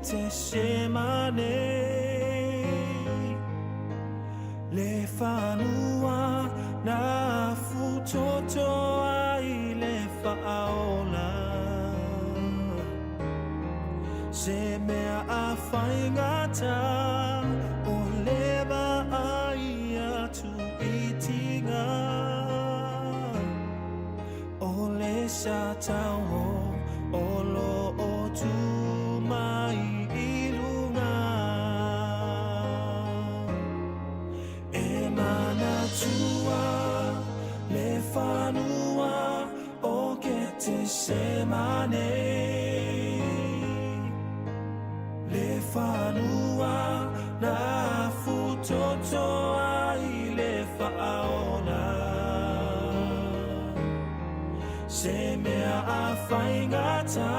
Ketesemane. Le fanua na futoto ai le faaola. Se mea a faigata o le vaai atu i tiga. O le sa tauo o lo o tu mai i luga. E manatua le fanua o Ketesemane. Le fanua na futoto ai le faaola. Se mea a faigata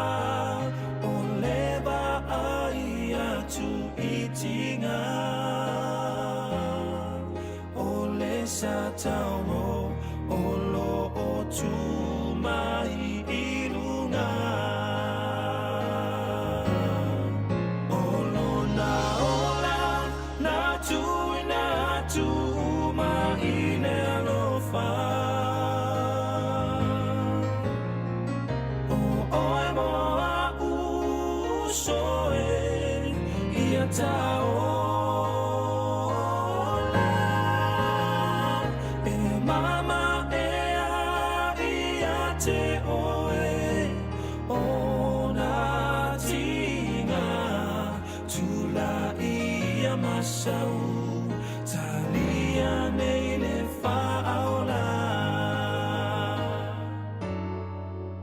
o le vaai atu i tiga. O le sa tauo o lo o tu mai i luga. O lona ola na tuuina atu uma i le alofa. O oe mo a'u uso e, ia ta ola. E mamaea ia te oe ona tiga. Tulaia ma sau, talia nei le faaola.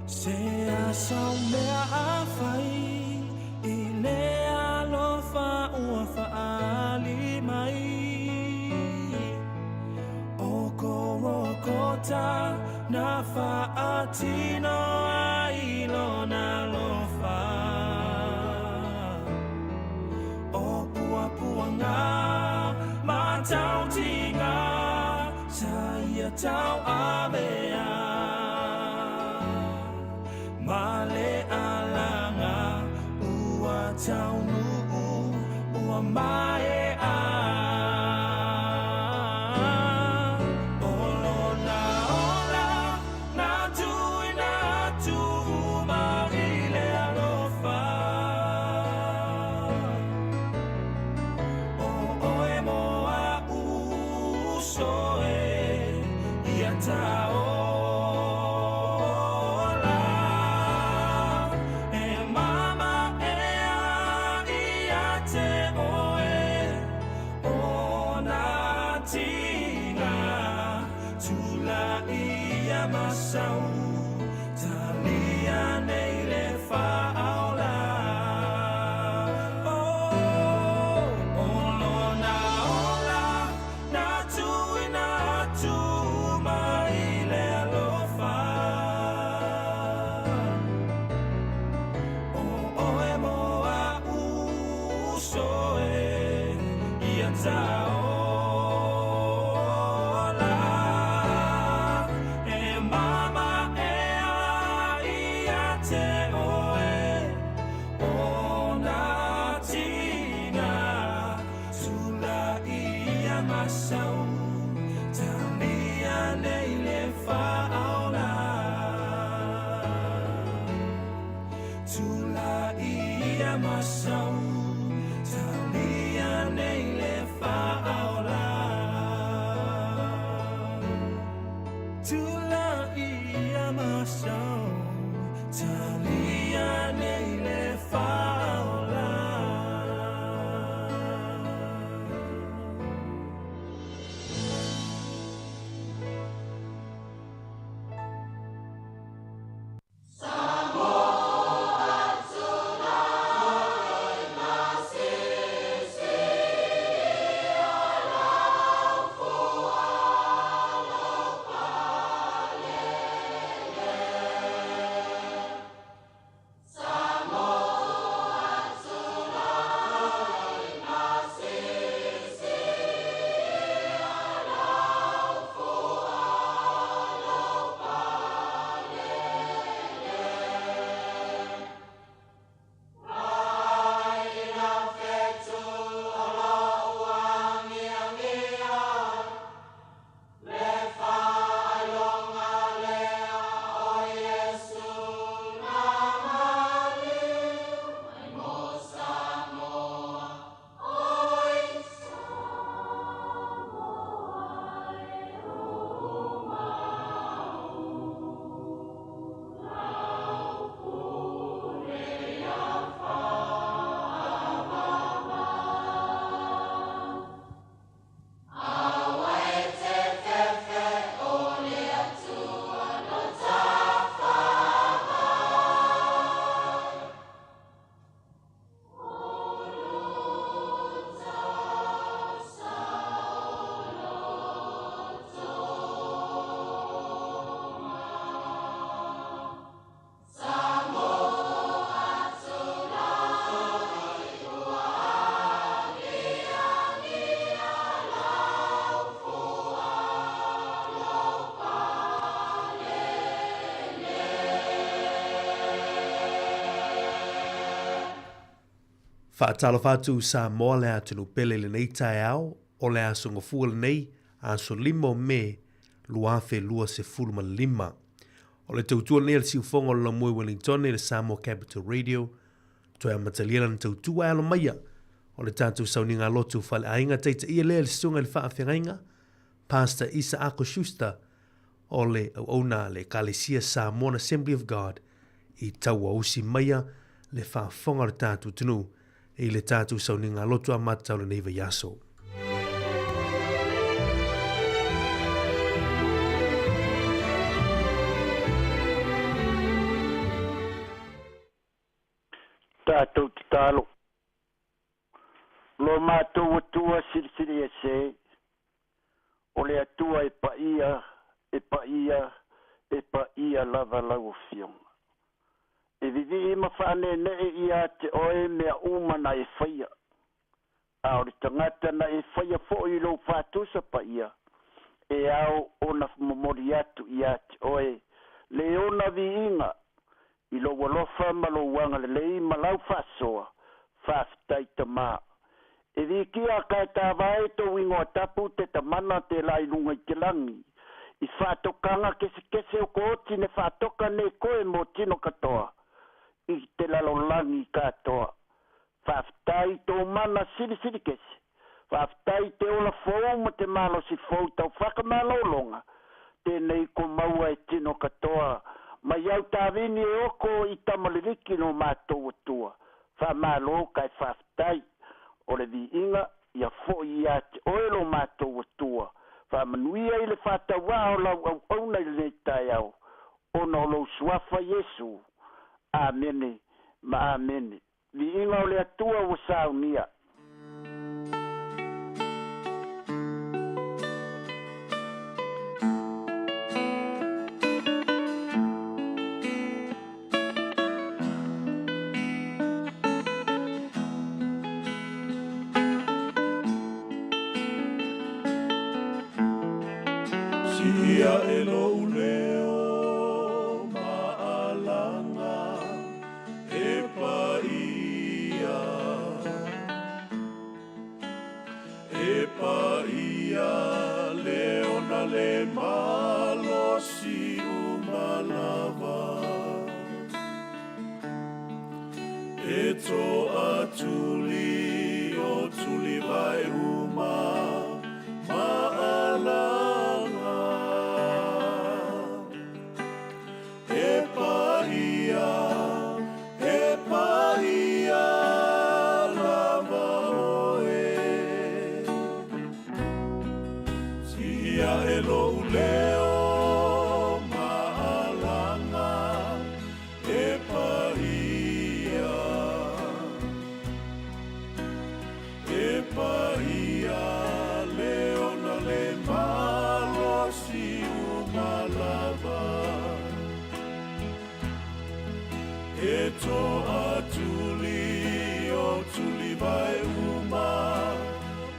Se a sau mea a fai i le alofa ua faaali mai. O Korokota na faatino ai lona alofa. O puapuaga ma tautiga sa ia tauavea. Ma le alaga ua taunuu ua maea. O lona ola na tuuina atu uma i le alofa. O oe mo a'u uso e, ia ta ola. E mamaea ia te oe ona tiga. Tulaia ma sau, talia nei le faaola. O lona ola na tuuina atu uma i le alofa. O oe mo a'u uso e, ia ta ola. E mamaea ia te oe ona tiga. Tulaia ma sau, talia nei le faaola. Tulaia ma sau, talia nei le faaola. Tulaia ma sau, talia nei le faaola. Faatalofa atu Samoa le atunuu pele i lenei taeao o le aso Gafua lenei, aso 5 o Me 2025. O le tautua lenei a le siufofoga o le Laumua i Wellingtone i le Samoa Capital Radio, toe amatalia lana tautua e alo maia o le tatou sauniga lotu faleaiga taitaia lea i le susuga i le faafeagaiga Pastor Isaako Schuster o le auauna a le Ekalesia Samoan Assembly of God i tauausi maia le faafofoga o le tatou atunuu i le tatou sauniga lotu amata o lenei vaiaso. Tatou tatalo. Lo matou Atua Silisili Ese, o le Atua e paia, e paia, e paia lava lau Afioga. E vivii ma faaneenee ia te oe mea uma na e faia, a o le tagata na e faia foi i lou faatusa paia, e ao ona momoli atu ia te oe le ona viiga i lou alofa ma lou agalelei ma lau faasoa, faafetai Tama. E vikia ka e tāvae tō ingoa tapu te tamana te la i lunga i te langi. I whaatokanga kesekese o ko oti ne whaatoka nei koe mō tino katoa i te lalolangi katoa. Faafetai tō mana silisili kese. Faafetai te ola fou ma te malosi fou tau whakamalolonga. Tēnei ko maua e tino katoa. Mai au tāwini e oko i tamaliriki no mātou atua. Whamalo kai faafetai. O le viiga ia foi ia te oe lo mātou atua. Whamanuia i le whātauā o lau auauna i lenei taeao. Ona o lou suafa Iesu. Amene ma amene. Viiga o le Atua ua saunia. Siia e lou leo maalaga e paia, e paia le ona le malosi uma lava. E toa tuli o tuli vai uma maalaga. E paia, e paia lava oe. Tia e lou leo maalaga e paia, e paia le ona le malosi uma lava. E toa tuli o tuli vai uma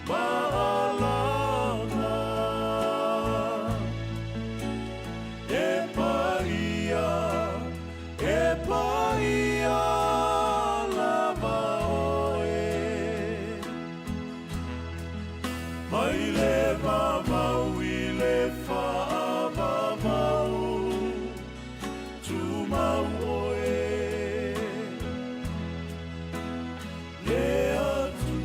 maalaga. E paia, e paia lava oe. Mai le vavau i le faavavau, tumau oe. Le Atua.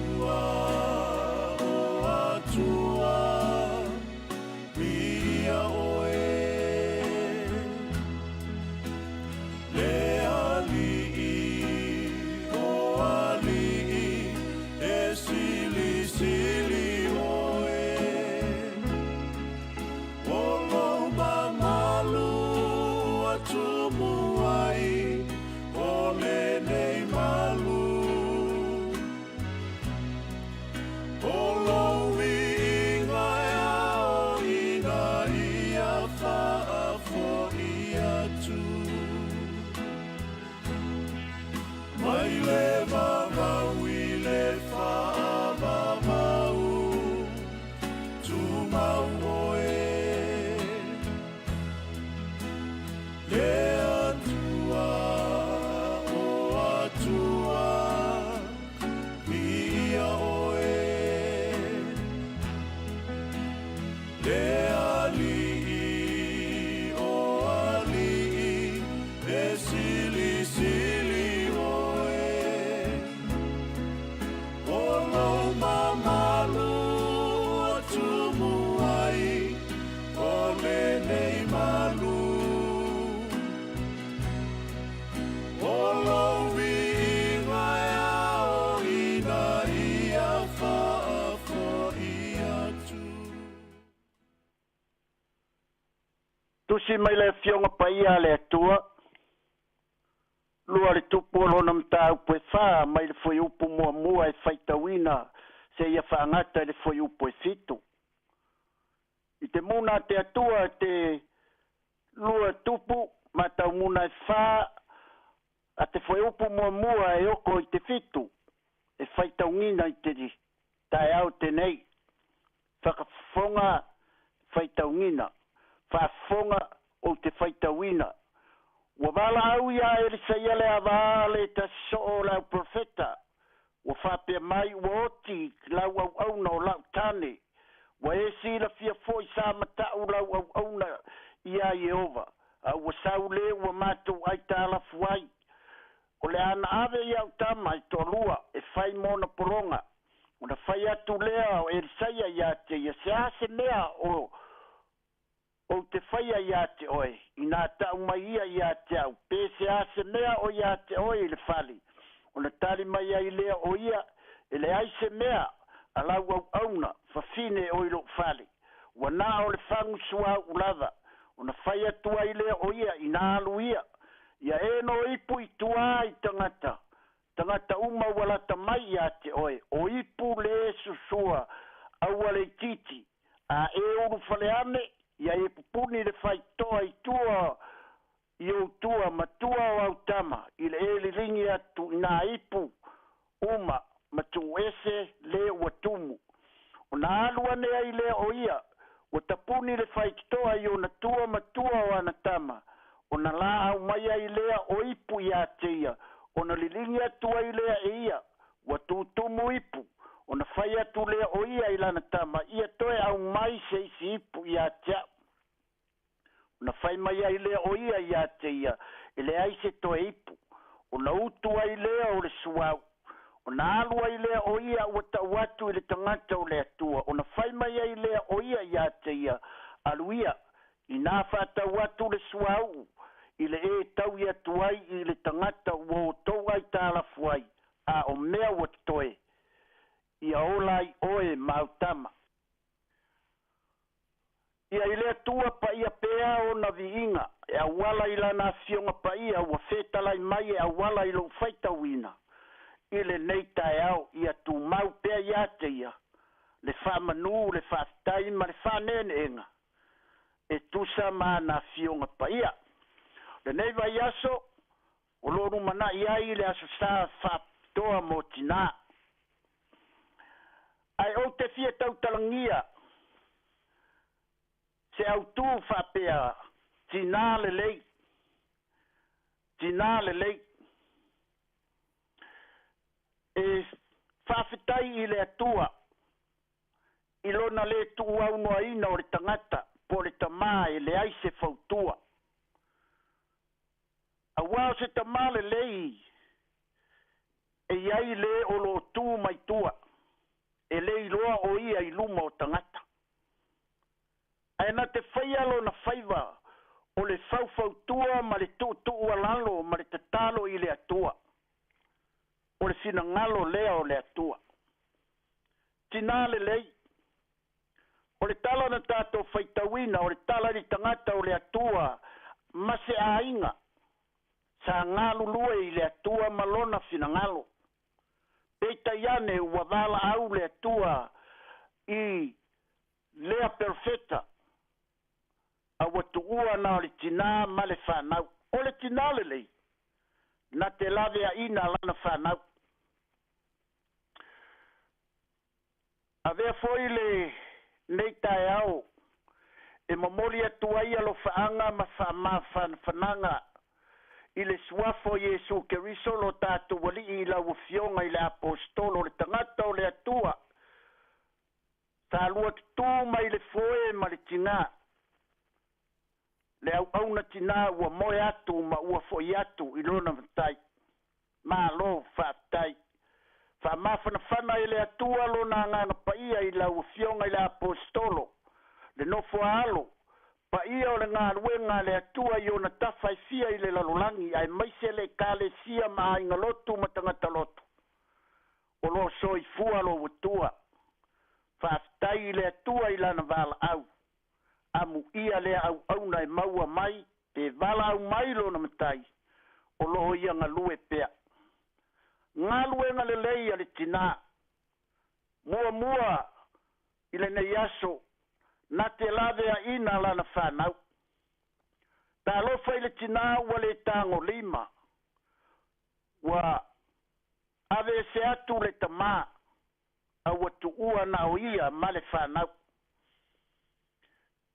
Tusi mai le Afioga Paia a le Atua, lua le tupu o lona mataupu e fa mai le fuaiupu muamua e faitauina seia faagata i le fuaiupu e fitu. I te muna a te Atua te lua tupu mataumuna e fa a te fuaiupu muamua e oko i te fitu e faitauina i te taeao tenei. Whakafofoga faitauina, faafofoga ou te faitauina. Ua valaau iā Elisaia le ava a le tasi soo o le au profeta, ua faapea mai, Ua oti lau auauna o lau tane, ua e silafia foi sa mata'u lau auauna iā Ieova, a ua sau le ua matou aitalafu ai. O le a na ave i au tama e toalua e fai mona pologa. Ona fai atu lea o Elisaia iā te ia, Se a se mea o ou te faia iā te oe, inā ta'u mai ia iā te au, pe se a se mea o iā te oe i le fale? Ona tali mai ai lea o ia, E leai se mea a lau auauna fafine o i lo'u fale, ua na o le fagu suauu lava. Ona fai atu ai lea o ia, Inā alu ia, ia e no ipu i tuā i tagata, tagata uma ua lata mai iā te oe, o ipu lē susua aua le itiiti, a e ulufale ane, ia e pupuni le faitoa i tua i ou tua ma tua o au tama, i le e liligi atu i nā ipu uma ma tuu ese lē ua tumu. Ona alu ane ai lea o ia, ua tapuni le faitotoa i ona tua ma tua o ana tama, ona laau mai ai lea o ipu iā te ia, ona liligi atu ai lea e ia, ua tutumu ipu, ona fai atu lea o ia i lana tama, ia toe aumai se isi ipu iā te a'u. Ona fai mai ai lea o ia iā te ia, e leai se toe ipu. Ona utu ai lea o le suauu. Ona alu ai lea o ia ua tau atu i le tagata o le Atua. Ona fai mai ai lea o ia iā te ia, Alu ia, inā faatau atu le suauu i le e taui atu ai i le tagata ua outou aitalafu ai, a o mea ua totoe, ia ola ai oe ma au tama. Ia i le Atua paia pea ona viiga e auala i lana Afioga Paia ua fetalai mai e auala i lou faitauina i lenei taeao, ia tumau pea ia te ia le faamanu, le faafetai ma le faaneeneega e tusa ma ana Afioga Paia. Lenei vaiaso o lo o lumana'i ai le Aso Sa faapitoa mo tinā. Ae ou te fia tautalagia se autū faapea, tinā lelei, tinā lelei. E faafetai i le Atua i lona lē tuuaunoaina o le tagata po o le tamā e leai se fautua. Auā o se tamā lelei e i ai lē o lo o tu mai tua, e le iloa o ia i luma o tagata. Ae na te faia lona faiva o le faufautua ma le tuutuualalo ma le tatalo i le Atua. O le finagalo lea o le Atua. Tinā lelei. O le tala na tatou faitauina, o le tala i le tagata o le Atua ma se aiga sa galulue i le Atua ma lona finagalo. Peitai ane ua valaau le Atua i lea perofeta, a ua tuua na o le tinā ma le fanau. O le tinā lelei, na te laveaina lana fanau. Avea foi lenei taeao e momoli atu ai alofaaga ma faamafanafanaga i le Suafa o Iesu Keriso lo tatou Alii i lau Afioga i le Aposetolo, le tagata o le Atua, sa lua tutū mai le foe ma le tinā, le auauna tinā ua moe atu ma ua fo'i atu i lona matai. Malo faafetai. Faamafanafana e le Atua lona Agaga Paia i lau Afioga i le Aposetolo, le nofo a alo paia o le galuega a le Atua i ona tafa e fia i le lalolagi, aemaise le Ekalesia ma aiga lotu ma tagata lotu o lo o soifua lou Atua. Faafetai i le Atua i lana valaau. Amuia lea auauna e maua mai pe valaau mai lona Matai, o loo ia galue pea. Galuega lelei a le tinā. Muamua i lenei aso, na te laveaina lana fanau. Talofa i le tinā ua le tagolima, ua aveese atu le tamā, a ua tuua na o ia ma le fanau.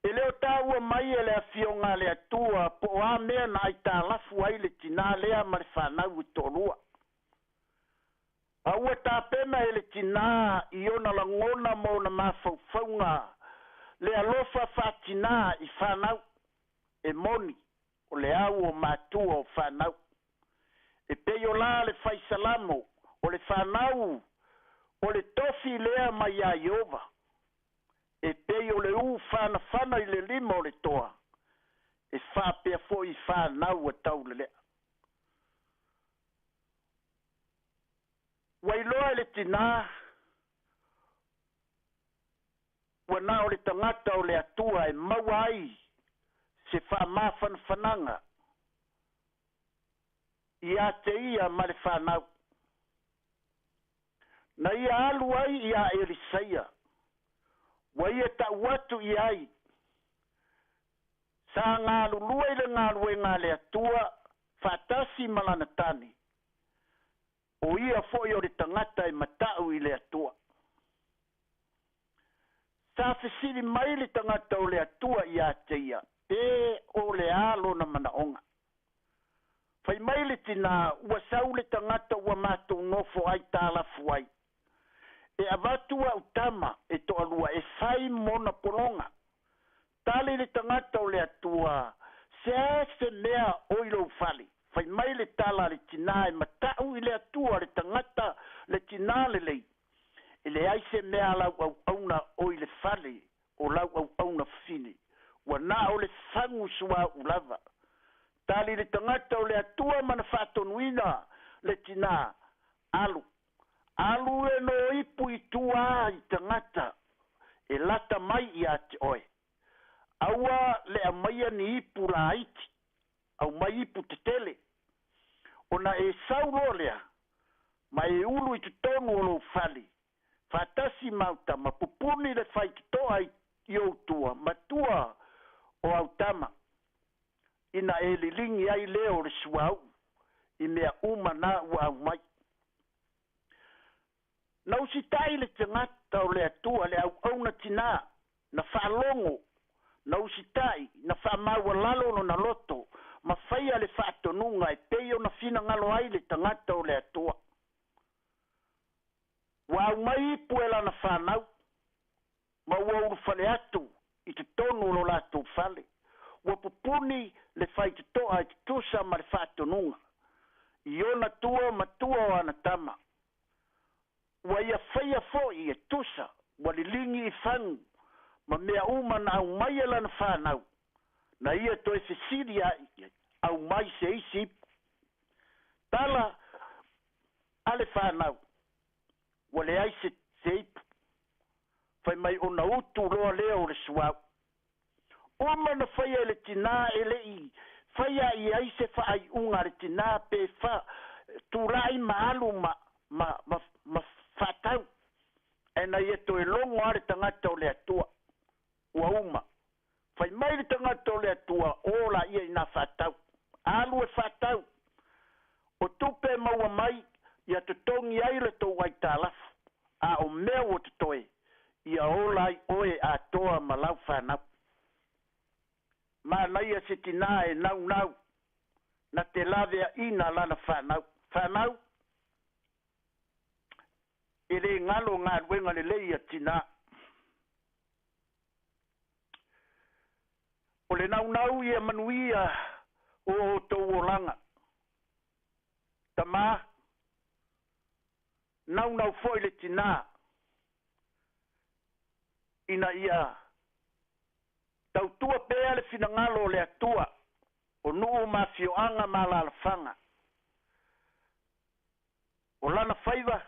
E le o taua mai e le Afioga a le Atua po o a mea na aitalafu ai le tinā lea ma le fanau e toalua. A ua tapena e le tinā i ona lagona ma ona mafaufauga le alofa faatinā i fanau, e moni o le au o matua o fanau. E pei o la le fai Salamo, o le fanau o le tofi lea mai iā Ieova, e pei o le ū fanafana i le lima o le toa, e faapea foi fanau a taulelea. Ua iloa e le tinā ua na o le tagata o le Atua e maua ai se faamafanafanaga ia te ia ma le fanau. Na ia alu ai iā Elisaia, ua ia ta'u atu i ai, sa galulue i le galuega a le Atua faatasi ma lana tane, o ia foi o le tagata e mata'u i le Atua. Sa fesili mai le tagata o le Atua iā te ia, pe o le a lona manaoga. Fai mai le tinā, ua sau le tagata ua matou nofo aitalafu ai, e avatu a'u tama e toalua e fai mona pologa. Tali le tagata o le Atua, Se a se mea o i lou fale? Fai mai le tala a le tinā e mata'u i le Atua, le tagata le tinā lelei, E leai se mea a lau auauna o i le fale o lau auauna fafine, ua na o le fagu suauu lava. Tali le tagata o le Atua ma na faatonuina le tinā, Alu, alu e no ipu i tua i tagata e lata mai iā te oe. Aua le aumaia ni ipu laiti, aumai ipu tetele. Ona e sau loa lea, ma e ulu i totonu o lou fale, faatasi ma au tama, pupuni le faitotoa i ou tua, ma tua o au tama, ina e liligi ai lea o le suauu i mea uma na ua aumai. Na usitai le tagata o le Atua, le auauna tinā, na faalogo, na usitai, na faamaualalo lona loto, ma faia le faatonuga e pei ona finagalo ai le tagata o le Atua. Ua aumai ipu e lana fanau, ma ua ulufale atu i totonu o lo latou fale. Ua pupuni le faitotoa e tutusa ma le faatonuga i ona tua ma tua o ana tama. Ua ia faia foi e tusa, ua liligi i fagu ma mea uma na aumai e lana fanau, na ia toe fesili ai, aumai se isi ipu. Tala a le fanau, ua leai se se ipu. Fai mai ona utu loa lea o le suauu. Uma na faia e le tinā e le i faia i ai se faaiuga a le tinā pe fa tulai ma alu ma ma ma ma faatau, ae na ia toe logo lava le tagata o le Atua. Ua uma. Fai mai le tagata o le Atua, O laia inā faatau. Alu e faatau. O tupe e maua mai, ia totogi ai le tou aitalafu, a o mea ua totoe, ia ola ai oe atoa ma lau fanau. Manaia se tinā e naunau na te laveaina lana fanau. Fanau, e le galo galuega lelei a tinā. O le naunau ia manuia o outou olaga. Tamā, naunau foi le tinā ina ia tautua pea le finagalo o le Atua o nuu ma afioaga ma alaalafaga. O lana faiva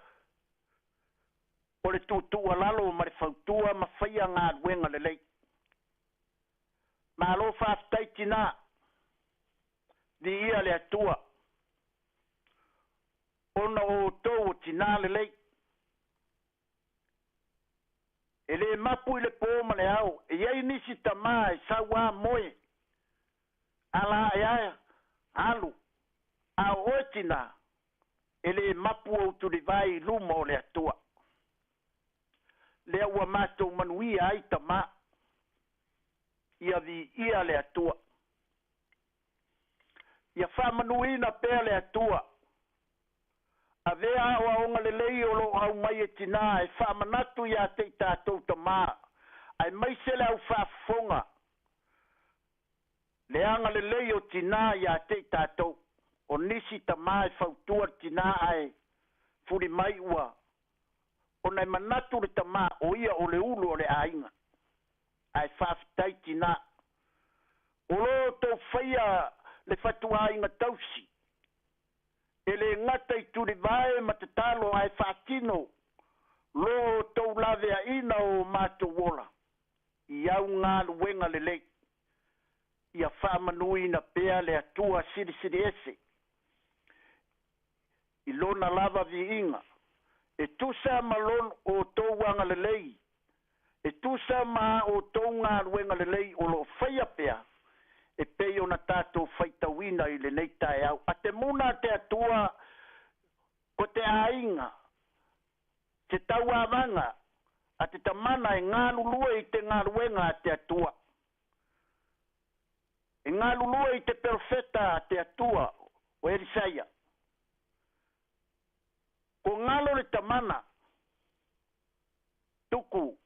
o le tuutuualalo ma le fautua ma faia galuega lelei. Malo faafetai tinā, viia le Atua, ona o outou o tinā lelei. E lē mapu i le pō ma le ao, e i ai nisi tamā e sau ā moe, ala ae ae, alu, a o oe tinā, e lē mapu ou tulivae i luma o le Atua. Lea ua matou manuia ai tamā. Ia viia le Atua. Ia faamanuina pea le Atua. Avea aoaoga lelei o lo o aumai e tinā e faamanatu iā te i tatou tamā, aemaise le au faafofoga, le agalelei o tinā iā te i tatou. O nisi tamā e fautua le tinā ae fuli mai ua ona e manatu le tamā o ia o le ulu o le aiga. Ae faafetai tinā. O lo outou faia le fatuaiga tausi. E le gata i tulivae ma tatalo ae faatino lo outou laveaina o o matou ola i au galuega lelei. Ia faamanuina pea le Atua Silisili Ese i Lona lava viiga, e tusa ma lo outou agalelei, e tusa ma a outou galuega lelei o lo o faia pea, e pei ona tatou faitauina i lenei taeao. A te muna a te Atua ko te aiga, te tauavaga a te tamana e galulue i te galuega a te Atua. E galulue i te perofeta a te Atua o Elisaia. Ko ngalo le tamana tuku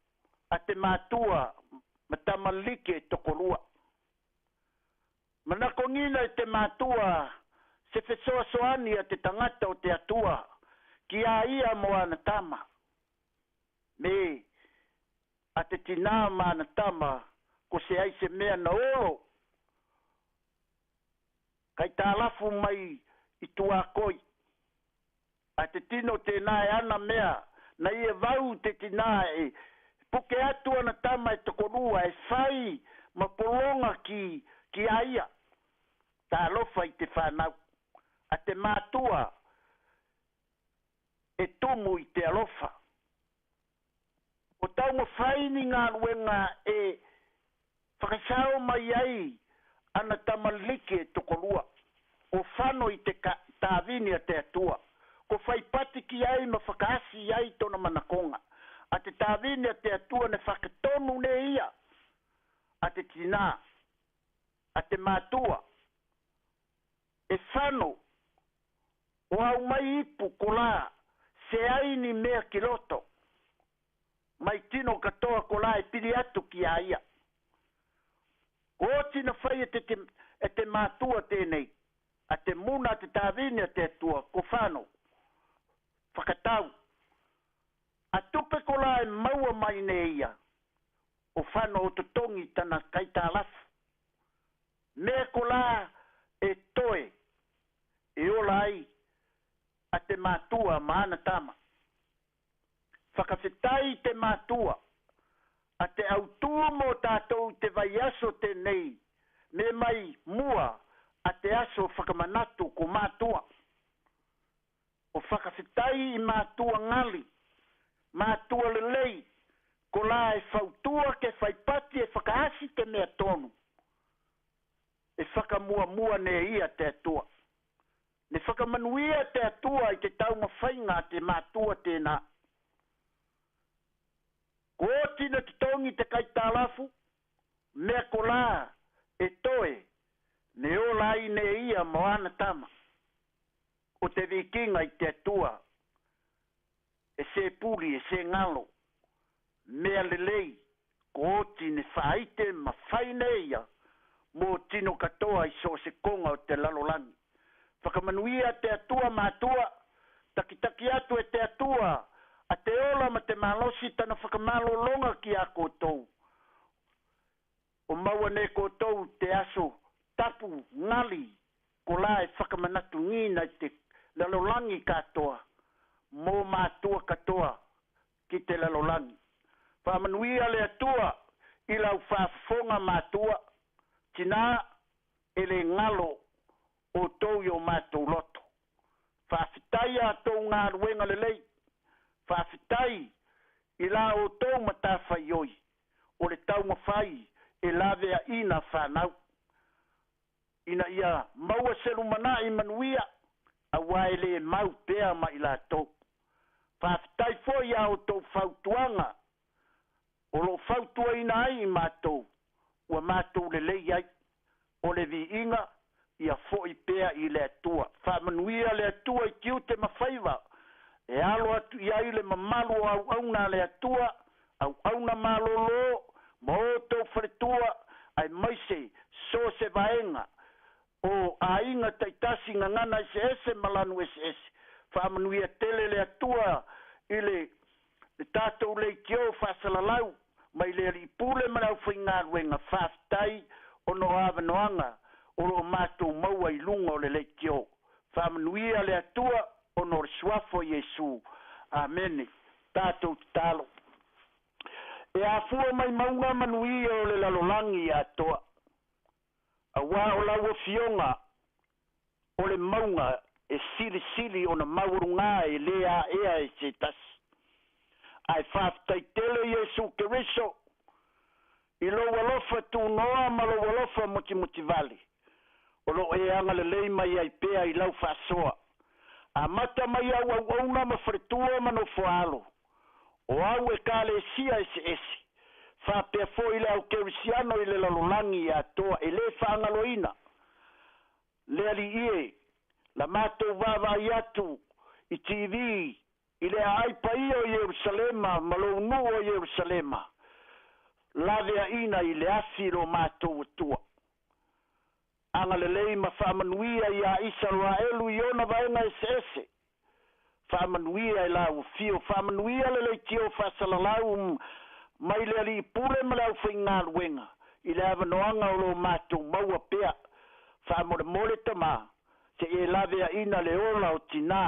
a te matua ma tamalike tokolua. Manakongina e te matua se fesoasoani a te tagata o te Atua ki a ia mo ana tama, me a te tinā ma ana tama ko se ai se mea na olo kai tālafu mai i tuakoi. A te tino tēnā e ana mea na ia vau te tinā e puke atu ana tama e tokorua e whai ma polonga ki ki a ia. Talofa i te whanau a te mātua e tumu i te alofa. O taumawhai ni galuega e whakasao mai ai ana tamaliki e tokorua, o whano i te tāvini a te Atua, ko whai patiki ai ma whakaasi ai tona manakonga, a te tāvini a te Atua ne whakatonu ne ia, a te tinā, a te mātua, e whano, o au mai ipu ko la, se ai ni mea ki roto, mai tino katoa ko la e piri atu ki a ia. Ko oti na whai e te, te, e te mātua tēnei, a te muna a te tāvini a te Atua, ko whano, whakatau. A tupe ko la e maua mai nei ia, o whano o totongi tana kaitālafu. Mea ko la e toe, e ola ai a te mātua ma ana tama. Whakawhetai te mātua a te autū mō tātou i te vaiaso tēnei me mai mua a te aso whakamanatu ko mātua. O whakawhetai i mātua ngali, mātua lelei, ko la e fautua ke whai pati e whakaasi te mea tonu. E whakamuamua ne ia te Atua. Me whakamanuia te Atua i te taumawhainga a te mātua tēnā. Ko oti na totongi te kaitālafu, mea ko la e toe, me ola ai ne ia mo ana tama. O te vikinga i te Atua, e se puli, e se ngalo, mea lelei, ko oti ne whaaite ma whai ne ia, mō tino katoa i so o se konga o te lalolagi. Whakamanuia te Atua mātua, takitaki atu e te Atua a te ola ma te malosi tana whakamalolonga ki a koutou. O maua nei koutou te aso tapu ngali ko la e whakamanatungina i te lalolagi katoa mō mātua katoa ki te lalolagi. Whamanuia le Atua i lau whaafofoga mātua. Tinā, e lē galo outou i o matou loto. Faafetai a tou galuega lelei. Faafetai i la outou matafaioi o le taumafai e laveaina fanau ina ia maua se lumanai manuia auā e lē mau pea ma i latou. Faafetai foi i a outou fautuaga o lo o fautuaina ai i matou ua matou lelei ai. O le viiga ia foi pea i le Atua. Faamanuia le Atua i tiute ma faiva e alo atu i ai le mamalu o auauna a le Atua, auauna malōlō ma outou faletua, aemaise so o se vaega o aiga taitasi, gagana eseese ma lanu eseese. Faamanuia tele le Atua i le le tatou leitio faasalalau mai le Alii Pule ma le aufaigaluega. Faafetai ona o avanoaga o lo o matou maua i luga o le leitio. Faamanuia le Atua ona o le Suafa o Iesu. Amene. Tatou tatalo. E afua mai mauga manuia o le lalolagi atoa, auā o lau Afioga o le mauga e silisili ona maualugā e lē aea e se tasi. Ae faafetai tele Iesu Keriso i lou alofa tunoa ma lou alofa motimotivale o lo o e agalelei mai ai pea i lau faasoa. Amata mai au auauna ma faletua ma nofoaalo o au Ekalesia eseese, faapea foi le au Kerisiano i le lalolagi atoa e lē faagaloina le Alii e, la matou vaavaai atu i TV i le aai paia o Ierusalema ma lou nuu o Ierusalema, laveaina i le afi lo matou Atua. Agalelei ma faamanuia iā Isaraelu i ona vaega eseese. Faamanuia e lau afio, faamanuia le leitio faasalalau mai le Alii Pule ma le aufaigaluega i le avanoaga o lo matou maua pea. Faamolemole Tama, se i e laveaina le ola o tinā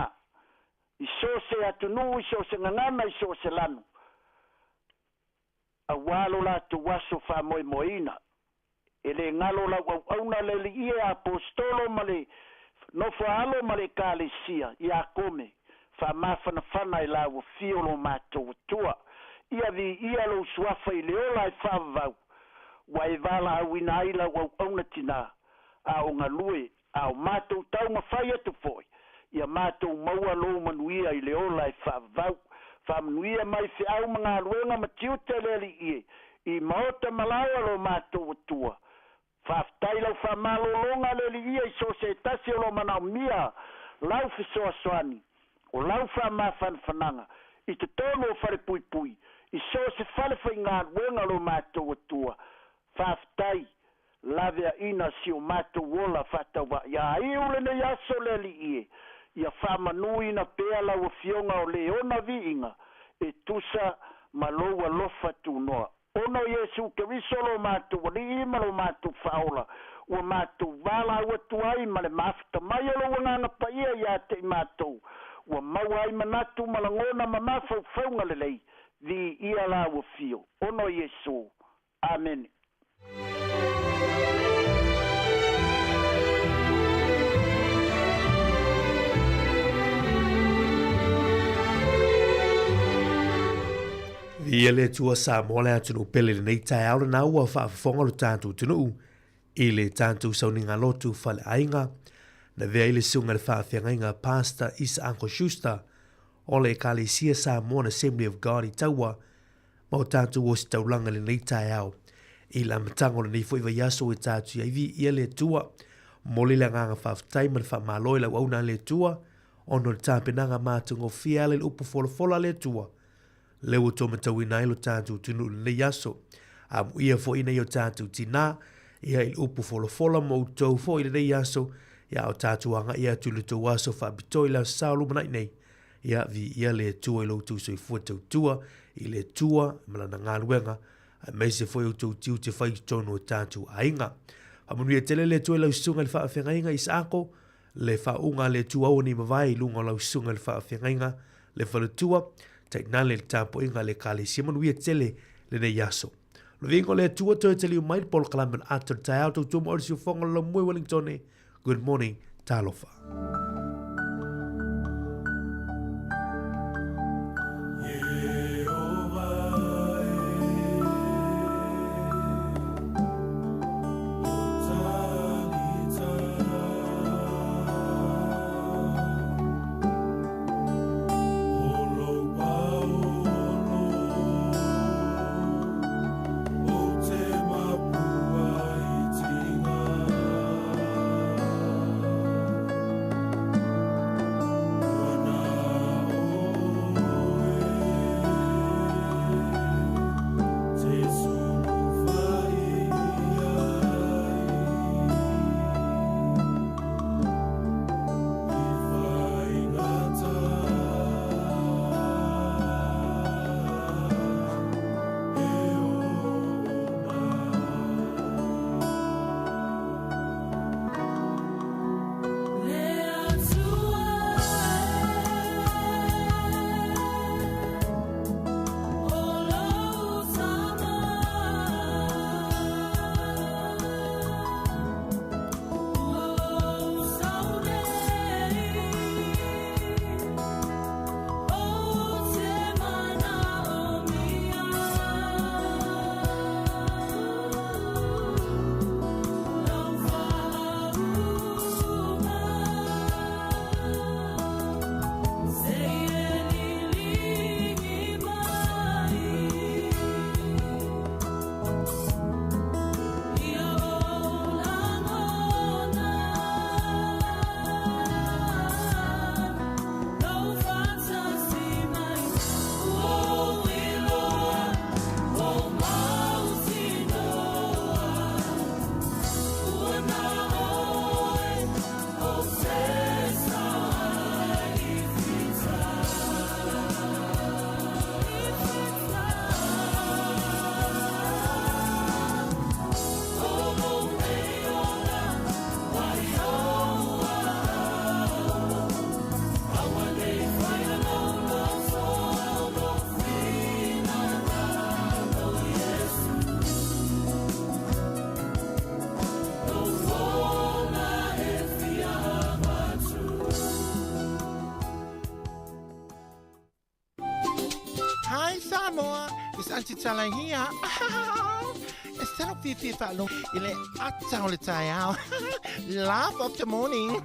i so o se atunuu, i so o se gagana, i so o se lanu, auā lo latou aso faamoemoeina. E lē galo lau auauna le Alii e Aposetolo ma le Nofo-a-alo ma le Ekalesia ia Kome, faamafanafana e lau afio lo matou Atua. Ia viia lou suafa i le ola e faavavau, ua e valaauina ai lau auauna tinā, a o galue, a o matou taumafai atu foi, ia matou maua lou manuia i le ola e faavavau. Faamanuia mai feau ma galuega ma tiute le Alii e, i maota ma laoa lo matou Atua. Faafetai lau faamalologa le Alii ia i so o se tasi o lo o manaomia lau fesoasoani, o lau faamafanafanaga i totonu o falepuipui, i so o se fale faigaluega lo matou Atua. Faafetai laveaina si o matou ola faatauvaa. Ia iu lenei aso le Alii e, ia faamanuina pea lau Afioga o le ona viiga e tusa ma lou alofa tunoa. Ona o Iesu Keriso lo matou Alii ma lo matou Faaola, ua matou valaau atu ai ma le mafuta mai o lou Agaga Paia ia te i matou, ua maua ai manatu ma lagona ma mafaufauga lelei, viia lau Afio. Ona o Iesu. Amene. Viia le Atua Samoa le atunuu pele i lenei taeao lena ua faafofoga lo tatou atunuu i le tatou sauniga lotu faleaiga na avea ai le susuga i le faafeagaiga Pastor Isaako Schuster o le Ekalesia Samoan Assembly of God i Taua ma o tatou ositaulaga i lenei taeao. I le amataga o lenei foi vaiaso e tatou i ai viia le Atua. Momoli le agaga faafetai ma le faamalo i le auauna a le Atua ona o le tapenaga matagofie e ala i le upu folafola a le Atua lea ua toe matauina ai lo tatou atunuu i lenei aso. Amuia foi nei o tatou tinā ia i le upu folafola ma outou foi i lenei aso, ia o tatou agai atu i le tou aso faapitoa i le aso Sa o lumanai nei. Ia, viia le Atua i lo outou soifua tautua i le Atua ma lana galuega, aemaise foi outou tiute fai i totonu o tatou aiga. Faamanuia tele le Atua i lau susuga i le faafeagaiga Isaako, le faauuga a le Atua aua ne i mavae i luga o lau susuga i le faafeagaiga le faletua, tainane le tapuaiga a le Ekalesia. Manuia tele lenei aso. O le viiga o le Atua toe taliu mai le polokalame o le ata o le taeao tautua ma oe le siufofoga o le laumua i Wellingtone. Good morning, talofa. Hi Samoa, it's Auntie Tala here. E salo fiafia faalogo i le ata o le taeao. Laugh of the morning.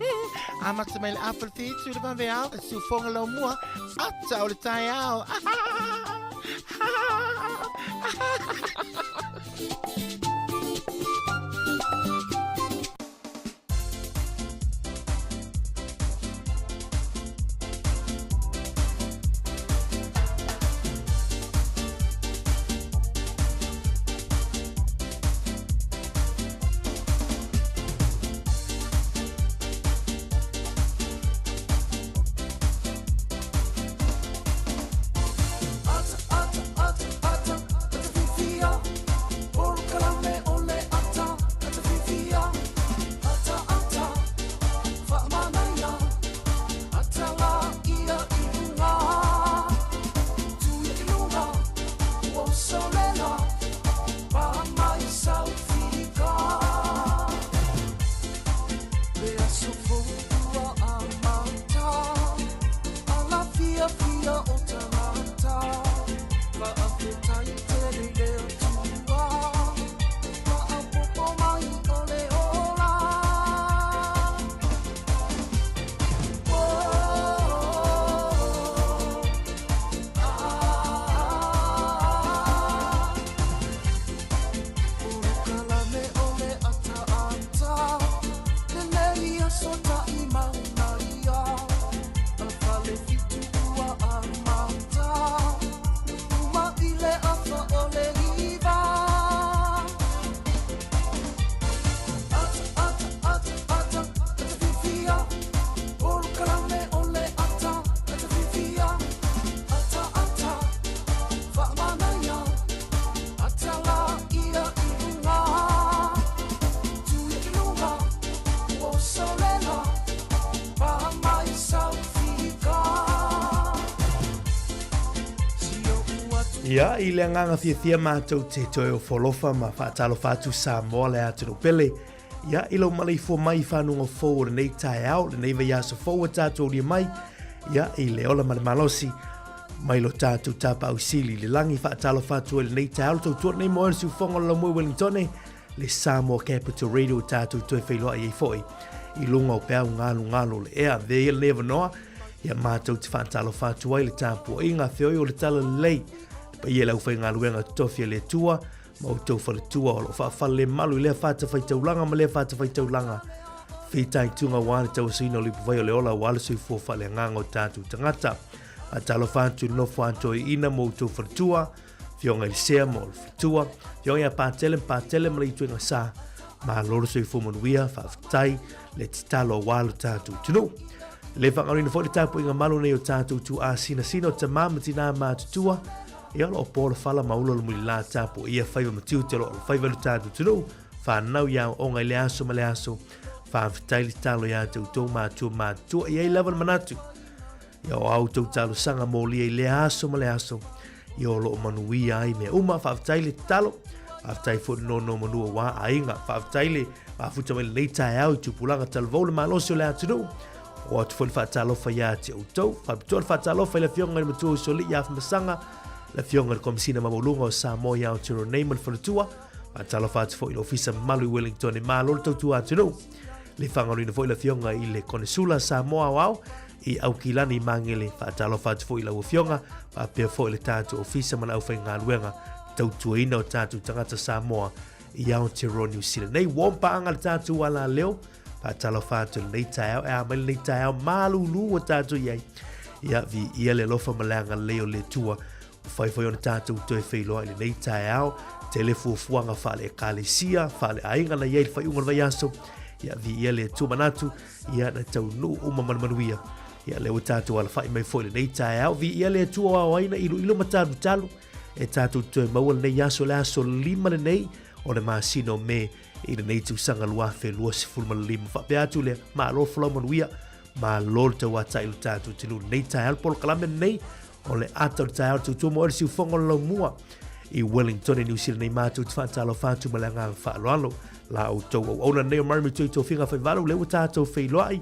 Amata mai le afa le fitu le vaveao, le siufoga laumua, ata o le taeao. Ata, ata, ata, ata, ata fifia, polokalame. Ia, i le agaga fiafia matou te toe ofo alofa ma faatalofa atu Samoa le atunuu pele. Ia, i lou maleifua mai i fanuga fou o lenei taeao, lenei vaiaso fou ua tatou aulia mai, ia, i le ola ma le malosi, mai lo tatou tapaau sili i le lagi, faatalofa atu ai lenei taeao, le tautua lenei mo oe le siufofoga o le laumua i Wellingtone, le Samoa Capital Radio tatou toe feiloai ai foi i luga o peau galugalu o le ea. Avea ia lenei avanoa, ia matou te faatalofa atu ai le tapuaiga feoi o le talalelei, le paia i le aufaigaluega totofi a le Atua, ma outou faletua o lo o faafalelemalu i lea fatafaitaulaga ma lea fatafaitaulaga, fitaituga aua le tauasuina o le ipuvai o le ola aua le soifua faaleagaga o tatou tagata. Faatalofa atu i le nofo a toeaiina ma outou faletua, Afioga i le Sea ma le faletua, Afioga ia Patele ma Patele ma le ituaiga sa, malo le soifua manuia, faafetai le tatalo aua lo tatou atunuu. E le faagaloina foi le tapuaiga malu nei o tatou tuaasinasina o tamā ma tinā matutua, ia o lo o po le fala ma ula le mulilā tapuaia faiva ma tiute o lo o alofaiva i lo tatou atunuu, fanau i aoaoga i le aso ma le aso, faafetai le tatalo ia te outou matua matutua, e i ai lava le manatu, Ia o a outou talosaga molia i lea aso ma le aso, ia o lo o manuia ai mea uma. Faafetai le tatalo, faafetai foi le nonomanu aua aiga, faafetai le mafuta mai lenei taeao i tupulaga talavou le malosi o le atunuu. O atu foi le faatalofa ia te outou. Faapitoa le faatalofa i le Afioga i le Matua Usoalii ia Afamasaga, le Afioga i le Komesina Maualuga o Samoa i Aotearoa nei ma le faletua. Faatalofa atu foi i le Ofisa mamalu i Wellington e malo le tautua atunuu. Le faagaloina foi le Afioga i le Konesula Samoa Aoao i Aukilani i Magele. Faatalofa atu foi i lau Afioga faapea foi le tatou ofisa ma le aufaigaluega tautuaina o tatou tagata Samoa i Aotearoa New Zealand nei. Ua paaga le tatou alaleo. Faatalofa atu i lenei taeao, e a mai lenei taeao malūlū ua tatou i ai. Ia, viia le alofa ma le agalelei o le Atua. Ua fai foi ona tatou toe feiloai i lenei taeao. Tele fuafuaga faale-ekalesia, faale-aiga na i ai i le faaiuga o le vaiaso. Ia, viia le Atua manatu, ia na taunuu uma ma le manuia. Ia, lea ua tatou alafai mai foi i lenei taeao. Viia le Atua o aoaina iloilo ma talutalu e tatou toe maua lenei aso, le aso 5 lenei o le masina o Me i lenei tausaga 2025. Faapea atu lea, malo folau manuia, malo le tauatai i lo tatou atunuu i lenei taeao. Le polokalame lenei o le ata o le taeao tautua mo le siufofoga o le laumua i Wellington i New Zealand nei matou te faatalofa atu ma le agaga faaaloalo la outou auauna nei o Murray Matui Tofiga Faivalu lea ua tatou feiloai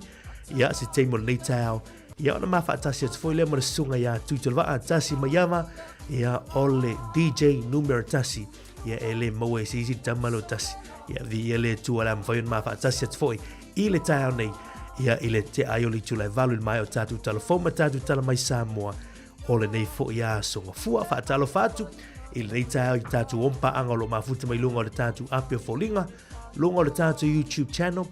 ia se taimi o lenei taeao ia ona ma faatasi atu foi lea ma le susuga ia Tuitolevaa Tasi Maiava ia o le DJ numera tasi ia e le maua e se isi tama leo tasi ia viia le Atua le a mafai ona ma faatasi atu foi i le taeao nei ia i le tea ai o le itula e 8 i le maea o tatou tala fou ma tatou tala mai Samoa o lenei foi aso gafua. Faatalofa atu i lenei taeao i tatou ompaaga o lo o mafuta mai luga o le tatou ape o foliga, luga o le tatou YouTube channel.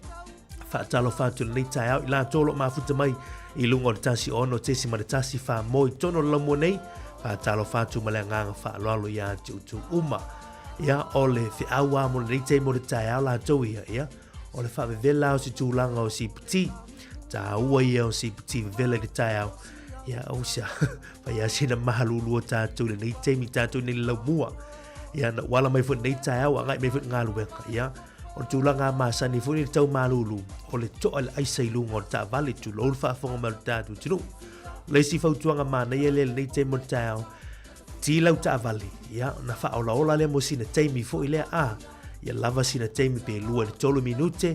Faatalofa atu i lenei taeao i latou o lo o mafuta mai i luga o le 16.1 whāmoi tonu o le laumua nei. Faatalofa atu ma le agaga faaaloalo ia te outou uma. Ia, o le feau a mo lenei taimi o le taeao latou ia, ia, o le faavevela o se tulaga o siputi. Tāua ia o siputi vevela i le taeao. Ia, o sia, fai a sina mahalulu o tātou i lenei taimi, tātou nei le laumua. Ia, na uala mai foi lenei taeao, agai mai foi le galuega. Ia, o le tulaga a masani foi le tau malulu, o le toa le aisa i luga o le taavale, tulou le faafofoga mai o le tatou atunuu. O le isi fautuaga manaia lea i lenei taimi o le taeao, Ti lau taavale, ia, ona faaolaola lea mo sina taimi foi lea, a, ia lava sina taimi pe 2 i le 3 minute,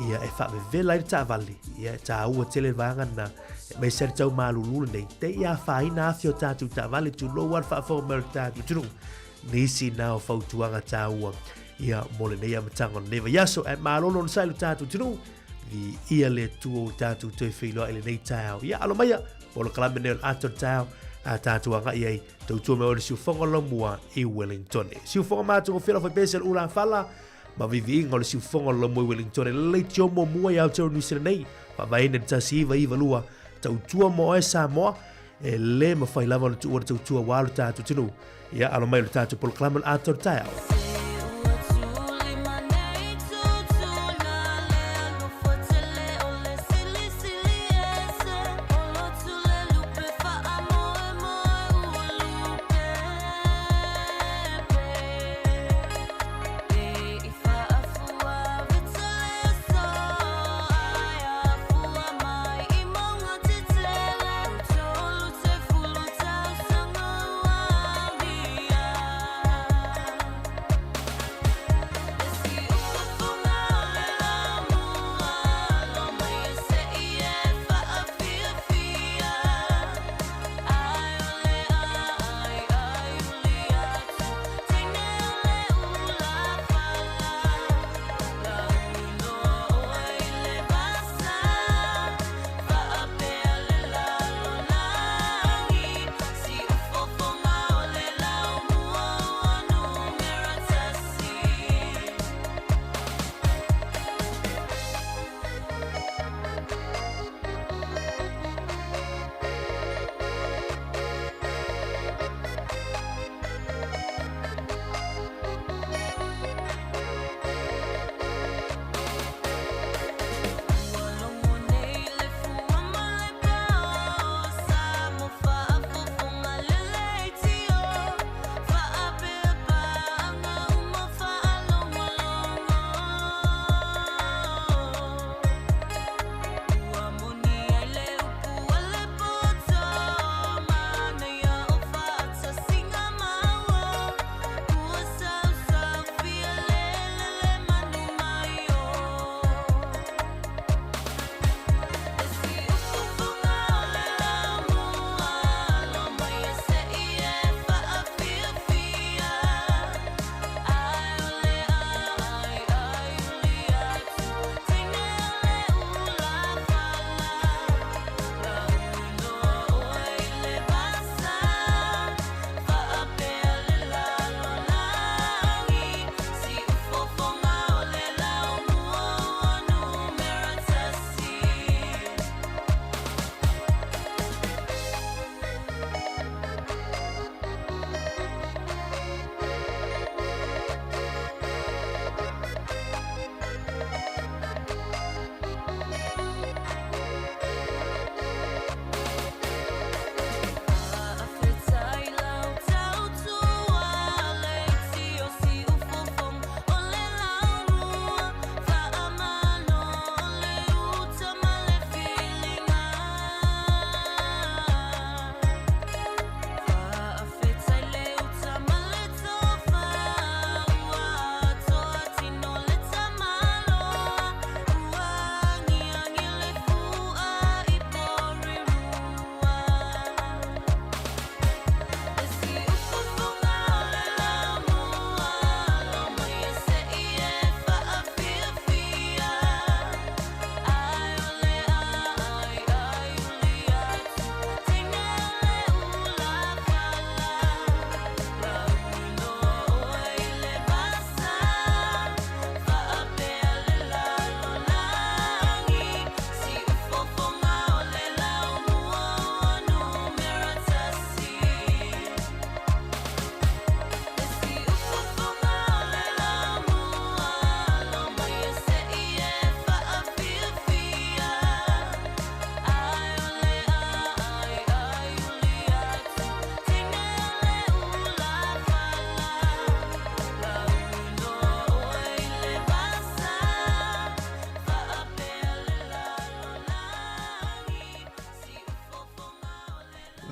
ia, e faavevela ai le taavale, ia, e tāua tele le vaega lena, aemaise ai le tau malulu lenei, te i afaina afi o tatou taavale, tulou lava le faafofoga mai o le tatou atunuu. Nisi na o fautuaga tāua, ia, mo lenei amataga o lenei vaiaso, ae malo le onosai i lo tatou atunuu, viia le Atua ua tatou toe feiloai i lenei taeao. Ia, alo maia, polokalame nei o le ata o le taeao, a tatou agai ai, tautua mai oe le siufofoga o le laumua i Wellington. Siufofoga matagofie lau faipese le ulafala, ma viviiga o le siufofoga o le laumua i Wellington. Le leitio muamua i Aotearoa New Zealand nei, faavaeina i le 1992, tautua mo oe Samoa, e le mafai lava ona tuua le tautua aua lo tatou atunuu. Ia, alo mai o le tatou polokalame o le ata o le taeao.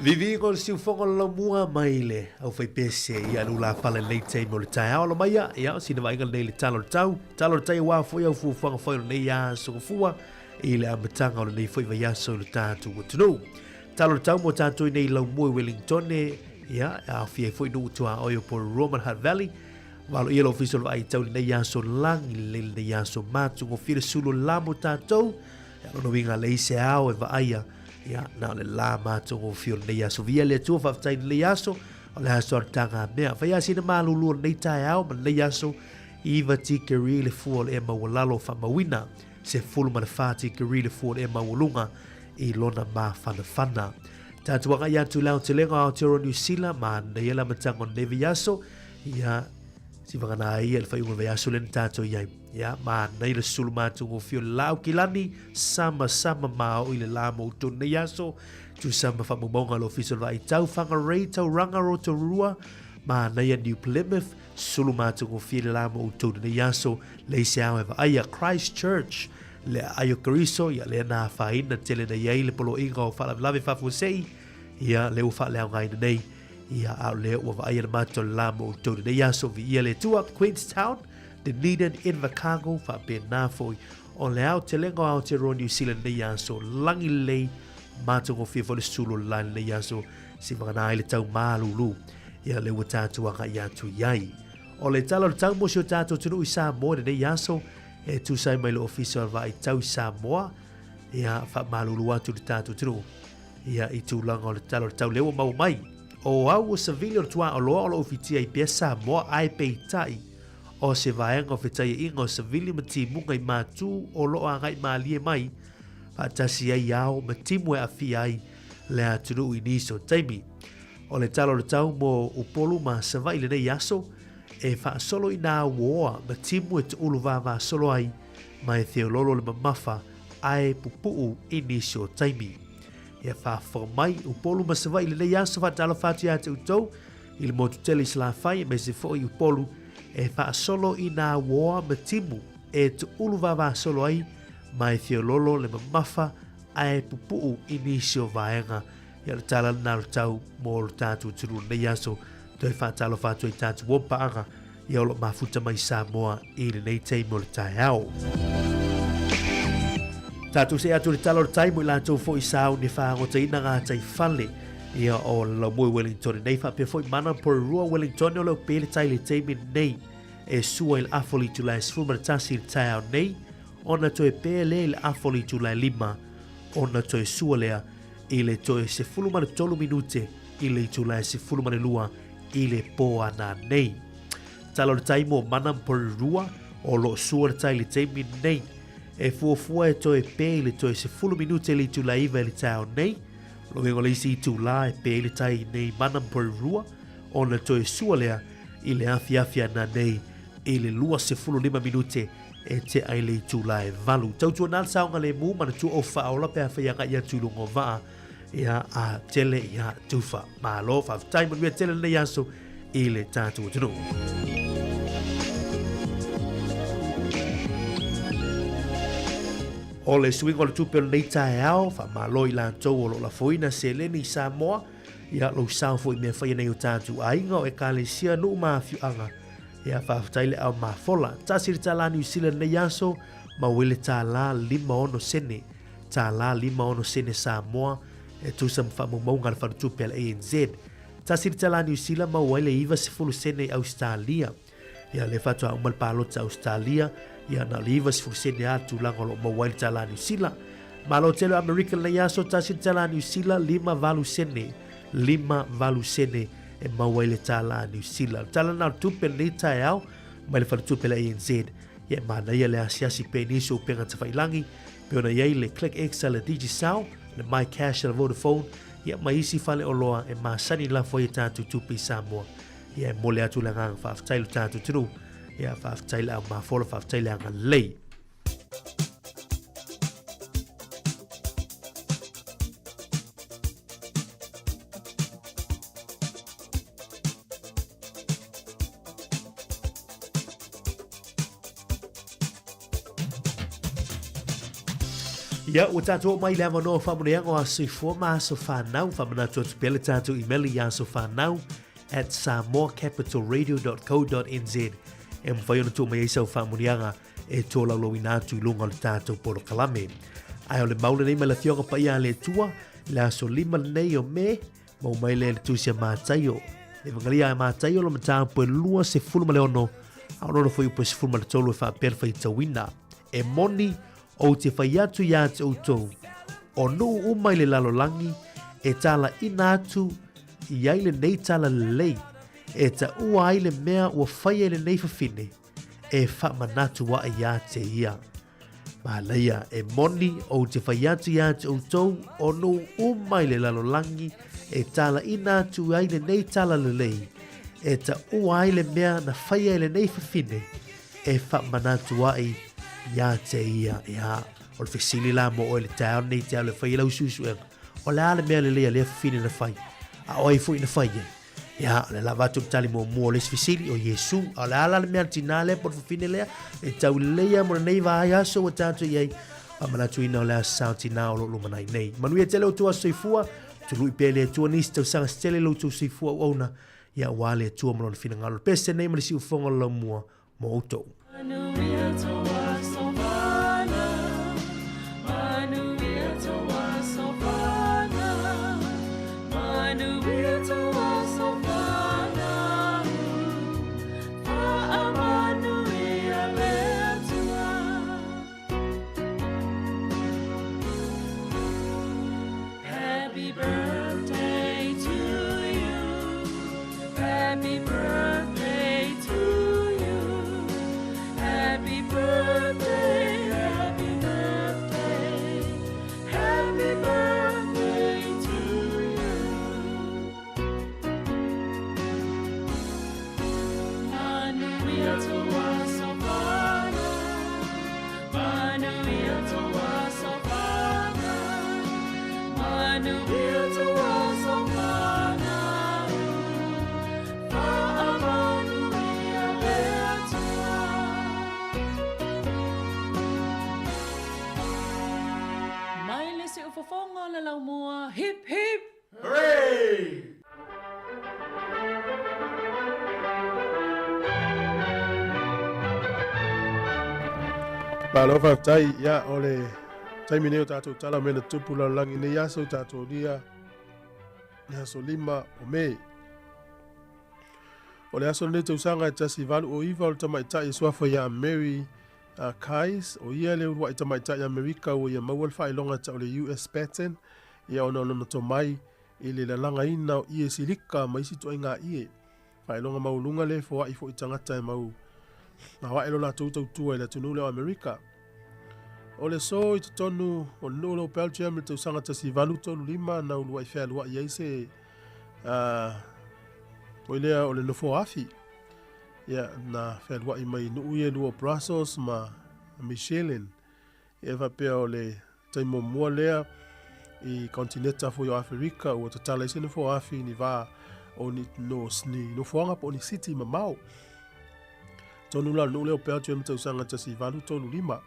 Viviiga o le siufogo o le laumua mai le aufaipese ia le ulafale i lenei taimi o le taeao. Alo maia, ia, o sina vaaiga lenei i le tala o le tau. Tala o le tai aua foi au fuafuaga foi o lenei aso gafua i le amataga o lenei foi vaiaso i lo tatou atunuu. Tala o le tau mo tatou i nei laumua i Wellington, ia, e aofia ai foi nuu tuaoi o Porirua ma le Hutt Valley. Valoia le Ofisa o le Vaai Tau i lenei aso lagi lelei lenei aso matugofie le sulu o le la mo tatou. Ia, lona uiga leai se ao e vaaia, ia, na o le la matagofie o lenei aso. Viia le Atua, faafetai i lenei aso, o le aso a le tagamea. Fai lava sina malulu o lenei taeao ma lenei aso, 9 tikeri le fua o le ea maualalo faamauina, 14 tikeri le fua o le ea maualuga i lona mafanafana. Tatou agai atu i le aotelega o Aotearoa Niu Sila, manaia le amataga o lenei vaiaso, ia, sivagana ai ia le faaiuga o le vaiaso lea na tatou i ai. Ia, manaia le sulu matagofie o le la Aukilani, sama sama maoʻi le la mo outou lenei aso, tusa ma faamaumauga a le Ofisa o le Vaai Tau, Whangarei, Tauranga, Rotorua, manaia New Plymouth, sulu matagofie le la mo outou lenei aso, leai se ao e vaaia, Christchurch, le aai o Keriso, ia lea na afaina tele na i ai le poloaiga o faalavelave faafuasei, ia lea ua faaleaogaina nei, ia a o lea ua vaaia le mata o le la mo outou lenei aso, viia le Atua, Queenstown, Dunedin, Invercargill, faapena foi o le aotelega o Aotearoa New Zealand lenei aso, lagi lelei, matagofie foi le sulu o le la lenei aso, sivagana ai le tau malulu, ia lea ua tatou agai atu i ai. O le tala o le tau mo si o tatou atunuu i Samoa i lenei aso, e tusa ai mai le Ofisa o le Vaai Tau i Samoa, ia faamalulu atu i le tatou atunuu, ia i tulaga o le tala o le tau lea ua maua mai. O au o Savili o le tuaoloa o lo o ufitia ai pea Samoa ae peitai, o se vaega o fetaiaiga o Savili ma timuga i Matu o lo o agai malie mai faatasi ai ao ma timu e aafia ai le atunuu i nisi o taimi. O le tala o le tau mo Upolu ma Savaii lenei aso, e faasolo i nā uoa ma timu e tuulu vāvāsolo ai ma e feoloolo le mamafa ae pupuu i nisi o taimi. Ia faafofoga mai, Upolu ma Savaii lenei aso faatalofa atu ia te outou i le motu tele i Salafai aemaise foi i Upolu e faasolo i nā uoa ma timu e tuulu vāvāsolo ai ma e feoloolo le mamafa ae pupuu i nisi o vaega. Ia o le tala lena o le tau mo lo tatou atunuu i lenei aso. Toe faatalofa atu ai tatou uo paaga ia o lo o mafuta mai Samoa i lenei taimi o le taeao. Tatou see atu i le tala o le tai mo i latou foi sa auni faagotaina gatai fale ia o le laumua i Wellington nei faapea foi mana Porirua Wellington o lo o pe le tai i le taimi nei e sua i le afa o le itula e 11 i le taeao nei ona toe pe lea i le afa o le itula e 5 ona toe sua lea i le toe 13 minute i le itula e 12 i le pō ana nei. Tala o le tai mō Mana Porirua o lo o sua le tai i le taimi nei. E fuafua e toe pē i le toe 10 minute i le itula 9 i le taeao nei. Lo uiga o le isi itula e pē i le tai nei Mana Porirua ona toe sua lea i le afiafi ana nei i le 25 minute e tea i le itula e 8. Tautuana le saogalemu, manatua o faaola pe a fai agai atu i luga o vaa, ia a tele ia tufa. Malo, faafetai, manuia tele lenei aso i le tatou atunuu. O le suiga o le tupe o lenei taeao, faamalo i latou o lo o lafoina seleni i Samoa, ia lou sao foi i mea faia nei o tatou aiga o ekalesia, nuu ma afioaga. Ia faafetai le ao mafola. Tasi le tālā Niu Sila lenei aso, maua ai le tālā 56 sene. Tālā 56 sene Samoa, e tusa ma faamaumauga a le faletupe a le ANZ. Tasi le tālā Niu Sila, maua ai le 90 sene i Ausetalia. Ia lea faatoa uma le palota Ausetalia, ia na o le 90 sene lava le tulaga o lo o maua ai le tālā Niu Sila. Malo tele o Amerika lenei aso, tasi le tālā Niu Sila, 58 sene. 58 sene e maua ai le tālā Niu Sila. O le tala lena o le tupe lenei taeao mai le faletupe le ANZ. Ia e manaia le asiasi pea i nisi o upega tafailangi, pei ona i ai le ClickX a le Digicel, le MyCash a le Vodafone, ia ma isi faleoloa e masani lafo ai a tatou tupe i Samoa. Ia e mole atu le agaga faafetai i lo tatou atunuu. Ia faafetai le au mafola, faafetai le agalelei. Ia, ua tatou oo mai i le avanoa o faamanuiaga o aso soifua ma aso fanau. Faamanatu atu pea le tatou email i asofanau@samoacapitalradio.co.nz e mafai ona tuu mai ai sau faamanuiaga e tolaulauina atu i luga o le tatou polokalame. Ae o le mau lenei mai le Afioga Paia a le Atua, le aso 5 lenei o Me, Mau mai lea i le tusi a Mataio. Le Evangelia a Mataio, le mataupu e 26, a o lona fuaiupu e 13 e faapea le faitauina. E moni, ou te fai atu iā te outou, o nuu uma i le lalolagi e talaiina atu i ai lenei tala lelei, e taua ai le mea ua faia e lenei fafine, e faamanatu ae iā te ia. Manaia, e moni, ou te fai atu iā te outou, o nuu uma i le lalolagi e talaiina atu ai lenei tala lelei, e taua ai le mea na faia e lenei fafine, e faamanatu ai iā te ia. Ia, o le fesili la mo oe le taeao lenei te alu e fai ai lau suesuega, o le a le mea lelei a lea fafine na fai, a o ai foi na fai ai? Ia, o le lava atu le tali muamua o le isi fesili, o Iesu. A o le a la le mea a le tinā lea po o le fafine lea, e tau lelei lava mo lenei vaiaso ua tatou i ai, faamanatuina o le aso sao tinā o lo o lumanai nei. Manuia tele outou aso soifua, tului pea e le Atua nisi tausaga se tele lo outou soifua auauna, ia aua le Atua ma lona finagalo. Le pese nei ma le siufofoga o le laumua mo outou. Happy birthday to you. Happy birthday to you. Happy birthday, happy birthday. Happy birthday to you. Manuia tou aso fanau. Manuia tou aso fanau. Manuia tou aso fanau. Faamanuia le Atua. Mai le siufofoga o le laumua, hip hip! Malo faafetai. Ia, o le taimi nei o tatou tala o mea na tupu lalolagi nei aso tatou lia le aso 5 o Me. O le aso lenei tausaga e 1809 o le tamaitai e suafa ia Mary Kais, o ia le uluai tamaitai Amerika ua ia maua le faailoga tau le US Patent, ia ona o lona tomai i le lalagaina o ie silika ma isi ituaiga ie. Faailoga maualuga le foai foi tagata e mau aoae lo latou tautua i le atunuu lea o Amerika. O le aso i totonu o le nuu o Belgium i le tausaga 1835 na uluai fealuai ai se oi lea o le nofoa afi. Ia, na fealuai mai nuu ia e lua o Brussels ma Mechelen. Ia e faapea o le taimi muamua lea i kontineta foi o Aferika ua tatala ai se nofoa afi i ni va o ni, no, ni nofoaga po o ni city mamao. Tonu la o le nuu lea o Belgium i tausaga 1835.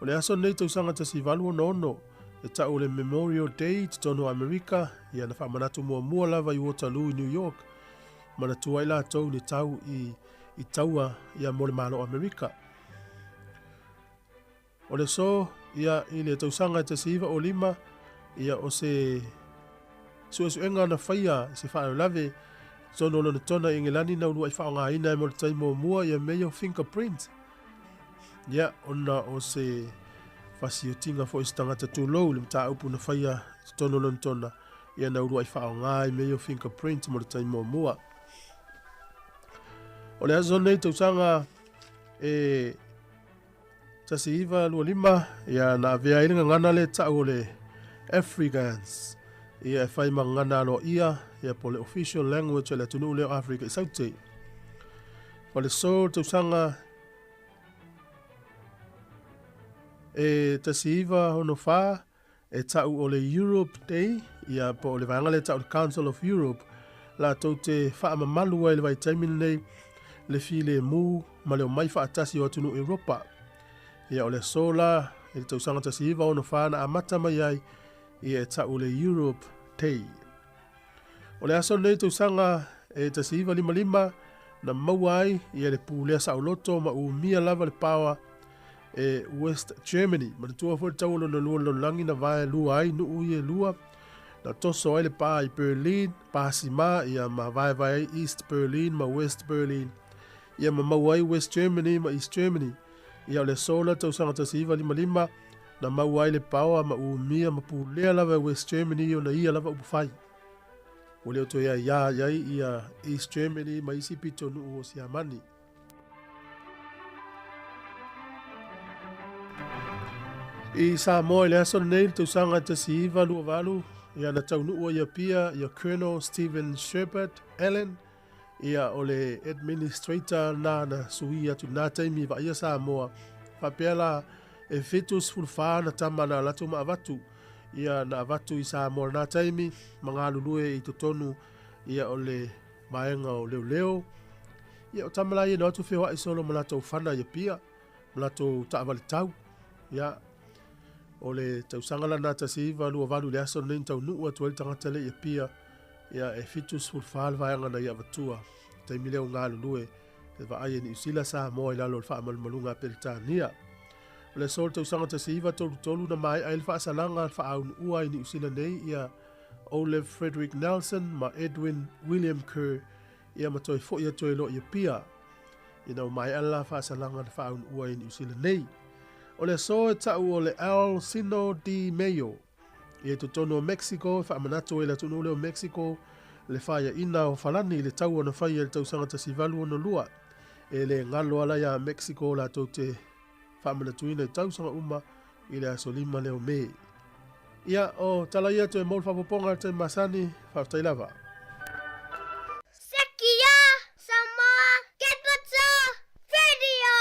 O le aso lenei tausaga 1866, e tau o le Memorial Day i totonu o Amerika, ia na faamanatu muamua lava i Waterloo i New York, manatua ai latou ni tau i, i taua ia mo le Malo o Amerika. O le aso ia i le tausaga e 1905, ia o se suesuega na faia i se faalavelave totonu o Lonetona i Ingelani na uluai faaaogaina ai mo le taimi muamua ia mea ia o fingerprint. Ia, ona o se fasiotiga foi se tagata tulou i le mataupu na faia i totonu o Lonetona, ia na uluai faaaoga ai mea ia o fingerprint mo le taimi muamua. O le aso nei tausaga e 1925, ia na avea ai le gagana lea tau o le Afrikaans, ia e fai ma gagana aloaia, ia po o le official language a le atunuu lea o Afrika i Saute. O le so tausaga e 1964, e tau o le Europe Day, ia po o le vaega lea e tau o le Council of Europe, latou te faamamalu ai i le vaitaimi lenei le filemu ma le omai faatasi o atunuu Europa. Ia o le aso la, i le tausaga 1964 na amata mai ai ia e ta'u le Europe Day. O le aso lenei tausaga e 1955 na maua ai ia le pulea saoloto ma umia lava le paoa e West Germany. Manatua foi le taua lona lua o le lalolagi na vaelua ai nuu ia e lua, na toso ai le pā i Berlin, pā simā ia ma vaevae ai East Berlin ma West Berlin, ia ma maua ai West Germany ma East Germany. Ia o le aso la tausaga 1955 na maua ai le paoa ma umia ma pulea lava e West Germany ona ia lava upufai. Ua le o toe aiā i ai ia East Germany ma isi pitonuu o Siamani. I Samoa i le aso lenei i le tausaga 1928, ia na taunuu ai i Apia ia Colonel Stephen Shepherd Allen, ia o le Administrator na na sui atu i lena taimi i vaaia Samoa. Faapea la, e 74 na tama na latou ma avatu, ia na avatu i Samoa i lena taimi ma galulue i totonu ia o le vaega o leoleo. Ia o tama la ia na o atu feoai solo ma latou fana i Apia, ma latou taavale tau. Ia, o le tausaga la na 1928 i le aso lenei na taunuu atu ai le tagata lea i Apia, ia e 74 le vaega na ia avatua. Taimi lea o galulue e vaai e Niu Sila Samoa i lalo o le faamalumaluga a Peretania. O le aso o le tausaga 1933 na maea ai le faasalaga faaunuua i Niu Sila nei ia Olive Frederick Nelson ma Edwin William Kerr ia ma toe fo'i atu ai loa i Apia. Ina ua maea le la faasalaga na faaunuua i Niu Sila nei. O le aso e ta'u o le El Sino de Mayo ia i totonu o Mexico e faamanatu ai le atunuu lea o Mexico le faiaina o Falani i le taua na faia i le tausaga 1862. E le galo ala iā Mexico latou te faamanatuina i tausaga uma i le aso 5 lea o Me. Ia, o tala ia toe mo le faaopoopoga i le taimi masani, faafetai lava. Sekia Samoa Capital Radio!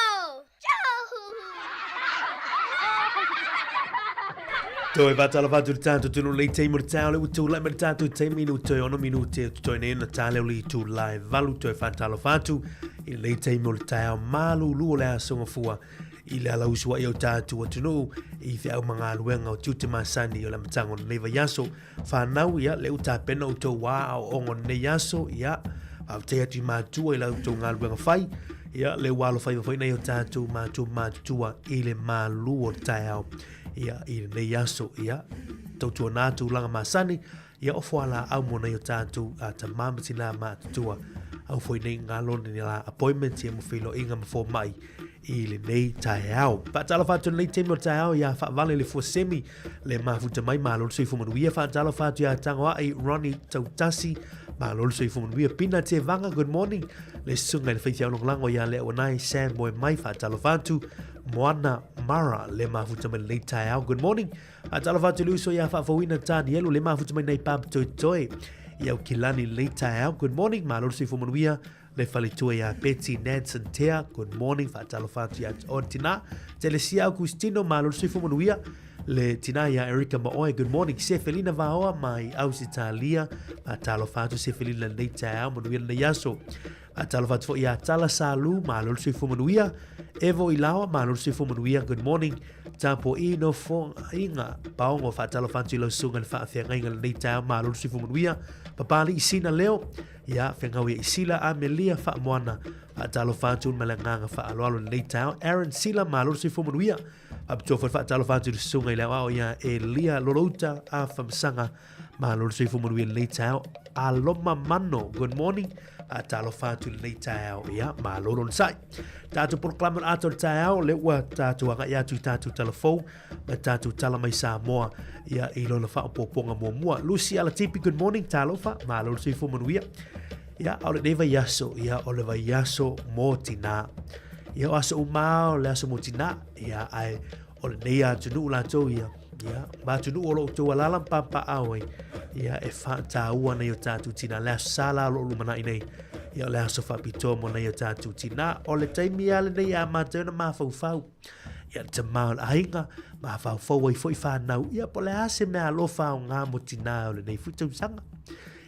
Toe whātala whātu te tātou tunu lei taimi o te tāo le utu lai me te tātou taimi no toe ono minute o te toe nei na tāleo li tu lai valu toe whātala whātu i lei taimi o le taeo mālūlū o le asonga fua i le ala usu ai o tātou atunuu i feau ma galuega o tiute masani o le amataga o lenei vaiaso. Whanau, ia, le utapena o tou wā o ongo lenei aso, ia, faafetai atu i matua i la outou galuega fai, ia, le ua alofaiva foi nai o tātou matua matutua i le malū o le taeao, ia, i lenei aso, ia, tautuana tulaga masani, Ia ofo ala au mo nei o tātou a tamā ma tinā mātutua au foi nei ngā lone ni la appointment ia mo feiloaiga ma fomai i lenei taeao. Faatalofa atu lenei taimi o le taeao ia Faavale le Fuasemi le mafuta mai malo le soifua manuia. Faatalofa atu ia Tagoai Ronnie Tautasi malo le soifua manuia. Pina Tevaga good morning le susuga i le faithiau lagolago ia Leauanai Sam Moe mai. Faatalofa atu Moana Mara le mafuta mai lenei taeao good morning. Faatalofa atu i le uso ia Faafouina Tanielu le mafuta mai nei Pap Toetoe i Aukilani lenei taeao. Good morning, malo le soifua manuia le faletua ia Betty Nansen Tea. Good morning, faatalofa atu ia oe tina. Telesia Augustino, malo le soifua manuia le tina ia Erika Maoe. Good morning, Sefelina Vaoa mai Ausitalia. Faatalofa atu Sefelina lenei taeao, manuia lenei aso. Faatalofa atu foi ia Tala Salu, malo le soifua manuia. Evo Ilaoa, malo le soifua manuia. Good morning. Tapua'i Nofoaiga Paogo, faatalofa atu i lau susuga i le faafeagaiga i lenei taeao, malo le soifua manuia. Papali'i Sina Leo, ia feagau ia Isila Amelia Faamoana, faatalofa atu ma le agaga faaaloalo i lenei taeao. Aaron Sila, malo le soifua manuia. Faapitoa foi le faatalofa atu i le susuga i le aoao ia Elia Lolou-uta Afamasaga, Malo le soifua manuia i lenei taeao. Aloma Mano, good morning. Talofa atu i lenei taeao. Ia, malo lona sai. Tātou polokalame o le ata o le taeao, le ua tātou agai atu i tātou tala fou, ma tātou tala mai Samoa, ia, i lona whaopoponga muamua. Lucy Alatipi, good morning, talofa, malo le soifua manuia. Ia, o lenei vaiaso, ia, o le vaiaso mō tinā. Ia, o aso uma o le aso mō tinā, ia, ai, o lenei atunuu latou ia, ia, ma atunuu o lo o outou alaala ma papaao ai, ia, e faataua nei o tātou tinā. Le aso sa la o lo o lumanai nei, ia, o le aso faapitoa mo nei o tātou tinā. O le taimi lava lenei a mātou na mafaufau, ia, le tamā o le aiga, mafaufau ai foi whānau, ia, po o le a se mea alofa aoga mo tinā o lenei foi tausaga.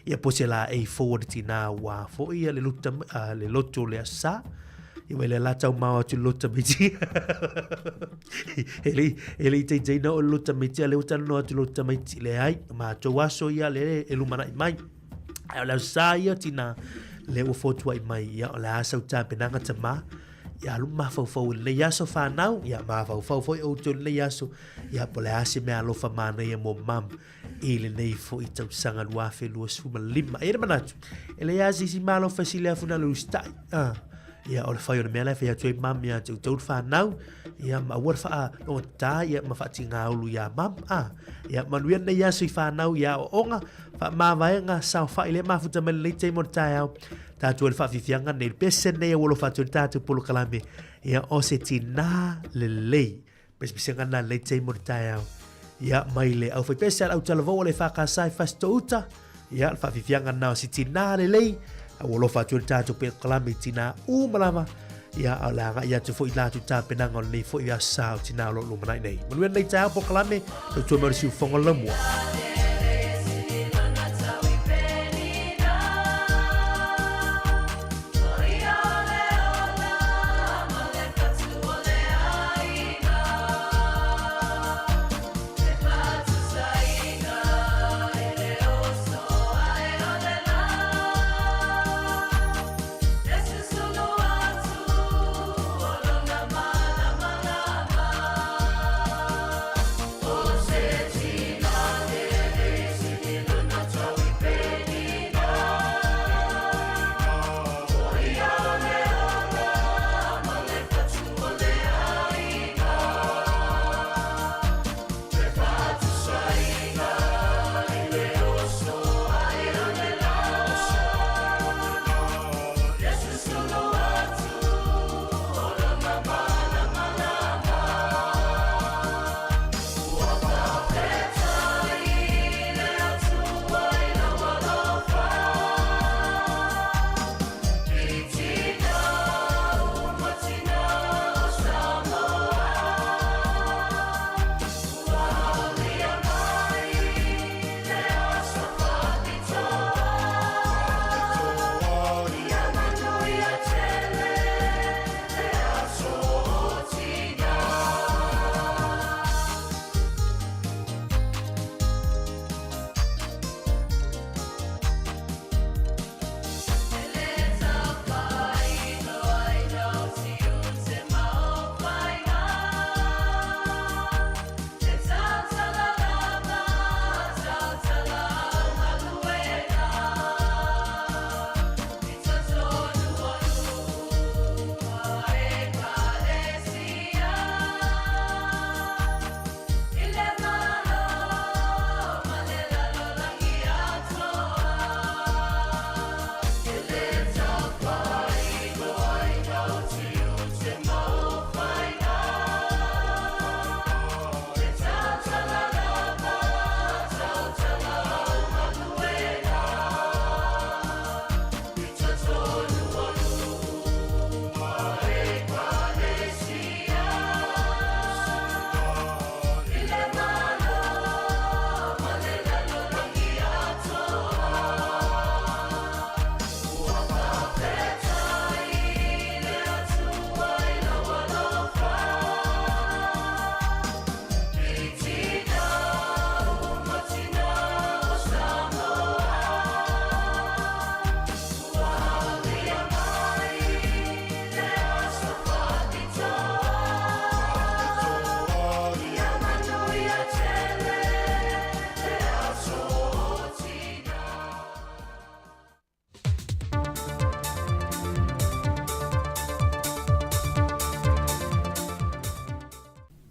Ia, po o se laei fou a le tinā ua foi ia le, luta, le loto o le aso sa. Ia wai le la tau mao atu lo tamaiti. E le e le taitai na o lo tamaiti a le ua talanoa atu lo tamaiti leai matou aso ia le e lumanai mai. Ae o le aso sa ia tina le ua fotuai mai ia o le a sau tapenaga tamā ia alu mafaufau i lenei aso whanau ia mafaufau foi outou i lenei aso ia po o le a se mea alofa manaia mo mum i lenei foi tausaga 2025. E i ai le manatu, e leai lava se isi malo e sili afu na o le usitai. Ah, ia o le fai o le mea la e fai atu ai mum ia te outou le whanau, ia ma aua le whaalogata ia ma whaatingaulu ia mum. Ah, ia manuia lenei aso i whanau ia aoaoga, whaamavaega, saofai le mafuta mai lenei taimi o le taeao. Tātou e le whaafiafiaga nei, le pese nei a ua alofa atu ai le tātou polokalame, ia o se tinā lelei. Pesepesega na lei taimi o le taeao. Ia, mai le au whaipese a le au talavou o le whakasai Fasitouta. Ia, le whaafiafiaga na o se tinā lelei. A ua alofa atu ai le tātou polokalame i tinā uma lava. Ia, a o le agai atu foi i latou tapenaga o lenei foi aso sa o tinā o lo o lumanai nei. Manuia lenei taeao polokalame, tautua mai o le siufofoga o le laumua.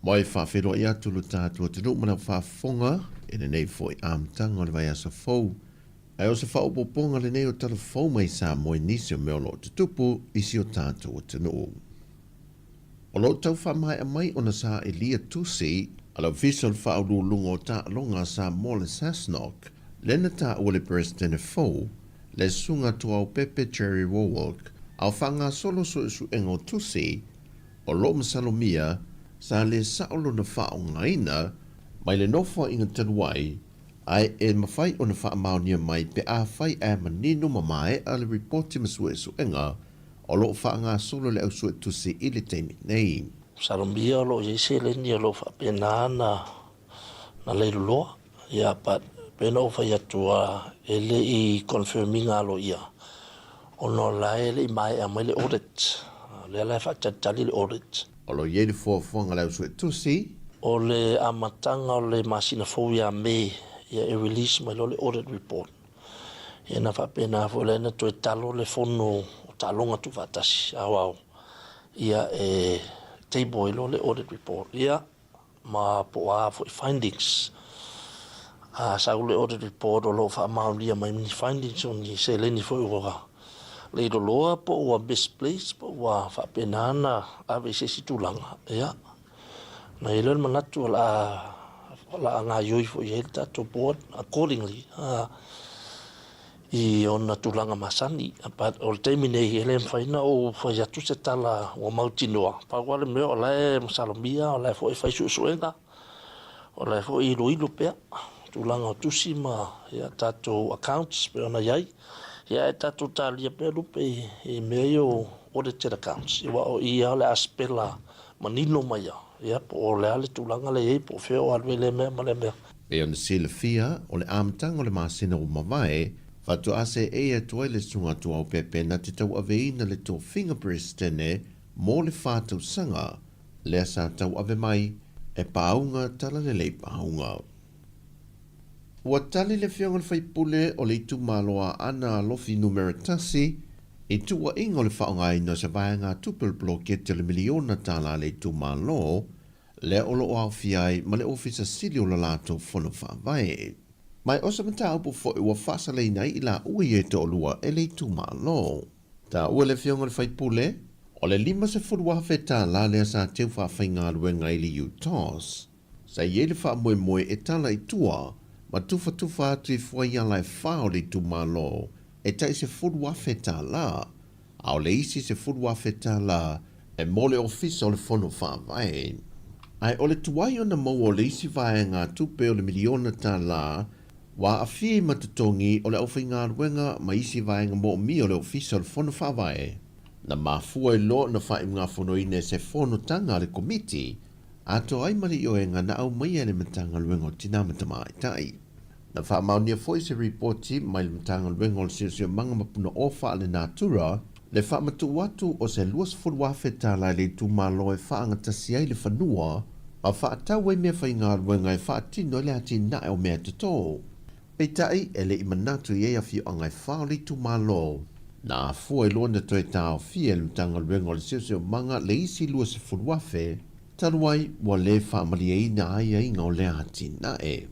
Mai faafeiloai atu lo tatou atunuu ma lau faafofoga i lenei foi amataga o le vaiaso fou. Ae o se faaopoopoga lenei o tala fou mai Samoa i nisi o mea o lo o tutupu i si o tatou atunuu. O lo o tau faamaea mai ona sailiia tusi a le Ofisa o le Faauluuluga o Taaloga a Samoa le SASNOC, lea na taua le Peresetene fou, le Susuga Tuaopepe Jerry Wowok, a o faagasolo suesuega o tusi o lo o masalomia sa le sao lona faaaogaina mai le nofoaiga talu ai, ae e mafai ona faamaonia mai pe afai ae manino ma maea le ripoti ma suesuega. o lo o faagasolo le au suetusi i le taimi nei. Masalomia o lo o i ai seleni o lo o faapena na na leiloloa, ia but pei ona ou fai atu e le i confirm ina aloaia ona o la e le i maea mai le audit. O lea la e faatalitali le audit. O lo o i ai le fuafuaga a le au suetusi. O le amataga o le masina fou ia May, ia e release mai loa le audit report. Ia na faapena foi la na toe talo le fono o taaloga tuufaatasi aoao ia e table ai loa le audit report ia ma po o a foi findings. A sau le audit report o lo o faamaonia mai ni findings o ni seleni foi ua leiloloa po ua misplaced po ua faapena na ave i se isi tulaga ia Ona i ai lea o le manatu o le a gaoioi foi i ai le tatou board accordingly i ona tulaga masani. But o le taimi nei, e le mafai ona ou fai atu se tala ua mautinoa. Pau lava le mea o la e masalomia, o la e foi e fai suesuega, o la e foi e iloilo pea tulaga o tusi ma tatou accounts pei ona i ai. Ia ae tatou talia pea lupe i mea ia o audited accounts, aua o i lava o le a sipela manino mai a, ia, po o le a le tulaga lea e i ai, po o fea o alu ai lea mea ma lea mea. Pei ona silafia, o le amataga o le masina ua mavae, faatoa seei atu ai le Susuga Tuaopepe na te tauaveina le tofiga Peresetene mo le fa tausaga, lea sa tauave mai e Paauga Talalelei Paauga. Ua tali le Afioga i le Faipule o le itumalo Aana Alofi Numera Tasi i tuuaiga o le faaaogaina o se vaegatupe o le poloketi o le miliona tala a le itumalo lea o lo o aofia ai ma le Ofisa Sili o le latou Fono Faavae. Ma o se mataupu foi ua faasalaina ai i laua ia e toalua e le itumalo. Taua le Afioga i le Faipule, o le $50,000 tala lea sa teu faafaigaluega ai le UTOS. Sa i ai le faamoemoe e tala i tua ma tufatufa atu i fuaiala e fa o le itumalo e tai $10,000, a o le isi $10,000 e mo le Ofisa o le Fono Faavae. Ae o le tuai ona maua o le isi vaegatupe o le miliona tala ua aafia i ma totogi o le aufaigaluega ma isi vaega moomia o le Ofisa o le Fono Faavae. Na mafua ai loa ona faaiugafonoina e se fonotaga a le Komiti Atoa ai ma le ioega na aumaia e le Matagaluega o Tina ma Tamaitai. Na faamaonia foi se ripoti mai le Matagaluega o le Siosiomaga ma Punaoa Faalenatura le faamatuu atu o se $20,000 i le itumalo e faagatasi ai le fanua ma faatau ai meafaigaluega e faatino ai le atinae o meatotō. Peitai, e le i manatu i ai afioaga e fa o le itumalo. Na afua i lona toe taofia e le Matagaluega o le Siosiomaga le isi 20,000, talu ai ua le faamalieina aiaiga o lea atinae.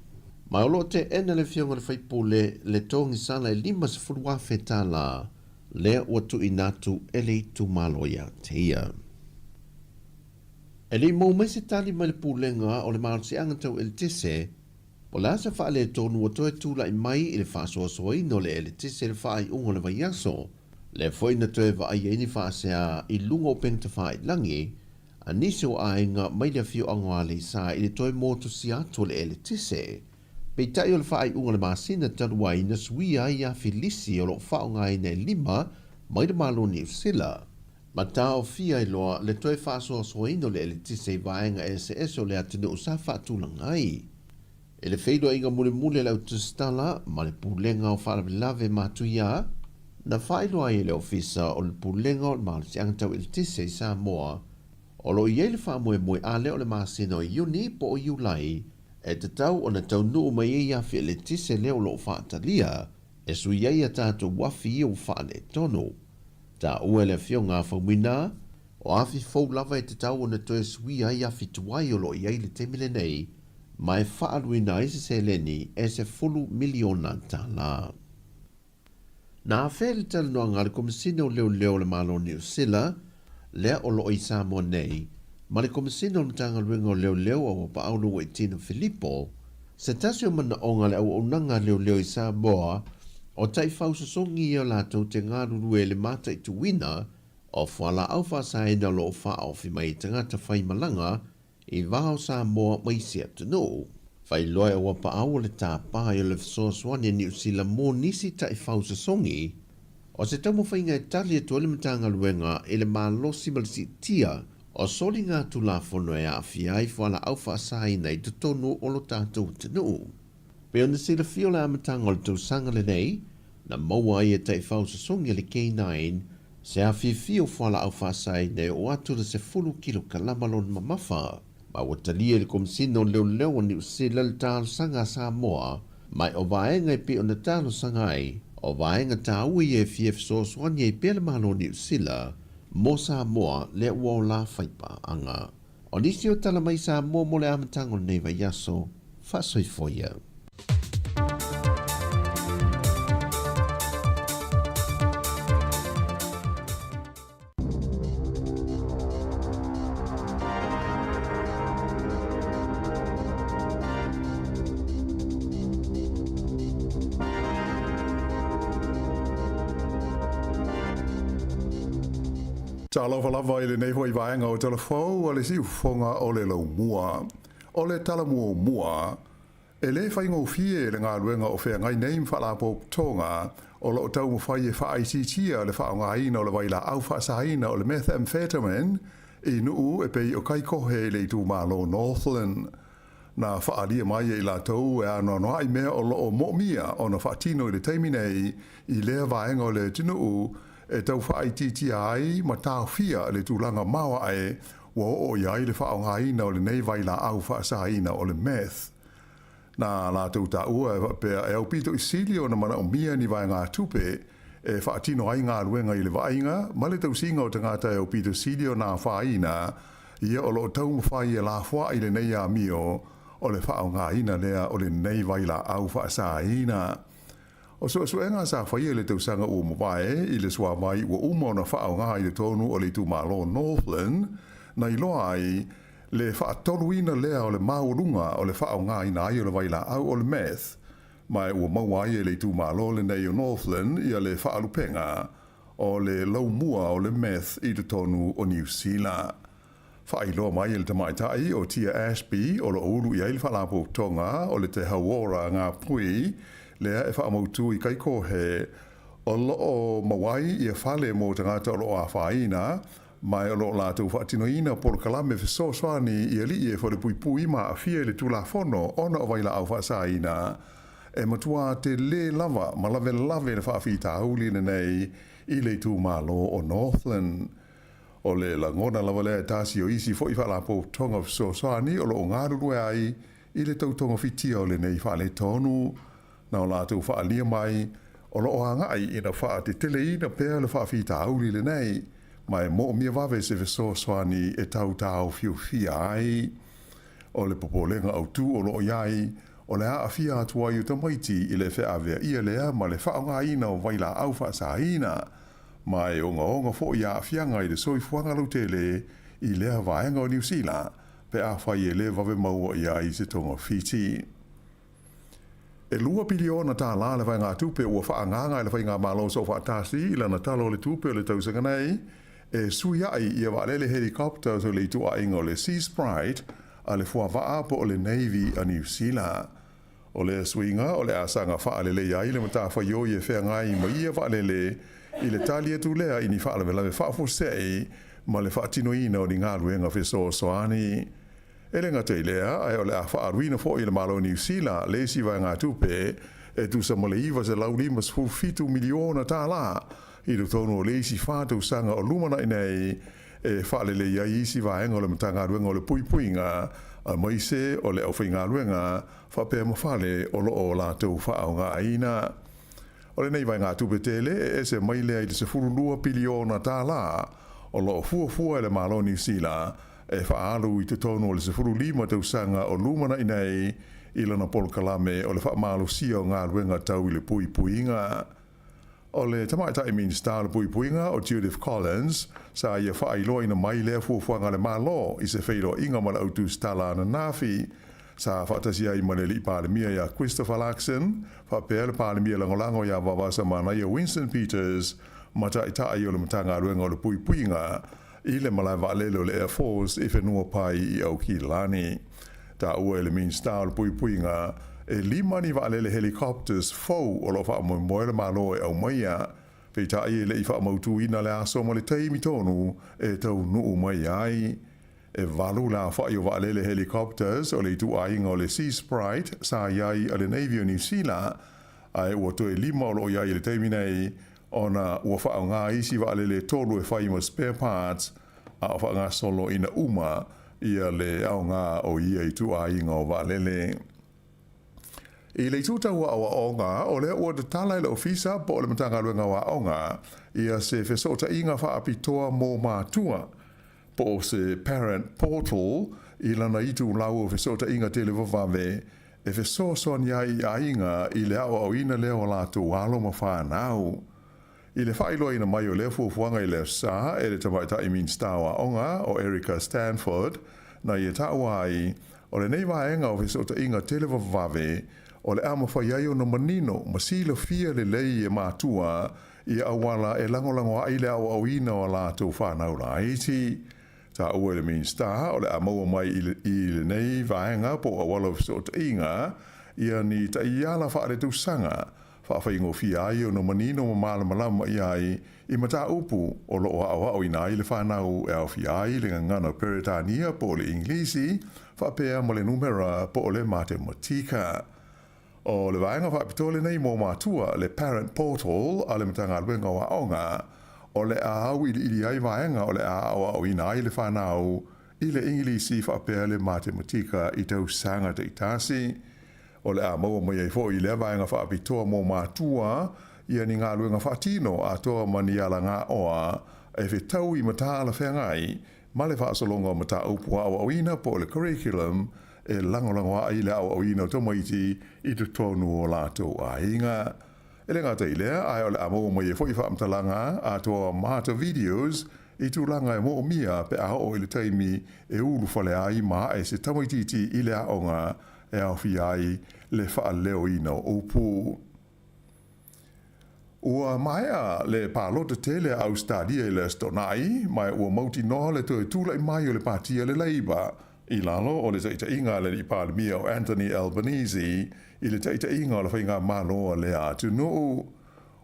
Ma o lo o teena le Afioga i le Faipule le togisala e $50,000 lea ua tuuina atu e le itumalo ia te ia. E le i maua mai se tali mai le Pulega o le Malosiaga Tau Eletise, Po o le a se faaletonu ua toe tulai mai i le faasoasoaina o le eletise i le faaiuga o le vaiaso, lea foi na toe vaai ai ni faasea i luga o upega tafailagi a nisi o aiga mai le afioaga o Aleisa i le toe motusia atu o le eletise. Peitai o le faaiuga o le masina talu ai na suia ai afi lisi o lo o faaaogaina e lima mai le Malo o Niu Sila ma taofia ai loa le toe faasoasoaina o le eletise i vaega eseese o le atunuu sa faatulaga ai. I le feiloaiga mulimuli a le Autusitala ma le Pulega o Faalavelave Matuia, na faailoa ai e le Ofisa o le Pulega o le Malosiaga Tau Eletise i Samoa, o lo o i ai le faamoemoe a lea o le masina o Iuni po o Iulai e tatau ona taunuu mai ai afi eletise lea o lo o faatalia e sui ai a tatou afi ia ua faaletonu. Taua e le Afioga a Faumuina, o afi fou lava e tatau ona toe suia ai afi tuai o lo o i ai i le taimi lenei, ma e faaaluina ai se seleni e $10 miliona. Na afea le talanoaga a le Komesina o Leoleo o le Malo o Niu Sila, lea o lo o i Samoa nei, ma le Komesina o le Matagaluega o Leoleo a Uapaaulo Uaitino Filipo, se tasi o manaoga a le auaunaga a leoleo i Samoa, o taifau sosogi ia latou te galulue i le mataituina o fualaau faasaina o lo o faaofi mai i tagata faimalaga i va o Samoa ma isi atunuu. Faailoa e Uapaau o le tapa ai o le fesoasoani a Niu Sila mo nisi taifau sosogi. O se taumafaiga e tali atu ai le Matagaluega i le malosi ma le siitia o soligatulafono e aafia ai fualaau faasaina i totonu o lo tatou atunuu. Pei ona silafia o le amataga o le tausaga lenei, na maua ai e taifau sosogi a le K9 se afifi o fualaau faasaina e oo atu le 10 kilokalama lona mamafa. Ma ua talia e le Komesina o Leoleo a Niu Sila le talosaga a Samoa, ma o vaega e pei ona talosaga ai, o vaega taua ia e fia fesoasoani ai pea le Malo o Niu Sila mo Samoa lea ua ola faipaaga. O nisi o tala mai Samoa mo le amataga o lenei vaiaso, faasoifua ia. Talofa lava i lenei foi vaega o Tala Fou a le Siufofoga o le Laumua. O le tala muamua, E le faigofie le galuega o feagai nei ma faalapotopotoga o lo o taumafai e faaitiitia le faaaogaina o le vailaau faasaina o le methamphetamine i nuu e pei o Kaikohe i le itumalo Northland. Na faaalia mai e i latou e anoanoai mea o lo o moomia ona faatino i le taimi nei i lea vaega o le atunuu e tau faaitiitia ai ma taofia le tulaga maoae ua oo i ai le faaaogaina o lenei vailaau faasaina o le meth. Na latou taua e faapea e aupito i sili ona manaomia ni vaegatupe e faatino ai galuega i le vaaiga ma le tausiga o tagata e aupito sili ona afaina ia o lo o taumafai e lafoai lenei amio o le faaaogaina lea o lenei vailaau faasaina. O suesuega sa faia i le tausaga ua mavae i le suavai ua uma ona faaaoga i totonu o le itumalo Northland, na iloa ai le faatoluina lea o le maualuga o le faaaogaina ai o le vailaau o le meth, ma ua maua ai e le itumalo lenei o Northland ia le faalupega o le laumua o le meth i totonu o Niu Sila. Faailoa mai e le tamaitai o Tia Ashby o lo o ulu i ai le faalapotopotoga o le Te Hauora Ngā Pui lea e faamautu i Kaikohe o lo o maua ai ia fale mo tagata o lo o afaina ma o lo o latou faatinoina polokalame fesoasoani i alii e falepuipui ma aafia i le Tulafono ona o vailaau faasaina e matua telē lava ma lavelave le faafitauli lenei i le itumalo o Northland. O le lagona lava lea e tasi o isi foi faalapotopotoga fesoasoani o lo o galulue ai i le tau togafitia o lenei faaletonu. Na o latou faaalia mai o lo o agai ina faateteleina pea le faafitauli lenei, ma e moomia vave se fesoasoani e tau taofiofia ai. O le popolega autū o lo o i ai, o le aafia atu ai o tamaiti i le feaveaia lea ma le faaaogaina o vailaau faasaina, ma e ogaoga foi aafiaga i le soifuaga lautele i lea vaega o Niu Sila pe afai e lē vave maua i ai se togafiti. E $2 piliona le vaegatupe ua faaagaaga e le faigamalo soofaatasi i lana Tala o le Tupe o le tausaga nei e suiai ia vaalele helicopters o le ituaiga o le Sea Sprite a le fuavaa po o le Navy a Niu Sila. O lea suiga o le a saga faaleleia ai le matafaioi e feagai ma ia vaalele i le tali atu lea i ni faalavelave faafuasei ma le faatinoina o ni galuega fesoasoani. E le gata i lea, ae o le a faaaluina foi e le Malo o Niu Sila le isi vaegatupe e tusa ma le $957 miliona i totonu o le isi 4 tausaga o lumanai nei e faaleleia ai isi vaega o le Matagaluega o le Puipuiga aemaise o le aufaigaluega faapea ma fale o lo o latou faaaogaina. O lenei vaegatupe tele e ese mai lea i le $12 piliona o lo o fuafua e le Malo o Niu Sila e faaalu i totonu o le 15 tausaga o lumanai nei i lana polokalame o le faamalosia o galuega tau i le puipuiga. O le tamaitai Minisita o le Puipuiga o Judith Collins sa ia faailoaina mai lea fuafuaga a le Malo i se feiloaiga ma le au tusitala ananafi sa faatasi ai ma le alii Palemia ia Christopher Luxon faapea le Palemia Lagolago ia Vaovasamanaia Winston Peters ma taitai o le Matagaluega o le Puipuiga i le malae vaalele o le Air Force i Whenuapai i Aukilani. Taua e le Minisita o le Puipuiga e 5 ni vaalele helicopters fou o lo o faamoemoe le Malo e aumaia. Peitai e le i faamautuina le aso ma le taimi tonu e taunuu mai ai. E valu le aofa'i o vaalele helicopters o le ituaiga o le Sea Sprite sa i ai a le Navy o Niu Sila, ae ua toe lima o lo o i ai i le taimi nei ona ua faaaoga isi vaalele e tolu e fai ma spare parts a o faagasolo ina uma ia le aoga o ia ituaiga o vaalele. I le itu tau aoaoga, o lea ua tatala e le Ofisa po o le Matagaluega o Aoga ia se fesootaiga faapitoa mo matua, po o se parent portal i lana itulau o fesootaiga televavave e fesoasoani ai i aiga i le aoaoina lea o latou alo ma fanau. I le faailoaina mai o lea fuafuaga i le Aso Sa e le Tamaitai Minisita o Aoga o Erica Stanford, na ia taua ai, o lenei vaega o fesootaiga televavave o le a mafai ai ona manino ma silafia lelei e matua ia auala e lagolago ai le aoaoina o a latou fanau laiti. Taua e le Minisita o le a maua mai i lenei vaega po o auala o fesootaiga ia ni taiala faaletausaga faafaigofie ai ona manino ma malamalama i ai i mataupu o lo o aoaoina ai le fanau e aofia ai le gagana Peretania po o le Igilisi faapea ma le numera po o le matematika. O le vaega faapitoa lenei mo matua, le Parent Portal a le Matagaluega o Aoga, o le a auiliili ai vaega o le a aoaoina ai le fanau i le Igilisi faapea le matematika i tausaga taitasi. O le a maua mai ai foi i lea vaega faapitoa mo matua ia ni galuega faatino atoa ma ni alagaoa e fetau i matalafeagai ma le faasologa o mataupu aoaoina po o le curriculum e lagolago ai le aoaoina o tamaiti i totonu o latou aiga. E le gata i lea, ae o le a maua mai ai foi faamatalaga atoa ma ata videos i tulaga e moomia pe a oo i le taimi e ulufale ai ma ae se tamaitiiti i le aoga e aofia ai le faaleoina o upu. Ua maea le palota tele a Ausetalia i le Aso Toonai, ma ua mautinoa le toe tula'i mai o le Pati a le Leipa i lalo o le taitaiga a le Alii Palemia o Anthony Albanese i le taitaiga o le faigamalo a lea atunuu.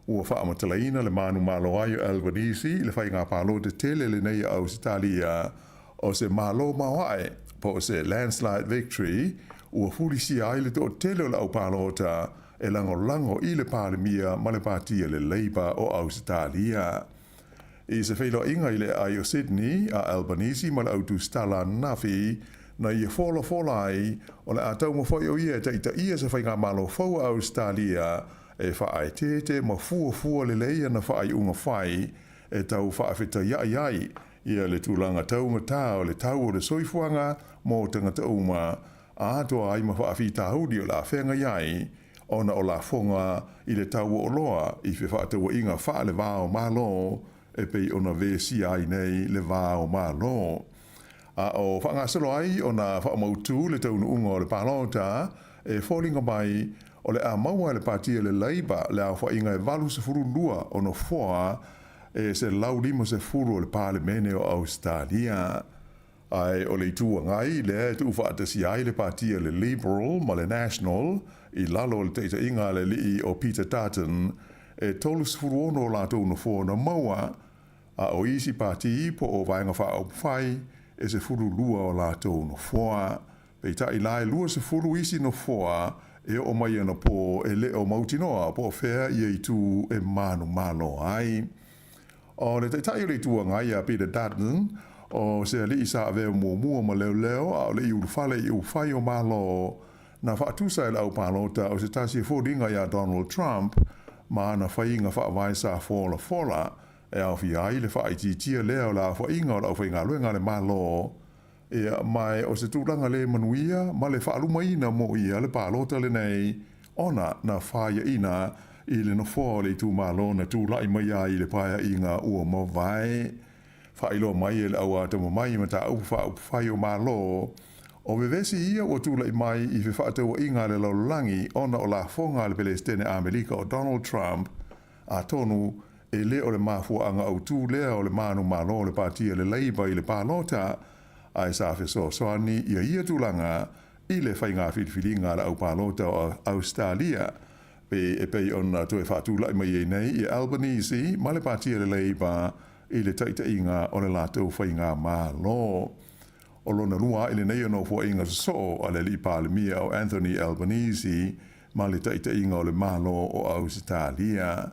Ua faamatalaina le manumalo ai o Albanese i le faiga palota tele lenei a Ausetalia o se malo maoae po o se landslide victory ua fulisia ai le toatele o le au palota e lagolago i le Palemia ma le Pati a le Labour o Ausetalia. I se feiloaiga i le aai o Sydney a Albanese ma le au tusitala ananafi, na ia folafola ai o le a taumafai o ia e taitaia se faigamalo fou a Ausetalia e faaeteete ma fuafua lelei ana faaiuga fai e tau faafetaia'i ai ia le tulaga taugatā o le tau o le soifuaga mo tagata uma, atoa ai ma faafitauli o le a feagai ai ona o lafoga i le tau o oloa i fefaatauaiga faale-va o Malo e pei ona vesia ai nei le va o Malo. A o faagasolo ai ona faamautū le taunuuga o le palota e foliga mai o le a maua e le Pati a le Labour le aofaiga e 82 o nofoa e 150 o le Palemene o Ausetalia. Ae o le Itu Agai lea e tuufaatasia ai le Pati a le Liberal ma le National i lalo o le taitaiga a le alii o Peter Dutton, e 36 o latou nofoa na maua, a o isi pati po o Vaega Faaupufai e 12 o latou nofoa. Peitai la e 20 isi nofoa e oo mai anapō e le o mautinoa po o fea ia itu e manumalo ai. O le Taitai o le Itu Agai ia Peter Dutton, o se alii sa avea muamua ma leoleo a o le i ulufale i upufai o Malo, na faatusa e le au palota o se tasi e foliga iā Donald Trump ma ana faiga faavae sa folafola e aofia ai le faaitiitia lea o le aofaiga o le aufaigaluega a le Malo. Ia, ma o se tulaga le manuia ma le faalumaina mo ia le palota lenei ona na faiaina i le nofoa o le itumalo na tulai mai ai i le paeaiga ua mavae. Faailoa mai e le au atamamai i mataupu faaupufai o Malo, o vevesi ia ua tulai mai i fefaatauaiga a le lalolagi ona o lafoga a le Pelesitene Amerika o Donald Trump, atonu e le o le mafuaaga autū lea o le manumalo o le Pati a le Labour i le palota, ae sa fesoasoani ia ia tulaga i le faiga filifiliga a le au palota o Ausetalia. Pe e pei ona toe faatula'i mai ai nei ia Albanese ma le Pati a le Labour i le taita'iga o le latou faigamalo. O lona lua a'i lenei o nofoa'iga sosoo a le Alii Palemia o Anthony Albanese ma le taita'iga o le Malo o Ausetalia.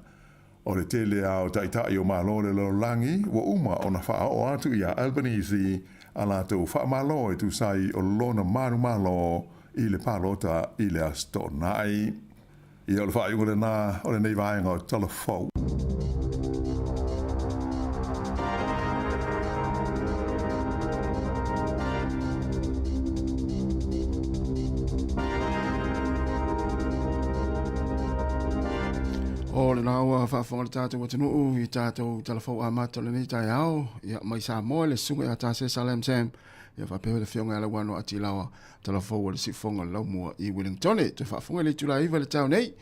O le tele a o ta'ita'i o Malo o le lalolagi ua uma ona faaoo atu iā Albanese a latou faamalo e tusa ai o lona manumalo i le palota i le Aso Toonai. Ia, o le faaiuga lena o lenei vaega o Tala Fou. O lena ua faafofoga le tatou atunuu i tatou talafou amata o lenei taeao, ia mai Samoa le susuga ia Tase Salem Sam, ia faapea le afioga ia Lauano Atilawa, talafou o le siufofoga o le Laumua i Wellingtone. Toe faafofoga i le itula e 9 i le taeao nei,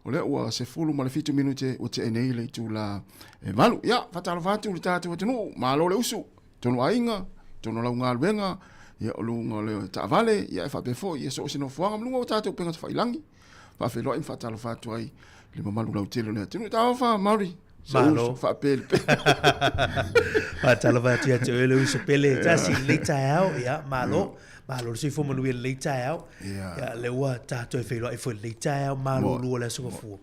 o lea ua 17 minute ua tea nei le itula e 8. Ia, faatalofa atu i le tatou atunuu, malo le usu, tonu aiga, tonu lau galuega, ia o luga o le taavale, ia e faapea foi ia so o se nofoaga ma luga o tatou upega tafailangi. Faafeiloai ma faatalofa atu ai i le mamalu lautele o le atunuu. Talofa Maori. Malo. Faapele pele. Faatalofa atu ia te oe le uso pele. Tasi i lenei taeao. Ia, malo. Malo le soifua manuia i lenei taeao. Ia, lea ua tatou e feiloai foi i lenei taeao malulu o le Aso Gafua.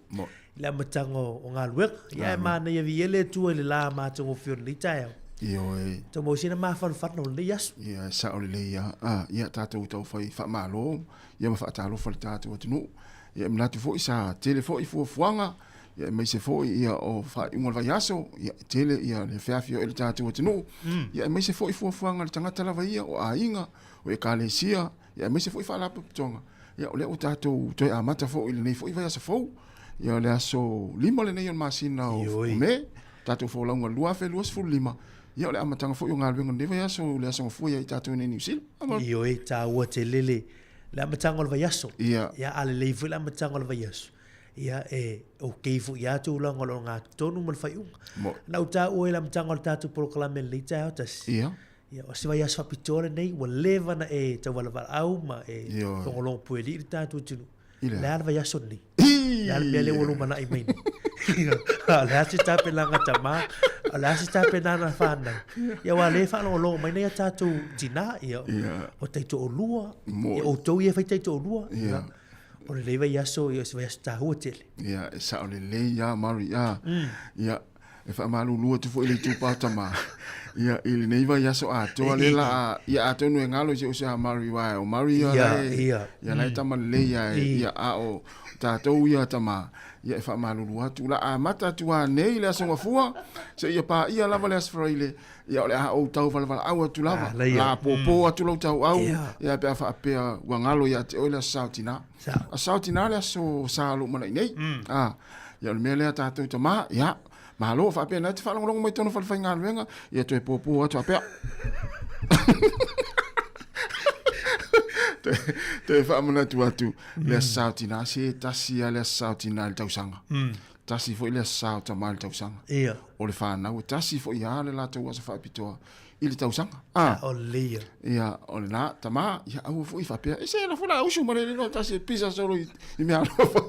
I le amataga o galuega. Ia, e manaia viia le Atua i le la matagofie o lenei taeao. Ioe. Tau maua sina mafanafana o lenei aso. Ia, e sao lelei lava. Ah, ia, tatou taufai faamalo ia ma faatalofa i le tatou atunuu. Ia e manatu foi sa tele foi fuafuaga, ia aemaise foi ia o faaiuga o le vaiaso, ia e tele ia le feafioai o le tatou atunuu, ia aemaise foi fuafuaga a le tagata lava ia, o aiga, o ekalesia, ia aemaise foi faalapotopotoga. Ia o lea ua tatou toe amata foi i lenei foi vaiaso fou, ia o le aso 5 lenei o le masina o Me, tatou folauga 2025, ia o le amataga foi o galuega o lenei vaiaso, le Aso Gafua ia i tatou nei i Niu Sila. Ioe, taua tele le le amataga o le vaiaso. Ia. Ia, a lelei foi le amataga o le vaiaso, ia, e okay foi ia tulaga o le ogatotonu ma le faaiuga. Mo. Na ou taua i le amataga o le tatou polokalame i lenei taeao tasi. Ia. Ia, o se vaiaso faapitoa lenei, ua leva ona e tauvalavalaau ma e Ioe. logologo puelii le tatou atunuu. I le a? Le a le vaiaso lenei? Le a le mea lea ua lumanai mai nei? O le a se tapenaga a tama? O le a se tapenaga a fanau? Ia aua o lea e faalogologo mai nei a tatou tina, ia, o taitoalua, ia outou ia e fai taitoalua, ia, o lenei vaiaso, ia o se vaiaso taua tele. Ia, e sao lelei lava Mary, a. Ia, E faamalulu atu foi i le itupa o tama, ia, i lenei vaiaso atoa lea la a, ia atonu e galo i se uso ia Mari aua o Mari ia Ia, la e, ia. ia la e tama lelei ia, I. ia a o tatou ia tama, ia e faamalulu atu. La amata atu a nei le Aso Gafua, seia paia lava le Aso Faraile, ia o le a ou tau valavalaau atu lava, Ah, la ia. la pōpō atu lou tauau, Ia. ia pe a faapea ua galo ia te oe le Aso Sa o Tina. Sao. Aso Sa o Tina le aso sa o lou manai nei. Ah, Ia o le mea lea tatou tama, ia, malo faapea na te faalogologo mai tona falefaigaluega, ia toe pōpō atu faapea. toe, toe faamanatu atu le aso sa o tina, se tasi lava le aso sa o tina i le tausaga. Tasi foi le aso sa o tama i le tausaga. Ia. O le fanau, e tasi foi lava le latou aso faapitoa i le tausaga. Ah. O le ia. Ia, o lena, tama, ia aua foi faapea, e se la foi la usu ma le lilo tasi e pisa solo i, i mea alofa.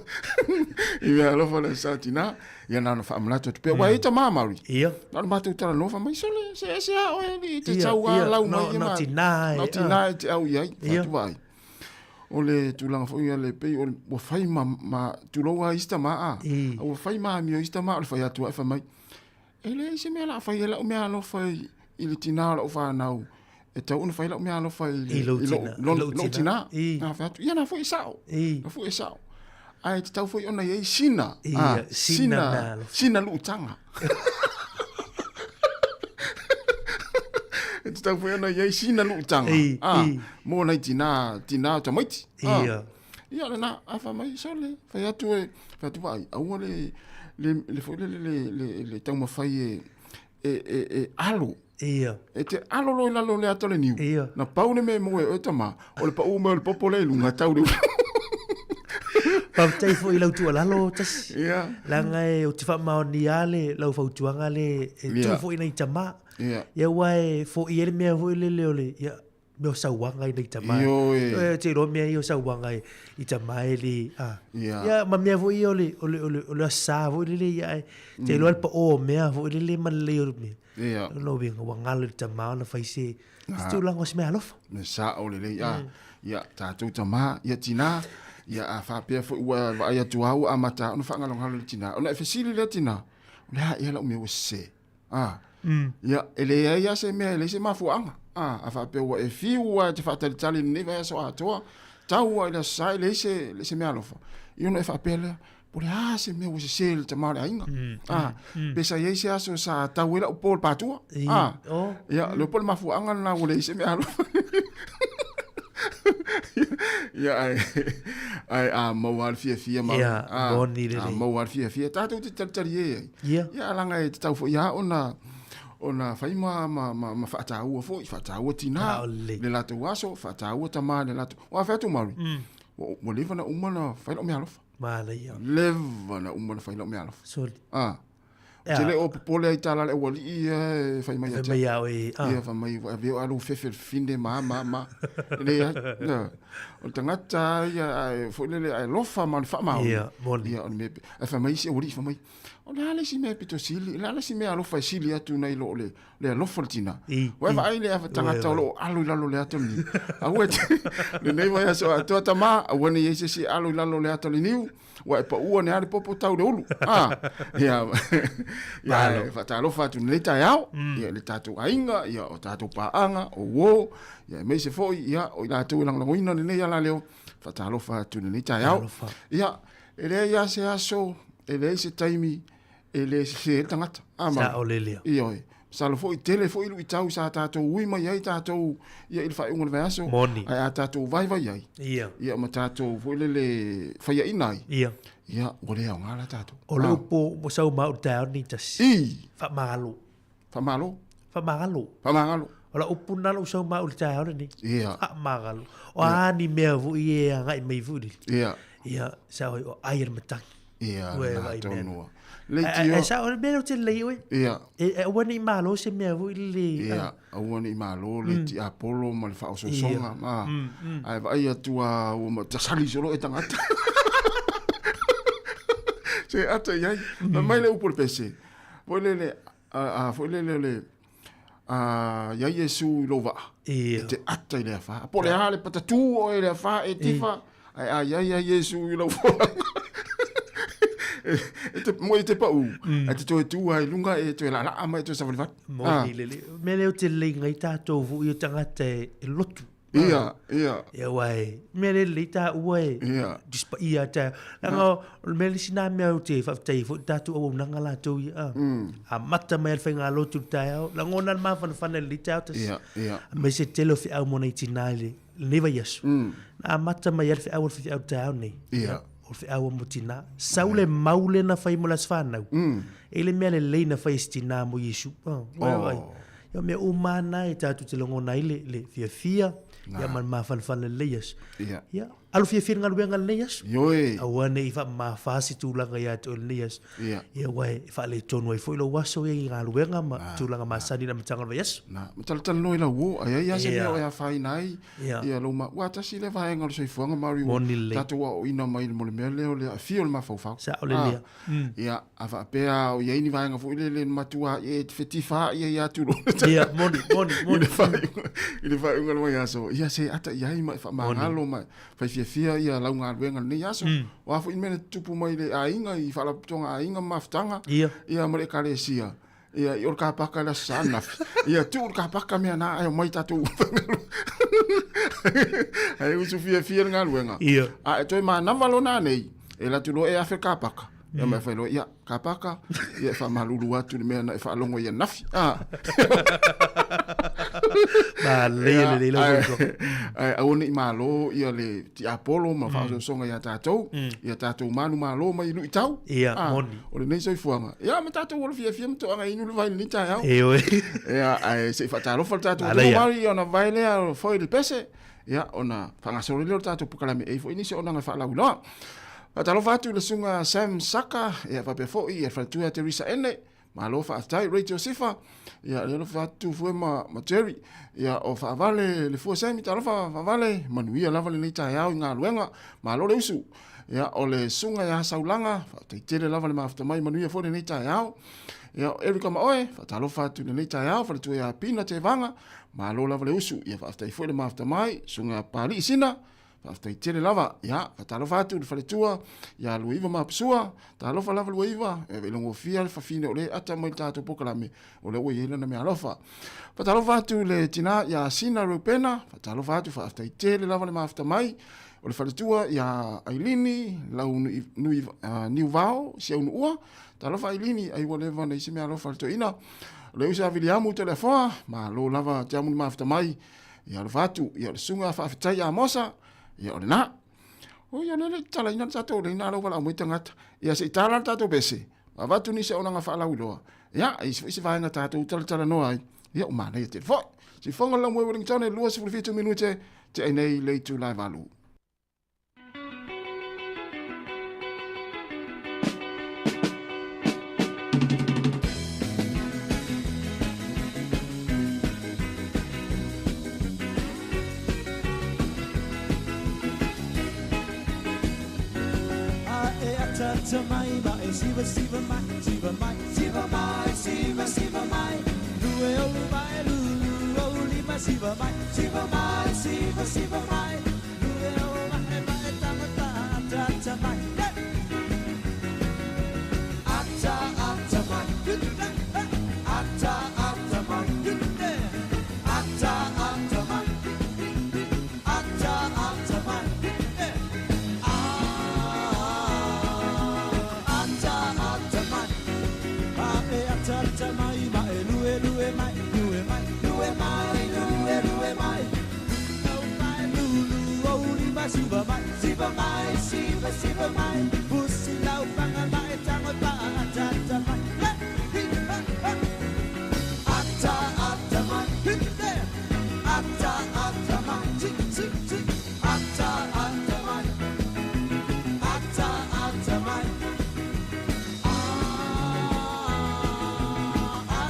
I mea alofa le sa tina. Ia na ona faamanatu atu pea. Ua e tama Maori. Ia. Na o le matou talanoa fai mai sole, se ese a oe ni te Ia, tau a ia, lau no, mai ia no ma. tina e, No tina e te au i ai. Ia. Fatu ai. O le tulaga foi ia le pei o le, ua fai ma, ma tulou a isi tama a. I. Ua fai ma amio isi tama o le fai atu ai fai mai. E leai se mea o le a fai ai lau meaalofa i le tina o lau fanau, e tatau ona fai lau meaalofa i I lou tina. lou, I lou lou tina. tina. I. Na fai atu, ia na foi e sao. I. Na foi e sao. Ae tatau foi ona i ai sina. Ia, Ah, sina sina, meaalofa. sina luutaga. E tatau foi ona i ai sina luutaga. I, Ah, i. mo nai tina, tina o tamaiti. Ah. Ia. Ia lena, ae fai mai, sole, fai atu e, fai atu vaai, aua le, le, le foi le, le, le, le taumafai e, e, e, e alo. Ia. E te alo loa i lalo o le ata o le niu. Ia. Na pau le mea e maua e oe tama, o le paʻu mai o le popo lea i luga, tau le Faafetai foi i lau tuualalo Tasi. Ia. Leaga e ou te faamaonia le lau fautuaga le e tuu Ia. foi nai tama. Ia. Ia aua e foia ai le mea foi lele o le, ia, mea o sauaga i nai tama. Ioe. E te iloa mea ia o sauaga i, i tama e le, a. Ia. Ia, ma mea foi ia o le, o le, o le, o le asa foi lele ia, e, te iloa le paʻō o mea foi lele ma le lelei o le mea. Ia. O lona uiga, ua galo i le tama ona fai se, se tulaga o se mea alofa. Me sao lelei, a. Ia, tatou tama, ia tinā, ia a faapea foi ua vaai atu lava ua amata ona faagalogalo le tinā. Ona e fesili lea tinā, o le a ea lau mea ua sese? A, ia, e leai lava se mea, e leai se mafuaaga. A, a faapea ua e fiu lava e te faatalitali i lenei vaiaso atoa, tau lava i le Aso Sa e leai se, leai se meaalofa, ia ona e faapea lea, po o le a se mea ua sese i le tama o le aiga. A, pe sa i ai se aso sa tau ai lau po i le patua. A, ia, le po o le mafuaaga lena ua leai se meaalofa. Ia, ae, ae a maua lava le fiafia ma, Ia, a, moni lelei. a maua lava le fiafia, tatou te talitalie ai. Ia. Ia, leaga e tatau foi lava ona, ona fai ma, ma, ma, ma faataua foi, faataua tinā Sao lelei. le latou aso, faataua tamā le latou, aua fai atu Maori, ua, ua leva ona uma ona fai lau meaalofa. Manaia. Leva ona uma ona fai lau meaalofa. Soli. Ah. Ou te le o popole ai tala le aualii ia e fai mai ia te. Fai mai ia oe. Ah. Ia fai mai ua avea o alu fefe le fine ma ma ma. E leai. Na. O le tagata ia ae foi lele ae alofa ma le faamaoni. Ia, moni. Ia, o le mea, ae fai mai isi aualii fai mai, o le a le isi mea pito sili, o le a le isi mea alofa e sili atu nai lo le, le alofa o le tinā. Ua e vaai le tagata o lo o alo i lalo o le ata o le niu. Aua e te, lenei vaiaso atoa tama, aua ne i ai se isi e alo i lalo o le ata o le niu, ua e paua ane lava le popo tau le ulu. Ah, ia, ia, e faatalofa atu i lenei taeao, ia, i le tatou aiga, ia, o tatou paaga, o uo, ia, aemaise foi, ia, o i latou e lagolagoina lenei alaleo, faatalofa atu i lenei taeao. Ia, e leai lava se aso, e leai se taimi, e le sese ai le tagata. A, Maru? Sao lelei. Ioe. Masalo foi, tele foi luitau sa tatou ui mai ai tatou ia i le faaiuga o le vaiaso. Moni. Ae a tatou vaivai ai. Ia. Ia ma tatou foi lele faiaina ai. Ia. Ia, ua le aoga la tatou. O le upu ua sau ma au i le taeao lenei tasi. I. Faamagalo. Faamalo. Faamagalo. Faamagalo. O lau upu lena lou sau ma au i le taeao lenei. Ia. Faamagalo. O a ni mea foi e agai mai foi lele. Ia. Ia, sao ai o ai e le matagi. Ia, Ua e na vaai mea tonu. na. Leitio. Ae sao, o le mea lea ou te lelei oe. Ia. E aua ne i malo se mea foi lele. Ia, aua ne i malo le tiapolo ma le faaosoosoga. Ma, ae vaai atu a ua ma tasali solo e tagata. Se ata i ai. Fai mai le upu o le pese. Foi lele, a, a, foi lele o le, a, i a Iesu i lou vaa. Ia. E te ata i le afa. Po o le a le patatū oe i le afa e tifa, ae a i ai a Iesu i lou folauga. E te, mo e te paʻu, ae te toe tū ai i lunga e toe laalaa ma e toe savalivali. Moni lelei. Mea lea ou te lelei ngai tatou foi o tagata e, e lotu. Ia, ia. Ia aua e, mea lea lelei taua e, Ia. Tusi Paia ta, leaga o le mea le isi na mea ou te faafetai ai foi i le tatou auaunaga latou ia, a. Amata mai lava le faigalotu i le taeao, lagona le mafanafana i lenei taeao tasi. Ia, ia. Aemaise le tele o feau mo nai tina i lenei vaiaso. Na amata mai lava le feau a le faifeau i le taeao nei. Ia. O le feau mo tina. Sau le mau lea na fai mo le aso fanau. E i le mea lelei na fai e se tina mo Iesu. Oh, oh. Ia mea uma lava na e tatou te lagona ai le, le fiafia, ia ma le mafanafana i lenei aso. Ia. Ia, alu fiafia i le galuega i lenei aso. Ioe. Aua ne i faamamafa se tulaga ia te oe i lenei aso. Ia. Ia, aua e faaletonu ai foi lou aso ia i galuega ma tulaga masani i le amataga o le vaiaso. Na, ma talatalanoa i lau uo, ai ai lava se mea o e afaina ai Ia. ia lou ma, aua tasi lea vaega o le soifuaga Maori ua Moni lelei. tatou aoaoina mai mo le mea lea o le aafia o le mafaufau. Sao lelei. Ah, Ia, a faapea o i ai ni vaega foi lele na matua e te fetifa ia ia atu lo. Ia, moni, moni, I moni. le faaiuga, i le faaiuga o le vaiaso. Ia se ata i ai ma e faamagalo ma e fai fiafia ia lau galuega i lenei aso. O a foi mea na tutupu mai i le aiga, i faalapotopotoga aiga ma mafutaga. Ia. Ia ma le ekalesia. Ia, i o le kapaka i le Aso Sa ananafi. Ia, tuu le kapaka mea na ae omai tatou Ae usu fiafia le galuega. Ia. A e toe manava lona nei, e alu atu loa e afe le kapaka. Ia ma e fai loa, ia, kapaka, ia e faamalulu atu i le mea na e faalogo ai ananafi. Ah. Manaia lelei lau fautuaga. Ae aua ne i malo ia le tiapolo ma faaosoosoga ia tatou, ia tatou manumalo mai i luitau. Ia, Ah, moni. O lenei soifuaga. Ia ma tatou ola fiafia ma toaga inu le vai i lenei taeao. Ioe. Ia, ae se i faatalofa le tatou Manaia. atunuu Māori ona vae lea o foi le pese, ia, ona faagasolo lea o le tatou polokalame e i ai foi nisi o faalauiloa. Faatalofa atu i le susuga Sam Saka, ia faapea foi ia le faletua ia Teresa Ene, Malo faafetai Rachel Sifa, ia le alofa atu fue ma, ma Jerry, ia o faavale le fua semi, talofa faavale, manuia lava lenei taeao i galuega, malo le usu. Ia o le susuga ia Saulaga, faafetai tele lava le mafuta mai, manuia foi lenei taeao. Ia o Erika ma oe, faatalofa atu i lenei taeao, faletua ia Pina Tevaga, malo lava le usu, ia faafetai foi le mafuta mai, susuga ia Papalii Sina, Faafetai tele lava. Ia, faatalofa atu i le faletua ia Luaiva Mapusua. Talofa lava Luaiva, e ilogofia le fafine o le ata mai le tatou polokalame, o lea ua i ai lana meaalofa. Faatalofa atu i le tina ia Sina Reupena, faatalofa atu, faafetai tele lava le mafuta mai. O le faletua ia Ailini, lau nui, nui, Niuvao, si au nuua. Talofa Ailini, ai ua leva na isi meaalofa le toeaina. O le uso a Viliamu Toleafoa, malo lava te amu le mafuta mai. Ia alofa atu, ia o le susuga faafetai ia Mosa, ia o lena. Oi, o lea le talaina le tatou leina lau valaau mai tagata. Ia se i tala le tatou pese, avatu nisi o auaunaga faalauiloa. Ia, e i ai foi se vaega tatou talatalanoa ai. Ia, ua manaia tele foi. Sifoga le laumua i Wellington e 27 minute te ai nei le itula e 8. Mai ma e siva siva mai siva mai siva mai siva siva mai lue o mai lu o lima siva mai siva mai siva siva mai lue o mai mai tanga ta ta ta mai ata ata mai ata ata mai ata ata mai ata ata mai ata ata mai a e ata ata mai ma e lue lue mai lue mai lue mai lue lue mai no mai lu lu o li ma siva mai siva mai siva siva mai pusi lau panga mai tango pa ata ata mai hi ha ha ata ata mai hi there ata ata mai ti ti ti ata ata mai ata ata mai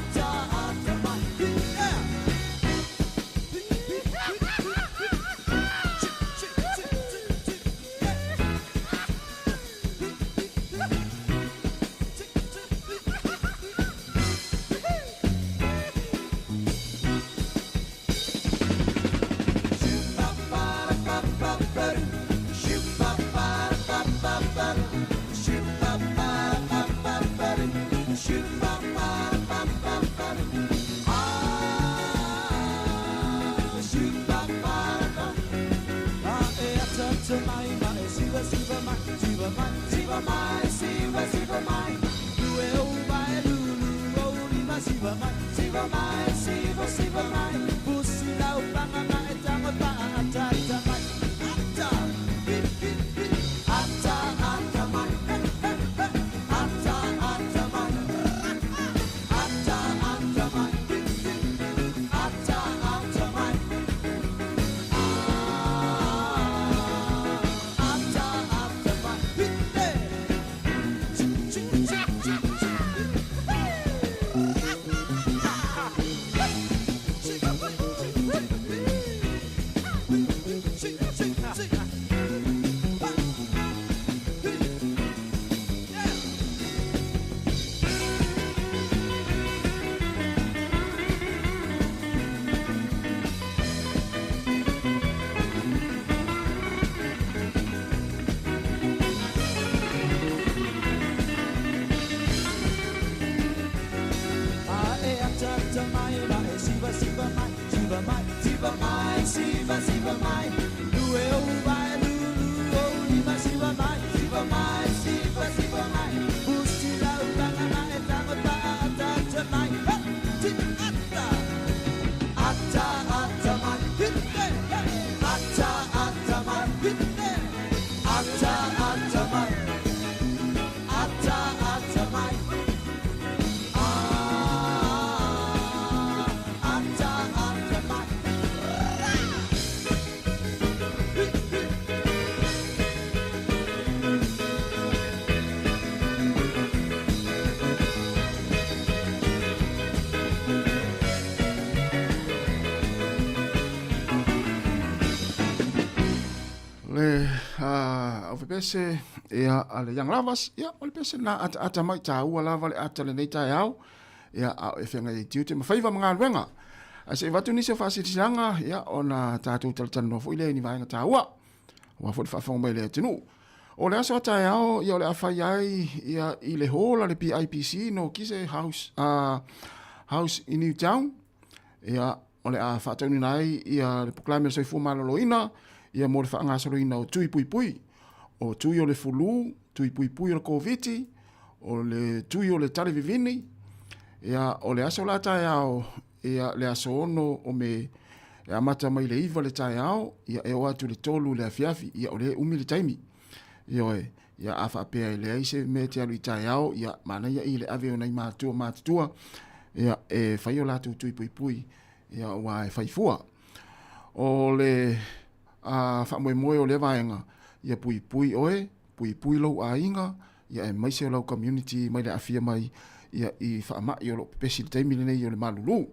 ata ata mai hi there. Siva siva mai lue o vai lu lu o lima siva mai siva mai siva siva mai pusi lau panga mai tango ta ata ta mai ha ti ata ata ata mai hi ata ata mai hi ata ata mai ata ata mai ata ata mai. au fepese ia a le Young Lovers, ia o le pese na ataata mai tāua lava le ata lenei taeao, ia a o e whenga i tiute ma whaiva ma galuega. Ae se i avatu nisi o faasilasilaga, ia ona tatou talatalanoa foi lea i ni vaega taua, aua foi le faafofoga mai a le atunuu. O le aso a taeao, ia o le a fai ai ia i le hall a le PIPC no Kise House, House i Newtown, ia o le a faataunuuina ai ia le Polokalame o le Soifua Maloloina ia mo le faagasoloina o tui puipui, o tui o le fulu, tui puipui o le Koviti, o le tui o le tale vivini, ia o le aso la taeao, ia le aso 6 o Me, e amata mai le 9 le taeao, ia e oo atu i le 3 le afiafi, ia o lea e umi le taimi. Ioe, ia a faapea e leai se mea e te alu i taeao, ia manaia i le ave o nai matua matutua, ia e fai o latou tui puipui, ia aua e fai fua. O le a faamoemoe o lea vaega, ia puipui oe, puipui lou aiga, ia aemaise o lau community mai le aafia mai ia i faamai o lo o pepesi i le taimi lenei o le malulu.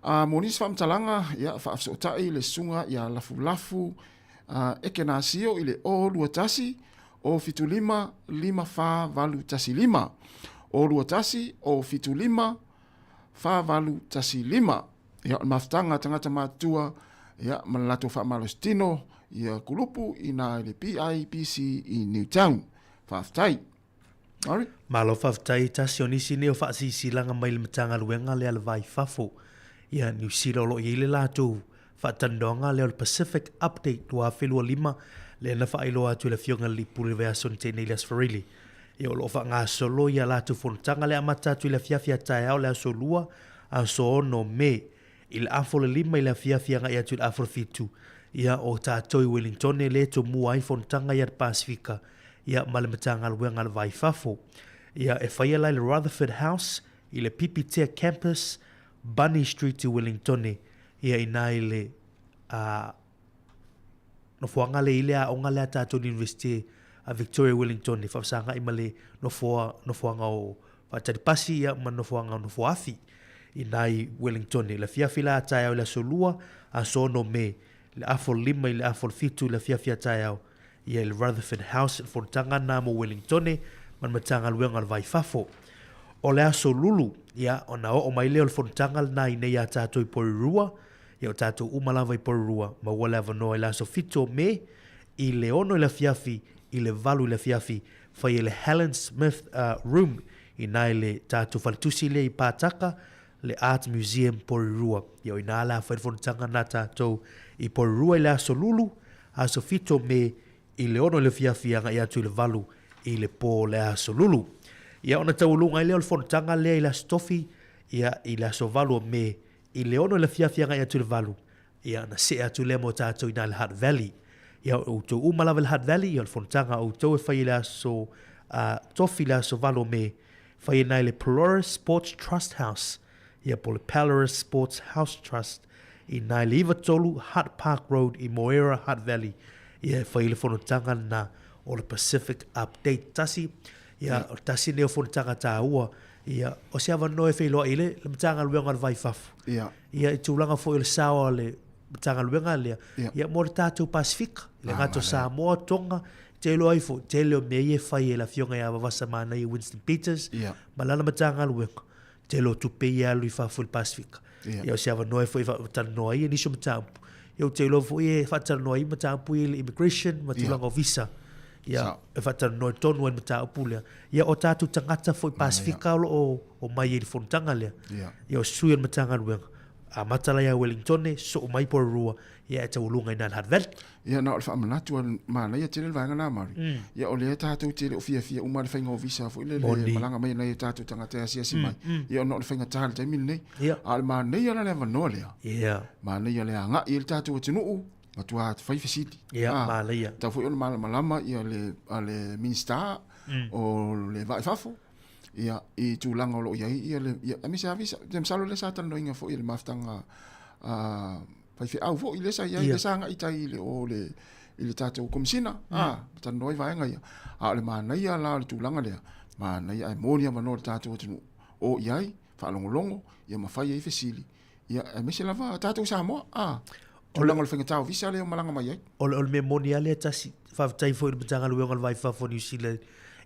A mo nisi faamatalaga, ia faafesootai le susuga ia Lafulafu Ekenasio i le 021 075 5481 5 021 075 4815. Ia, o le mafutaga a tagata matutua ia, ma le latou faamalositino ia kulupu i nā i le PIPC i Newtown. Faafetai. Mari? Malo faafetai, tasi o nisi nei o faasiisilaga mai le Matagaluega lea le Va i Fafo ia Niu Sila o lo o i ai le latou faatalanoaga lea o le Pacific Update 2025 lea na faailoa atu e le Afioga i le Alii Pule i le vaiaso na tea nei i le Aso Faraile. Ia o lo o faagasolo ia latou fonotaga lea amata atu i le afiafi a taeao le aso Lua, aso 6 Me, i le afa o le 5 i le afiafi agai atu i le afa o le 7. Ia o tatou i Wellingtone lea e tomua ai fonotaga ia le Pasefika ia ma le Matagaluega a le Va i Fafo. Ia e faia la i le Rutherford House i le Pipitea Campus, Bunny Street i Wellingtone, ia inā i le a nofoaga lea i le aoga lea a tatou i le Universite a Victoria Wellington e faafesagai ma le nofoa, nofoaga o Faatali Pasi ia ma nofoaga o Nofoaafi inā i Wellington. I le afiafi la a taeao i le aso Lua, aso 6 Me, i le afa o le 5 i le afa o le 7 i le afiafi a taeao, ia i le Rutherford House i le fonotaga lena mo Wellingtone ma le Matagaluega o le Va i Fafo. O le aso Lulu, ia, ona oo mai lea o le fonotaga lena i nei iā tatou i Porirua, ia o tatou uma lava i Porirua, maua le avanoa i le aso 7 o Me, i le 6 i le afiafi, i le 8 i le afiafi, fai e le Helen Smith Room i na i le tatou faletusi lea i Pātaka, le Art Museum Porirua. Ia o inā la fai le fonotaga na tatou i Porirua i le aso Lulu, aso 7 o Me, i le 6 i le afiafi agai atu i le 8 i le pō o le aso Lulu. Ia ona taualuga ai lea o le fonotaga lea i le aso Tofi, ia i le aso 8 o Me, i le 6 i le afiafi agai atu i le 8, ia ona see atu lea mo tatou i ina i le Hutt Valley. Ia o outou uma lava i le Hutt Valley, ia o le fonotaga a outou e fai i le aso Tofi i le aso 8 o Me, fai ina i le Pelorus Sports Trust House, ia po o le Pelorus Sports House Trust, i ina i le 93 Hutt Park Road i Moera, Hutt Valley. Ia e fai i le fonotaga lena o le Pacific Update. Tasi, ia, o le tasi lenei o fonotaga taua, ia, o se avanoa e feiloai ai le Matagaluega o le Va i Fafo. Ia. Ia, i tulaga foi o le sao a le Matagaluega lea, ia, mo le tatou Pasefika, e le gata o Samoa, Tonga, te iloa ai foi, tele o mea ia e fai e le Afioga ia Vavasa Manaia Winston Peters, ma lana Matagaluega, tele o tupe ia e alu i fafo i le Pasefika. Ia, o se avanoa foi e faatalanoa ai nisi o mataupu. Ia, ou te iloa foi e faatalanoa ai mataupu ia i le immigration ma tulaga o visa. Ia, e faatalanoa tonu ai le mataupu lea. Ia, o tatou tagata foi Pasefika o lo o omai ai i le fonotaga lea. Ia, o sui o le Matagaluega, amata la ia Wellingtone, soo mai Porirua, ia e taualuga i ina i le Hutt Valley. Ia, na o le faamanatu a manaia tele le vaega lena Mari. Ia, o lea tatou te le o fiafia uma i le faiga o visa foi lele e malaga mai ai nai o tatou tagata e asiasi mai. Ia, ona o le faigata i le taimi lenei. A o le manaia la le avanoa lea. Manaia le agai i le tatou atunuu, matua fai fesili. Ia, manaia. Tatau foi ona malamalama ia le, a le Minisita o le Va i Fafo, ia, i tulaga o lo o i ai ia le, ia, aemaise lava visa. Ou te masalo o lea sa talanoaina foi e le mafutaga a faifeau foi lea sa i ai, lea sa agai i tai i le, o le, i le tatou Komesina, a, talanoa ai vaega ia. A o le manaia la o le tulaga lea, manaia ae moni avanoa i le tatou atunuu, o i ai, faalogologo, ia ma fai ai fesili, ia, aemaise lava tatou Samoa, a. Tulaga o le faigata o visa lea o malaga mai ai. O le, o le mea moni lava lea tasi. Faafetai foi i le Matagaluega o le Va i Fafo o Niu Sila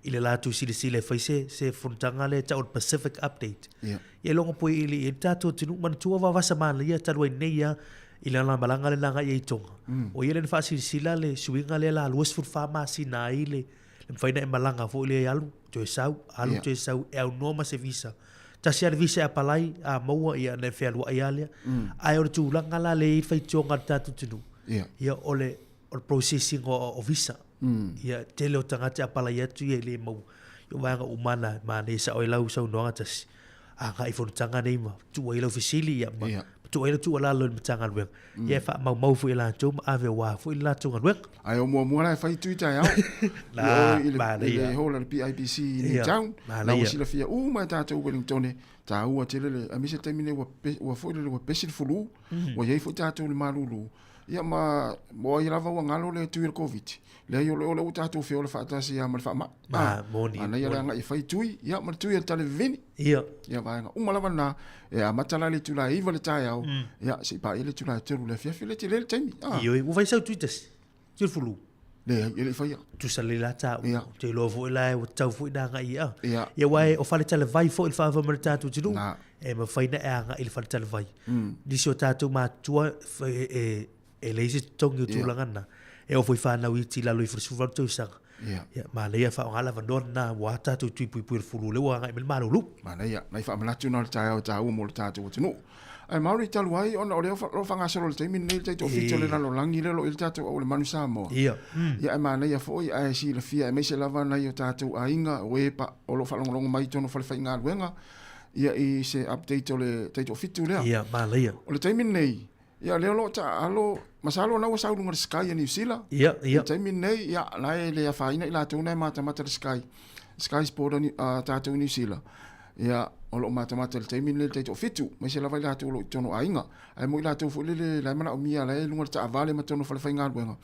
i le latou silasila e fai se, se fonotaga lea e tau o le Pacific Update. Ia. Ia iloga poi i le, i le tatou atunuu, manatua vavasa manaia talu ai nei lava i lana malaga lea na agai ai i Tonga. O ia lea na faasilasila le suiga lea la 24 masina ai le, le mafai ona e malaga foi lea e alu toe sau, alu toe sau e aunoa ma se visa. Tasi lava le visa e apalai, a maua ia ona e fealuai lava lea. Ae o le tulaga la lea e i ai le faitioga a le tatou atunuu, ia o le, o le process ina o visa. Ia tele o tagata e apalai atu ia e le maua. Ia o vaega uma na, manaia sao ai lau saunoaga tasi. Agai i fonotaga nei ma tuu ai lau fesili ia ma tuu ai lau tuualalo i le Matagaluega. Ia e faamaumau foi e latou ma ave aua foi le latou galuega. Ae o muamua la e fai tui taeao. La, I o i le, manaia. i le hall a le PIBC i Newtown. Manaia. La ua silafia uma e tatou Wellingtone, taua tele le, aemaise le taimi nei ua, ua foi lele ua pesi le fulu, ua i ai foi tatou i le malulu. Ia ma, mo ai lava ua galo le tui o le Koviti. Leai, o le ua tatou feola faatasi lava ma le faamai. Ma, moni. Manaia le agai e fai tui, ia ma le tui o le taleveveni. Ia. Ia, vaega uma lava na, e amata la i le itula e 9 le taeao, ia, seia paia le itula e 3 i le afiafi, le tele le taimi. Ioe, ua fai sau tui tasi, tui le fulu. Leai, e le i faia. Tusa lelei la taua. Ia. Ou te iloa foi la ua tatau foi ona agai i ai. Ia. Ia, aua o faletalavai foi le faafoe ma le tatou atunuu. Na. E mafai ona e agai i le faletalavai. Nisi o tatou matutua e, e leai se totogi o tulaga na. E oo foi i fanau iti i lalo ifo i le 18 tausaga. Ia. Ia, manaia faaaoga le avanoa lena aua tatou tui puipui o le fulu o lea ua agai mai le malulu. Manaia, nai faamanatu na o le taeao e taua mo le tatou atunuu. Ae Maori talu ai ona o lea o lo o faagasolo i le taimi lenei le taitoafitu o le lalolagi lea o lo o i ai le tatou au o le Manu Samoa. Ia. Ia ae manaia foi ae silafia aemaise lava nai o tatou aiga o e o lo o faalogologo mai i totonu o falefaigaluega ia i se update o le taitoafitu lea. Ia, manaia. O le taimi lenei, Ia, lea o lo o taaalo, masalo o lena ua sau i luga o le Sky a Niu Sila. Ia, ia. I le taimi lenei, ia, la e le afaina i latou na e matamata i le Sky, Sky Sport a, a tatou i Niu Sila. Ia, o lo o matamata i le taimi lenei i le taitoafitu, aemaise lava i latou o lo o i totonu o aiga. Ae mo i latou foi lele la e manaomia la e i luga o le taavale ma totonu o falefaigaluega.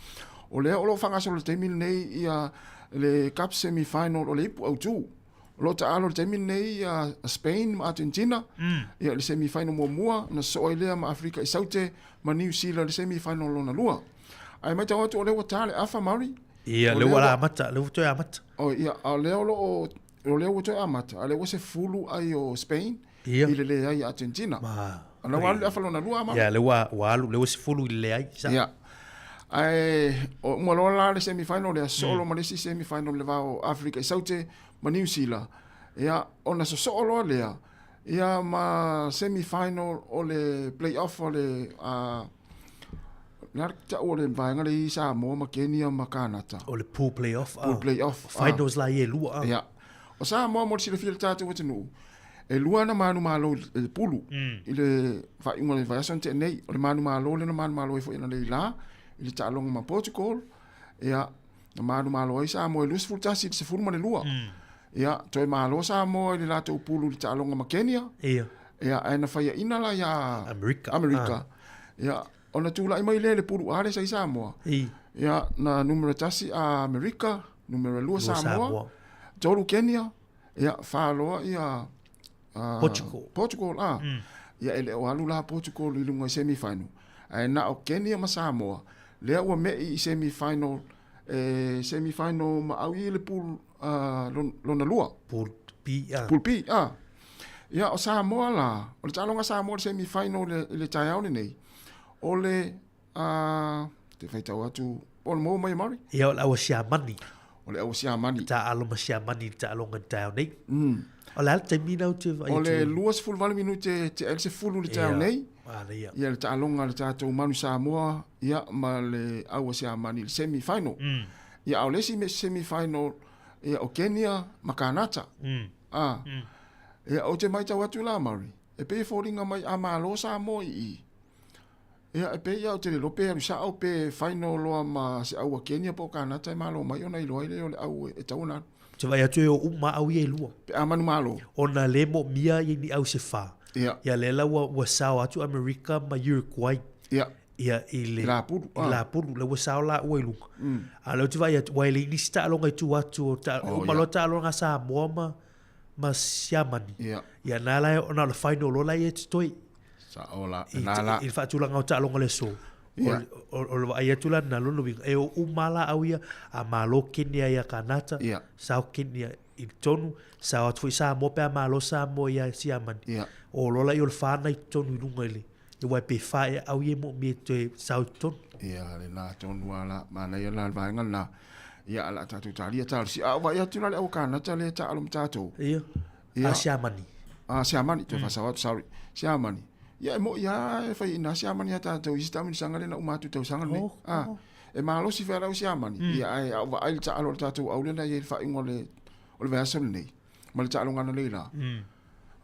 O lea o lo o faagasolo i le taimi lenei ia le Cup Semi Final o le ipu autu. O lo o taaalo i le taimi lenei ia Spain ma Argentina ia i le semi final muamua ona sosoo ai lea ma Afrika i Saute ma Niu Sila i le semi final lona lua. Ae matau atu o lea ua ta le afa Maori. Ia, lea ua amata, lea ua toe amata. Oh, ia, a o lea o lo o, o lea ua toe amata, a lea ua sefulu ai o Spain Ia. i le leai a Argentina. Ma. O lea ua alu le afa lona lua, Maori. Ia, lea ua, ua alu, lea ua sefulu i le leai. Sa. Ia. Ae o uma loa la le semi final lea, sosoo loa ma le isi semi final i le va o Afrika i Saute ma Niu Sila. Ia, ona sosoo loa lea, ia ma semi final o le play off o le a le a le tau o le vaega lea i Samoa ma Kenya ma Kanata. O le pool play off. Pool play off. Finals la ia e lua. Ia. O Samoa mo le silafia i le tatou atunuu, e lua ana manumalo i le pulu i le faaiuga o le vaiaso na tea nei. O le manumalo lea na manumalo ai foi ananei la i le taaloga ma Portugal, ia, na manumalo ai Samoa i le 21 i le 12. Ia, toe malo Samoa i le latou pulu i le taaloga ma Kenya. Ia. Ia, ae na faiaina la ia Amerika. Amerika. Ia, ona tulai mai lea i le pulu A lea sa i Samoa. Ia, na numera tasi a Amerika, numera lua Samoa, tolu Kenya, ia, fa loa ia Portugal. Portugal, a. Ia, e le o alu la Portugal i luga i semi final. Ae na o Kenya ma Samoa, lea ua me'i i semi final, e semi final ma au i le pool lona lua. Pool B, a. Pool B, a. Ia, o Samoa la, o le taaloga a Samoa i le semi final i le taeao lenei, o le, a, te faitau atu, o le maua mai e Maori? Ia, o le aua Siamani. O le aua Siamani. Taaalo ma Siamani i le taaloga i le taeao nei. O le a le taimi lena ou te vaai O le atu? 28 minute te ai le 10 i le taeao nei. Manaia. Ia, le taaloga a le tatou Manu Samoa, ia, ma le aua Siamani i le semi final. Ia, a o le isi semi final, ia, o Kenya ma Kanata. A, ia, ou te matau atu la, Maori, e pei e foliga mai a malo Samoa i i. Ia, e pei lava ou te le iloa pe alu sao pe final loa ma se au a Kenya po o Kanata e malo mai ona iloa ai lea o le au e tatau ona alu. Ou te vaai atu e o uma au ia e lua. Pe a manumalo. Ona lea e moomia ia ni au se fa. Ia. Ia lea la ua, ua sao atu Amerika ma Uruguay. Ia. Ia i le. I Lapulu. I Lapulu, lea ua sao laua i luga. A o lea ou te vaai atu, aua e leai nisi taaloga i tua atu o ta, Oh, uma ia. loa taaloga a Samoa ma, ma Siamani. Ia. Ia na la, na o le final loa la ia e totoe. Sao la, I, na la. i le faatulaga o taaloga o le aso. Ia. O le vaai atu la na lona uiga, e o uma lava laau ia, a malo Kenya ia Kanata, Ia. sao Kenya i totonu, sao atu foi Samoa pe a malo Samoa ia Siamani. Ia. O loa laia o le fa na i totonu i luga i le, aua pe fa ea au ia e moomia e toe sao i totonu. Ia, lena tonu lava la, manaia la le vaega lena. Ia, a o le a tatou talia talosia. A o vaai atu la le au Kanata lea e taalo ma tatou. Ia. Ia. A Siamani. A Siamani, toe faasao atu, sorry. Siamani. Ia e moi lava e fai i ina Siamani a tatou i isi taamilosaga lea na uma atu i tausaga lenei. Oh, A, e malosi foi lau Siamani. Ia ae a ou vaai i le taalo a le tatou aule la e i ai i le faaiuga o le o le vaiaso lenei ma le taaloga ananei la.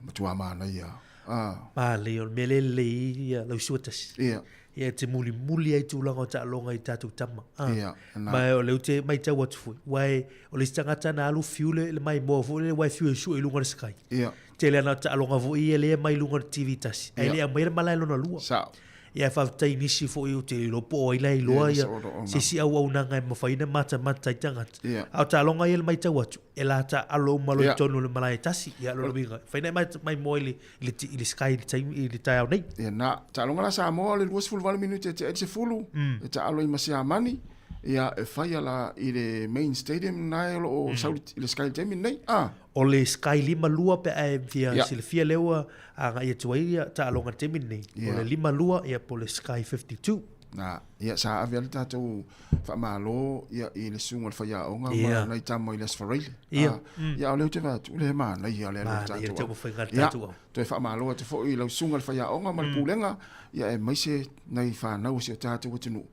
Matua manaia. A. Manaia, o le mea lea e lelei ai ia lau sua tasi. Ia. Ia e te mulimuli ai tulaga o taaloga i tatou tama. A. Ia, na. Ma o lea ou te matau atu foi, aua e, o le isi tagata na alu fiu le, le maimoa foi lele, aua e fiu e sue i luga o le sky. Ia. Tele ana taaloga foi ia lea e mai luga o le TV tasi, ae Ia. le aumaia le malae lona lua. Sao. Ia e faafetai i nisi foi ou te le iloa po o ai la e iloa Ia, ia se o se isi auaunaga e mafai ona matamata ai tagata. Ia. A o taaloga ia e matau atu, e la taalo uma loa i Ia. totonu o le malae tasi. Ia lona uiga, e mafai ona e maimoa i le, i le, i le sky i le taimi, i le taeao nei. Ia na, taaloga la Samoa o le 28 minute e tea ai le 10, e taalo ai ma Siamani, ia e faia la i le main stadium na e o lo o sau i le sky i le taimi lenei. Ah. O le Sky 52 pe a e fia Ia. silafia lea ua agai atu ai ia taaloga i le taimi lenei. O Ia. le 52 ia po o le Sky 52. Na, ia sa ave ai le tatou faamalo ia i le susuga o le faiaoga ma Ia. nai tama i le Aso Faraile. Ia. Ah, ia o lea ou te vaai atu, le manaia le alu o le Manaia le tatou au. taumafaiga a le Ia, tatou au. toe faamalo atu foi i lau susuga i le faiaoga ma le pulega, ia aemaise nai fanau o si o tatou atunuu,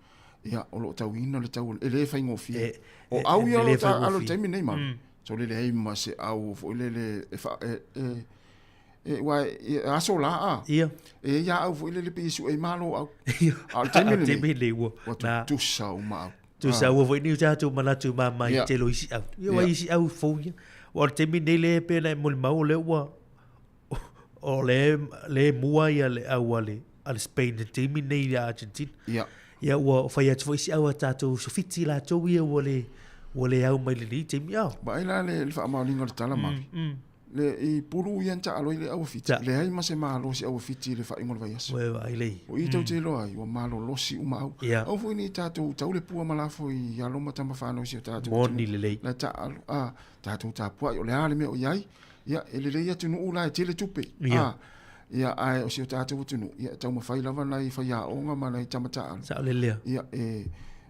ia o lo o tauina le tau e le faigofie. E, O e, au e ia o le lo o taalo i le faigofie. taimi lenei Malu. So le leai ma se au foi lele e fa, e, e, e, ua, e, aso la a. Ia. E ia au foi lele pe isu e malo au. Ia. A o le taimi A o le lenei, taimi lenei ua, ua na. tutusa uma au. Tusa ua foi ni o tatou manatu mama i Ia. tele o isi au. Ia, ua Ia. isi au fou ia. Ua o le taimi lenei le pe na e molimau o lea ua, o le, le mua ia le au a le, a le Spain i le taimi lenei i le Argentina. Ia. Ia ua fai atu foi si au a tatou Sofiti latou ia ua le, ua le au mai lenei taimi. Ia. Vaai la le, le faamaoniga o le tala Mavi. Le, i pulu ia na taalo ai le au a Fiti. Ta. Leai ma se malosi au a Fiti i le faaiuga o le vaiaso. Ua vaai lei. O i tou te iloa ai, ua malolosi uma au. Ia. Au foi nei tatou tau le pua ma lafo i alo ma tama fanau i si o tatou Moni atunuu. lelei. La taalo, a, tatou tapuai, o le a le mea o i ai. Ia, e lelei atunuu la e tele tupe. Ia. A, ia, ae o si o tatou atunuu, ia, e taumafai lava nai faiaoga ma nai tama taalo. Sao lelea. Ia, e,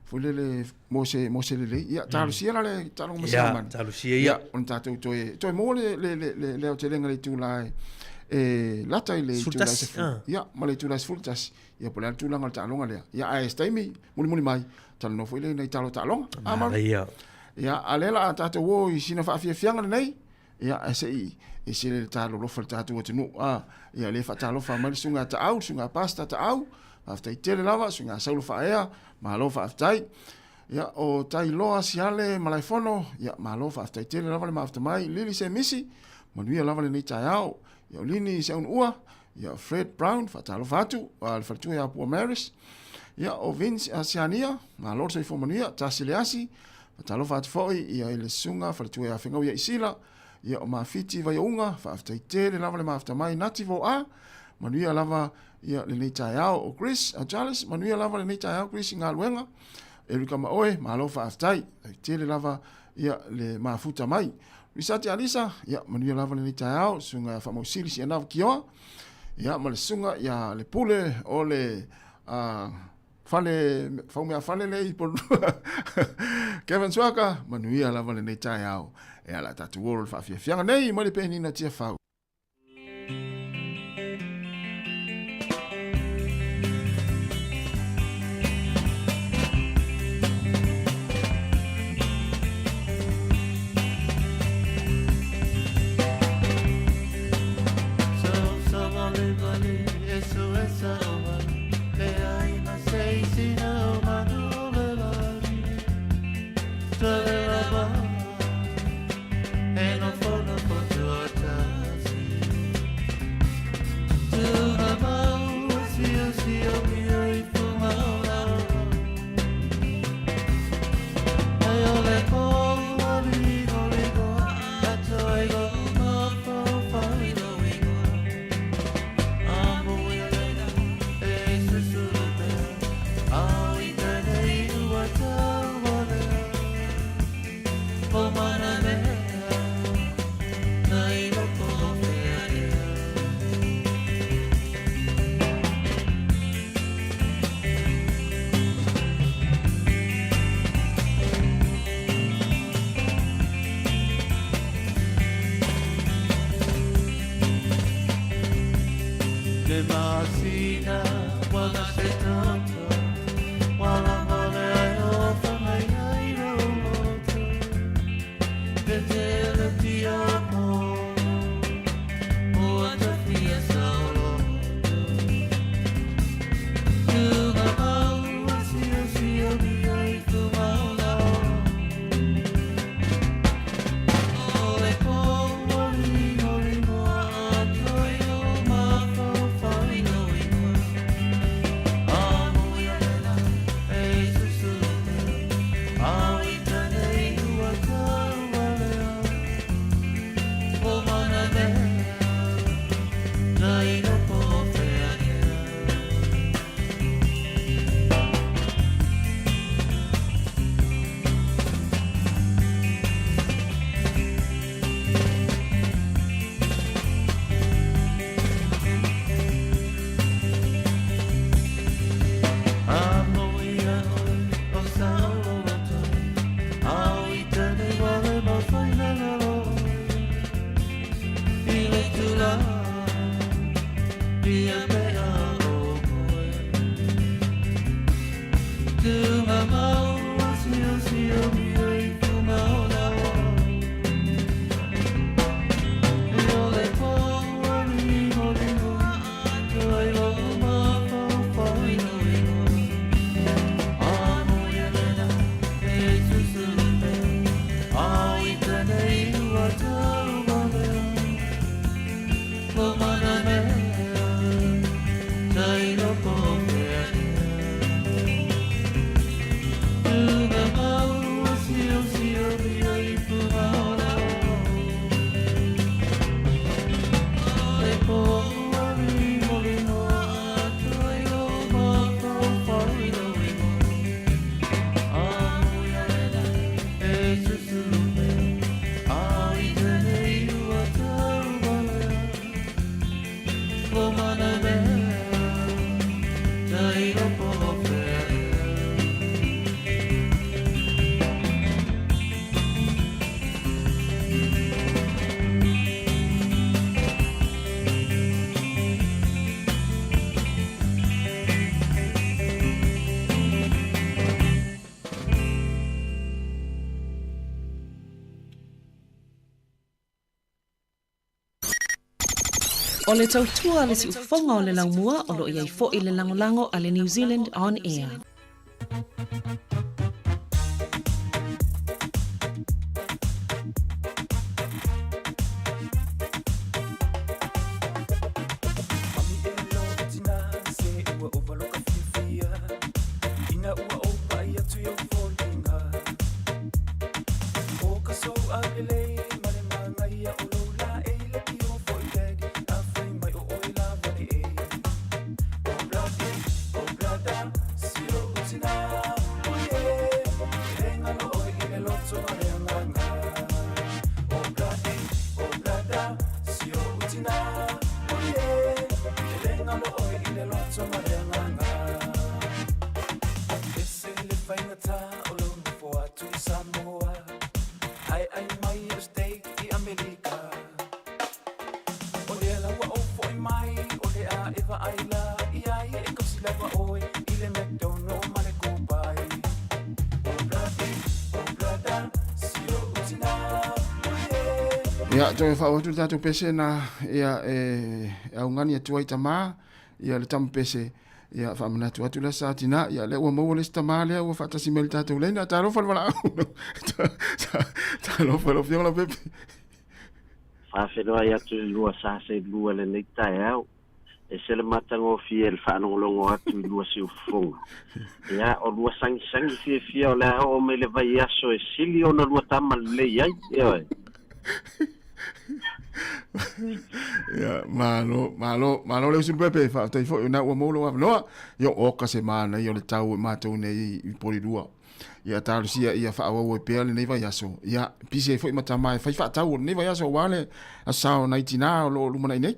foi lele, mo se, mo se lelei. Ia, talosia la le taaloga ma Ia, Siamani. talosia ia. Ia, ona tatou toe, toe maua le, le, le, le, le aotelega i le itula e, e lata i le itula e 11, 10. ah. Ia, ma le itula e 11. Ia, po o le a le tulaga o le taaloga lea. Ia, ae se taimi, mulimuli mai, talanoa foi lea i nai talo taaloga. A, Maru? Manaia. Ia, a lea la a tatou o i sina faafiafiaga lenei, Ia, ae se i ese le taalolofa i le tatou atunuu, a, ia le faatalofa mai le susuga a Taau, le susuga a Pastor Taau, faafetai tele lava, susuga a Saulo Faaea, malo faafetai. Ia, o Tailoa Siale Malaefono, ia, malo faafetai tele lava le mafuta mai, Lili Semisi, manuia lava lenei taeao. Ia, o Lini Seaunuua, ia, o Fred Brown, faatalofa atu, a, le faletua ia Pua Maris. Ia, o Vince Siania, malo le soifua manuia, Tasi Leasi, Faatalofa atu foi ia i le susuga faletua ia Fegau ia Isila, ia o Mafiti Vaiouga, faafetai tele lava le mafuta mai Nati Voa, manuia lava ia lenei taeao. O Chris a Charles, manuia lava lenei taeao Chris i galuega. Erika ma oe, malo faafetai, tele lava ia le mafuta mai. Risati Alisa, ia manuia lava lenei taeao, susuga ia Faamausili Sianava Kioa, ia ma le susuga ia le pule o le Fale, faumea fale le i Ponua. Kevin Suaka, manuia lava lenei taeao. E ala tatou olo le faafiafiaga nei mai le penina Tiafau. O le tautua le siufofoga o le laumua o lo o i ai foi le lagolago a le New Zealand On Air. Ia, toe faauu atu le tatou pese na, ia, e augani atu ai tamā, ia le tama pese, ia, faamanatu atu le sa tinā, ia, lea ua maua le isi tamā lea ua faatasi mai le tatou laina. Talofa le valaau. Talofa lau Afioga Leaupepe. Faafeiloai atu i le lua sa seilua lenei taeao. E se le matagofie le faalogologo atu i lua siufofoga. Ia, o lua sagisagi fiafia o le a oo mai le vaiaso e sili ona lua tama lelei ai, ioe. Ia, malo, malo, malo le usu Pepe, faafetai foi ona ua maua lou avanoa. Ia, oka se manaia o le tau e matou nei i Polilua. Ia, talosia ia faaauau ai pea lenei vaiaso. Ia, pisi ai foi ma tama e fai faatau o lenei vaiaso aua le aso sa o nai tinā o lo o lumanai nei.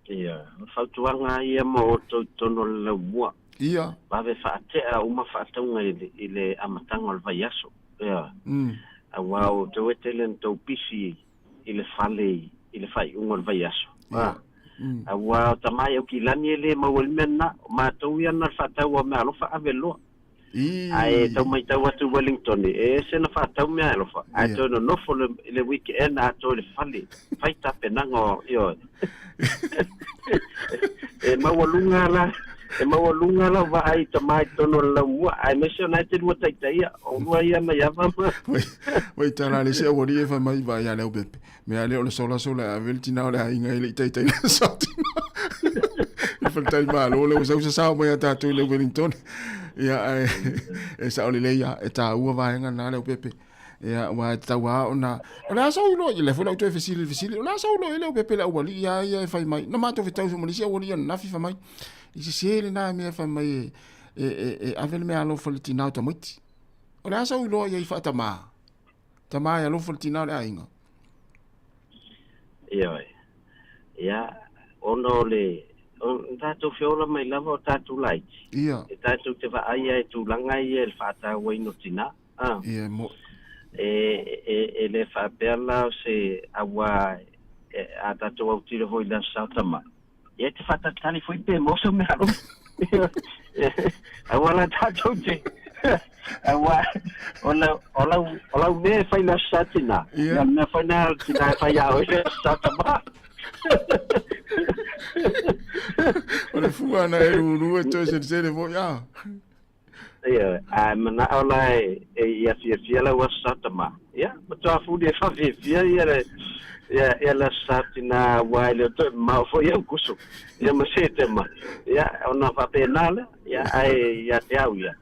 Ia, o le fautuaga lava ia mo outou i totonu o le laumua. Ia. Vave faatea uma faatauga i le, i le amataga o le vaiaso. Ia. Aua o outou e tele ona tou pisi i le fale i, i le faaiuga o le vaiaso. Ia. Auā o tamā i Aukilani e lē maua ai le mea lena. O matou ia na o le faatau o meaalofa ave loa. Ae tau maitau atu i Wellington e ese na faatau meaalofa ae toe nonofo i le weekend atoa i le fale fai tapenaga o ioe. E maualuga la e maualuga lau vaai i tamā i totonu o le laumua aemaise o na e te lua taitaia o lua ia mai ava ma Wai tala le se aualii e fai mai vaai ia Leaupepe. Mea lea o le sola sola e ave le tina o le aiga e le i taitai le sa tina. I faletali malo le ua sau se sao mai a tātou i le Wellington. Ia, ae, e sao lelei ia, e tāua vaega na Leaupepe. Ia, ua e tatau a ona, o le a sau iloa, i le foi lau toe fesili fesili, o le a sau iloa i Leaupepe le aualii a ia e fai mai. Na matou fetau foi ma le isi aualii ananafi fai mai, i sese lena mea fai mai e, e, e, e ave le meaalofa i le tina o tamaiti. O le a sau iloa i ai faatamā? Tama e alofa le tina o le aiga. Ioe. Ia, ona o le, o tatou feola mai lava o tatou laiti. Ia. E tatou te vaai ai i tulaga ia i le faatauaina o tina. A. Ia, mo. E, e, e le faapea la o se auā e, a tatou autilo foi i le Aso Sa o Tama. Ia e te faatalitali foi pe maua sau meaalofa. Aua la tatou te aua o lau o lau o lau mea e fai le Aso Sa tina. Ia le mea foi lena a le tina e fai ia oe le Aso Sa tama. O le fua na e lulu e toe selesele foi a. Ia, ae manao la e, e ia fiafia lau Aso Sa tama. Ia, matua fuli e faafiafia ia le ia ia le Aso Sa tina aua e le o toe mamao foi Aukuso. Ia ma Setema. Ia, ona faapena lea. Ia, ae ia te au ia,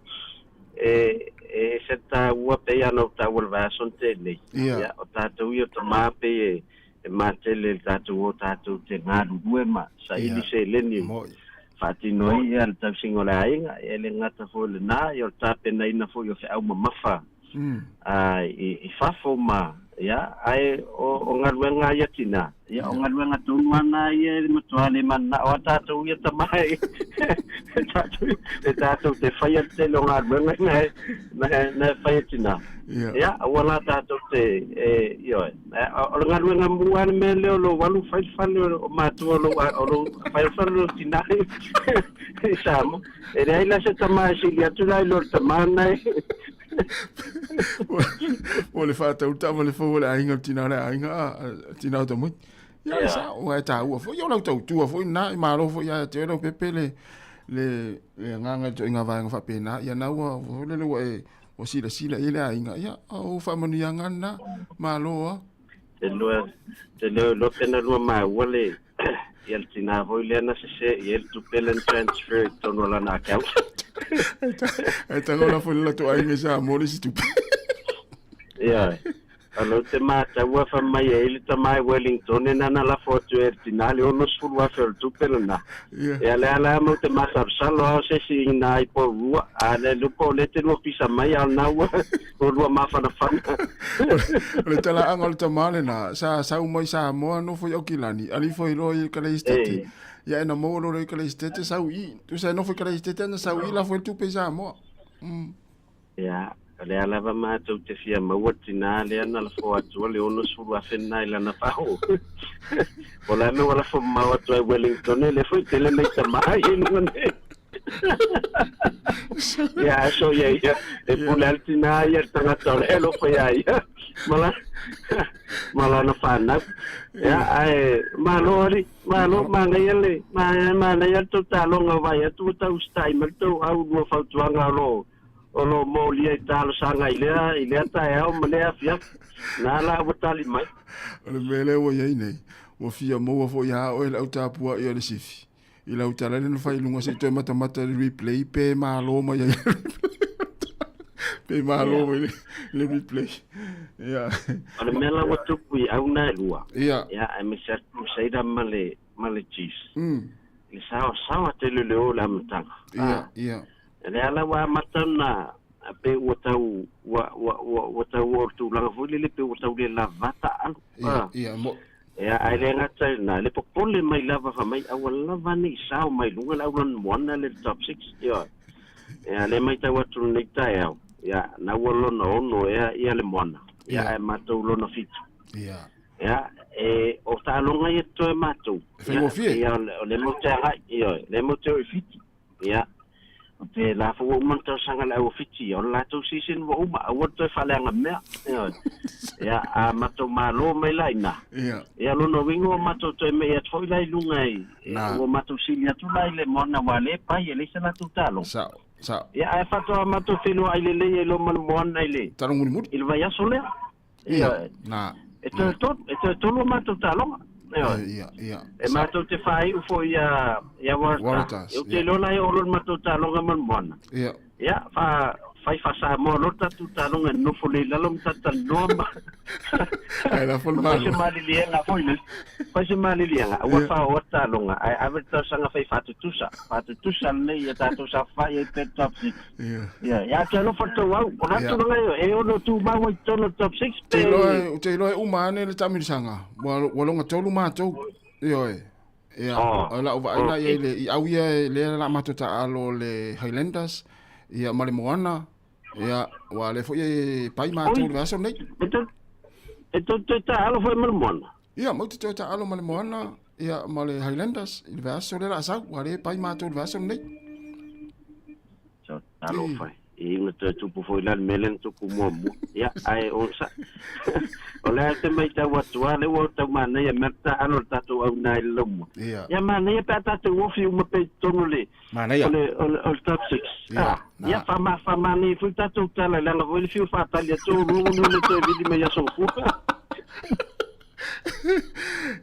e e ese le taua pei lava ona ou taua i le vaiaso na tea nei. Ia, o tatou ia o tama pei e e matele le tatou o tatou te galulue ma saili seleni faatino ai ia le tausiga o le aiga, e le gata foi i lena, ia o le tapenaina foi o feau mamafa i fafo ma, ia, ae o galuega ia tina, ia o galuega tonu lava na ia e matua le mananao lava tatou ia tama e tatou te faia le tele o galuega na e fai e tina. Ia, aua la tatou te, e, ioe. O le galuega mua le mea lea o lou alu fai le fale o matua o lou, o lou, fai le fale o lou tinā i Samoa. E leai la se tama e sili atu la i lo le tama na e. O le whātau tama le fau o le aiga, le tinā o le aiga, a tinā o tamaiti. Ia, yeah. sa, ua e tāua foi, o lau tautua foi nā, i malo foi ia te oi lau pepe le, le, le nganga i to inga vaenga whapena, ia nā ua, ua le ua e, Ua silasila i ai le aiga, ia, o faamanuiaga lena, malo a. Te lua, te leo iloa pe na lua maua le, ia le tinā foi lea na sese i ai le tupe lea na transfer i totonu o lana account. Ae tago la foi le latou aiga i Samoa le isi tupe. Ioe. O lou te mataua fai mai ai le tama i Wellington e nana lafo atu e le tina le 60,000 o le tupe lena. Ia lea la mau te masalosalo a o se isi ina ai pou rua a le lupo o le te lua pisa mai a o lena ua ua lua mafanafana. O le talaaga o le tama lena sa sau mai Samoa nofo i Aukilani ali foi loa i Kaleistete. Ia ena maua loa i Kaleistete sau i tusa e nofo i Kaleistete ana sau i lafo i le tupe i Samoa. Ia, o lea lava matou te fia maua le tinā lea na lafo atua le 60,000 lena i lana faaoo. Po o le a mea ua lafo mamao atu ai Wellington, e lea foi tele nai tamā i luga nei. Ia, ae so ia ia, e pule lava le tinā ia i le tagata o lea e alofa iā ia ma lana, ma lana fanau. Ia, ae malo alii. Malo, manaia le, manaia le tou taloga o vaai atu ua tau usitai mai le tou au lua fautuaga o lo o lo molia i talosaga i lea i lea taeao ma lea afiafi. Na la ua tali mai. O le mea lea ua i ai nei, ua fia maua foi ia oe le au tapuai o le sifi. I lau tala lea na fai i luga se i toe matamata i le replay pe malo mai ai pe malo mai le, le replay. Ia. O le mea la ua tupu i au na e lua. Ia. Ia, aemaise atu Crusader ma le, ma le Chiefs. Le saosaoa tele o le o i le amataga. Ia, ia. Lea la ua amata ona pei ua tau ua ua ua ua tau oo i le tulaga foi lele pei ua tau le lava taaalo. Ia, ia, mo. Ia, ae le gata i lena, le popole mai lava fai mai aua lava ne i sao mai luga le aulanumoana lea i le top six. Ioe. Ia, lea matau atu i lenei taeao, ia, na ua lona ono ea ia le moana, ia, ae matou lona fitu. Ia. Ia, e, o taaloga ia totoe matou. E faigofie. Ia, o lea matou te agai, ioe, o lea matou te o i Fiti. Ia, pe la foi ua uma ona talosaga le au o Fiti, ia, o le latou season ua uma, aua le toe faaleaga mea. Ioe. Ia, a matou malo mai la i ina, Ia. ia, lona uiga ua matou toe me'i atu foi la i luga i, Na. ua matou sili atu la i le moana aua o lea e pai, e leai se latou taaloga. Sao, sao. Ia, ae faatoa matou feiloai lelei ai loa ma le moana i le, Taaloga mulimuli. i le vaiaso lea. Ia, Ioe. na. E toe tolu, e toe tolu a matou taaloga. Ioe. Ia, ia. E matou te faaiu foi ia, ia Waratahs. Waratahs, Ou te ia. iloa la e oo loa le matou taaloga ma le moana. Ia. Ia, fa, fai faa-Samoa loa le tatou taaloga e nonofo lelei i lalo ma talatalanoa ma Ae lafo le ma fai se malo. maliliega foi lele. Fai se maliliega, aua Ia. faaoo atu taaloga, ae ave le talosaga fai faatutusa. Faatutusa lelei ia tatou saofafai ai pea i le top six. Ia. Ia, ia te alofa le tou au. O le a Ia. tulaga ia, e ono tumau ai i totonu o le top six Te pe iloa, ou te iloa e uma ane le taamilosaga. Ua, ua loga tolu matou. Ioe. Ia, Oh, o lau vaai la i okay. le, i au ia e lea la matou taalo le Highlanders, ia ma le Moana. Ia, ua le foi e pai matou Oi. le vaiaso nei. E tou e tou toe taalo foi ma le moana. Ia, matou te toe taalo ma le Moana, ia ma le Highlanders i le vaiaso lea la a sau. Ua le pai matou le vaiaso nei. So, talofa. E ina toe tupu foi la le mea lea na tupu muamua. Ia, ae o sa. O le a te matau atu lava, lea ua tau manaia mea le taalo le tatou auna i le laumua. Ia. Ia, manaia pe a tatou ofi uma pea i totonu o le, Manaia. o le, o le, o le top six. Ia, Ah, na. ia, faama, faamanaia foi tatou tala, leaga foi le fiu faatali atu o lua ua le toe vili mai aso gafua.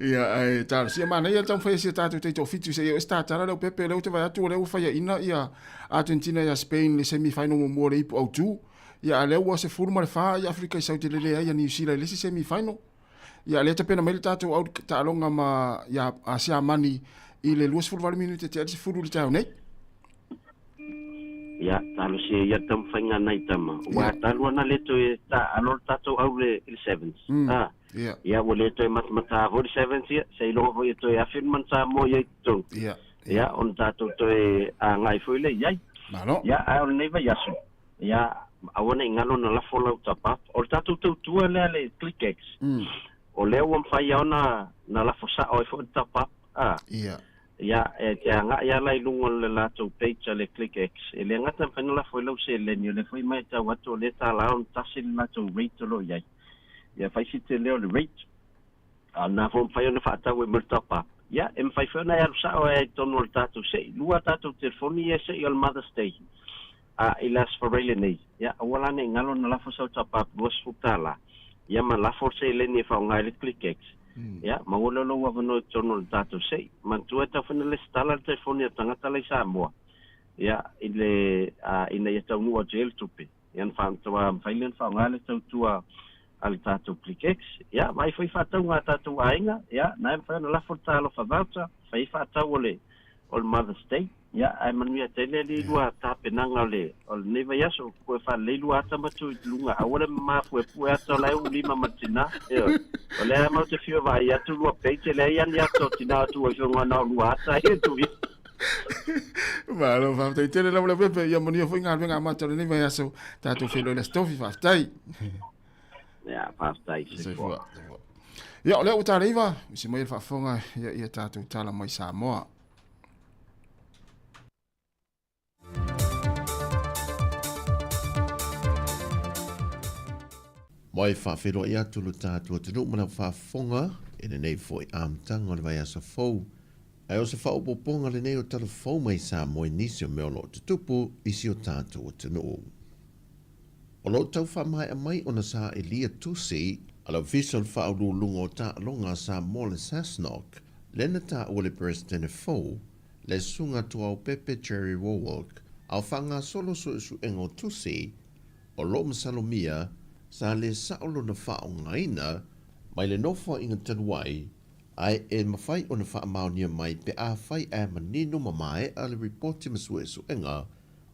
Ia, ae talosia manaia le taumafai e sia tatou taitoafitu seia oo e se tatala le aupepe lea ou te vaai atu o lea ua faiaina ia Argentina ia Spain le semi final muamua o le ipu autu. Ia, a lea ua 14 ia Afrika i Saute le leai ia New Zealand i le isi semi final. Ia, lea tapena mai le tatou au taaloga ma ia Siamani i le 28 minute tea i le 10 i le taeao nei. Ia, talosia ia le taumafaiga a nai tama. Ua Ia. talu ana le toe taalo le tatou au le, i le sevens. Ah, Ia. ia, ua le toe matamata foi le sevens ia, seiloga foi e toe afe le manu Samoa ia i totonu. Ia. Ia, ona tatou toe agai foi lea i ai. Malo. Ia, ae o lenei vaiaso, ia, aua ne i galo na lafo lau top-up. O le tatou tautua lea le ClickX, o lea ua mafai lava ona na lafo sao ai foi le top-up. Ah, Ia. ia, e te agai lava i luga o le latou page a le ClickX. E le gata mafai ona lafo ai lau seleni, o lea foi matau atu o lea $1 ona tasi le latou rate o lo o i ai. Ia, fai si tele o le rate. A na foi mafai ona faatau ai ma le top-up. Ia, e mafai foi ona e alu sao ai i totonu o le tatou sei. Lua tatou telefoni ia sei o le Mother's Day. A i le Aso Faraile nei. Ia, aua la ne i galo na lafo sau top-up $20. Ia, ma lafo le seleni e faaaoga ai le ClickX. Ia, maua lea o lou avanoa i totonu o le tatou sei. Manatua e taufai ona lesitala le telefoni a tagata la i Samoa. Ia, i le, a, ina ia taunuu atu ai le tupe. Ia, na faamatoa mafai lea ona faaaoga le tautua a le tatou ClickX. Ia, vaai foi faatauga a tatou aiga. Ia, na e mafai ona lafo le talofa voucher, fai faatau o le, o le Mother's Day. Ia, ae manuia tele le lua tapenaga o le, o lenei vaiaso. Koe faalelei lua ata ma tu i luga. Aua le mafuefue ata o la e ulima ma tina. Ioe. O lea matou te fia vaai atu lua page, e leai lava ni ata o tina atu ai fioga na o lua ata e tu i. Malo, faafetai tele lava le aupepe. Ia manuia foi galuega amata o lenei vaiaso. Tatou feiloai le Aso Tofi, faafetai. Ia, faafetai, soifua. Soifua, soifua. Ia, o lea ua taleiva, usi mai le faafofoga ia, ia tatou tala mai Samoa. Mai faafeiloai atu lo tatou atunuu ma lau faafofoga i lenei foi amataga o le vaiaso fou. Ae o se faaopoopoga lenei o tala fou mai Samoa i nisi o mea o lo o tutupu i si o tatou atunuu. O lo o tau faamaea mai ona sailiia tusi a le Ofisa o le Faauluuluga o Taaloga a Samoa le SASNOC, lea na taua le Peresetene fou, le Susuga Tuaopepe Jerry Wallwork, a o faagasolo suesuega o tusi o lo o masalomia sa le sao lona faaaogaina mai le nofoaiga talu ai, ae e mafai ona faamaonia mai pe afai ae manino ma maea le ripoti ma suesuega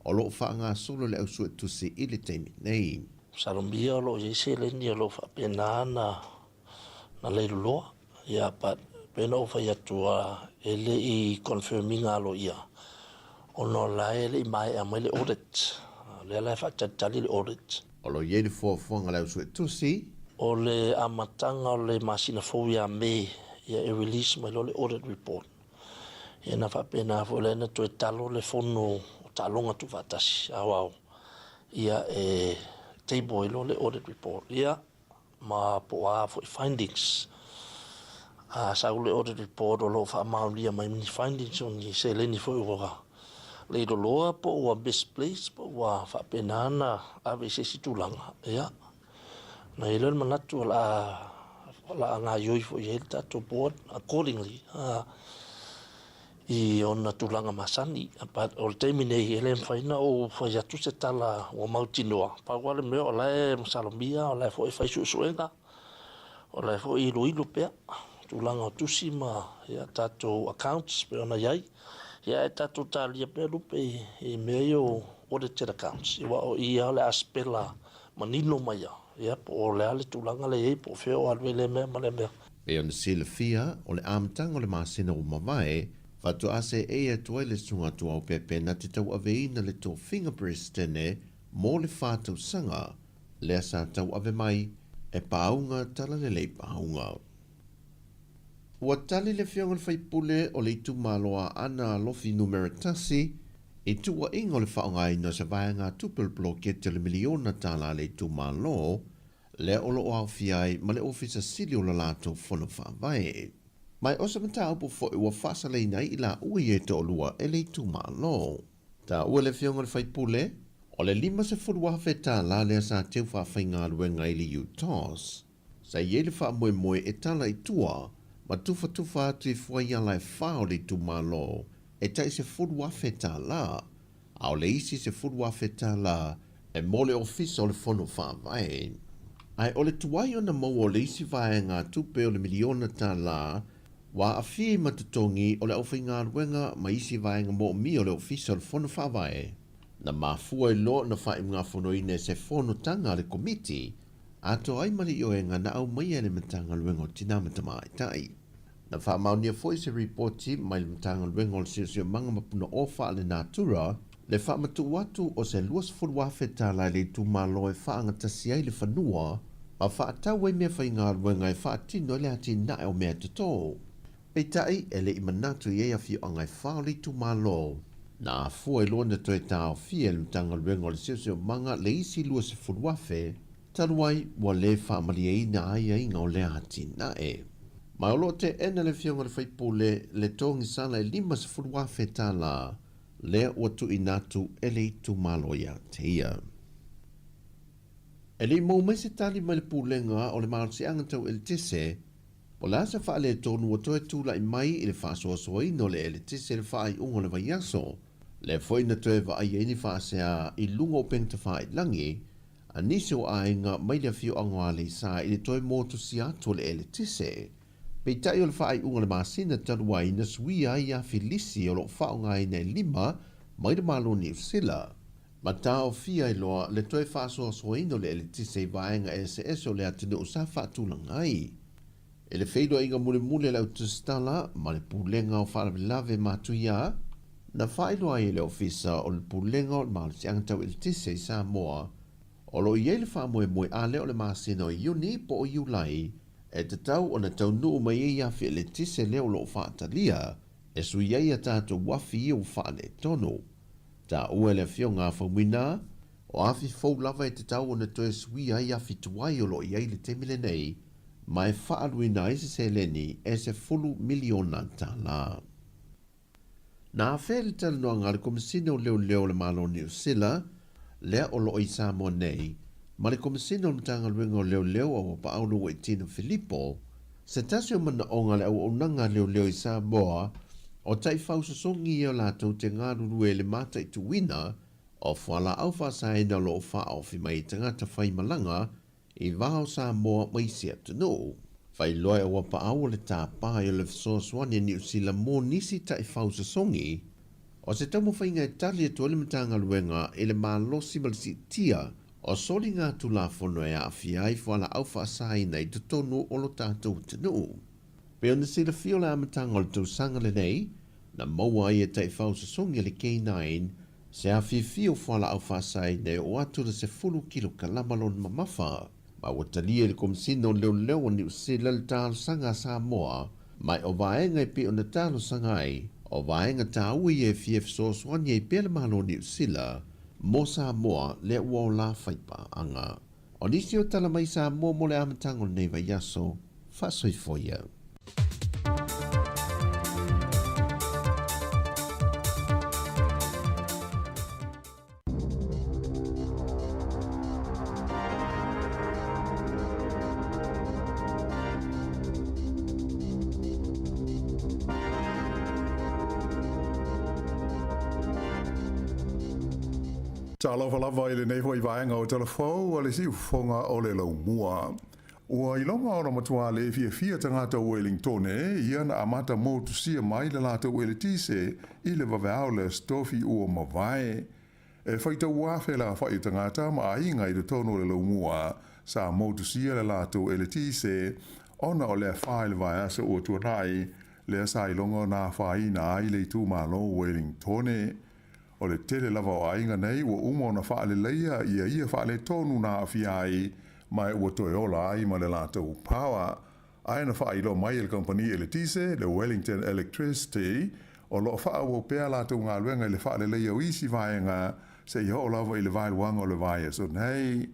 o lo o faagasolo le au suetusi i le taimi nei. Salomia o lo o i ai seleni o lo o faapena na na leiloloa. Ia, but pei ona ou fai atu e le i confirm ina aloaia ona o la e le i maea mai le audit. O lea la e faatalitali le audit. O lo o i ai le fuafuaga a le au suetusi. O le amataga o le masina fou ia Me, ia e release mai loa le audit report. Ia na faapena foi lea na toe talo le fono o taaloga tuufaatasi aoao ia e table ai loa le audit report ia ma po o a foi findings. A sau le audit report o lo o faamaonia mai ni findings o ni seleni foi ua leiloloa po ua misplaced po ua faapena ona ave i se isi tulaga, ia, ona i ai lea o le manatu o le a, o le a gaoioi foi i ai le tatou board accordingly i ona tulaga masani. But o le taimi nei, e le mafai ona ou fai atu se tala ua mautinoa. Pau lava le mea o la e masalomia, o la e foi e fai suesuega, o la e foi e iloilo pea tulaga o tusi ma ia tatou accounts pei ona i ai. Ia ae tatou talia pea lupe i mea ia o audited accounts, aua o i lava o le a sipela manino mai lava, ia po o le a le tulaga lea e i ai, po o fea o alu ai lea mea ma lea mea. Pei ona silafia, o le amataga o le masina ua mavae, faatoa seei atu ai le Susuga Tuau Pepe na te tauaveina le tofiga Peresetene mo le tausaga, lea sa tauave mai e Paauga Talalelei Paauga. Ua tali le Afioga i le sui usufono o le itumalo Aana Alofi Numera 1 i tuuaiga o le faaaogaina o se vaegatupe o le poloketi o le miliona tala a le itumalo, lea o lo o aofia ai ma le Ofisa Sili o le latou Fono Faavae. Ma o se mataupu foi ua faasalaina ai i laua ia e toalua e le itumalo. Taua le Afioga i le sui usufono, o le $50,000 lea sa teu faafaigaluega ai le UTOS, sa i ai le faamoemoe e tala i tua ma tufatufa atu i fuaiala e fa o le itumalo e tai $10,000, a o le isi $10,000 e mo le Ofisa o le Fono Faavae. Ae o le tuai ona maua o le isi vaegatupe o le miliona tala ua aafia i ma totogi o le aufaigaluega ma isi vaega moomia o le Ofisa o le Fono Faavae, na mafua ai loa ona faaiugafonoina e se fonotaga a le Komiti atoa ai ma le ioega na aumaia e le Matagaluega o Tinā ma Tamaitai. Na faamaonia foi se ripoti mai le Matagaluega o le Siosiomaga ma Punaoa Faalenatura le faamatuu atu o se $20,000 i le itumalo e faagatasi ai le fanua ma faatau ai meafaigaluega e faatino ai le atinae o mea totō. Peitai, e le i manatu i ai afioaga e fa o le itumalo. Na afua ai loa ona toe taofia e le Matagaluega o le Siosiomaga le isi $20,000 talu ai ua lē faamalieina aiaiga o lea atinae. Ma o lo o teena le Afioga i le sui usufono le togisala e $50,000 lea ua tuuina atu e le itumalo ia te ia. E le i maua mai se tali mai le Pulega o le Malosiaga Tau Eletise, po o le a se faaletonu ua toe tulai mai i le faasoasoaina o le eletise i le faaiuga o le vaiaso, lea foi na toe vaai ai ni faasea i luga o upega tafailagi a nisi o aiga mai le afioaga o Aleisa i le toe motusia atu o le eletise. Peitai o le faaiuga o le masina talu ai na suia ai afi lisi o lo o faaaogaina e lima mai le Malo o Niu Sila, ma taofia ai loa le toe faasoasoaina o le eletise i vaega eseese o le atunuu sa faatulaga ai. I le feiloaiga mulimuli a le Autusitala ma le Pulega o Faalavelave Matuia, na faailoa ai e le Ofisa o le Pulega o le Malosiaga Tau Eletise i Samoa, o lo o i ai le faamoemoe a lea o le masina o Iuni po o Iulai e tatau ona taunuu mai ai afi eletise lea o lo o faatalia e sui ai a tatou afi ia ua faaletonu. Taua e le Afioga a Faumuina, o afi fou lava e tatau ona toe suia ai afi tuai o lo o i ai i le taimi lenei, ma e faaaluina ai se seleni e $10 miliona. Na afea le talanoaga a le Komesina o Leoleo o le Malo o Niu Sila, lea o lo o i Samoa nei, ma le Komesina o le Matagaluega o Leoleo a Uapaaulo Uaitino Filipo, se tasi o manaoga a le auaunaga a leoleo i Samoa, o taifau sosogi ia latou te galulue i le mataituina o fualaau faasaina o lo o faaofi mai i tagata faimalaga i va o Samoa ma isi atunuu. Faailoa e Uapaau o le tāpae o le fesoasoani a Niu Sila mo nisi taifau sosogi, o se taumafaiga e tali atu ai le Matagaluega i le malosi ma le siitia o soligatulafono e aafia ai fualaau faasaina i totonu o lo tatou atunuu. Pei ona silafia o le amataga o le tausaga lenei, na maua ai e taifau sosogi a le K9 se afifi o fualaau faasaina e oo atu le 10 kilokalama lona mamafa, ma ua talia e le Komesina o Leoleo o Niu Sila le talosaga a Samoa. Ma o vaega e pei ona talosaga ai, o vaega taua ia e fia fesoasoani ai pea le Malo o Niu Sila mo Samoa lea ua olā faipaaga. O nisi o tala mai Samoa mo le amataga o lenei vaiaso, faasoifua ia. Talofa lava i lenei foi vaega o Tala Fou a le Siufofoga o le Laumua. Ua iloga ona matuā le fiafia tagata o Uelingtone ia na amata motusia mai le latou eletise i le vaveao le Aso Tofi ua mavae. E faitau afe le aofai o tagata ma aiga i totonu o le laumua sa motusia le latou eletise ona o le afa i le vaiaso ua tuanai lea sa iloga ona afaina ai le itumalo o Uelingtone. O le tele lava o aiga nei ua uma ona faaleleia ia ia faaletonu na aafia ai ma ua toe ola ai ma le latou power. Ae na faailoa mai e le kamupani eletise, le Wellington Electricity, o lo o faaauau pea a latou galuega i le faaleleia o isi vaega seia oo lava i le vaeluaga o le vaiaso nei.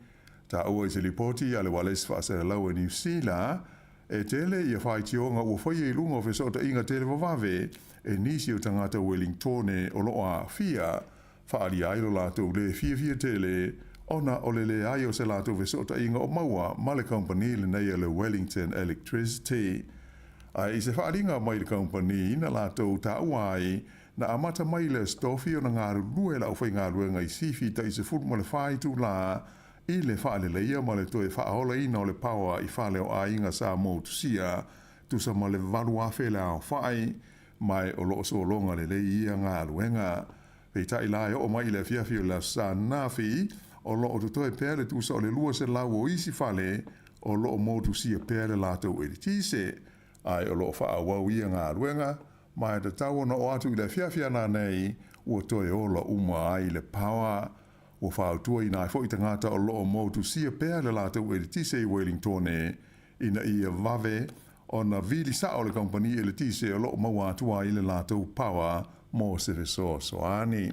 Taua i se lipoti a le Ualesi Faaselelau a Niu Sila, e tele ia faitioga ua faia i luga o fesootaiga televavave e nisi o tagata Wellingtone o lo o aafia, faaalia ai lo latou lē fiafia tele ona o le leai o se latou fesootaiga o maua ma le kamupani lenei a le Wellington Electricity. Ae i se faaaliga mai le kamupani na latou taua ai, na amata mai le Aso Tofi ona galulue le aufaigaluega i sifi tai 14 itulā i le faaleleia ma le toe faaolaina o le paoa i fale o aiga sa motusia, tusa ma le 8,000 le aofai, ma o lo o sologa lelei ia galuega. Peitai la e oo mai i le afiafi o le Aso Sa ananafi, o lo o totoe pea le tusa o le 200 o isi fale o lo o motusia pea le latou eletise, ae o lo o faaauau ia galuega, ma e tatau ona oo atu i le afiafi ana nei ua toe ola uma ai le paoa. Ua fautuaina ai foi tagata o lo o motusia pea le latou eletise i Wellingtone ina ia vave ona vili sao le kamupani eletise o lo o maua atu ai le latou paoa mo se fesoasoani.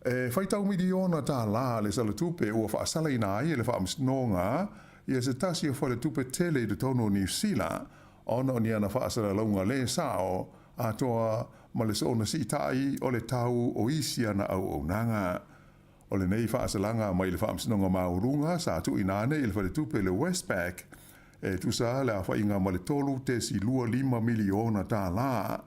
E faitau miliona tālā le salatupe ua faasalaina ai e le Faamasinoga ia se tasi o faletupe tele i totonu o Niu Sila ona o ni ana faasalalauga lē sao atoa ma le soona siita'i o le tau o isi ana auaunaga. O lenei faasalaga mai le Faamasinoga Maualuga sa tuuina ane i le faletupe le Westpac e tusa le aofaiga ma le $3.25 miliona tālā.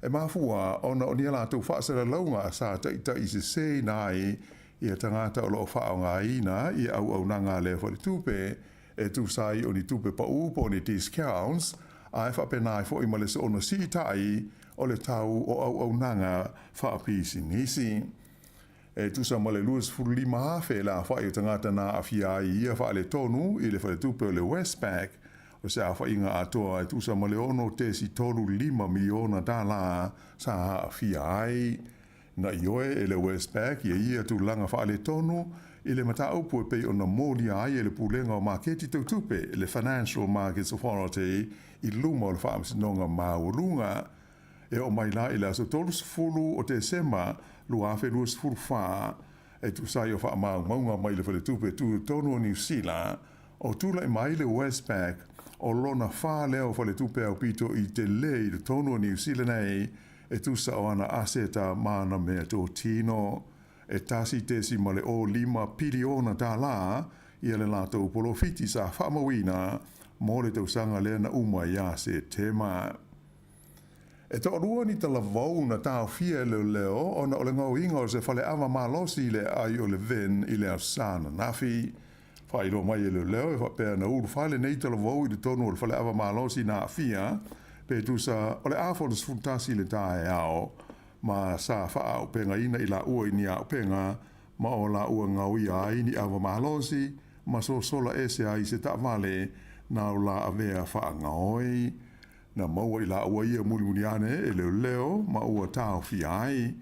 E mafua ona o ni a latou faasalalauga sa taitaisesēina ai ia tagata o lo o faaaogaina ia auaunaga a lea faletupe e tusa ai o ni tupe paū po o ni discounts, ae faapena ai foi ma le soona siita'i o le tau o auaunaga faapisinisi. E tusa ma le 25,000 le aofai o tagata na aafia ai i ia faaletonu i le faletupe o le Westpac, o se aofaiga atoa e tusa ma le $6.35 miliona tālā sa aafia ai. Na ioe e le Westpac ia ia tulaga faaletonu i le mataupu e pei ona molia ai e le Pulega o Maketi Tau Tupe, le Financial Markets Authority, i luma o le Faamasinoga Maualuga. E oo mai la i le aso 30 o Tesema 2024, e tusa ai o faamaumauga mai le Faletupe Tutotonu o Niu Sila, o tulai mai le Westpac o lona fa lea o faletupe aupito i telē i totonu o Niu Sila nei e tusa o ana aseta ma ana meatotino. E 1.05 piliona tālā ia le latou polofiti sa faamauina mo le tausaga lea na uma ia Setema. E toalua ni talavou na taofia e leoleo ona o le gaoiga o se faleava malosi i le aai o Levin i le Aso Sa ananafi. Faailoa mai e leoleo e faapea na ulufale nei talavou i totonu o le faleava malosi na aafia pe tusa o le afa o le 11 i le taeao ma sa faaaupegaina i laua i ni auupega ma o laua gaoia ai ni ava malosi ma sosola ese ai se taavale na o la avea faagaoi. Na maua i laua ia mulimuli ane e leoleo ma ua taofia ai.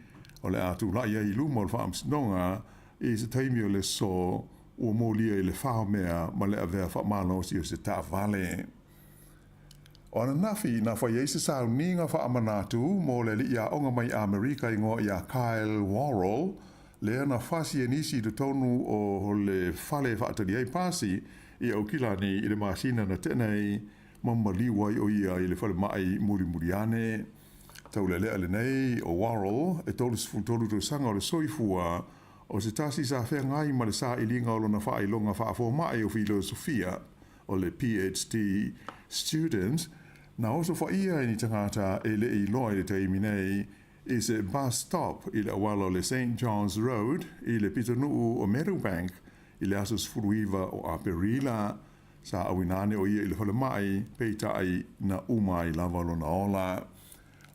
O le a tulai ai i luma o le Faamasinoga i se taimi o le aso ua molia i le faomea ma le avea faamalosi o se taavale. O ananafi na faia ai se sauniga faamanatu mo le ali'i aoga mai Amerika igoa ia Kyle Worrell, lea na fasi e nisi i totonu o le fale e faatali ai pasi i Aukilani i le masina na tea nei, ma maliu ai o ia i le falemai mulimuli ane. Taulealea lenei o Worrell e 33 tausaga o le soifua, o se tasi sa feagai ma le sailiga o lona faailoga faafoma'i o filosofia o le PhD student, na osofaia e ni tagata e le i iloa i le taimi nei i se bus stop i le auala o le Saint John's Road i le pitonuu o Meadowbank i le aso 19 o Aperila. Sa auina ane o ia i le falemai, peitai na uma ai lava lona ola.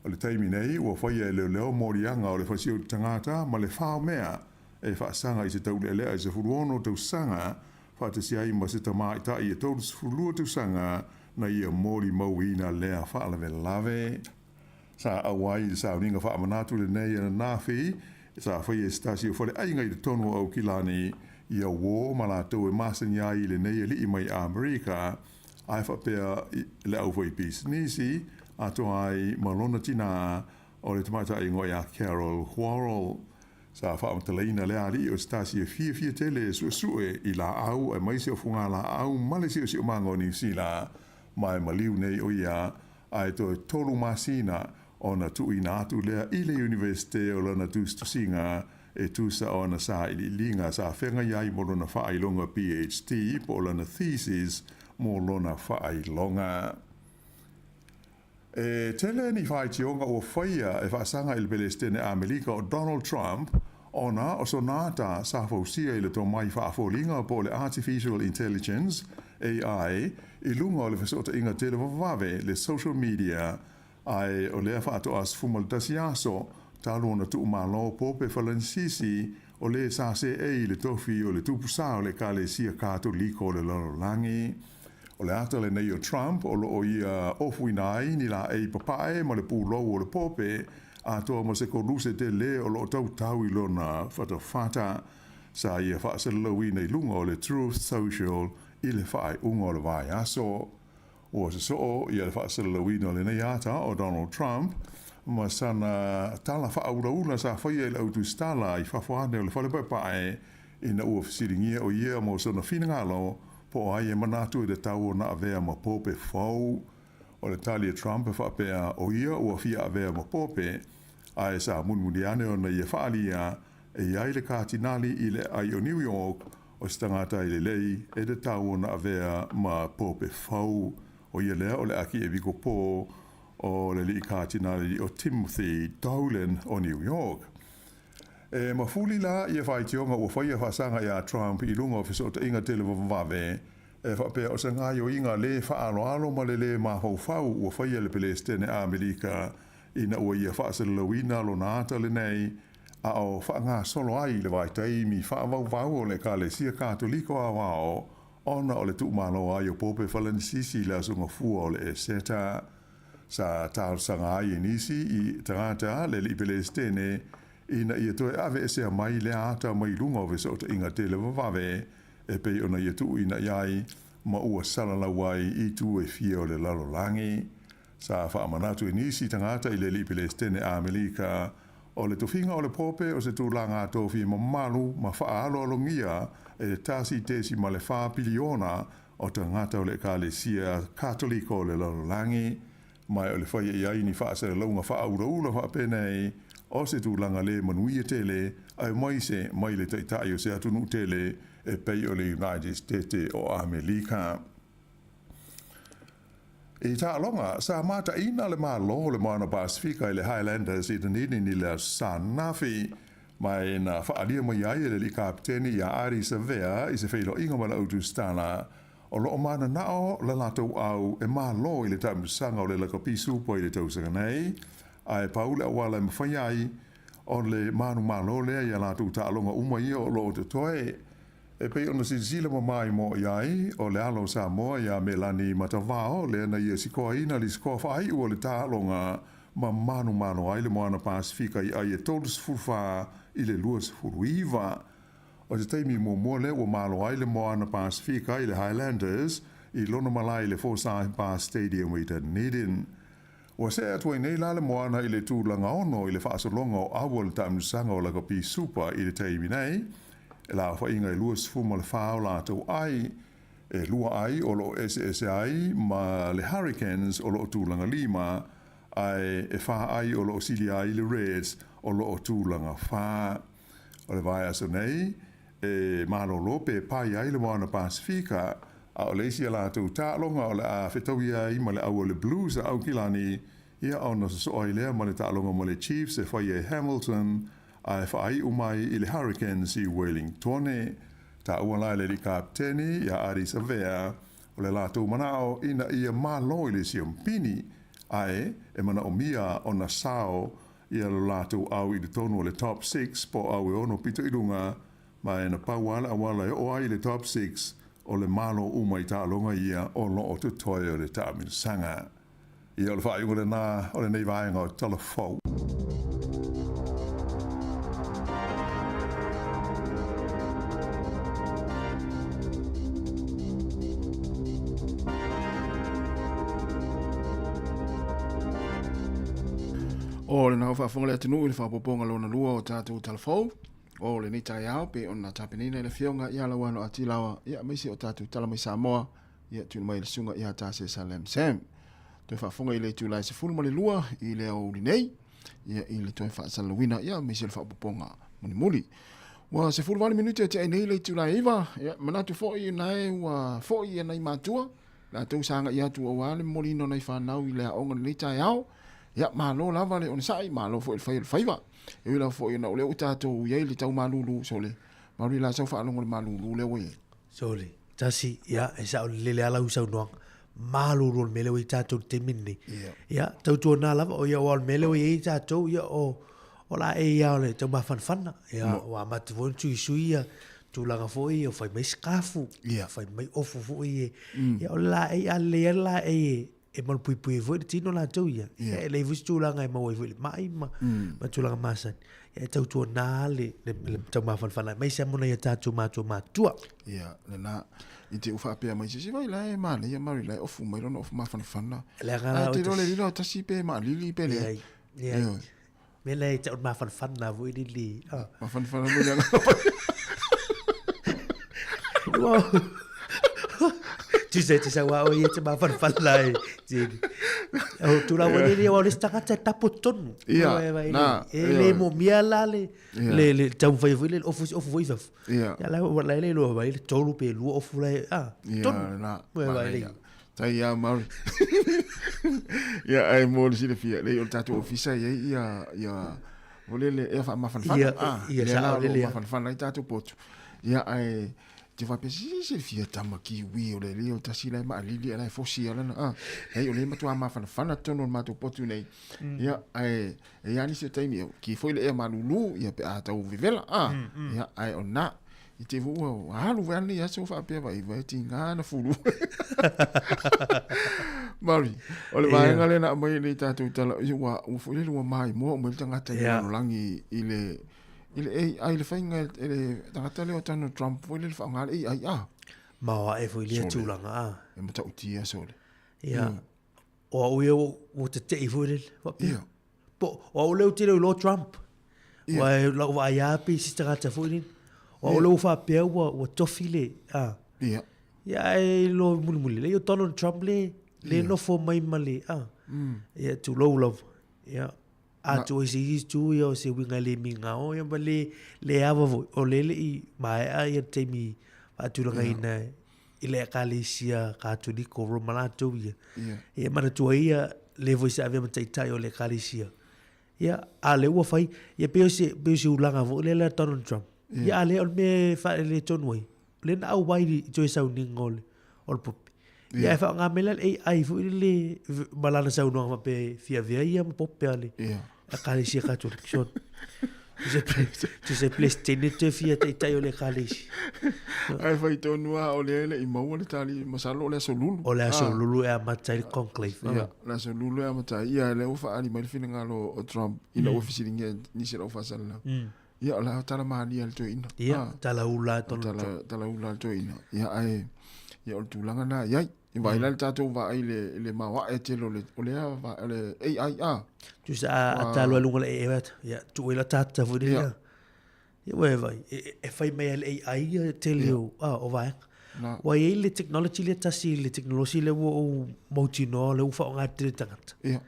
O le taimi nei, ua faia e leoleo moliaga o le fasioti tagata ma le fao mea e faasaga i se taulealea i 16 tausaga faatasi ai ma se tamaitai e 32 tausaga na ia molimauina lea faalavelave. Sa auai i le sauniga faamanatu lenei ananafi, sa faia e se tasi o faleaiga i totonu o Aukilani ia uō ma latou e masani ai i lenei alii mai Amerika, ae faapea le aufaipisinisi atoa ai ma lona tinā o le tamaitai igoa ia Carol Worrell. Sa faamatalaina lea alii o se tasi e fiafia tele e suesue i laau aemaise o fugalaau ma le siosiomaga o Niu Sila, ma e maliu nei o ia ae toe tolu masina ona tuuina atu lea i le Iunivesite o lana tusitusiga e tusa o ana sailiiliga sa feagai ai mo lona faailoga PhD po o lana thesis mo lona faailoga. E tele ni faitioga ua faia e faasaga i le Pelesitene Amelika o Donald Trump ona o sona ata sa fausia i le tomai faafoliga po o le Artificial Intelligence, AI, i luga o le fesootaiga televavave, le social media, ae o lea faatoa 11 aso talu ona tuumalo Pope Falanisisi o lē sa seei i le tofi o le tupu sa o le Ekalesia Katoliko o le lalolagi. O le ata lenei o Trump o loo ia ofuina ai ni laei papae ma le pulou o le Pope atoa ma se koluse telē o loo tautau i lona fatafata. Sa ia faasalalauina i luga o le Truth Social i le faaiuga o le vaiaso. Ua sosoo ia le faasalalauina o lenei ata o Donald Trump ma sana tala faaulaula sa faia i le autusitala i fafo ane o le fale paepae ina ua fesiligia o ia mo sona finagalo po o ai e manatu e tatau ona avea ma Pope fou. O le tali a Trump e faapea o ia ua fia avea ma Pope, ae sa mulimuli ane ona ia faaalia e i ai le Katinali i le aai o New York o se tagata e lelei e tatau ona avea ma Pope fou. O ia lea o le Akiepikopo o le Alii Katinali o Timothy Dolan o New York. E mafuli la ia faitioga ua faia faasaga iā Trump i luga o fesootaiga televavave e faapea o se gaoioiga lē faaaloalo ma le lē mafaufau ua faia e le Pelesitene Amelika ina ua ia faasalalauina lona ata lenei a o faagasolo ai le vaitaimi faavauvau o le Ekalesia Katoliko Aoao ona o le tuumalo ai o Pope Falanisisi i le Aso Gafua o le Eseta. Sa talosaga ai e nisi i tagata le alii Pelesitene ina ia toe aveesea mai lea ata mai luga o fesootaiga televavave e pei ona ia tuuina i ai ma ua salalau ai i itu e fia o le lalolagi. Sa faamanatu e nisi tagata i le alii Pelesitene Amelika o le tofiga o le Pope o se tulaga tofi mamalu ma faaaloalogia e le 1.4 piliona o tagata o le Ekalesia Katoliko o le lalolagi, ma o le faia i ai ni faasalalauga faaulaula faapenei o se tulaga lē manuia tele aemaise mai le taitai o se atunuu tele e pei o le United States o Amelika. I taaloga, sa mataina le Malo o le Moana Pasefika i le Highlanders i Dunedin i le Aso Sa ananafi, ma e na faaalia mai ai e le alii kapeteni ia Ardie Savea i se feiloaiga ma le au tusitala o loo mananao le latou au e malo i le taamilosaga o le lakapi supa i le tausaga nei, ae pau le auala e mafai ai o le manumalo lea i a latou taaloga uma ia o loo totoe. E pei ona silasila mamā i moa i ai, o le alo o Samoa iā Melani Matavao lea na ia sikoaina le sikoa faaiu o le taaloga ma manumalo ai le Moana Pasefika i ai e 34 i le 29. O se taimi muamua lea ua malo ai le Moana Pasefika i le Highlanders i lona malae i le Forsyth Barr Stadium i Dunedin. Ua see atu ai nei la le Moana i le tulaga 6 i le faasologa o au o le taamilosaga o Lakapi Super i le taimi nei, e le aofaiga e 24 o latou ai, e lua ai o lo o eseese ai ma le Hurricanes o lo o tulaga 5, ae e fa ai o lo o silia ai le Reds o lo o tulaga 4. O le vaiaso nei, e malolo pe pai ai le Moana Pasifika, a o le isi a latou taaloga o le a fetauia ai ma le au o le Blues a Aukilani, ia ona sosoo ai lea ma le taaloga ma le Chiefs e faia i Hamilton, ae faaiu mai i le Hurricanes i Wellingtone. Taua la e le alii kapeteni ia Ardie Savea, o le latou manao ina ia malo i le siampini, ae e manaomia ona sao ia lo latou au i totonu o le Top Six po o au e ono pito i luga, ma e na pau lava le auala e oo ai i le Top Six o le malo uma i taaloga ia o lo o totoe o le taamilosaga. Ia o le faaiuga lena o lenei vaega o Tala Fou. O lena ua faafofoga le atunuu i le faaopoopoga lona lua o tatou talafou o lenei taeao pei ona tapenaina e le Afioga ia Lauano Atilawa, ia aemaise o tatou tala mai Samoa, ia tuuina mai e le Susuga ia Tasesa Lam Sam. Toe faafofoga i le itula e 12 i le aoauli nei, ia i le toe faasalalauina, ia aemaise o le faaopoopoga mulimuli. Ua 18 minute e tea nei le itula e 9, ia manatu foi nae ua foi ia nai matua, latou sa agai atu aua le momoliina o nai fanau i le aoga i lenei taeao. Ia, malo lava le onosai, malo foi le fai o le faiva. E ui lava foi ona o lea ua tatou i ai i le tau malulu, sole, malu i la sau faalogo i le malulu lea ua i ai. Sole, tasi, ia, e sao lelei lava lau saunoaga. Malulu o le mea lea ua i ai tatou i le taimi lenei. Ia, tautuana lava, o ia, aua o le mea lea ua i ai tatou, ia, o, o la e ia o le taumafanafana. Ia, ua amata foi ona suisui ia tulaga foi ia, fai mai sikafu, fai mai ofu foi e. Ia, o le laei, a lelei lava le laei e, e malupuipui ai foi le tino latou ia. Ia e leai foi se tulaga e maua ai foi le mai ma, ma tulaga masani. Ia e tautuana le, le, le taumafanafana aemaise lava mo nai a tatou matua matua. Ia, lena, i te u faapea mai se isi vai la e manaia Mary la e ofu mai lona ofu mafanafana. Leaga la Ae te iloa le lilo tasi pe maalili pe leai. Leai, leai. Ioe. Mea lea e tau mafanafana foi le le. Ah. Mafanafana mo le Wow. Tu sais, tu sais, wa o ia te mafanafana e. Tini. O tula wa le wa le tagata e tapo tonu. Ia, E na, e le mo mia la le le le taumafai foi le ofu ofu foi fafo. Ia. Ia la wa la le lo vai le tolu pe lua ofu la ah. Ia, Tonu. na, Ua vai le. Tai ia Maori. Ia ai mo le silafia lei o le tatou ofisa e i ai ia ia o le le ia faamafanafana. Ia, Ah, ia, lea la sao o lo lele ia. mafanafana ai tatou potu. Ia ae te faapea si silafia tama kiwi o le lea o tasi la e maalili a la e fosi ia lana. Ah, hei o le matua mafanafana tonu o le matou potu nei. Ia ae e i ai nisi o taimi ki foi le ea malulu ia pe a tau vevela. Ah, ia ae o na I te ua alu vai nei aso faapea vai vai tinga na fulu. Maori, o le vaega lea na aumai nei tatou tala, ua ua foi lele ua maimoa uma ai le tagata i le lalolagi i le i le AI le faiga e le tagata lea o Donald Trump foi lele faaaoga le AI a. Maoae foi lea Sole. tulaga a. E matautia sole. Ia. O au ia ua tete'i foi lele. Faapea. Ia. Po, o au lea ou te le iloa Trump. Ia. Ua e lau vaai lava pei se tagata foi lele. O au lea ua faapea ua, ua tofi le, a. Ia. Ia ae iloa mulimuli lea o Donald Trump le, le nofo mai ma le, a. Ia tulou lava. Ia. A tu ai se isi itu ia o se uiga e le migao ia ma le, le ava foi. O lea e le i maea ia le taimi faatulagaina i le Ekalesia Katoliko o Roma latou ia. Ia. Ia manatua ia le foi se avea ma taitai o le Ekalesia. Ia, a lea ua fai, ia pei o se, pei o se ulaga foi lea la Donald Trump. Ia, a lea o le mea e faalele tonu ai, o lea na auai i toe sauniga o le, o le pope. Ia, ae faaaoga mai la le AI foi lele ma lana saunoaga faapea e fia avea ia ma pope a le Ekalesia Katoliko. So, tu se Presidente toe fia taitai o le Ekalesia. Ae fai tonu lava o lea e le i maua le tali, masalo o le aso Lulu. O le aso Lulu e amata ai le conclave. Ia, le aso Lulu e amata ai. Ia, lea ua faaali mai le finagalo o Trump ina ua fesiligia e nisi o le au faasalalau. Ia, o la tala malia le toeaina. Ia, tala ula Donald Trump. Tala ula le toeaina. Ia, ae, ia o le tulaga lena e i ai. I vaai la le tatou vaai i le, i le maoae tele o le, o lea o le AI a. Tusa a, a talo ai luga o le AI ata. Ia, tuu ai la tata foi lea. Ia, ua e vai, e, e fai mai e le AI ia tele o, a, o vaega. Ua i ai le technology lea tasi, le teknolosi lea ua ou mautinoa lea ua faaaoga e le tele o tagata. Ia.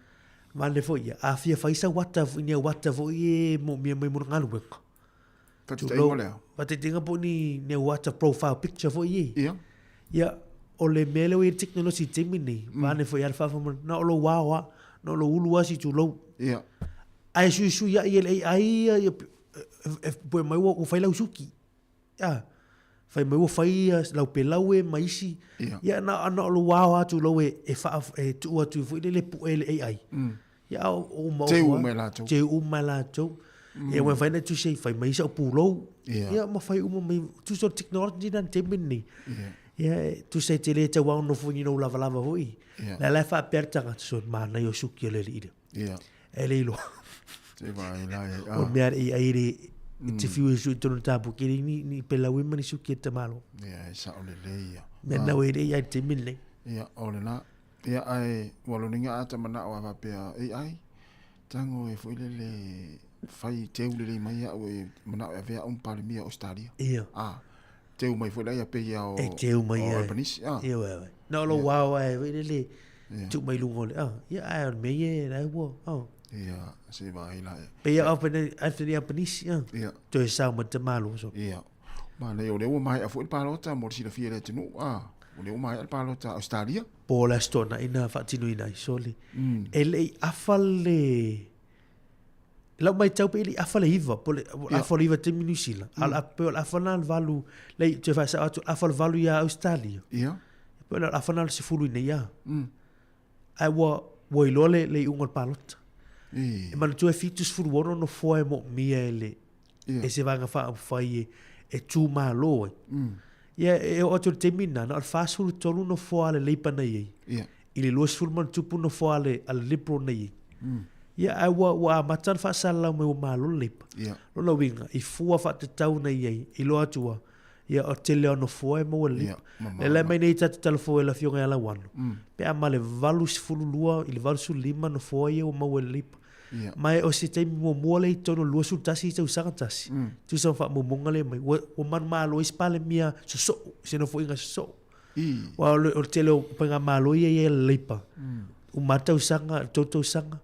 Mane foi ia, a fia fai sau ata foi, ni au ata foi e moomia mai mo le galuega. Faataitaiga o le a? Faataitaiga po o ni, ni au ata profile picture foi e. Ia. Ia, o le mea lea ua i ai le teknolosi i le taimi lenei, mm. vaeane foi lava le faafofoga, na o lou ao lava, na o lou ulu lava situlou. Ia. Ae suisuiai e le AI ia, ia e, e, pue mai ua, ua fai lau suki. Ia, fai mai ua fai ia lau pelau e ma isi. Ia. Ia, na, na o lou ao lava tulou e, e, faa, e tuu atu foi lele pue e le AI. Mm. Ia, o, o uma Teu uma e latou. Teu uma e latou. Ia, ua mafai ona tusi ai, fai mai sau pulou. Ia. Ia, ma fai uma mai, tusi o le technology na i le taimi lenei. Ia. Ia, e tusi ai te le tau ao nofo i lou lavalava foi. Ia. La la e faapea le tagata, so manaia o suki o le alii lea. Ia. E le iloa. Te vaai la e, O le mea e ai le, e te fiu e sui tonu tapu kiri ni, ni pelau e mani suki e te malo. Ia, e sao lelei ia. Mea nau e le ai le taimi lenei. Ia, o lena. Ia, ae ua loniga ata manao a faapea, AI, tago e foi lele fai teu lelei mai au e manao e avea au ma Palemia o Australia. Ia. A, teu mai foi la ia pei ia o E teu mai o ia. Albanese. A. Ia, ua, ua. Na o lou ao ae foi lele tuu mai luga o le, a, ia, ae o le mea ia e la ua, a. Ia, se vaai la e. Pei ia Anthony Albanese, a. Ia. Toe sao ma te malo, so. Ia. Manaia, o lea ua maea foi le palota mo le silafia e le atunuu, a. O lea ua maea le palota a Australia. Po o le Aso Toonai na faatinoina ai, sole. E le i afa le... Lau matau pe e le i afa le 9, po o le afa o le 9 taimi Niu Sila. A o le pei o le afa lena o le 8, leai, toe faasao atu, afa o le 8 ia Ausetalia. Ia. Pei o le afa lena o le 10 i inei a. Ae ua, ua iloa le, le iuga o le palota. E. E manatua e 76 nofoa e moomia e le, Ia. e se vaega faaupufai e, e tumalo ai. Ia, e oo atu i le taimi lena, na o le 43 nofoa a le Labour na i ai. Ia. I le 20 ma ona tupu nofoa a le, a le Liberal na i ai. Ia, ae ua, ua amata ona faasalalau mai ua malo le Labour. Ia. Lona uiga, i fua faatatau na i ai, iloa atu ua, ia, o tele o nofoa e maua e le Ia, Labour. mamao Lea la e ma. mai nei tatou talafou e le Afioga ia Lauano, pe a ma le 82 i le 85 nofoa ia ua maua e le Labour. Ia. Ma e o se taimi muamua lea i totonu o le 21 tausaga tasi, tusa ma faamaumauga lea e aumai, ua, ua manumalo ai se Palemia sosoo, se nofoaiga sosoo. I. Aua o le, o le tele o faigamalo ia e i ai a le Labour, uma lava tausaga, le 3 tausaga,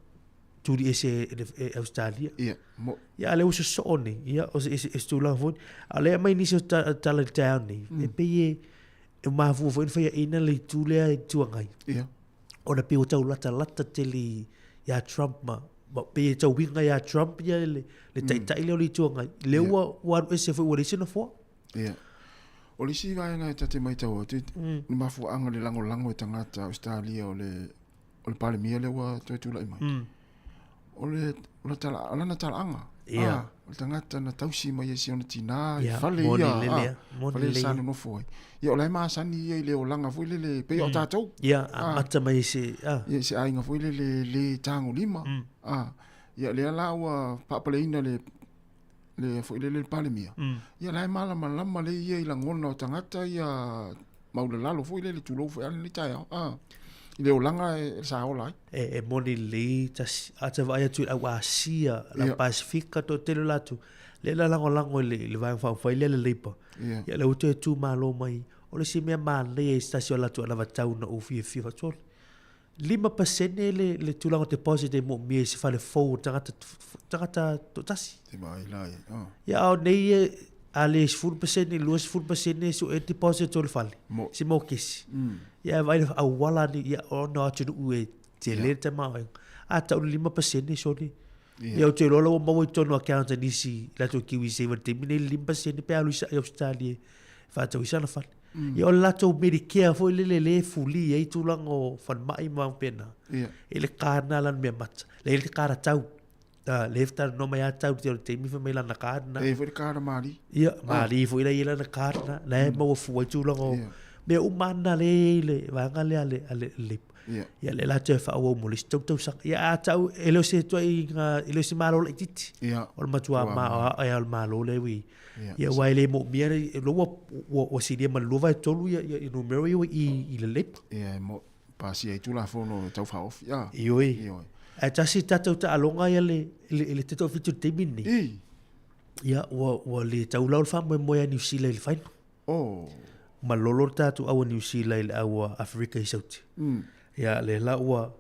tuli ese e, e Ausetalia. Ia, mo. Ia, a o lea ua sosoo nei, ia, o se, se, se tulaga foi. A o lea e aumai nisi o ta, tala i le taeao nei, e pei e, e mafua foi ona faiaina le itu lea Itu Agai. Ia. Ona pei ua tau latalata tele iā Trump ma, ma pei e tau uiga iā Trump ia le, le taitai lea o le Itu Agai. Lea ua, ua alu ese foi ua leai se nofoa. Ia. O le isi vaega e ta te matau atu, le mafuaaga o le lagolago e tagata Ausetalia o le, o le Palemia lea ua toe tulai mai. O le, o le tala, o lana talaaga. Ia. Ah, o le tagata na tausi mai e si ona tinā i Ia, fale moni ia, lele ah, a, moni fale lele sa ia. nonofo ai. Ia, o la e masani ia i le olaga foi lele, pei o tatou. Ia, Ah. amata mai i se, ah. Ia, i se aiga foi lele le tagolima. Ah, ia, lea la ua faapaleina le, le foi lele le Palemia. Ia, la e malamalama lelei ia i lagona o tagata ia maulalalo foi lele, tulou foi a lenei taeao. Ah, i le olaga e sa ola ai. E, e moni lelei tasi. A ta vaai atu i le au Asia, le au Pasifika, toatele o latou, lea la lagolago i le, i le Vaega Faaupufai lea le Labour. Ia. Ia, lea ua toe tumalo mai. O le isi mea manaia i se tasi o latou anavatau na ou fiafia faasolo, 5% le, le tulaga o deposit e moomia i se fale fou o tagata, tagata toatasi. Te vaai la e, ah. Ia, a o nei e, a le 10%, 20% e sue deposit o le fale, Mo. se mokesi. Ia, e vaai le auala ni, ia, ona o atunuu e tele le tamaoaiga. A tau le 5% sole. Ia. Ia, ou te iloa la ua maua i totonu o account a nisi latou KiwiSaver i le taimi nei le 5% pe a alu i Australia e faatau ai sana fale. Ia, o le latou Medicare foi lele lea e fuli ai tulaga o falemai ma faapena. Ia. E le kāna lana mea mata. Le le kāna tau. Ah, le talanoa mai a tau i le taimi fai mai lana kāna. E foi le kāna mali. Ia, mali foi la i lana kāna. La e maua fua i tulaga o Ia. mea uma ana le i le vaega lea a le, a le, le. Ia lea la toe faaauau mo le isi tausaga. Ia a tau e le o se ituaiga e le o se Malo laitiiti. O le matua maoae lava o le Malo lea ua i ai. Ia aua e le moomia le ua ua silia ma le 2/3 ia ia numera ia ua i le Labour. Ia e mo pasia ai Tulafono Tau Faaofi a. Ioe. Ioe. Ae tasi tatou taaloga ia le i le 7 i le taimi lenei. I. Ia ua ua le tau lau le faamoemoe a Niu Sila i le final. Oh. Malolo le tatou au a Niu Sila i le au a Aferika i Saute. Ia lea la ua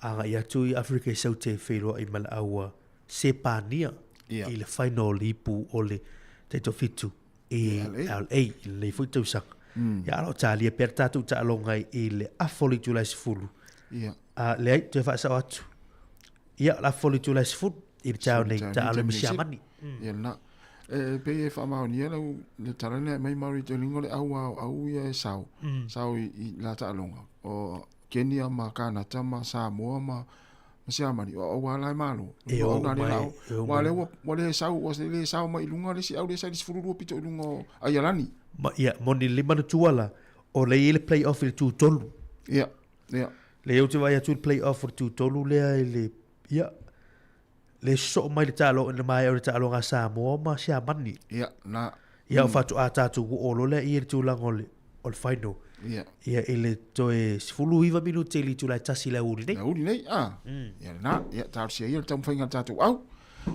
agai atu i Aferika i Saute e feiloai ma le au a Sepania i le final o le ipu o le taitoafitu i LA i lenei foi tausaga. Ia a o lo o talia pea le tatou taaloga i le afa o le itula e 10. Ia. A leai, toe faasao atu. Ia, o le afa o le itula e 10 i le taeao nei, taalo ma Siamani. Ia lena. E pei e faamaonia lau le tala lea mai Maori Toliga o le au ao au ia e sao, sao i, i la taaloga. O Kenya ma Kanata ma Samoa ma ma Siamani, o au ala e malo. E o o mai, e o mai. Ua lea ua le sau, ua le sao mai i luga le isi au le sa i le 12 pito i luga o Aialani. Ma, ia, moni le manatua la, o lea e i ai le play off i le tutolu. Ia, ia. Lea ou te vaai atu i le play off o le tutolu lea i le, ia, le sosoo mai le taalo ina maea o le taaloga a Samoa ma Siamani. Ia, na. Ia, o faatoa tatou oo loa lea i le tulaga o le, o le final. Ia. Ia, i le toe 19 minute i le itula e tasi i le aoauli nei. Le aoauli nei, a. Ia lena, ia, talosia ia le taumafaiga a le tatou au.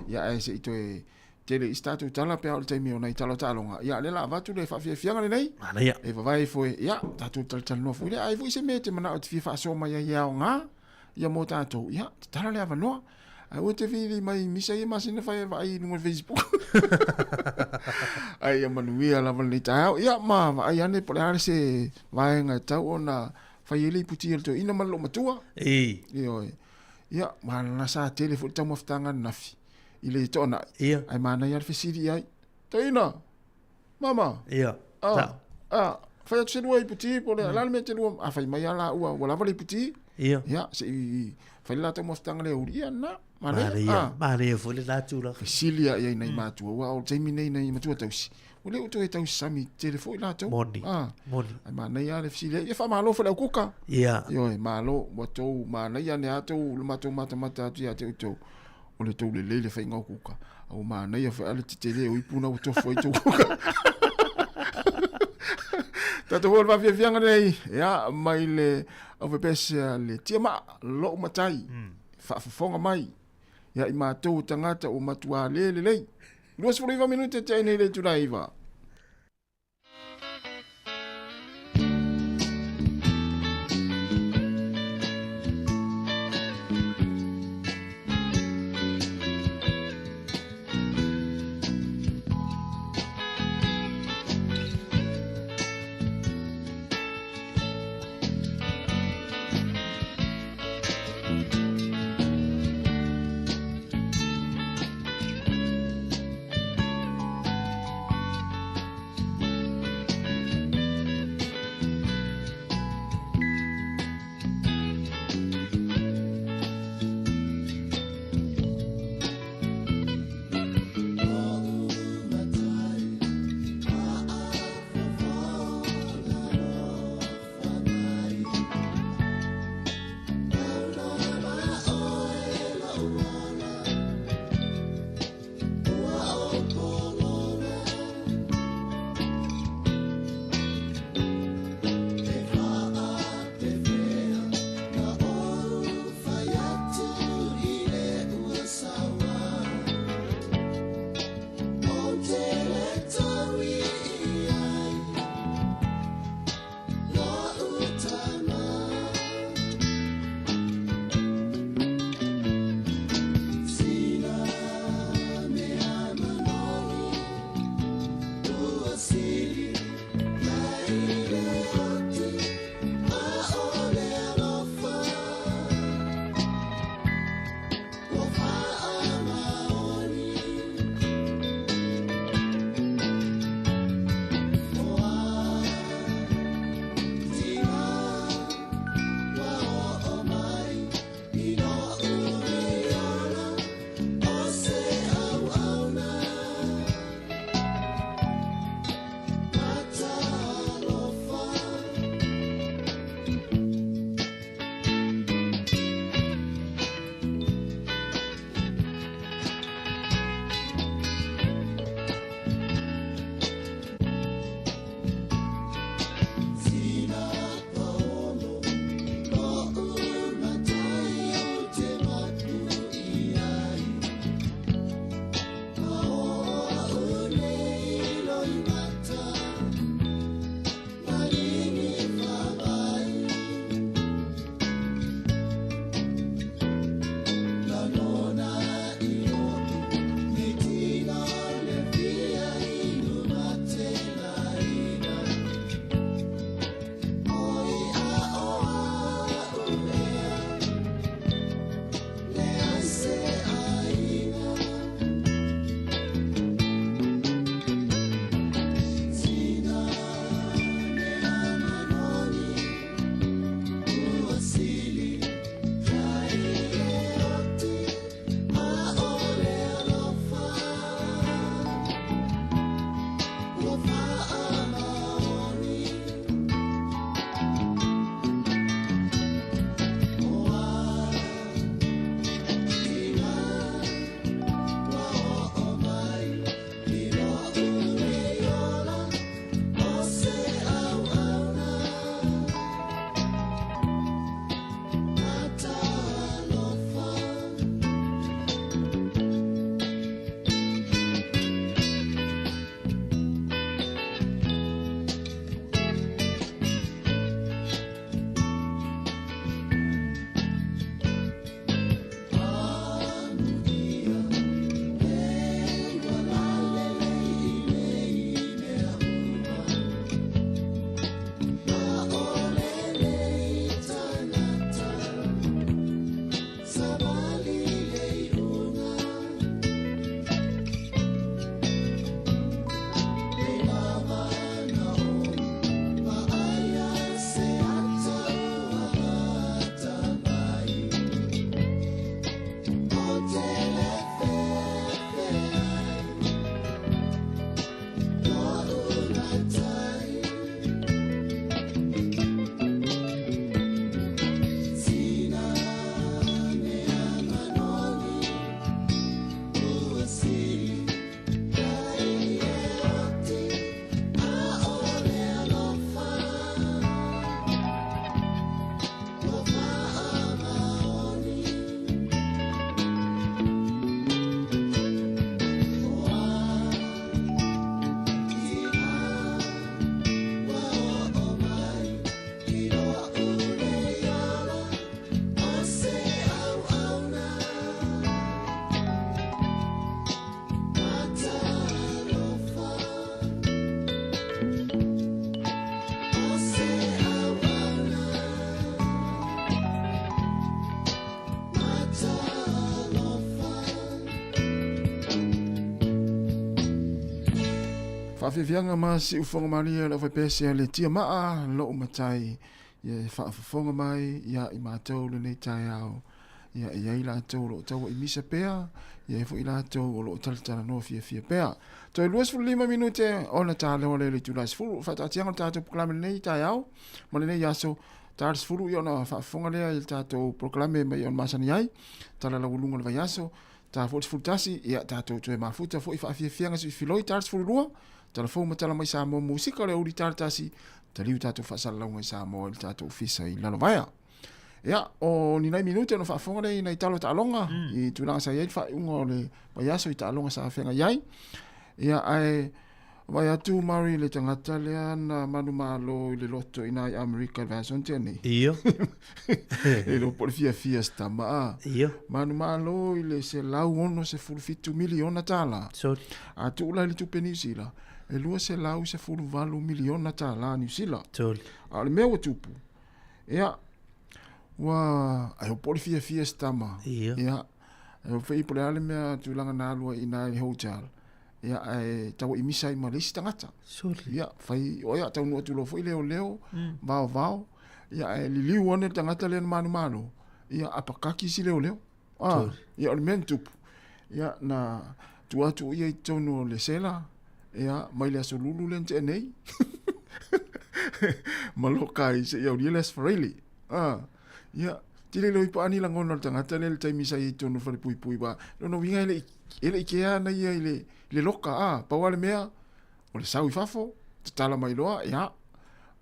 Ia, ae se i toe tele i se tatou tala pe a oo i le taimi o nai tala o taaloga. Ia, lea la avatu le faafiafiaga lenei. Manaia. E vavae ifo e, ia, tatou talatalanoa foi lea. Ai foi se mea e te manao e te fia faasoa mai ai e aoga. Ia mo tatou, ia, tatala le avanoa. Ae aua e te vili mai misa ia masina fai e vaai i luga o le Facebook. Ai ia manuia lava lenei taeao. Ia ma vaai ane po o le a se vaega e tau ona fai ai le iputi a le toeaina ma le loomatua. Ei. Ioe. Ia, ma lana sa tele foi le taumafataga ananafi i le toanai. Ia. Ae manaia le fesili i ai. Toeaina, Mama. Ia. Ah, ah, fai atu se lua iputi po o le a le mea te lua a fai mai a la ua ua lava le iputi. Ia. Ia, se i fai le la taumafataga le aoauli. Ia na, manaia. Manaia, ah. Manaia foi le la tulaga. Fesili a i ai nai matua, aua o le taimi nei nai matua tausi. Ua le o toe tausami tele foi latou. Moni. Ah. Moni. Ai manaia le fesili ai. Ia faamalo foi le au kuka. Ia. Ioe, malo, ua tou manaia ane a tou le matou matamata atu ia te outou. O le tou lelei le faiga o kuka. A ua manaia foi a le tetele o ipu na ua tofu ai tou kuka. Tatou oo i le faafiafiaga nei, ia, mai le aufepese a le Tiamaa, lou matai, faafofoga mai, ia i matou o tagata ua matua le lelei. 29 minute te ai nei le itula e 9. Faafiafiaga ma siufoga malie o le aufaipese a le Tiamaa lou matai ia e faafofoga mai ia i matou lenei taeao. Ia e i ai latou o lo o taua i misa pea, e i ai foi latou o lo o talatalanoa fiafia pea. Toe 25 minute ona talewa lea i le itula e 10. Faataatiaga o le tatou polokalame lenei taeao ma lenei aso, ta le 10 ia ona faafofoga lea i le tatou polokalame mai ona masani ai, tala laualuga o le vaiaso, ta foi le 11, ia tatou toe mafuta foi faafiafiaga sui filoi ta le 12, tala fou ma tala mai Samoa musika o le aoauli ta le 1, taliu tatou faasalalauga i Samoa i le tatou ofisa i Lalovaea. Ia, o ni nai minute ona faafofoga lea i nai talo taaloga i tulaga sa i ai le faaiuga o le vaiaso i taaloga sa feagai ai. Ia, ae vaai atu Murray i le tagata lea na manumalo i le loto i ina i Amerika i le vaiaso na tea nei. Ia. E iloa po o le fiafia o si tama a. Ia. Manumalo i le $167 miliona tala. Sorry. A tuu la i le tupe Niu Sila, e $218 miliona tala Niu Sila. Sorry. A o le mea ua tupu, Ia, ua ai o po o le fiafia si tama. Ia. Ia, ai o fei po o le a le mea tulaga na alu ai i ina i le hotel. Ia, ae tau i misa ai ma le isi tagata. Sole. Ia, fai, o ia, taunuu atu loa foi leoleo, vaovao. Ia, ae liliu ane le tagata lea na manumalo. Ia, apakaki isi leoleo. Ah, ia, o le mea na tupu. Ia, na tuu atu ia i totonu o le sela, ia, mai le Aso Lulu lea na tea nei. Ma loka ai seia aulia le Aso Faraile. Ah, ia, tele leo i paa ni lagona o le tagata lea i le taimi sa i ai i totonu o le falepuipui, aua lona uiga e le i, e le i kea ana ia i le, i le loka, ah, pau lava le mea, o le sau i fafo, tatala mai loa, ia,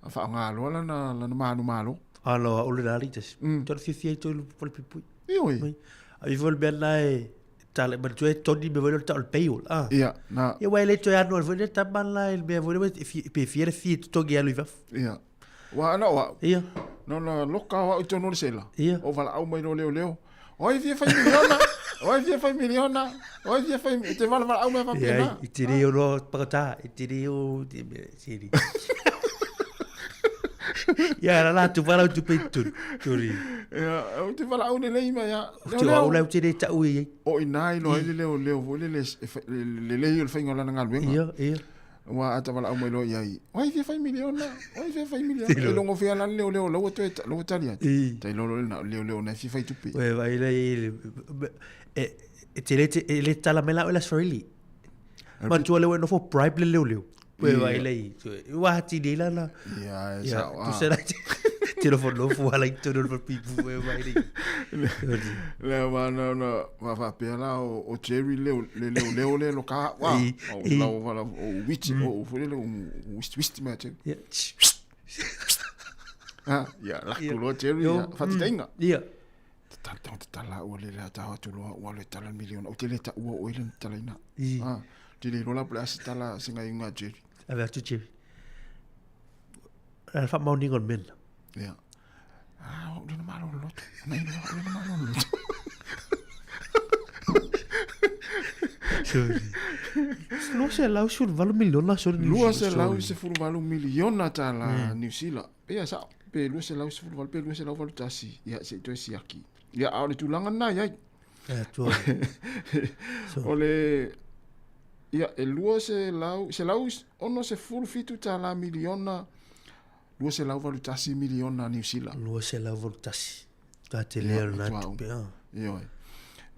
faaaoga loa lana, lana manumalo. Alo, a ule la ali tasi. Tole fiafia i toi fale puipui. Ioe. A ifo le mea na e tale manatua e toni me foi le tau o le paywall. Ah. Ia, na. Ia ua e le toe anu ale foi le tama la i le mea foi le pe fia le fia totogi alu i fafo. Ia. Ua ana o au. Ia. No na loka o au i tonu o le sela. Ia. O valaau mai loa leoleo. O ai fia fai miliona. O ai fia fai miliona. O ai fia fai e te valaau mai faapena. Ia, i te reo loa pakata, i te reo te mea siri. Ia, la la tu whalau tu pe turi. Turi. Ia, ou te valaau lelei mai ia. Te au lau te re tau i. O ina i loa ai le leoleo foi le lelei o le faiga o lana galuega. Ia, ia. Ua ata valaau mai loa i ai. O ai fia fai miliona, o ai fia fai miliona. E logo fea la le leoleo laua toe laua tali atu. Tai lolo le na leoleo na fia fai tupe. Ue vai le e e te le e le tala mai la o la Swahili. Matua le nofo bribe le leoleo. Ue vai le ua hati nei la la. Ia, e sao. Tu se la te nofo nofo ala i tonu le pipu ue vai le. Le wa na na wa faapea la o Jerry leo le leo leo le lo ka wa o la o la o witch o foi le o wist wist me te. Ah, ia la ku lo Jerry fatitainga. Ia. Tala tala tala ua le la tau atu loa ua le tala miliona o te le ta ua o ile tala ina. Ah, te le lola po le ase tala singa inga Jerry. Ave atu Jerry. La fa mauni ngon men. Ia. Ah, o le malo loto. Na ino o le malo loto. Sorry. 218 miliona sorry. 218 miliona tala New Zealand. Pe ia sao, pe 218 pe 281. Ia se i toe siaki. Ia a o le tulaga lena i ai. Ia tua. O le ia e 200 167 tala miliona 281 miliona Niu Sila. 281. Ta te lea na tupe. Ioe.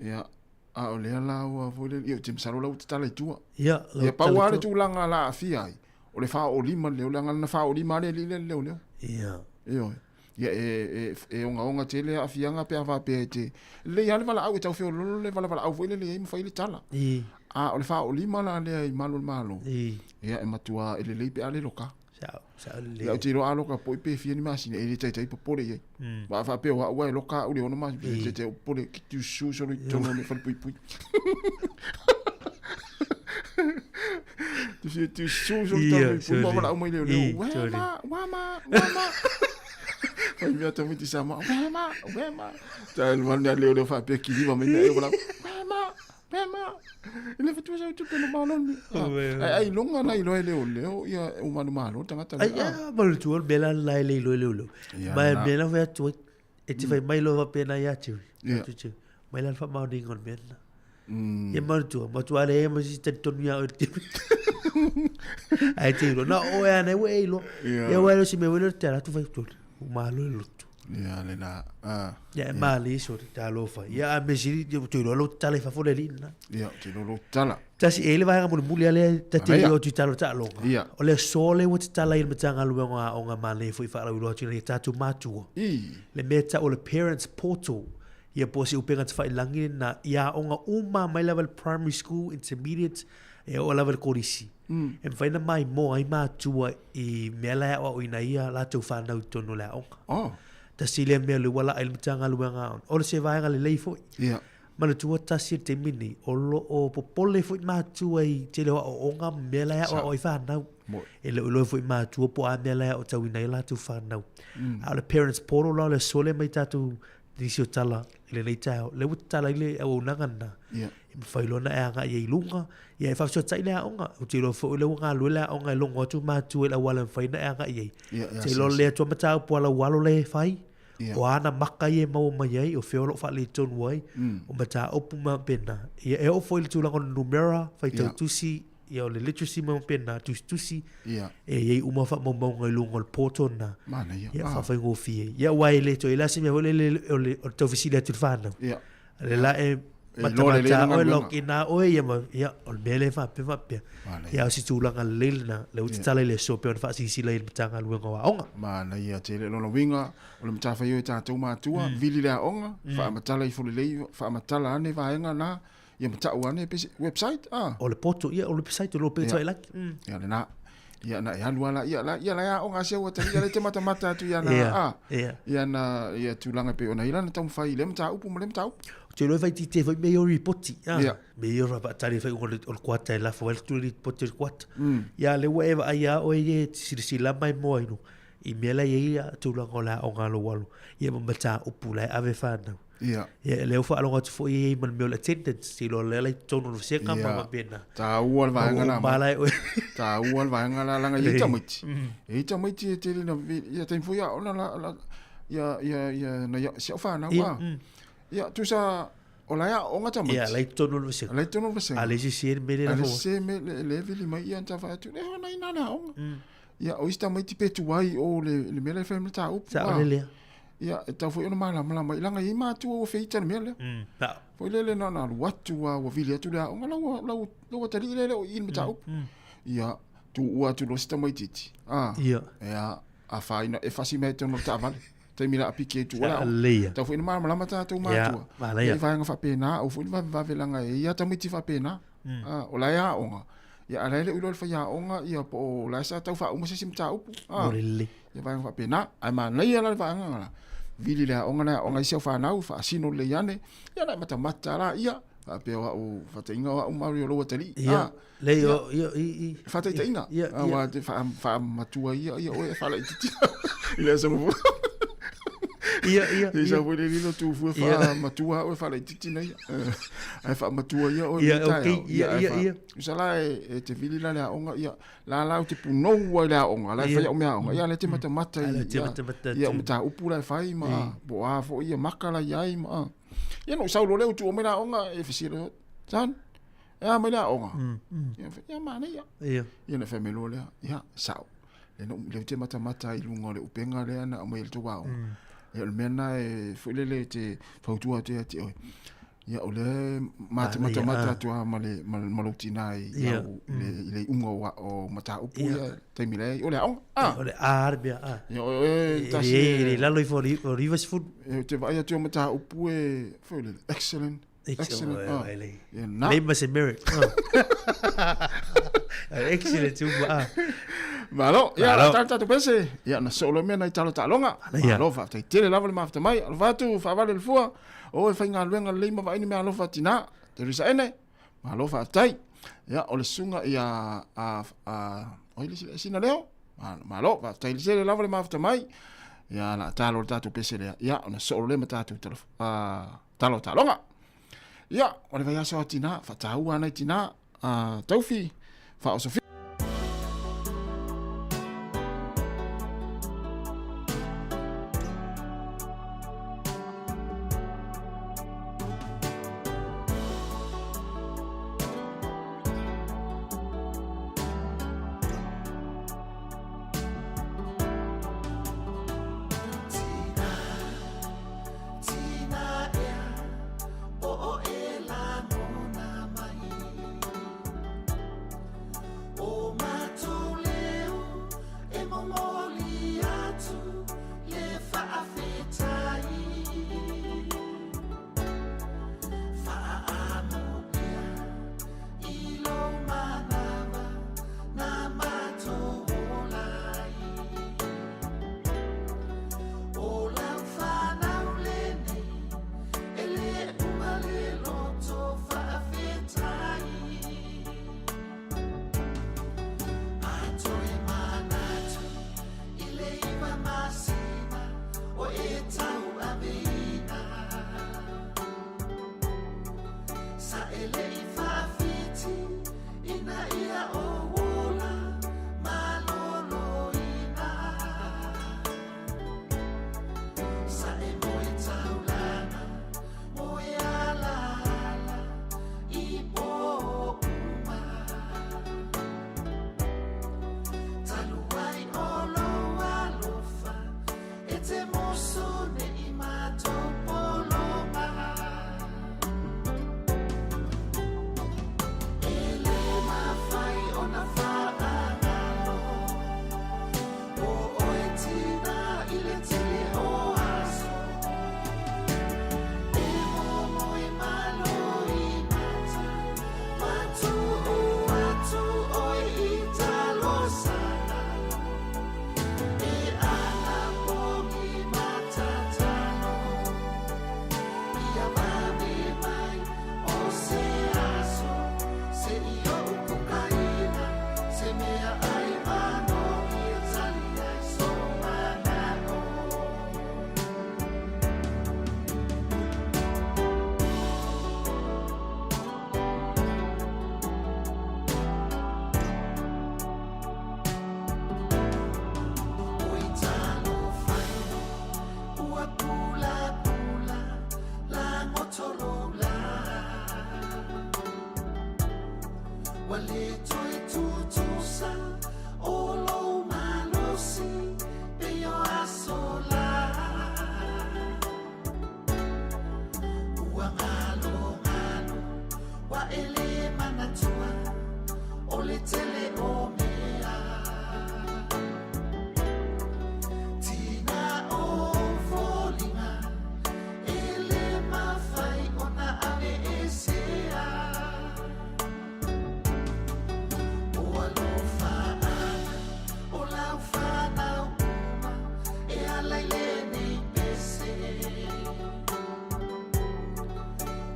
Ia, a o lea la ua foi le, ia, te masalo la ua tatala i tua. Ia, la Ia, pau lava le tulaga la aafia ai, o le faaoolima le leo, leaga na faaoolima lava le alii lea le leoleo. Ia. Ioe. Ia, e, e, e ogaoga tele aafiaga pe a faapea e te, lelei lava le valaau e tau feoloolo le valavalaau foi lele i ai ma fai le tala. I. A o le faaoolima la lea i malu o le Malo. I. Ia, e matua e lelei pe a le loka. Sao, sao lelei. Ia, ou te iloa a loka po'i pe fia ni masina, e le taitai popole i ai. Ma a faapea o au a e loka au i le 6 masina, e le taitai ou popole, ki te usu solo i totonu o le falepuipui. Te fia te usu solo i totonu o le falepuipui, ma valaau mai leoleo, Wema, wama, wama. Fai mea tamaiti Samoa, wema, wema. Tai le mea leoleo faapea kiliva mai mea e valaau, wema, Pema, e le fatua sau tupe no maloni. Ai ai longa na iloa e leoleo ia o manu malo tagata Ai ia ma le tua mea la la e le iloa e leoleo. Ma e mea la fai atu ai. E te fai mai loa faapena ia te ui. Atu te mai la le faamaoniga o le mea lena. Ia manatua, matua le ma si talitonu ia oe le taimi. Ae te iloa, na o oe lava nei ua e iloa. Ia aua e le o se mea foi lea o le te alu atu fai atu, ua malo le loto. Ia le la. Ia e malie sole, talofa. Ia a mea sili, ou te iloa lou tatala i fafo le alii lena. Ia, ou te iloa lou tatala. Tasi, e i ai le vaega mulimuli lava lea ta te le o atu i tala o taaloga. Ia. O le aso lea ua tatala ai le Matagaluega o Aoga manaia foi faalauiloa atu i nai a tatou matua. Le mea e tau o le Parents Portal. Ia po o se upega tafailagi lena i aoga uma mai lava i le primary school, intermediate, e oo lava i le kolisi. E mafai ona maimoa ai matua i mea la e aoaoina ai a latou fanau i totonu o le aoga. Oh. Tasi lea mea lea ua laa i le Matagaluega Aoga. O se vaega lelei foi. Ia. Manatua tasi le taimi lenei, o lo o popole foi matua i tele o aoaoga ma mea la e aoao ai fanau. E le o iloa foi matua po o a mea la e aotauina ai latou fanau. A o le parents portal la o le aso lea mai tatou nisi o tala i lenei taeao, lea ua tatala ai le auaunaga lena. E mafai loa ona e agai ai i luga, ia e faafesootai le aoga. Ou te iloa foi o lea ua galue le aoga e logo atu matua i le auala e mafai ona e agai ai. Ou te iloa o le atu lava mataupu a lau alo lea e fai, o a ana maka ia e maua mai ai, o fea o lo o faaletonu ai, o mataupu ma faapena. Ia e oo foi i le tulaga o le numera, faitau tusi, ia o le literacy ma faapena, tusitusi, e i ai uma faamaumauga i luga o le portal lena. Manaia. Ia, faafaigofie. Ia, aua e le toe i ai la se mea foi lele o le taufesili atu i le fanau. A lea la e matamata oe, log in lava oe, ia ma, ia, o le mea lea e faapea faapea. Ia, a o se tulaga lelei lena, lea ua tatala i le aso pei ona faasilasila ai e le Matagaluega o Aoga. Manaia tele. Lona uiga, o le matafaioi a tatou matua, vili le aoga, faamatala ifo lelei, faamatala ane vaega na, ia ma tau ane pe se website, ah. O le poto, ia, o le website o lo pe tai laki. Ia lena. Ia na e alu ala, ia la, ia la e aoga se ua tali, ia le te matamata atu ia na, ah. Ia na, ia tulaga e pei ona i lana taumafai i lea mataupu ma lea mataupu. Ou te iloa e faaitiitia foi mea ia o ripoti, ah. Mea ia o faatali le faaiuga o le kuata e lafo ai le ripoti o le kuata. Ia lea ua e vaai lava oe ia e te silasila mai moa i luga i mea la e i ai tulaga o le aoga a lou alo, ia ma mataupu la e ave fanau. Ia. Ia, lea ua faalogo atu foi e i ai ma le mea o le attendance, te iloa lea la i totonu o le vasega ma faapena. Taua le vaega la. Ua uma la e oe. Taua le vaega la, leaga e i ai tamaiti. E i ai tamaiti e tele na, ia taimi foi a ona la, la, ia, ia, ia, na ia, si au fanau a. Ia, tusa, o la e aooga tamaiti. Ia, la i totonu o le vasega. La i totonu o le vasega. A le sese le mea lea. A le sese le mea lea vili mai ia, na fai atu, e ona ina le aoga. Ia, o isi tamaiti pe tuai o le, le mea lea e fai ma le mataupu. Sao le lea. Ia, e tatau foi ona malamalama ai, leaga e i ai matua ua feita le mea lea. Foi lele na ona alu atu lava ua vili atu le aoga, lau, lau, lau atalii lea e le o i i le mataupu. Ia, tuua atu loa si tamaitiiti. A, Ia. ia, afaina, e fasi mai totonu o le taavale. Taimi la a piki ai tuua le aoga. Lelei. Tatau foi ona malamalama tatou matua. Ia, manaia. I vaega faapena, aua foi le vavevave leaga e i ai lava tamaiti faapena. A, o la e aoga, ia a o la e le o iloa e le faiaoga ia po o la e sa tau faauma se isi mataupu. A, Mo le lelei. Ia vaega faapena. Ae manaia la le vaega la, vili le aoga na e aoga ai si au fanau, faasino lelei ane, ia na e matamata la ia, faapea o au faataiga o au Mario lou atalii. Ia, lei o, ia, i, i. Faataitaiga, Ia, ia. aua te faamatua ia, ia oe e faalaititia i le aso muamua. Ia, ia, Ia ia. foi le lilo tu fua Ia. faamatua au e faalaititi na ia. Ae faamatua ia oe Ia, i le taeao. okay, ia, ae ia, ia. Tusa la e te vili la le aoga, ia, la la ou te punou ai le aoga, la e fai au mea aoga, ia la e te matamata i, Ala te ia, matamata ia, atu. o mataupu la e fai ma, po o a foi ia maka la i ai ma, ia na ou sau loa lea ou tuu mai le aoga, e fesili, Son, e a mai le aoga? Ia, fai, ia, manaia. Ia. Ia na fai mai loa lea, ia, sao. Lea na, lea ou te matamata ai i luga o le upega lea na aumai e le tou aoga. Ia, o le mea lena e, foi lele e te fautua atu ia te oe. Ia, o lea ma te matamata atu lava ma le, ma, ma lou tina i, Ia. lau, i le, i le iuga o, o mataupu Ia. ia, taimi lea, o le aoga. Ah. O le A le mea, a. Ia, o, e, E tasi le, e- le lalo ifo o le, o le 90. E, te vaai atu i mataupu e, foi lele, excellent. Excellent. Excellent. Ah. Ah. Le, Ia, na. le ma se merit. Ah. Excellent uma. Ah. Malo, ia, Malo. la talo tatou pese. Ia, na soo loa mea nai talo taaloga. Ia. Malo, faafetai tele lava le mafuta mai. Alofa atu, faavale le fua. O e faigaluega lelei ma vaai ni meaalofa a tina. Teresa Ene. Malo, faafetai. Ia, o le susuga ia, a, a, o ai le isi, Sina Leo. Malo, faafetai tele lava le mafuta mai. Ia, la talo le tatou pese lea. Ia, ona soo loa lea ma tatou talo, a, talo taaloga. Ia, o le vaiaso a tina, faataua ana i tina, a Taufi, faaosofia. te le i faafiti ina ia ou ola maloloina. Sa e moe taulaga, moe alaala i pō uma. Talu ai o lou alofa e te moso nei matou pologa. E le mafai ona faagalo o oe tina i le tele o aso. E momoe malo i mata, ma tuu atu oe i talosaga. E anapogi ma tatalo, ia vave mai o se aso, se i oʻu kukaina, se mea ʻai manogi e tali ai sou manaʻo. Oi talofa e, ua pulapula lagoto lou lā. Ua le toe tutusa o lou malosi pei o aso la. Ua galogalo, ua e le manatua o le tele o mea. Tina o foliga e le mafai ona aveesea. O alofaaga o lau fanau uma e ala i lenei pese.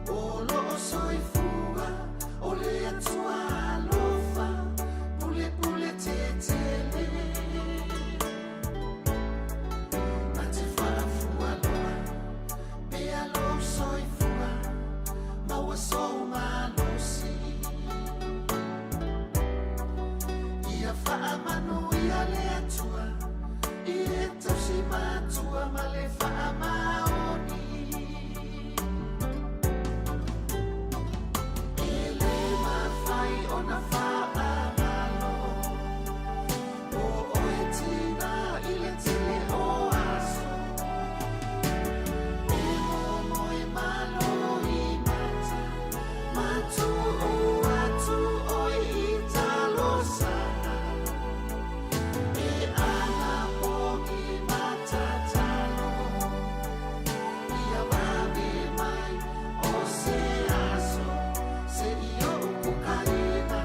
O loo soifua o le Atua alofa pulepule tetele. Na te faafualoa pea lou soifua maua sou malosi. Ia faamanuia le Atua i e tausi matua ma le faamaoni. E le mafai ona faagalo o oe tina i le tele o aso. E momoe malo i mata, ma tuu atu oe i talosaga. E anapogi ma tatalo, ia vave mai o se aso, se i oʻu kukaina,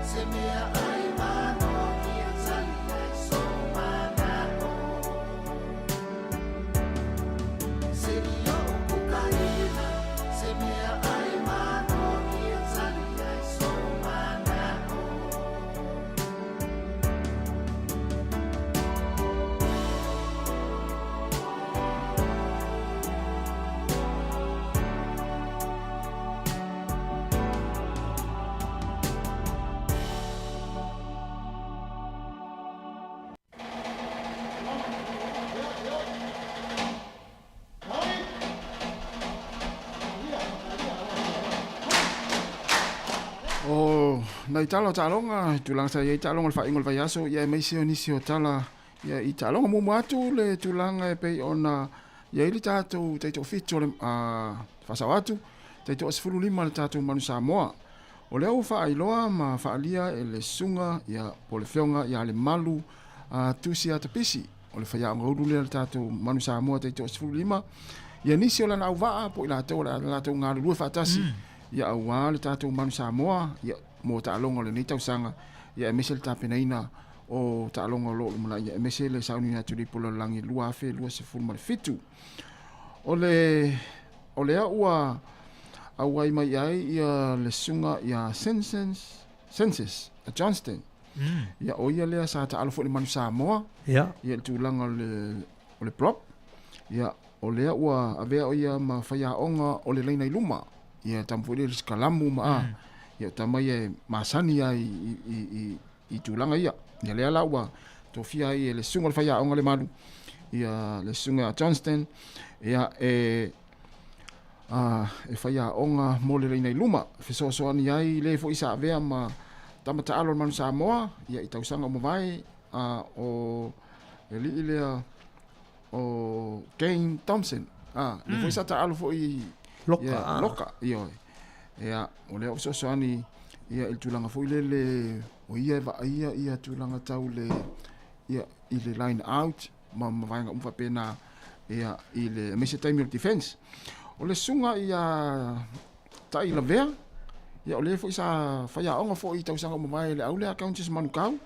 se mea ʻai manogi e tali ai sou manaʻo. Se i oʻu kukaina, se mea ʻai manogi e tali ai sou manaʻo. O nai tala o taaloga, tulaga sa i ai taaloga o le faaiuga o le vaiaso, ia aemaise o nisi o tala ia i taaloga. Muamua atu le tulaga e pei ona i ai le tatou taitoafitu o le faasao atu, taitoa-15 le tatou Manu Samoa. O lea ua faailoa ma faaalia e le susuga ia po o le Afioga ia Lemalu Tusi Atapisi, o le faiaoga ulu lea o le tatou Manu Samoa taitoa-15, ia nisi o lana auvaa po o i latou o le a latou galulue faatasi ia aua le tatou Manu Samoa ia mo taaloga o lenei tausaga, ia aemaise le tapenaina o taaloga o lo o lumanai, ia aemaise le sauniga atu i le Ipu Lalolagi 2027. O le o lea ua auai mai ai ia le susuga ia Senses Senses a Johnston. Ia o ia lea sa taalo foi i le Manu Samoa. Ia i le tulaga o le o le prop. Ia o lea ua avea o ia ma faiaoga o le laina i luma. Ia tama foi lea i le sikalamu ma a. Ia o tama ia e masani lava i tulaga ia. Ia lea la ua tofia ai e le susuga o le faiaoga Lemalu, ia le susuga ia Johnston, ia e e faiaoga mo le laina i luma, e fesoasoani ai le foi sa avea ma tama taalo o le Manu Samoa, ia i tausaga ua mavae, o le alii lea o Kane Thompson, le foi sa taalo foi i Loka, ia, Loka, ioe. Ia, o lea o fesoasoani ia i le tulaga foi lele o ia e vaaia ia tulaga tau le ia i le line out ma ma vaega uma faapena ia i le aemaise taimi o le defense. O le susuga ia Tai Lavea, ia o le foi sa faiaoga foi i tausaga ua mavae i le au lea Countess Manukau.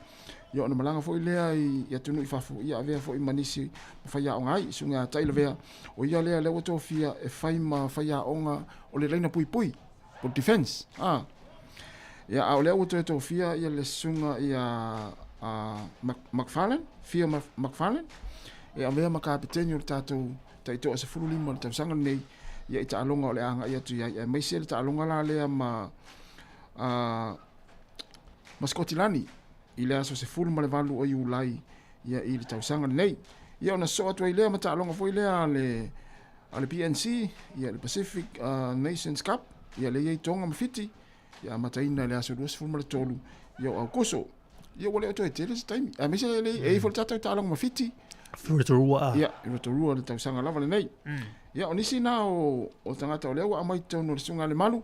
Ia ona malaga foi lea i atunuu i fafo, ia avea foi ma nisi ma faiaoga ai. Susuga ia Tai Lavea, o ia lea lea ua tofia e fai ma faiaoga o le laina puipui, po o le defense. Ah. Ia, a o lea ua toe tofia ia le susuga ia McFarlane, Fia McFarlane, e avea ma kapeteni o le tatou taitoa 15 o le tausaga lenei, ia i taaloga o le a agai atu i ai, aemaise le taaloga la lea ma ma Sikotilani i le aso 18 o Iulai ia i le tausaga lenei. Ia ona sosoo atu ai lea ma taaloga foi lea a le a le PNC, ia le Pacific Nations Cup, ia lea e i ai Tonga ma Fiti, ia amataina i le aso 23 ia o Aukuso. Ia ua le o toe tele se taimi. Aemaise e le e i ai foi le tatou taaloga ma Fiti. Rotorua. Ia, i Rotorua le tausaga lava lenei. Ia o nisi na o o tagata o lea ua aumai i totonu o le Susuga a Lemalu,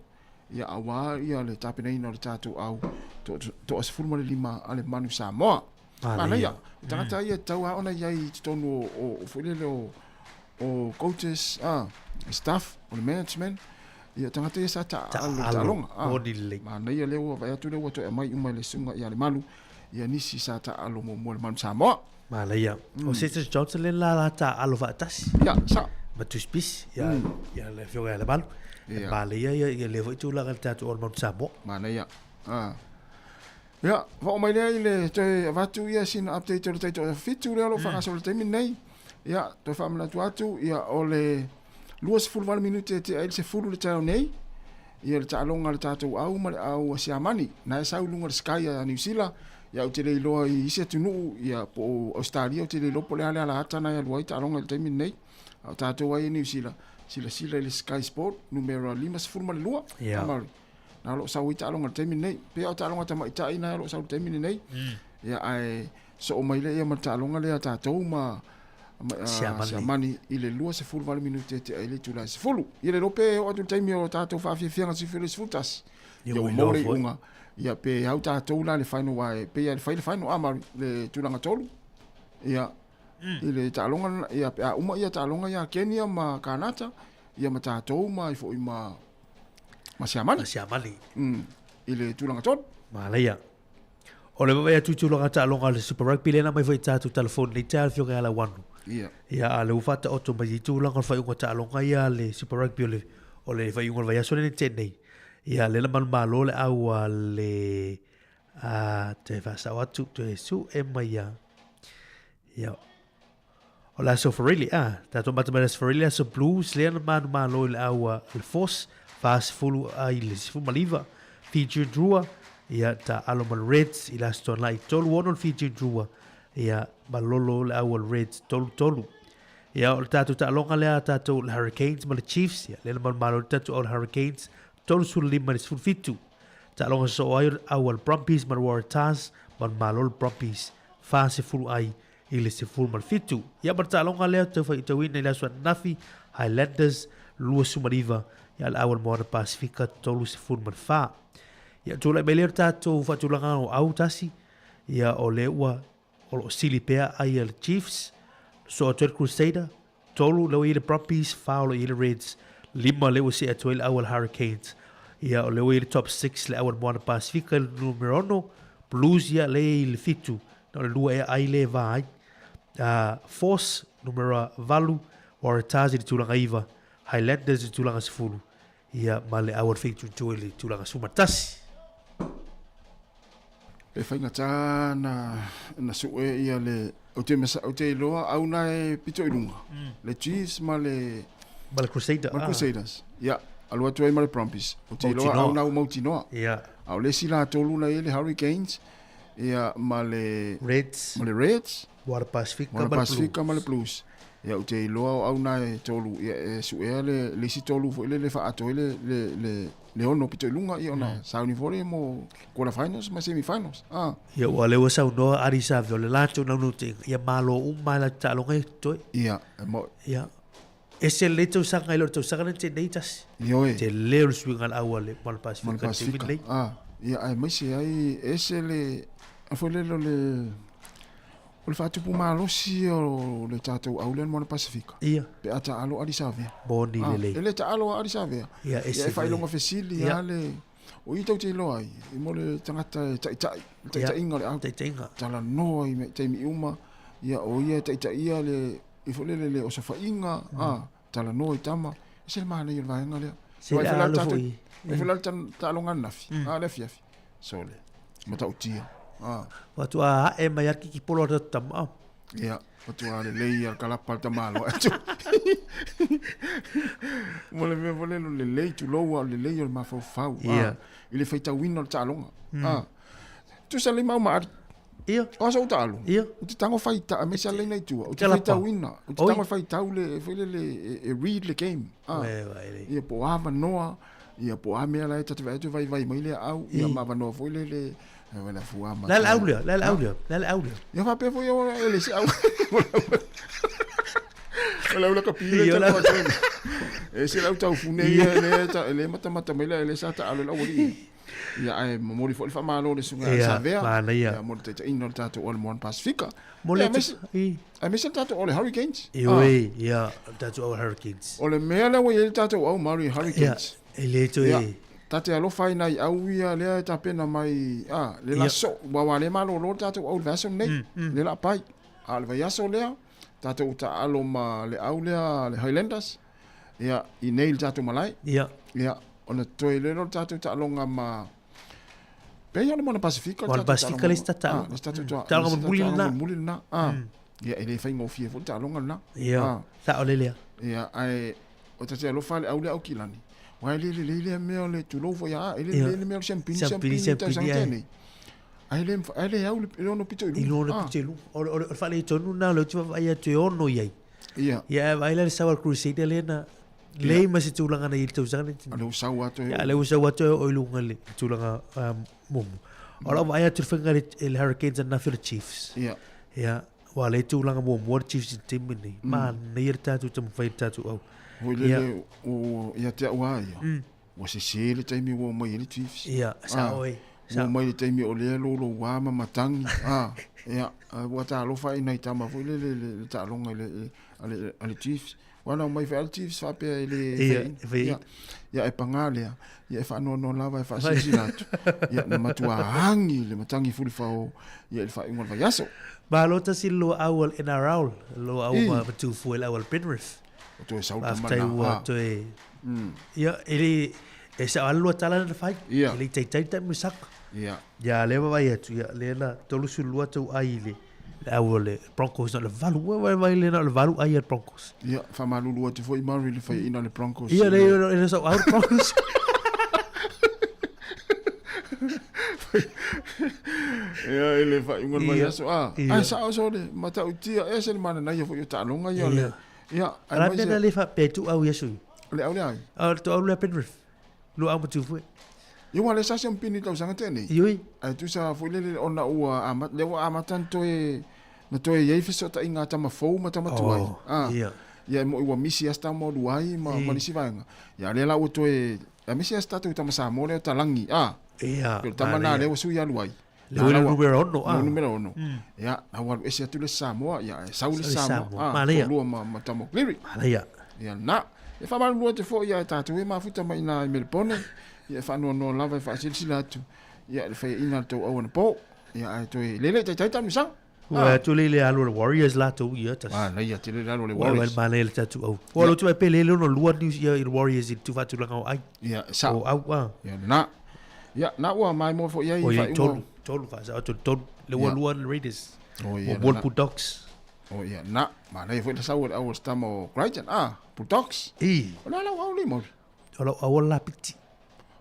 ia aua ia le tapenaina o le tatou au toa 15 a le Manu Samoa. Manaia. O tagata ia e tatau lava ona i ai i totonu o foi lele o coaches, staff, o le management, ia tagata ia sa taaalo i taaloga. Manaia lea ua vaai atu lea ua toe aumai uma e le Susuga ia Lemalu ia nisi sa taaalo muamua i le Manu Samoa. Manaia. O Cesar Johnson lea la la taaalo faatasi. Ia, sao. Ma Tusipisi, ia, ia le Afioga ia Lemalu. Manaia ia lea foi tulaga i le tatou All Manu Samoa. Manaia. Ia, faaoo mai lea i le toe avatu ia sina update o le taitoafitu lea o lo o faagasolo i le taimi lenei. Ia, toe faamanatu atu, ia, o le 28 minute e tea ai le 10 i le taeao nei, ia le taaloga a le tatou au ma le au a Siamani. Na e sau i luga o le Sky a Niu Sila, ia ou te le iloa i isi atunuu, ia po o Ausetalia ou te le iloa po o le a le alaata na e alu ai taaloga i le taimi lenei. A o tatou ai i Niu Sila, silasila i le Sky Sport numera 52, yeah. Na o lo o sau ai taaloga i le taimi lenei. Pei o taaloga tamaitai na o lo o sau i le taimi lenei. Ia ae soo mai lea ia ma le taaloga lea a tatou ma Siamani i le 28 minute e tea ai le itula e 10. Ia le iloa pe oo atu i le taimi o tatou faafiafiaga sifi le 11. Ia ua maua le iuga. Ia pe au tatou la le final aua e pei lava e fai le final a ma le tulaga 3. Ia i le taaloga ia pe a uma ia taaloga ia Kenya ma Kanata ia ma tatou ma ai foi ma ma Siamani. Ma Siamani. I le tulaga 3. Manaia. O le vaavaai atu i tulaga taaloga o le Super Rugby lea na aumai foi i tatou telefoni nei taeao le Afioga ia Lauano. Ia. Ia a o lea ua faataoto mai i tulaga o le faaiuga taaloga ia a le Super Rugby o le o le faaiuga o le vaiaso lea na tea nei. Ia lea na manumalo le au a le a toe faasao atu toe sue mai ia. Ia O le aso Farili, a, tatou mata mai le aso Farili, aso Blues, lea na manumalo i le au a le Force, 40 a i le 19, Fiji Drua, ia, taalo ma le Reds i le aso Toanai, 36 le Fiji Drua, ia, malolo le au a le Reds, 33. Ia, o le tatou taaloga lea a tatou le Hurricanes ma le Chiefs, ia, lea na manumalo le tatou au le Hurricanes, 35 i le 17. Taaloga sosoo ai o le au a le Brumbies ma le Waratahs, manumalo le Brumbies, 40 ai i le 17. Ia ma le taaloga lea tau faitauina i le aso ananafi, Highlanders 29, ia le au a le Moana Pasifika 34. Ia tulai mai lea o le tatou faatulagaga o au tasi, ia o lea ua o lo o sili pea ai a le Chiefs, sosoo atu ai le Crusader, 3 lea ua i ai le Brumbies, 4 o lo o i ai le Reds, 5 lea ua see atu ai le au a le Hurricanes. Ia o lea ua i ai le top 6 le au a le Moana Pasifika i le numera 6, Blues ia lea e i le 7, na o le 2 ea ai lea e va ai. Force numera 8, Waratahs i le tulaga 9, Highlanders i le tulaga 10, ia ma le au a le Feituitu i le tulaga 11. E faigata na na sue ia le ou te masa ou te iloa au na e pito i lunga. Le Chiefs ma le Ma le Crusader. Ma le Crusaders. Ia. Alu atu ai ma le Brumbies. Ou te iloa au na ua mautinoa. Ia. A o le isi latou na i ai le Hurricanes, ia, ma le Reds. Ma le Reds. Moana Pasifika ma le Blues. Pasifika ma le Blues. Ia, ou te iloa o au na e tolu, ia, e suea le, le isi tolu foi lele e faaatoa ai le, le, le, le ono pito i luga, ia, ona sauni foi lea mo quarter finals ma semi finals. Ah. Ia, ua lea ua saunoa Ardie Savea, o le latou naunautaiga, ia malo uma lava latou taaloga ia totoe. Ia, e mo. Ia. Ese lenei tausaga i lo le tausaga lea na tea nei tasi. Ioe. Tele o le suiga o le au a le Moana Pasifika i le taimi lenei. Ah, ia aemaise ai ese le a foi lele o le o le faatupu malosi o le tatou au lea le Moana Pasifika. Ia. Pe a taalo Ardie Savea. Moni lelei. E le taalo a Ardie Savea. Ia, ese Ia, e faailoga fesili lava le o i tou te iloa ai i mo le tagata e taitai, le taitaiga o le au. Taitaiga. Talanoa i taimi uma, ia o ia e taitaia le i foi lele le osofaiga, a, talanoa i tama, ese le manaia o le vaega lea. Se le alo foi. Ai foi la le taaloga ananafi, a, le afiafi. Sole, matautia. A. Faatoa ae mai lava le kiki polo a le tatou tama. Ia, faatoa lelei a le kalapa a le tamaloa atu. Mo le mea foi lele o le lelei, tulou a, o le lelei o le mafaufau. Ia. I le faitauina o le taaloga. A. Tusa lelei mau ma Ali. Ia. O aso ou taalo. Ia. Ou te tago faitau, aemaise lava laina i tua. Ou te faitauina. Ou te tago e faitau le, foi lele, e read le game. Ah. Ia, po o a avanoa, ia, po o a mea la e ta te vaai atu e vaivai mai le aau, ia, ma avanoa foi lele, e le fua ma. Le a le au lea, le a le au lea, le a le au lea. Ia faapea foi e le isi au. O le au lakapi le tau atu. E se le au taufune ia, e le matamata mai le, e le sa taalo i le aualii. Ia, ae momoli foi le faamalo i le susuga ia Savea. Manaia. Ia, mo le taitaiina o le tatou Ole Moana Pasifika. Mo le Ia, aemaise, aemaise le tatou Ole Hurricanes. Ioe, ia, le tatou au Hurricanes. O le mea lea ua i ai le tatou au Maori Hurricanes. Ia, e le toe. Ia, ta te alofa ai nai au ia lea e tapena mai, a, le la so, aua lea e malolo le tatou au i le vaiaso lenei, lea o le a pai. A o le vaiaso lea, tatou taalo ma le au lea, le Highlanders, Ia, i nei i le tatou malae. Ia. Ia, ona toe lea o le tatou taaloga ma pei o le Moana Pasifika. Moana Pasifika le isi taaloga. Ah, le isi tatou taaloga mulimuli lena. Mulimuli lena. Ah. Ia, e le faigofie foi le taaloga lena. Ia, ah. sao le lea. Ia, ae o ta te alofa le au lea au kilani. Aua e le lelei lea mea o le tulou foi a, e le lelei le mea o le siampini, siampini, siampini, tausaga nei. Ae le, ae le au le ono pito i luga. I le ono pito i luga. O le faaletonu lena o lea ou te vaavaai atu e ono i ai. Ia. Ia, ae vaai la le sau a le Crusader lea na lei ma se tulaga na i le tausaga nei. A lea ua sau atu e. Ia, lea ua sau atu e oo i luga i le tulaga mumu. O lau vaai atu i le faiga i le Hurricanes ananafi o le Chiefs. Ia. Ia, aua o lea e tulaga muamua le Chiefs i le taimi lenei. Manaia le tatou taumafai i le tatou au. Foi lele, o, ia te au lava ia, ua sese le taimi ua omai ai le Chiefs. Ia, sao e. Ua omai i le taimi o lea e louloua ma matagi, a, ia, ua talofa i nai tama foi lele i le taaloga i le, a le, a le Chiefs. Aua na omai foi lava le Chiefs faapea e le faiaina. Ia, ia, ae paga lea, ia e faanoanoa lava e faasilasila atu, ia, na matua agi le matagi fulifao, ia, i le faaiuga o le vaiaso. Malo tasi le lua au a le NRL, le lua au ma Tufua i le au a le Penrith. Ua toe sau tama Faafetai na. ua toe... Ia, e le... E sao lava le lua tala lea na fai. Ia. E le i taitai le taimi o saka. Ia. Ia, lea vaavaai atu, ia, lea na 32 tau ai i le le au o le Broncos na o le valu. Ua vaai lea na o le valu ai a le Broncos. Ia, faamalulu atu foi Murray i le faiaina o le Broncos. Ia, lea e le sau au le Broncos. Ia, i le faaiuga o le vaiaso. A, ae sao sole, matautia ese le mananaia foi o taaloga ia o le... Ia, ae mai se... le faapea tu au ia sui. Le au le ai? A, le au le Penrith. Lua au ma Tufue. Ia, ua le sa siampini i tausaga tea nei. Ioi. Ae tusa foi lele ona ua amata, lea ua amata na toe, na toe i ai fesootaiga a tama fou ma tama tuai. Oh, Ah, ia. Ia, e moi ua misi lava se tama o Luai ma, ma nisi vaega. Ia, lea la ua toe, aemaise lava se tatou tama Samoa lea o Talagi, ah. Ia, Pei o le tama na lea ua sui ia Luai. Le ua i le numera ono, ah. Le numera ono. Ia, na ua alu ese atu le Samoa, ia, e sau le Samoa. Ah, Manaia. toalua ma, ma Tama Cleary. Manaia. Ia, na. E faamalulu atu foi ia e tatou e mafuta mai ina i Melebone, ia e faanoanoa lava e faasilasila atu, ia le faiaina o le tou au anapo. Ia, ae toe lele taitai tanuisaga. Ua atu le le alu o le Warriors latou ia tasi. Manaia tele le alu o le Ua Warriors. manaia le tatou au. Ua lotu ai pe le le ono lua news ia i le Warriors i le tufaatulaga o ai. Ia, sao. O au ah. Ia, na. Ia, na ua maimoa foi ai O i ia faaiuga. tolu, tolu faasao atu le tolu. Le ua Ia. lua le Raiders. O ia, O World na. Bulldogs. O ia, na. Manaia foi le sau o le au o le tama o Crichton, ah, Bulldogs. I. O le ala au le Maori. O lau auala lapiti.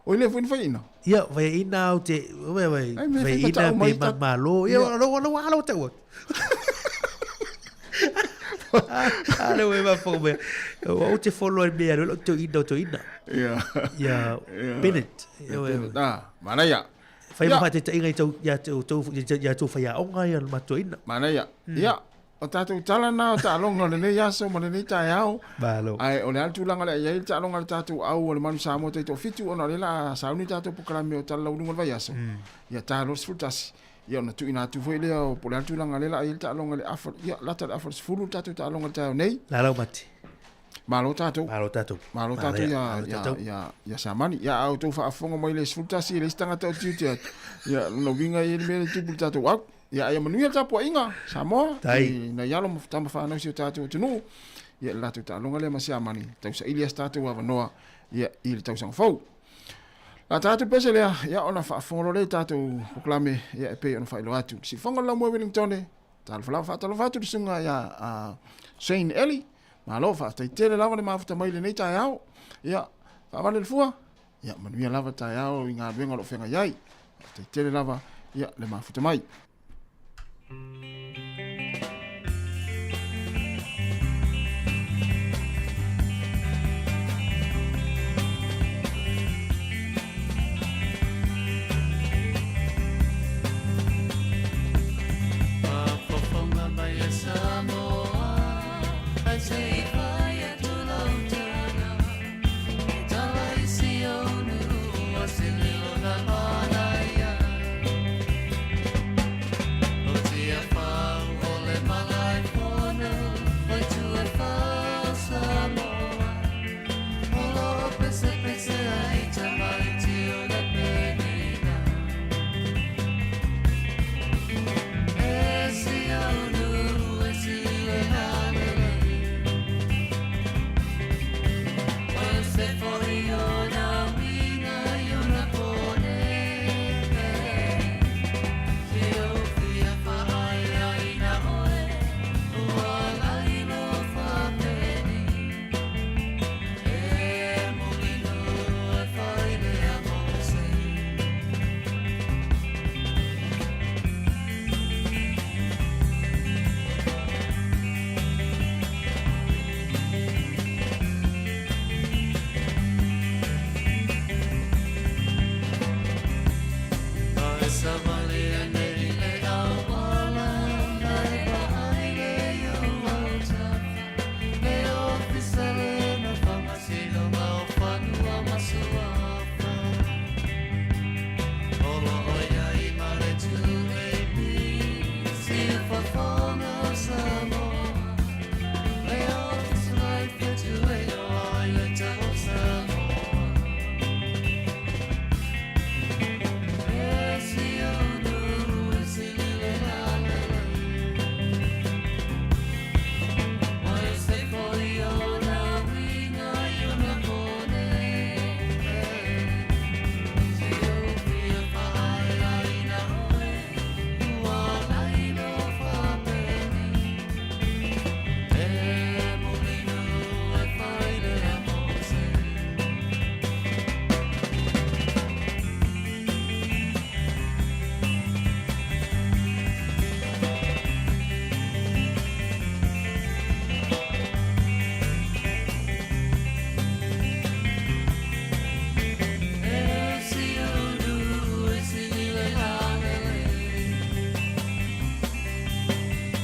O ile foi ni faiina? Ia, faiina au te, wai wai, faiina pe manumalo. Ia, o lau ala ua tau atu. A le ua e mafaufau mai. Ua ou te follow ai mea alu ai lau toeaina o toeaina. Ia. Ia, Bennett. Ia, Bennett. Ah, manaia. Fai ma faataitaiga i tau, ia tou, ia tou faiaoga ia le matuaina. Manaia. Ia, o tatou tala na o taaloga o lenei aso ma lenei taeao. Malo. Ae o le a le tulaga lea i ai le taaloga a le tatou au o le Manu Samoa taitoafitu ona o lea la a sauni tatou polokalame o Tala Laualuga o le vaiaso. Ia ta loa le 11. Ia ona tuuina atu foi lea o po o le a le tulaga lea la a i ai le taaloga i le afa, ia lata i le afa o le 10 le tatou taaloga i le taeao nei. Lalau mate. Malo tatou. Malo tatou. Malo tatou ia, ia, ia, ia Samani. Ia a outou faafofoga mai le 11 e leai se tagata o tiute atu. Ia lona uiga e i ai le mea lea e tupu i le tatou au. Ia aia manuia le tapuaiga Samoa i nai alo ma tama fanau si o tatou atunuu. Ia le latou taaloga lea ma Siamani tausaili ai se tatou avanoa ia i le tausaga fou. La tatou pese lea, ia ona faafofoga loa lea i tatou polokalame ia e pei ona faailoa atu. Siufofoga o le Laumua Wellingtone, talofa lava faatalofa atu le susuga ia Shane Eli. Malo, faafetai tele lava le mafuta mai i lenei taeao. Ia, faavale le fua. Ia, manuia lava taeao i galuega o lo o feagai ai. Faafetai tele lava, ia, le mafuta mai. Faafofoga mai e Samoa, ae se i fai atu lau tala. E tala i si ou nuu o se leo na manaia. O Tiafau o le Malaefono, o itu e fā o Samoa. O lo o pesepese ai tamaiti o le penina. E si ou nuu e sili le lalelei. O se foi ona uiga i ona pone. Si ou fia faaʻaiaina oe, ua lailo faapeni. E Mulinuu e fai lea mou sei. Ae savali anei le auala na e vaai le iu autafa Le ofisa le na faamasinoga o fanua ma suafa O lo o iai ma le 2AP Siufofoga o Samoa Le ofisa mai fetu e oa ai le tau o Samoa E si ou nuu e sili le lalelei Ua ese foi ona uiga i ona pone Si ou fia faaʻaiaina oe ua lailo faapeni E Mulinuu e fai lea mou sei. E si ou nuu e sili le lalelei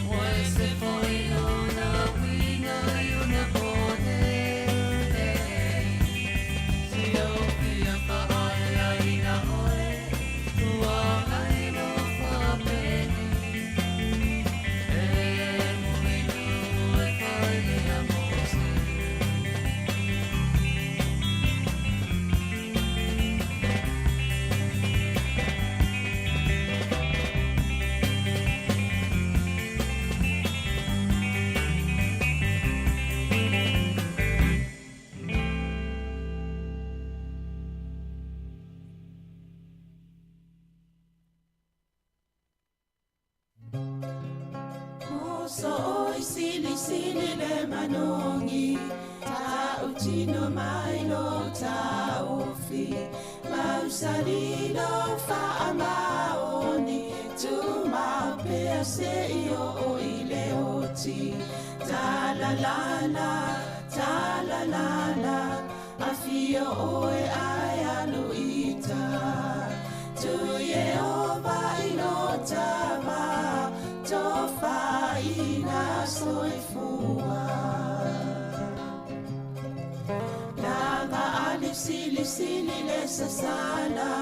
Ua ese foi ona uiga i ona pone Si ou fia faaʻaiaina oe ua lailo faapeni E Mulinuu e fai lea mou sei. Muso oi sili sili le manogi. Ta Tautino mai lo taofi Mausali lo faamaoni Tumau pea se i oo i le oti Talalala, talalala Afio oe ae alu ita Tu Iehova i lo tava Tofaina soifua Laga ali sili sili le sasala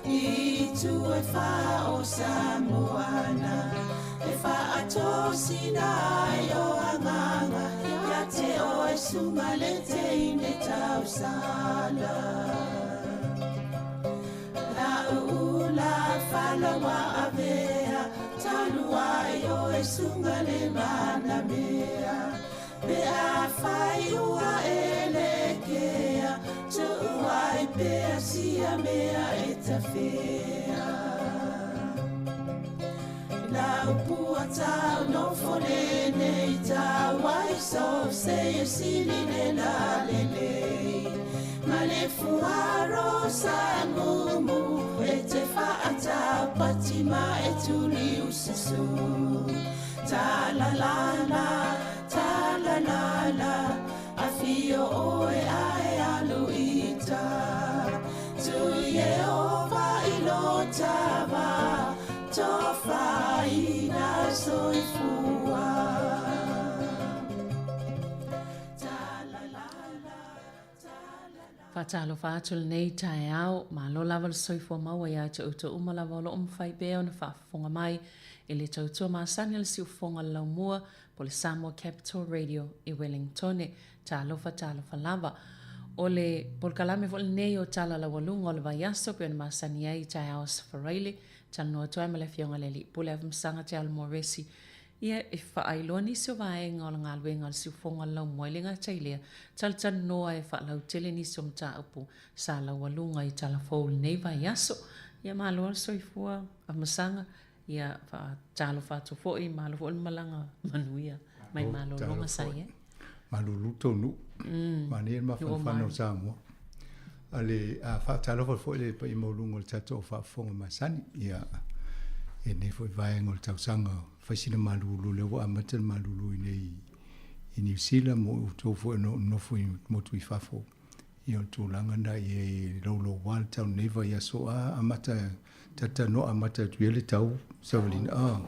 I tu e wha o Samoana E whaatosina ai o anganga Ia te o e sunga le te ine tausala La uula falawa avea Talua i o e sunga le manamea Pe a whai ua e le kea Tuuai pea sia mea e tawhea La upua tau no fole nei tau ai so se e sili le la le le Ma le fuaro sa mumu e te whaata pati ma e tuli ususu Ta la la la, ta la la la Afio oe ae alu ita Tu Iehova i lo tava Tofaina soifua Faatalofa atu lenei taeao, malo lava le soifua maua ia te outou uma lava o lo o mafai pea ona faafofoga mai i le tautua masani a le siufofoga o le Laumua po o le Samoa Capital Radio i Wellingtone. Talofa, talofa lava. O le polokalame foi lenei o Tala Laualuga o le Vaiaso pei ona masani ai i taeao Aso Faraile, talanoa atu ai ma le Afioga i le Alii Pule Afamasaga Te Alo Moresi Ia, e faailoa nisi o vaega o le galuega a le siufofoga o le laumua i le gata i lea, talatalanoa e faalautele nisi o mataupu sa laualuga i Talafou i lenei vaiaso. Ia, malo le soifua Afamasaga, ia, faatalofa atu foi, malo foi le malaga manuia mai malologa sa i ai. Malulu tou nuu, manaia le mafanafana o Samoa. A le a faatalofa foi le paia maualuga o le tatou faafofoga masani. Ia, e nei foi vaega o le tausaga fai sina malulu lea ua amata le malulu i nei i Niu Sila mo outou foi o nonofo i motu i fafo. Ia o le tulaga na ia e louloua le tau nei vaiaso a amata talatalanoa amata atu ia le tau savalina a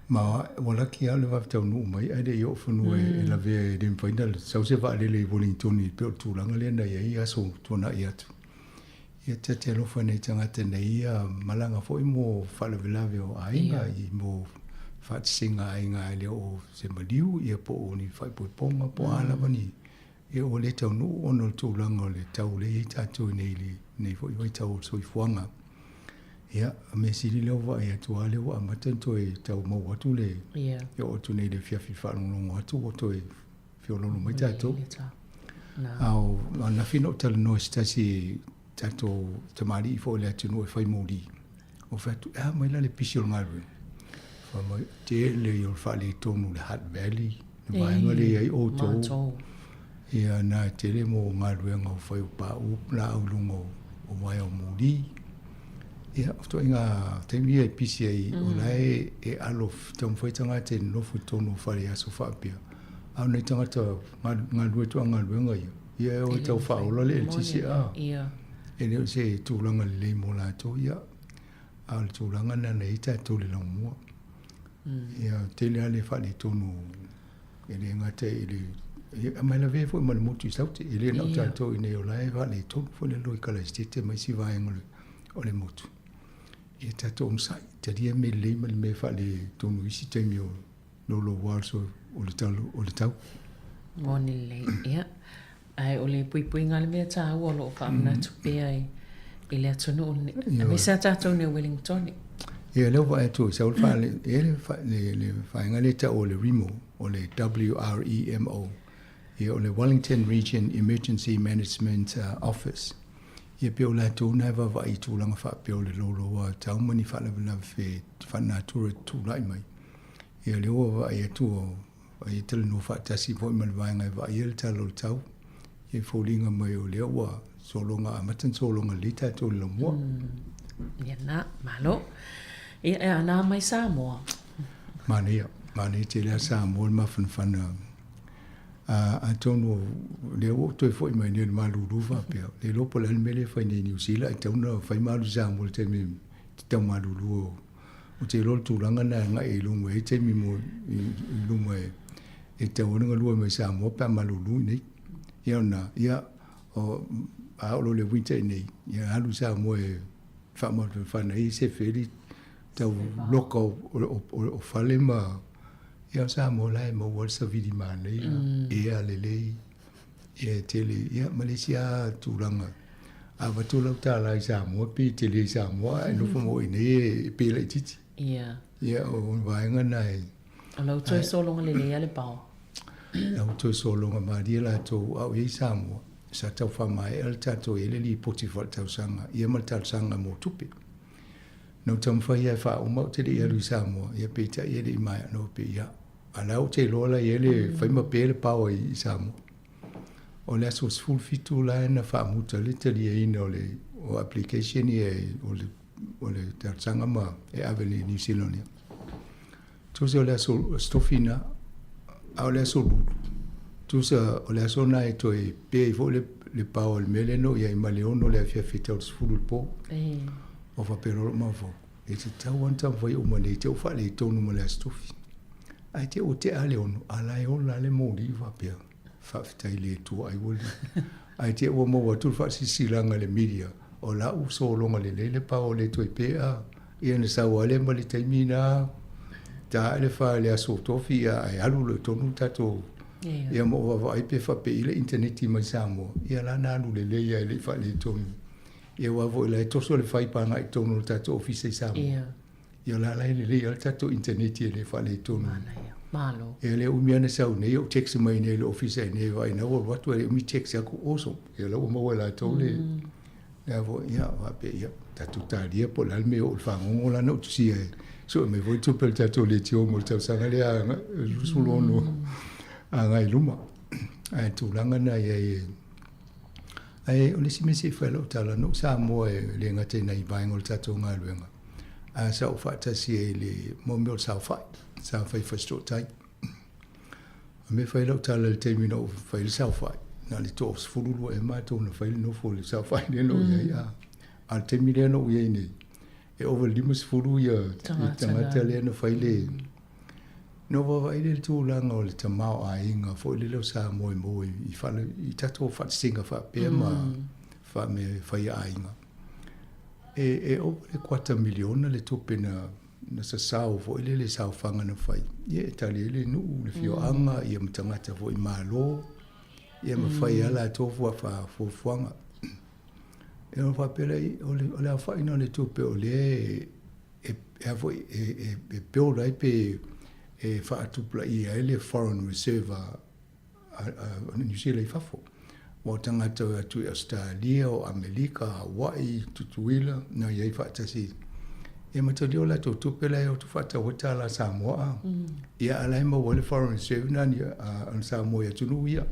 ma ua laki lava le vave taunuu mai ae le i oo fanua e lavea e le mafai ona sau se vaalele i Wellington e pei o le tulaga lea na i ai aso tuanai atu. Ia ta te alofa nei tagata nei ia malaga foi mo faalavelave o aiga i mo faatasiga a aiga e le o se maliu ia po o ni faaipoipoga po o a lava ni Ia ua le taunuu ona o le tulaga o le tau lea e i ai tatou i nei lenei foi vaitau o le soifuaga. Ia, o mea sili lea ua vaai atu lava lea ua amata ona toe tau maua atu le e oo atu nei i le afiafi faalogologo atu ua toe feoloolo mai tatou. A o ananafi na ou talanoa i se tasi tatou tamalii foi o le atunuu e fai moli, ou fai atu, e a mai la le pisi o le galuega? Fai mai, tele ia o le faaletonu i le Hutt Valley, le vaega lea e i ai outou. Ia na e tele mo galuega o fai o paʻu laau i luga o uaea o moli. Ia, o ituaiga taimi ia e pisi ai, o la e alo taumafai tagata e nonofo i totonu o fale i aso faapea. A o nai tagata galulue atu a galuega ia, ia e o e tau faaola le eletise a. E le o se tulaga lelei mo latou, ia, a o le tulaga lena na i ai tatou i le laumua. Ia, tele lava le faaletonu e le gata i le ia, ma e lavea foi ma le motu i Saute. E le na o tatou i inei o la e faaletonu foi le loi Kalaisitete ma isi vaega o le motu. Ia tatou onosai, talia mea lelei ma le mea faaletonu i isi taimi o louloua o le talo o le tau. Moni lelei, ia. Ae o le puipuiga le mea taua o lo o faamanatu pea i le atunuu lenei, aemaise lava tatou nei o Wellingtone. Ia, lea ua vaai atu, sau le faale, e le, le, le vaega lea e tau o le WREMO, o le W-R-E-M-O, ia, o le Wellington Region Emergency Management Office. Ia, pei o latou na e vaavaai i tulaga faapea o le louloua tau ma ni faalavelave faalenatura e tulai mai. Ia, lea ua vaai atu o Ai e talanoa faatasi foi ma le vaega e vaaia le tala o le tau, ia e foliga mai o lea ua sologa amata ona sologa lelei tatou i le laumua. Ia na, malo. Ia e ana mai Samoa. Manaia, manaia tele a Samoa le mafanafana. Atonu o lea ua ou toe foi mai nei i le malulu faapea, le iloa po o le a le mea lea e fai nei i Niu Sila ae tatau ona fai ma alu i Samoa i le taimi e tau malulu o Ou te iloa o le tulaga lena e agai i luma e i ai taimi mo i luma e e tatau ai ona galue mai Samoa pe a malulu i inei. Ia ona, ia, o, a oo loa i le winter i inei, ia alu i Samoa e faamafanafana ai se feli tau loka o, o, o, o fale ma, ia o Samoa la e maua ai le savili manaia, ea lelei, ia e tele, ia ma le isi lava tulaga, a avatu lau tala i Samoa pei e tele i Samoa ae nofo ma oe i inei e pei e laitiiti. Ia. Ia o le vaega lena e... O lau toe sologa lelei lava le paoa. Lau toe sologa malie latou a o i ai i Samoa, sa tau faamaea le tatou e i ai le lipoti faaletausaga ia ma le talosaga mo tupe. Na ou taumafai lava e faauma ou te le i alu i Samoa, ia peitai e le i maea na ou pei ia. A la ou te iloa la i ai le fai ma pe le paoa i Samoa. O le aso 17 la na faamuta le taliaina o le o application ia o le o le talosaga ma e ave i New Zealand ia. Tusa o le aso tofi na, a o le aso lulu, tusa o le aso na e toe pe ai foi le, le paoa o le mea lea na oo i ai ma le 6 o le afiafi e tau i le 10 i le po. O faapea loa lou mafaufau, e tatau lava ona taumafai uma nei te i ua faaletonu ma le aso tofi. Ae te i ua tea le 6, a la e ola lava le moli faapea, faafetai i le Atua ai ua Ae te i ua maua atu le faasilasilaga i le media, o la ua sologa lelei le paoa le toe pe a. Ia ona sau lava lea ma le taimi lena, ta ae le fa i le aso tofi ia ae alu loa i totonu le tatou ia ma ou vaavaai pe faapei le initaneti mai Samoa, ia la na alu lelei lava e le i faaletonu. Ia aua foi o la e toso le fibre agai i totonu o le tatou ofisa i Samoa. Ia o la la e lelei lava le tatou initaneti e le faaletonu. Malo. Ia le umi lava ona sau nei ou text mai nei i le ofisa i inei vaai na ua alu atu e le umi text atu awesome. Ia la ua maua e latou le lea foi ia faapea ia tatou talia po o le a le mea e oo i le fagogo la na ou tusia e sue mai foi tupe a le tatou leitio mo le tausaga lea 26 agai i luma. Ae tulaga na i ai e Ae o le isi mea se i fai lau tala, na ou Samoa e le gata i nai vaega o le tatou galuega, ae sa ou faatasi ai i le mo mea o le saofai, sa fai Fasitootai. O le mea e fai lau tala i le taimi na ou fai ai le saofai, na o le toa-12 ea matou na fai le nofo i le saofai lea na ou i ai, a o le taimi lea na ou i ai nei, e ova i le 50 ia tagata lea na fai le... Na ou vaavaai lea i le tulaga o le tamaoaiga foi lele o Samoa e maua i fale, i tatou faatasiga faapea ma faamea e fai a aiga. E, e ova le kuata miliona le tupe na, na sasao foi lele i saofaga na fai. Ia e tali ai le nuu, le afioaga, ia ma tagata foi malo, ia ma fai lava latou fuafuaga. Ia ona faapea lea, o le, o le aofaiga o le tupe o lea e, e, e, a foi, e, e, e build ai pe e faatupulaia ai le foreign reserve a, a, a Niu Sila i fafo. Aua o tagata o atu i Ausetalia, o Amelika, Hawaii, Tutuila, na i ai faatasi. Ia mataulia o latou tupe la e o atu faatau ai tālā Samoa a. Ia a la e maua ai le foreign reserve na a, a Samoa i atunuu ia.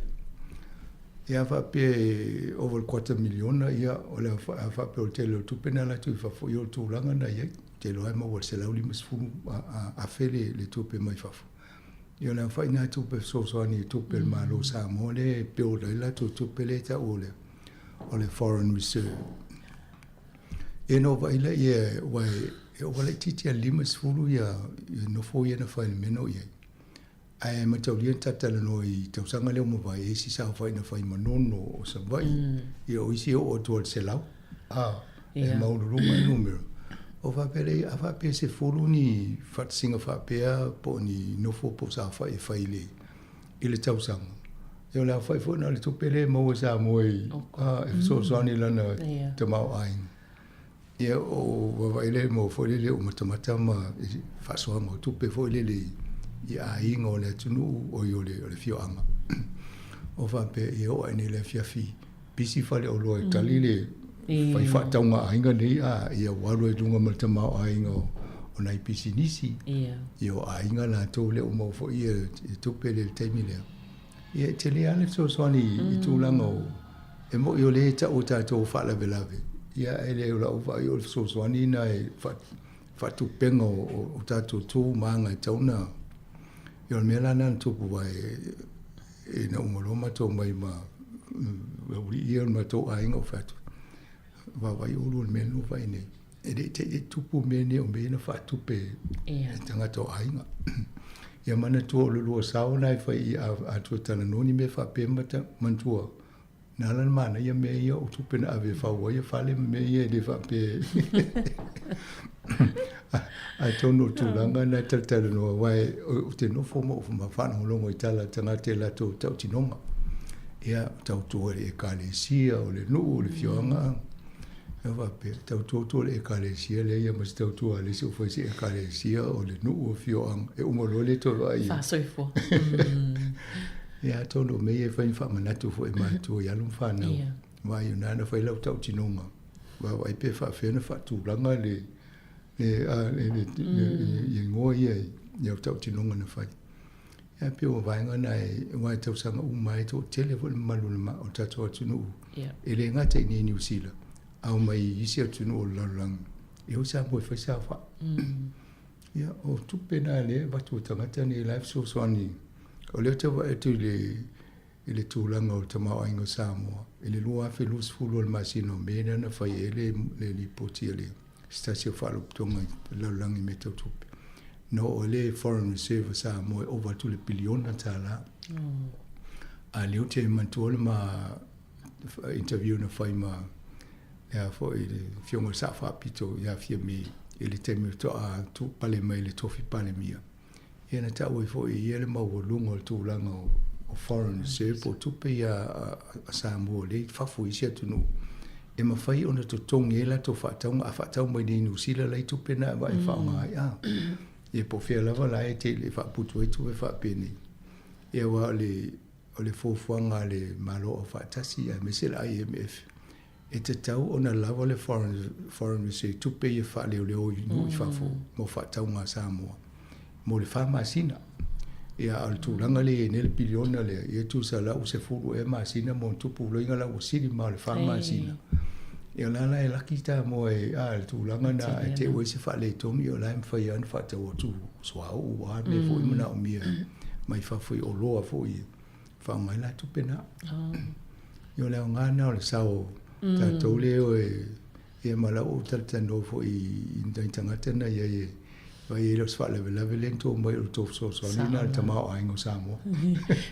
Ia faapea e ova i le kuata miliona, ia o le a faapea o le tele o tupe na alu atu i fafo, ia o le tulaga na i ai. Ou te iloa e maua i le $150,000 le, le tupe mai fafo. Ia o le aofai na tupe fesoasoani i tupe a le Malo o Samoa lea e build ai le latou tupe lea e tau o le, o le foreign reserve. Ia na ou vaai lea ia, aua e ova laitiiti lava i le 50 ia, ia nofo ia na fai i le mea na ou i ai. Ae mataulia na ta talanoa i tausaga lea ua mavae, e i ai isi saofai na fai i Manono, o Savaii, ia o isi e oo atu lava i le 100, a, e maualuluga le numera. O faapea lea, a faapea e 10 ni faatasiga faapea po o ni nofo po o saofai e fai i le, i le tausaga, ia o le aofai foi lena o le tupe lea e maua e Samoa i, a, e fesoasoani i lana tamaoaiga. Ia o vaavaai lea mo foi lele o matamata ma faasoaga o tupe foi lele i aiga o le atunuu oi o le o le afioaga. O faapea ia oo ae nei le afiafi pisi faleoloa e tali le fai faatauga a aiga nei a ia ua alu ai i luga ma le tamaoaiga o o nai pisinisi. Ia. Ia o aiga latou lea ua maua foi ia e tupe lea i le taimi lea. Ia e tele lava le fesoasoani i tulaga o e moni o lea e tau e tatou o faalavelave, ia ae le o lau vaai o le fesoasoani lena e faatupega o tatou tu ma aga e tatau ona. Ia o le mea la lena na tupu aua ina uma loa matou omai ma aualii ia o le matou aiga ou fai atu, vaavaai Ulu i le mea lea ua fai nei. E le i te i tupu mea nei o mea ia na faatupe e tagata o aiga. Ia manatua o le lua sao na e fai i a toe talanoa ni mea faapea ma manatua na ala ona manaia mea ia o tupe na ave e fau ai fale ma mea ia e le faapea. Atonu o tulaga na e talatalanoa aua ou te nofo ma ou faalogologo i tala a tagata i latou tautinoga. Ia, tautua i le ekalesia, o le nuu, o le afioaga. E faapea, tautua atu le ekalesia lea ia ma se tautua a le isi ua fai se ekalesia o le nuu afioaga. E uma loa le toe vaai. Faasoifua. Ia atonu o mea ia e fai ma faamanatu foi i matua i alo ma fanau. Ia. Vaai o na na fai lau tautinoga. Vaavaai pe faafefea ona faatulaga le le a le le le igoa ia i au tautinoga na fai. Ia pei o vaega na e aua e tausaga uma ai toatele foi le mamalu o le o le tatou atunuu. E le gata i inei i Niu Sila, a omai i isi atunuu o le lalolagi, e o Samoa e fai saofai. Ia, o tupe na lea e avatu e tagata nei la e fesoasoani. O lea ou te vaai atu i le i le tulaga o le tamaoaiga o Samoa i le 2020 o le masina o Me lea na fai ai le le lipoti a le se tasi o faalapotopotoga i le lalolagi i mea tau tupe. Na oo ai le foreign reserve a Samoa e ova atu i le piliona tala. A lea ou te manatua le ma interview na fai ma le a foi le Afioga i le Sao Faapito ia Fiame i le taimi faatoa pale mai i le tofi Palemia. Ia na tau ai foi e ia le maualuga o le tulaga o foreign reserve po o tupe ia a Samoa lea i fafo i isi atunuu e mafai ona totogi ai latou faatauga a faatau mai nei i Niu Sila la i tupe na e faaaoga ai a. Ia po o fea lava la e te faaputu ai tupe faapenei. Ia aua o le fuafuaga a le Malo Aufaatasi aemaise le IMF E tatau ona lava le foreign reserve, tupe ia faaleoleo i nuu i fafo mo faatauga a Samoa mo le fa masina. Ia, a o le tulaga lea e i ai nei le piliona lea, ia e tusa la ua 10 ea masina ma ona tupu loiga la ua sili ma le fa masina. Ia o la la e laki Samoa e, a, le tulaga na e te i ua i ai se faaletonu, ia o la e mafai lava ona faatau atu suauu o a mea foi manaomia mai fafo i oloa foi e faaaoga ai la tupe na. Ia o le aoga lena o le sao o tatou lea e ia ma la ua ou talatalanoa foi i nai tagata na i ai e vaai ai o se faalavelave lea na tuu mai o le tou fesoasoani lena i le tamaoaiga o Samoa.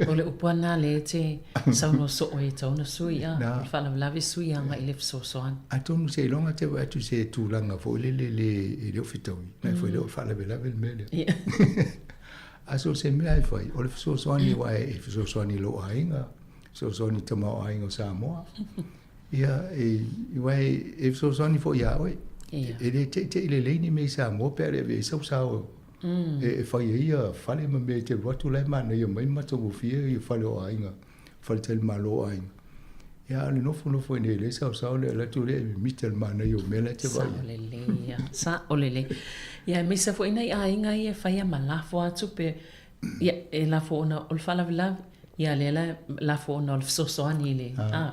O le upu lava lena lea e te saunoa soo ai e tatau ona sui a, o le faalavelave sui agai i le fesoasoani. Atonu seiloga te vaai atu i se tulaga foi lele le e le o fetaui, na e fai lea o le faalavelave le mea lea. A so o se mea e fai, o le fesoasoani aua e fesoasoani i lou aiga, fesoasoani i le tamaoaiga o Samoa. Ia, e, aua e fesoasoani foi ia oe. E le teitei lelei ni mea i Samoa pe a le ave i ai sau sao e fai ai ia fale ma mea e te alu atu la e manaia mai ma matagofie ia fale o aiga, faletalimalo o aiga. Ia, a o le nofonofo i inei e leai saosao le alu atu lea e mimita i le manaia o mea la e te vaai ai. Sao lelei ia, sao lelei. Ia, aemaise foi nai aiga ia e faia ma lafo atu pe, ia, e lafo ona o le faalavelave, ia lea la e lafo ona o le fesoasoani i le, a,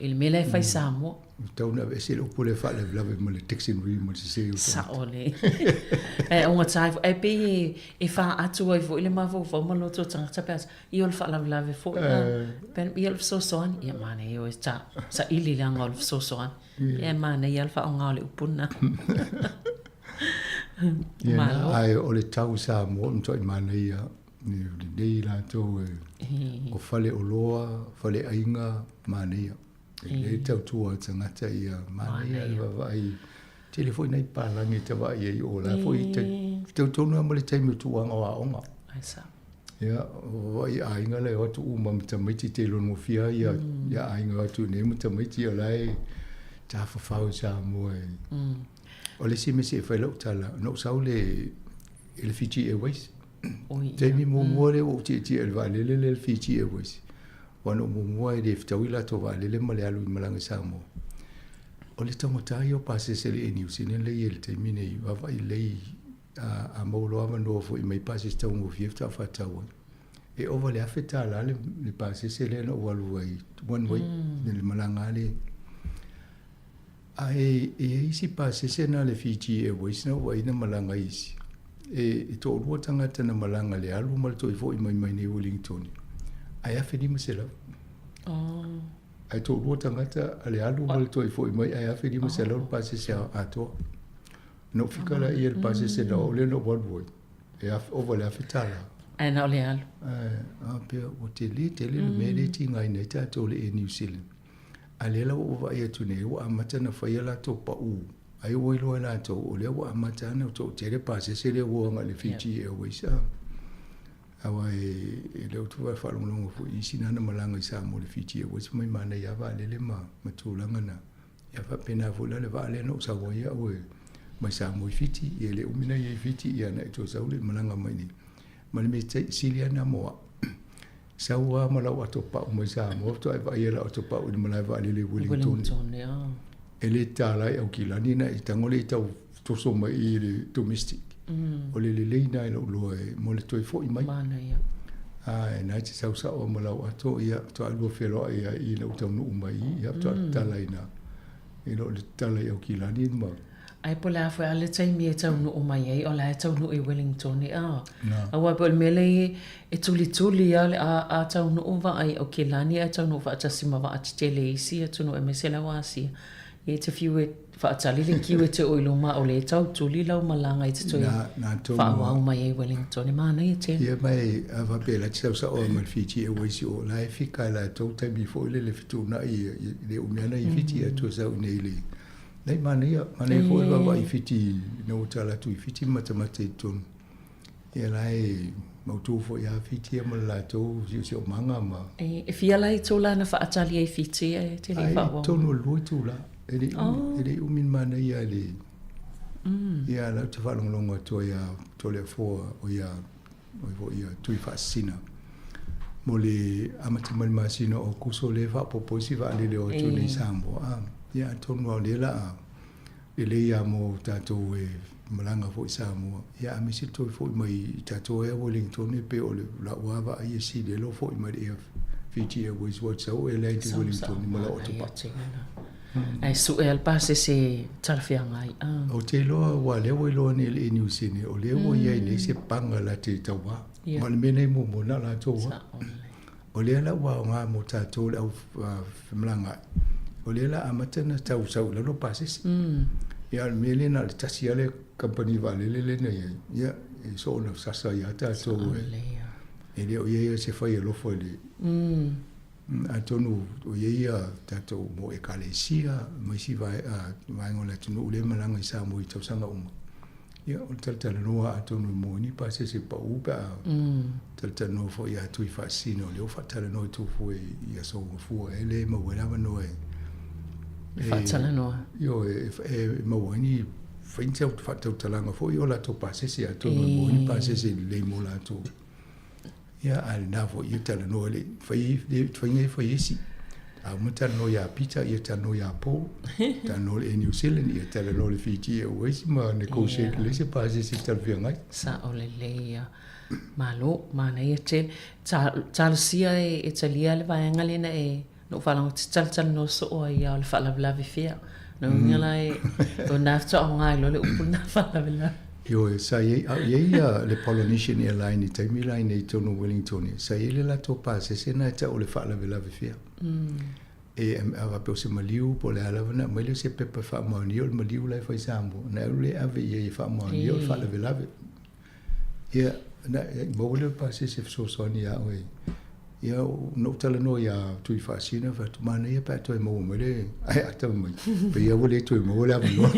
i le mea la e fai i Samoa. Ua tatau ona aveese le upu lea faalavelave ma le dictionary ma le sese o tagata. Sao lelei. Ae augata ai foi, ae pei e faatu ai foi le mafaufau ma loto o tagata pe a Ia o le faalavelave foi la. Ia o le fesoasoani. Ia manaia oe ta saili leaga o le fesoasoani. Ia e manaia le faaaoga o le upu lena. Ia na, ae o le tau i Samoa o le matuai manaia lenei latou e o fale oloa, fale aiga, manaia. E lelei le tautua a tagata ia manaia le vaavaai. Tele foi nai palagi e te vaai ai o la foi te tau tonu lava ma le taimi o tulaga o aoga. Ai sao. Ia, o vaai aiga la e o atu uma ma tamaiti te iloa gofie ai ia ia aiga o atu nei ma tamaiti o la e tafafao i Samoa e. O le isi mea se i fai lau tala, na ou sau le i le Fiji Airways. Oi, ia. Taimi muamua lea ua ou tietie i le vaalele lea le Fiji Airways. Aua na ou muamua e le fetaui latou vaalele ma le alu i malaga i Samoa. O le taugata ia o pasese i le Air New Zealand lea e i ai i le taimi nei, vaavaai lelei. A, a maua loa avanoa foi mai pasese taugofie faatoa faatau ai. E ova i le $1,000 le, le pasese lea na ou alu ai one way, mm. le malaga lea. Ae e i ai isi pasese na a le Fiji Airways na ou vaai na malaga ai isi. E, e toalua tagata na malaga le alu ma le toe foi mai mai nei Wellington. Ae $1,500. Oh. Ae toalua tagata a le alu ma le toe foi mai ae $1,500 le pasese atoa. Na ou fika la ia le pasese na oo lea na ou alu ai. E afe, ova i le $1,000. Ae na o le alu. Ae, a pea, ua tele tele le mea lea e tigaina ai tatou i le Air New Zealand. A lea la ua ou vaai atu nei, ua amata ona fai a latou pau, ai ua iloa e latou, o lea ua amata ona toatele pasese lea ua o agai i le Fiji Airways. A, aua e, e lea ou te faalogologo foi i isi na na malaga i Samoa i le Fiji Airways, mai manaia lava vaalele ma, ma tulaga na. Ia faapena foi la le vaa lea na ou sau ai au e mai Samoa i Fiti, ia e le umi na i ai i Fiti, ia na i toe sau le malaga mai nei. Ma le mea sili lava na mo au, sau lava ma lau ato pau mai Samoa faatoa e vaai lau ato pau i le malae vaalele i Wellington. Wellington, E le tālā i Aukilani na i tago le i tau toso mai i le domestic. O le lelei na i lou loa e mo le toe foi mai. Manaia. A e na te sau sao ma lau ato ia faatoa lua feloai ai i lau taunuu mai i ia faatoa tatala ina i lo le tatala i Aukilani ma Ae po o le a foi a le taimi e taunuu mai ai o la e taunuu i Wellington e a. Aua pei o le mea lea e tulituli a le a a taunuu vaa i Aukilani ae taunuu faatasi ma vaa tetele i isi atunuu aemaise le au Asia. Ia e te fiu e faatali le kiu e te oo i luma a o lea e tau tuli lau malaga e te toe faaauau mai ai i Wellington. E manaia tele. Ia ma e a faapea la te sau sao ma le Fiji Airways i o la e fika e latou taimi foi lele fetuunai i le umi ana i Fiti atu e sau i nei le Nei manaia, manaia foi le vaavaai i Fiti ina ua tala atu i Fiti ma matamata i totonu. Ia la e mautu foi ia Fiti ia ma le latou siosiomaga ma. E fia la itula na faatali ai Fiti ae te le i faaauau mai? Tonu o le 2 itula. E le i umi, e le i umi le manaia i le. Ia la ou te faalogologo atu ai ia Toleafoa o ia o foi ia Tuifaasisina mo le amata mai le masina o Aokuso lea e faaopoopo ai si vaalele o atu nei i Samoa. A, ia atonu lava o lea la a lelei lava mo tatou e malaga foi i Samoa. Ia aemaise le toe foi mai i tatou ea Wellington e pei o le lau lava vaai e sili ai lou foi mai le Air Fiji Airways ua sau e land i Wellington ma lau atu paa. Ae sue lava le pasese talafeagai. Ou te iloa aua o lea ua iloa nei e le Air New Zealand o lea ua i ai nei se paga la te tauva. Ma o le mea nei muamua na o latou lava. O lea la ua aoga mo tatou le au femalagaai, o lea la amata ona tau sau i lalo pasese. Ia o le mea lea na o le tasi lava le kamupani vaalele lea na i ai, ia e soona sasa ai lava tatou e le o i ai se fai alofa i le Atonu o i ai ia tatou mo Ekalesia ma isi vaega o le atunuu lea e malaga i Samoa i tausaga uma. Ia, o le talatalanoa atonu e maua ai ni pasese pau pe a talatalanoa foi ia Tuifaasisina o lea ua faatalanoa i Tofua i aso gafua ea lea e maua ai le avanoa e E faatalanoa. Ioe, e maua ai ni fai ni faatautalaga foi o latou pasese atonu e maua ai ni pasese lelei mo latou. Ia, a lena foi ia talanoa le fai faiga e fai isi. A uma talanoa iā Peter, ia talanoa iā Paul, talanoa le Air New Zealand, ia talanoa le Fiji Airways ma negotiate lelei se pasese talafeagai. Sao lelei ia. Malo, manaia tele. Talosia e talia le vaega lena e Na ou faalogo te talatalanoa soo ai ia o le faalavelave fea. Na uiga la e, o na faatoa aoga ai loa le upu lena faalavelave. Ioe, sa i ai, a i ai ia le Polynesian Airline i taimi la i nei i totonu o Wellington, sa i ai le latou pasese lena e tau o le faalavelave fea. E a faapea o se maliu po o le a lava ona aumai lea o se pepa e faamaonia o le maliu la e fai i Samoa, ona e alu lea e ave i ai e faamaonia o le faalavelave. Ia, na maua lea o le pasese e fesoasoani ia oe. Ia, na ou talanoa iā Tuifaasina, fai atu, manaia pe a toe maua mai le ae ata mai. Pei lava ua le toe maua le avanoa.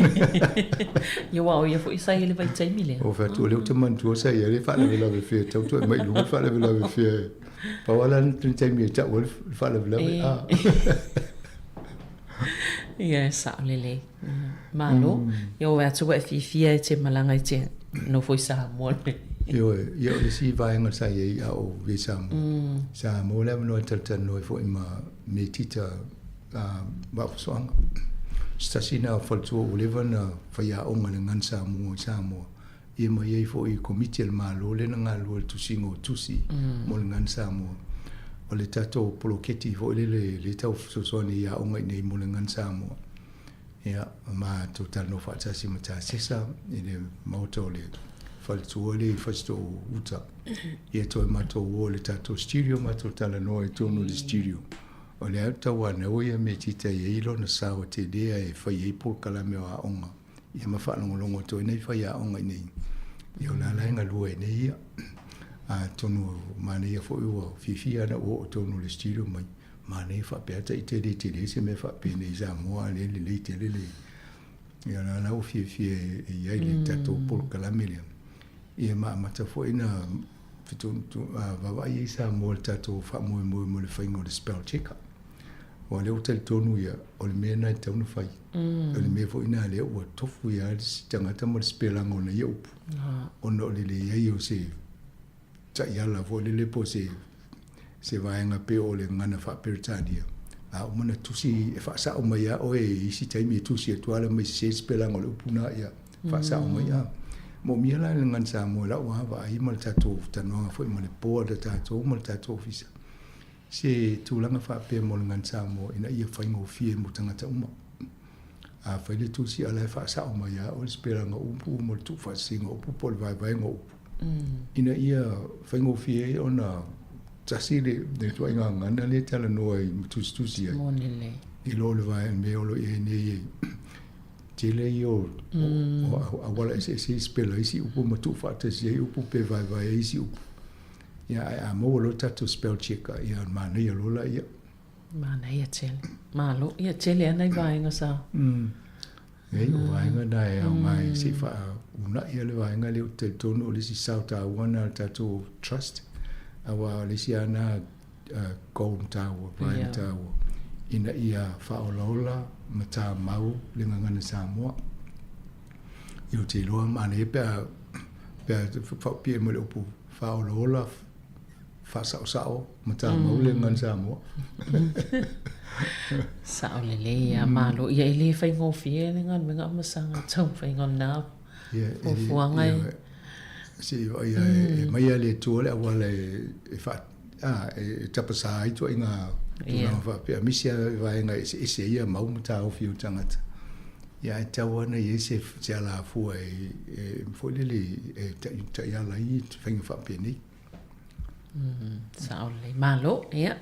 Ia, aua o ia foi sa i ai i le vaitaimi lea. Ou fai atu, o lea ou te manatua sa i ai le faalavelave fea, tau toe mai i luga le faalavelave fea. Pau lava la le taimi e tau ai le faalavelave. Ah. Ia, e sao lelei. Malo. Ia ua atu ua e fiafia e te malaga i te nofo i Samoa nei. Ioe, ia o le isi vaega sa i ai a o i Samoa. Sa maua le avanoa e talatalanoa ai foi ma Metita Vaafusoaga. Se tasi na o faletua ua leva na faiaoga i le Gagana Samoa i Samoa. Ia ma i ai foi Komiti a le Malo lea na galulue i le tusiga o tusi mo le Gagana Samoa. O le tatou poloketi foi lele lea e tau fesoasoani i aoga i inei mo le Gagana Samoa. Ia, matou talanoa faatasi ma Tasesa i le maota o le faletua lea i Fasitoo uta. Ia toe matou o i le tatou studio matou talanoa i totonu o le studio. O lea e tauanau ia Metita e i ai lona sao e tele ae fai ai polokalame o aoga ia ma faalogologo atu ai nai faiaoga i inei. Ia o la la e galue ai nei ia. Atonu manaia foi ua fiafia lava ona ou oo tonu i le studio mai. Manaia faapea ita e le tele se mea faapenei i Samoa a o lea e lelei tele le ia la la ua fiafia e i ai le tatou polokalame lea. Ia ma amata foi na vaavaai ai Samoa i le tatou faamoemoe mo le faiga o le spell checker. Aua o lea ua talitonu ia, o le mea lena e tatau ona fai. O le mea foi lena lea ua tofu ia le isi tagata ma le sipelaga o ia upu, ona o le leai o se taiala foi lele po o se se vaega pei o le gagana faa-Peretania. A uma ona tusi e faasao mai lava oe i isi taimi e tusi atu lava mai sese le sipelaga o le upu lena, ia faasao mai. A moomia la i le gagana Samoa i lau lava vaai ma le tatou talanoaga foi ma le board a tatou ma le tatou ofisa, se tulaga faapea mo le gagana Samoa ina ia faigofie mo tagata uma. A fai le tusi a o la e faasao mai lava oe le sipelaga o upu ma le tuufaasisiga o upu po o le vaevaega o upu. Ina ia faigofie ai ona tasi le ituaiga gagana lea e talanoa ai ma tusitusi ai. Moni lelei. I lo le vaega mea o lo o i ai nei e tele ia o auala eseese e sipela ai isi upu ma tuufaatasi ai upu pe vaevae ai isi upu. Ia ae a maua loa le tatou spell checker, ia manaia loa laia. Manaia tele. Malo. Ia tele lava nai vaega sa. Nei, o vaega na e aoga e se i faauuna'i le vaega lea ou te talitonu o le isi sao taua lena a le tatou trust, aua o le isi lava lena goal taua, vaega taua, ina ia faaolaola ma tamau le gagana Samoa. Ia ou te iloa manaia pe a pe a faapipii mai le upu faaolaola, faasaosao ma tamau le gagana Samoa. Sao lelei lava, malo. Ia e le faigofie le galuega ma saga taumafaiga o lena fuafuaga e. Se i vaai e aumai lava e le Atua le auala e faa, a, e tapasā ai ituaiga tulaga faapea, aemaise lava i vaega eseese ia mau ma taofi o tagata. Ia ae tatau lava ona i ai se alafua e foi lele e taiala ai faiga faapenei. Sao lelei. Malo, ia.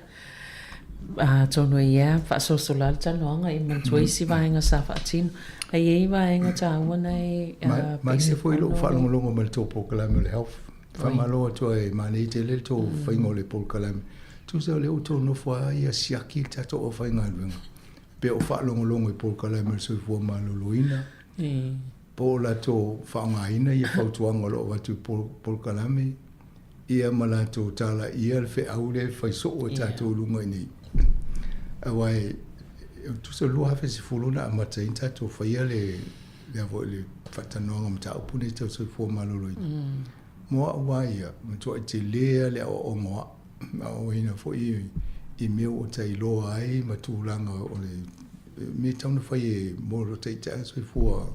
Atonu e ia faasolosolo lava le talanoaga i manatua isi vaega sa faatino. Ae i ai vaega taua na e Manaia foi lou faalogologo mai i le tou polokalame o le health. Faamalo atu ai, manaia tele le tou faiga o le polokalame. Tusa o lea ua outou nofo lava ia siaki le tatou aufaigaluega pe o faalogologo i polokalame o le soifua maloloina, po o latou faaaogaina ia fautuaga o lo o avatu i polokalame, ia ma latou talaia le feau lea e fai soo e tatou i luga i inei. Aua e tusa 2010 na amata ai ona tatou faia le le foi le faatalanoaga o mataupu nei tau soifua maloloina. Mo au lava ia, matuai tele lava le aoaoga o au, aoaoina foi i mea ua ta iloa ai ma tulaga o le mea e tatau ona fai e mo lo taitai soifua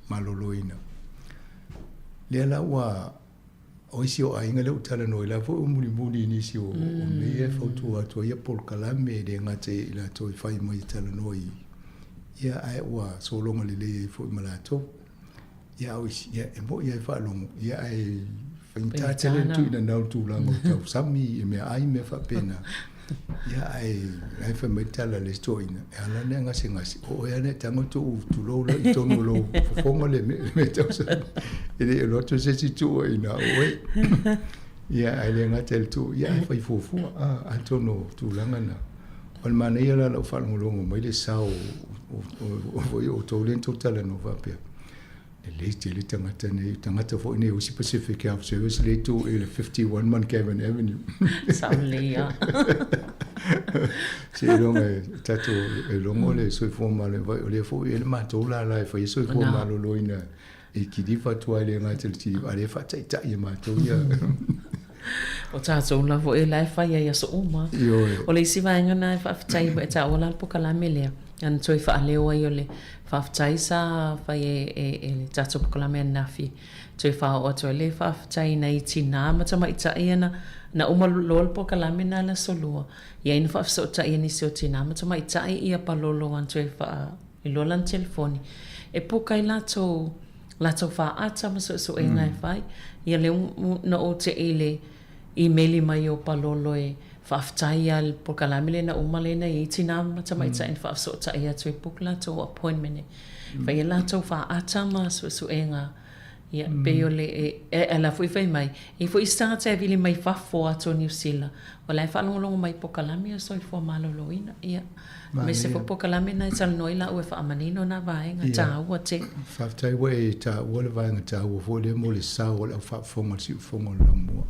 maloloina. Lea la ua O isi o aiga lea ua talanoa ai la foi ua mulimuli i nisi o mea ia e fautua atu ai ia polokalame e le gata i latou e fai mai e talanoa i ia ae ua sologa lelei ai foi ma latou. Ia a o isi, ia e moni lava e faalogo, ia ae faigata tele le tuuina nau i le tulaga o tausami i meaai ma mea faapena. Ia ae la e fai mai le tala a le isi toeaina, e ala ona e gasegase, o oe lava na e tago tou tulou la i totonu o lou fofoga le mea tausami. E le i alu atu se isi tuu ai i ina o oe. Ia ae le gata i le tuu, ia ae fai fuafua, atonu o tulaga na. O le manaia la o lau faalogologo mai le sao o outou lea na tou talanoa faapea, Lelei tele tagata nei, tagata foi nei o isi Pacific Health Service lea e tu i le 51 Mount Avenue. Sao lelei lava. Seiloga e tatou e logo le soifua maloloina, vaai o lea foi e i ai le matou lala e fai ai soifua maloloina e kiliva atu ai le gata i le kiliva, a o lea e faataitai e matou ia. O tatou la foi la e fai ai i aso uma. Ioe. O le isi vaega lena e faafetai ua e taua la le polokalame lea. Ana toe faaleo ai o le faafetai sa fai e, e, e le tatou polokalame ananafi. Toe faaoo atu ai le faafetai i nai tinā ma tamaitai ia na, na uma loa le polokalame na le aso Lua, ia ina faafesootai e nisi o tinā ma tamaitai ia palolo ana toe faailoa lana telefoni e puka ai latou, latou faata ma suesuega e fai. Ia lea na ou tei i le imeli mai o Palolo e faafetai ia le polokalame lea na uma lea na i ai tinā ma tamaitai na faafesootai atu e book latou appointment e fai ai latou faata ma suesuega. Ia pei o le e a la foi fai mai e i ai foi isi tagata e vili mai fafo atu o Niu Sila o la e faalogologo mai i polokalame o le soifua maloloina. Ia aemaise foi polokalame na e talanoa ai laua e faamanino na vaega taua tele. Faafetai ua e taua le vaega taua foi lea mo le sao o le au faafofoga o le siufofoga o le laumua.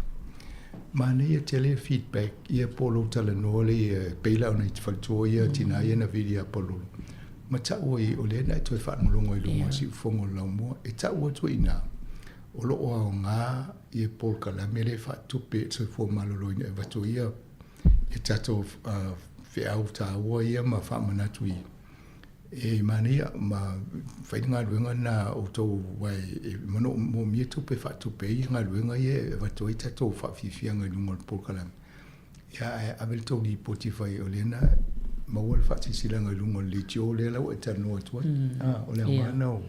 Manaia tele feedback ia po o lou talanoa lea ia pei la ona i te faletua ia tina ia na vili ia Palolo. Ma tau ai o lea na e toe faalogologo i luga o le siufofoga o le laumua. E tau atu ai i ina o lo o aoga ia polokalame lea e faatupe i le soifua maloloina e avatu ai ia ia tatou feau taua ia ma faamanatu i e manaia ma fai le galuega lena a outou aua e manaomia tupe e faatupe ai galuega ia e avatu ai tatou faafiafiaga i luga o le polokalame. Ia ae ave le tou lipoti fai o lea na maua le faasilasilaga i luga o le leitio lea la ua e talanoa atu ai. O le aoga lena o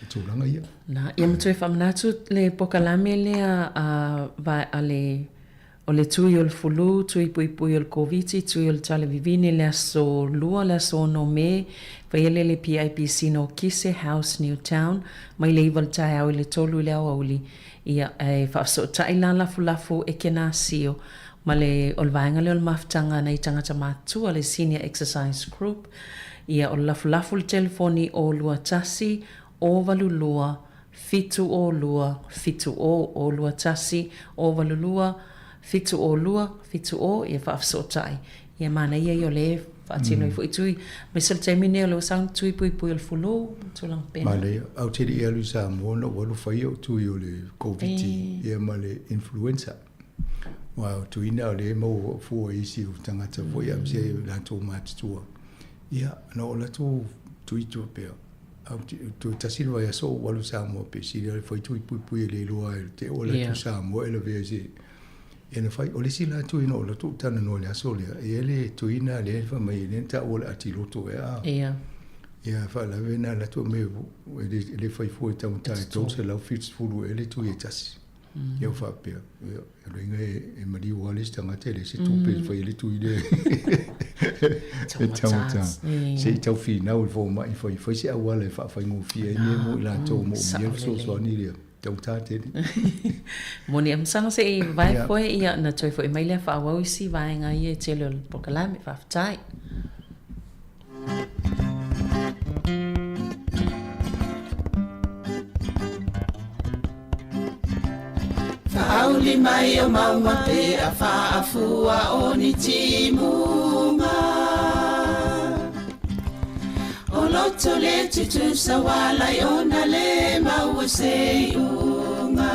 tulaga ia. Na, ia ma toe faamanatu le polokalame lea a le O le tui o le fulu, tui puipui o le Koviti, tui o le tala vivine le aso Lua, le aso 6 Me, faia lea le PIPC Nokise House Newtown, mai le 9 i le taeao i le 3 i le aoauli. Ia, e faafesootai la lafulafu e Kenasio ma le, o le vaega lea o le mafutaga a nai tagata matutua, le Senior Exercise Group. Ia, o le lafulafu le telefoni o 21 082 7 o 2, 7 o, o 2 1, o 8 2, 7 o 2, 7 o, ia faafesootai. Ia manaia ia o lea e faatino ai foi tui. Aemaise o le taimi lenei o lea ua sau ni tui puipui o le fulu ma tulaga faapena. Manaia. Ae ou te le i alu i Samoa na ou alu fai ou tui o le Koviti ia ma le influenza. Aua o tui na o lea e maua fua i isi o tagata foi aemaise i latou matutua. Ia na ou alu atu tui faapea. Toe tasi le vaiaso ou alu i Samoa pe sili le fai tui puipui e le iloa ai te o alu atu Samoa e lavea i se ia na fai o le isi la tui na ou alu atu ou talanoa i le aso lea e i ai le tui na lea fai mai lea na taua o le atiloto ea a ia ia faalavelave na alu atu e le fai fua e taugata e $370 ea le tui e tasi. Ia ua faapea, ia, o lona uiga e maliu lava le isi tagata e leai se tupe e fai ai le tui lea e taugata. Se i tau finau i le fomai, fai, fai se auala e faafaigofie ai mea mo i latou o moomia le fesoasoani lea. Taugata tele. Moni a masalo se i vavae foe, ia, ona toe foi mai lea faaauau isi vaega ia e tele o le polokalame. Faafetai. Faauli mai o maunga pe a faafua o ni timuga O loto le tutusa walai ona le maua se iuga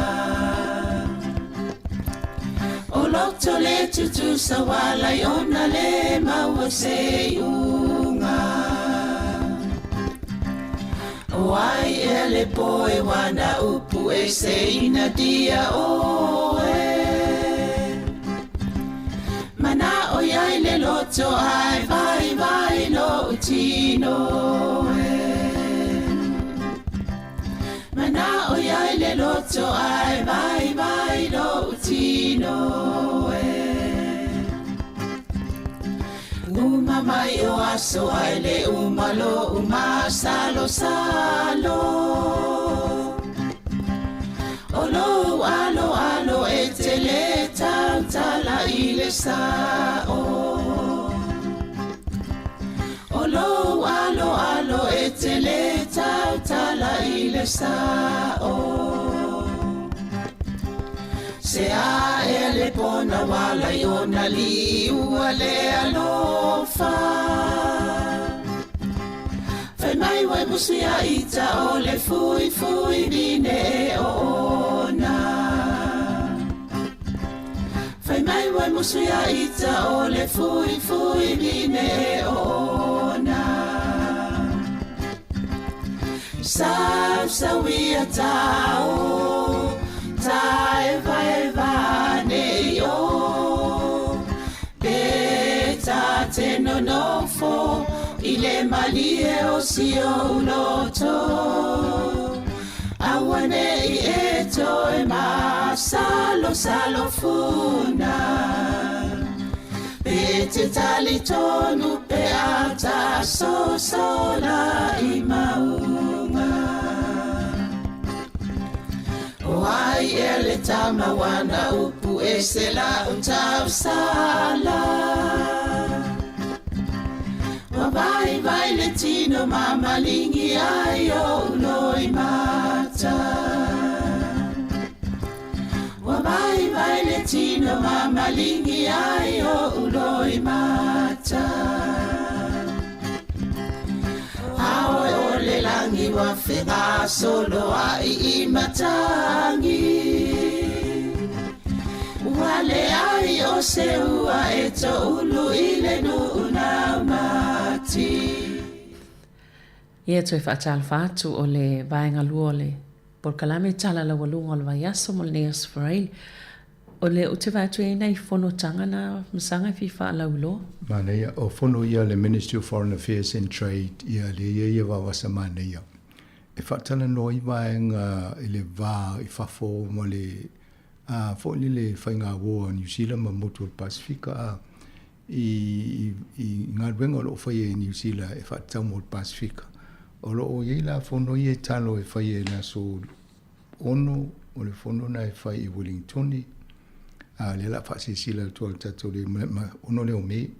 O loto le tutusa walai ona le maua se iuga O ai ea le poe wana upu e se ina dia oe Mana o iai le loto ai vai vai lo tino e Mana o iai le loto ai vai vai lo tino e Uma mai o aso ai le uma lo uma salo salo O lou alo alo e te le tautala i le sao O lou alo alo e te le tautala i le sao Se a ea le pona wala i ona liua le alofa Fai mai wai musu ia ita o le fui fui vine e o ona Fai mai wai musu ia ita o le fui fui vine e o ona. Sausauia tao taevaeva nei o Pe ta te nonofo i le malie o si ou loto Auane'i e toe masalosalo funa Pe te talitonu pe a tasosola i mauga O ai ea le tama ua na upu ese la'u tausala Ua vaivai le tino ma maligi ai o'u loimata Ua vaivai le tino ma maligi ai o'u loimata A oe o le lagi ua fegasoloa'i i matagi Ua leai o se ua e to'ulu i le nu'u naumati. Ia toe faatalofa atu o le vaega lua o le polokalame Tala Laualuga o le Vaiaso mo lenei Aso Faraile. O le ou te vaai atu i ai nai fonotaga na masaga e fia faalauiloa. Manaia, o fono ia a le Ministry of Foreign Affairs and Trade, ia lea ia ia vavasa manaia. E faatalanoa ai vaega i le va i fafo ma le a foi lele faigauo a New Zealand ma motu o le Pasifika a i i galuega o lo o faia i Niu Sila e faatatau mo le Pasefika. O lo o i ai la fono ia e talo e faia i le aso 6 o le fono na e fai i Wellingtoni, a lea la faasilasila atu a le tatou le 6 lea o Me,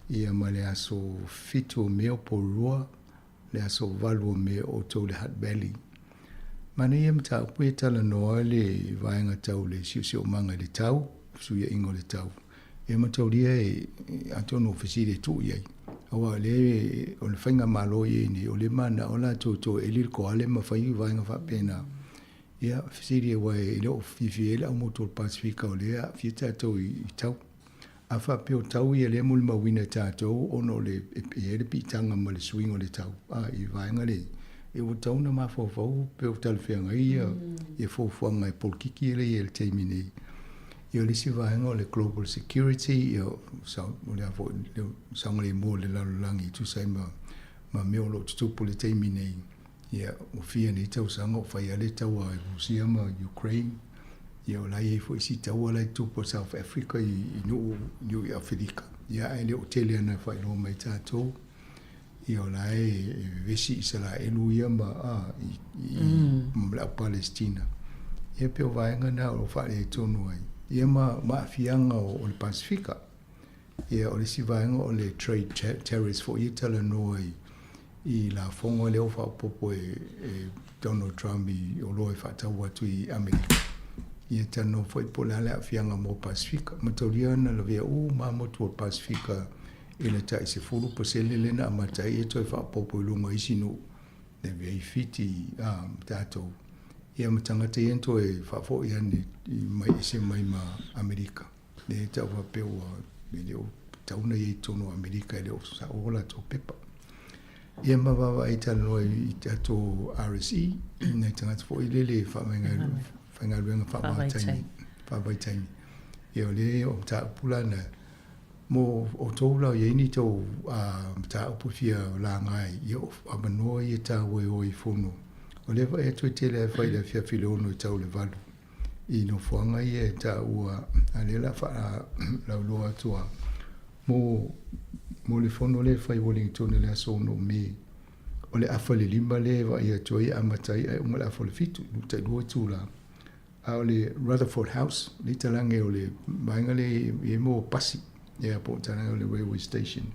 ia ma le aso 7 o Me o Porirua, le aso 8 o Me o outou le Hutt Valley. Manaia mataupu e talanoa le vaega tau le siosiomaga i le tau, fesuiaiga o le tau. E mataulia e atonu o fesili e tuu i ai. Aua o lea o le faigamalo i ai nei, o lea e mananao latou e toe eli le koale ma fai vaega faapena. Ia, fesili aua e le o fiafia ai le au motu o le Pasefika o lea e aafia tatou i tau. A faapea o tau ia lea e molimauina e tatou ona o le e i ai le piitaga ma le suiga o le tau a i vaega lea e ua tatau ona mafaufau pe o talafeagai ia ia fuafuaga e polokiki ia lea e i ai i le taimi nei. Ia o le isi vaega o le global security ia o le a foi le saogalemu o le lalolagi e tusa ai ma ma mea o lo o tutupu i le taimi nei. Ia ua fia nei tausaga o fai lava le taua a Rusia ma Ukraine. Ia o la e i ai foi isi taua la e tutupu a South Africa i i nuu nuu i Aferika. Ia ae le o tele ana faailoa mai tatou. Ia o la e vevesi Isaraelu ia ma a i i ma le au Palestina. Ia pei o vaega na o lo o faaletonu ai. Ia ma ma aafiaga o le Pasefika. Ia o le isi vaega o le trade tariffs foi ia e talanoa i i lafoga lea ua faaopoopo e e Donald Trump i oloa e faatau atu i Amerika. Ia talanoa foi po o le a le aafiaga mo Pasefika. Mataulia na lavea uma lava motu o le Pasefika i le tai 10% lea na amata ai e toe faaopoopo i luga o isi nuu e avea ai Fiti a tatou. Ia ma tagata ia na toe faafoi ane mai ese mai ma Amerika. Lea e tau faapea ua e le o tatau ona i ai i totonu o Amerika e le o sao o latou pepa. Ia ma vaavaai talanoa i tatou RSE, nai tagata foi lele e faigaluega faavaitaimi, faavaitaimi. Ia o lea o mataupu la na, mo outou la o i ai ni tou mataupu e fia laga ai, ia o avanoa ia taua e o ai i fono. O lea vaai atu e tele lava e fai i le afiafi i le 6 e tau i le 8. I nofoaga ia e taua a lea la faalauiloa atu a mo mo le fono lea e fai Wellington i le aso 6 o Me o le afa le 5 lea e vaai atu ai e amata ai ae uma le afa o le 7 tai 2 itula a o le Rutherford House le talage o le vaega lea e mo pasi ia po o talage o le railway station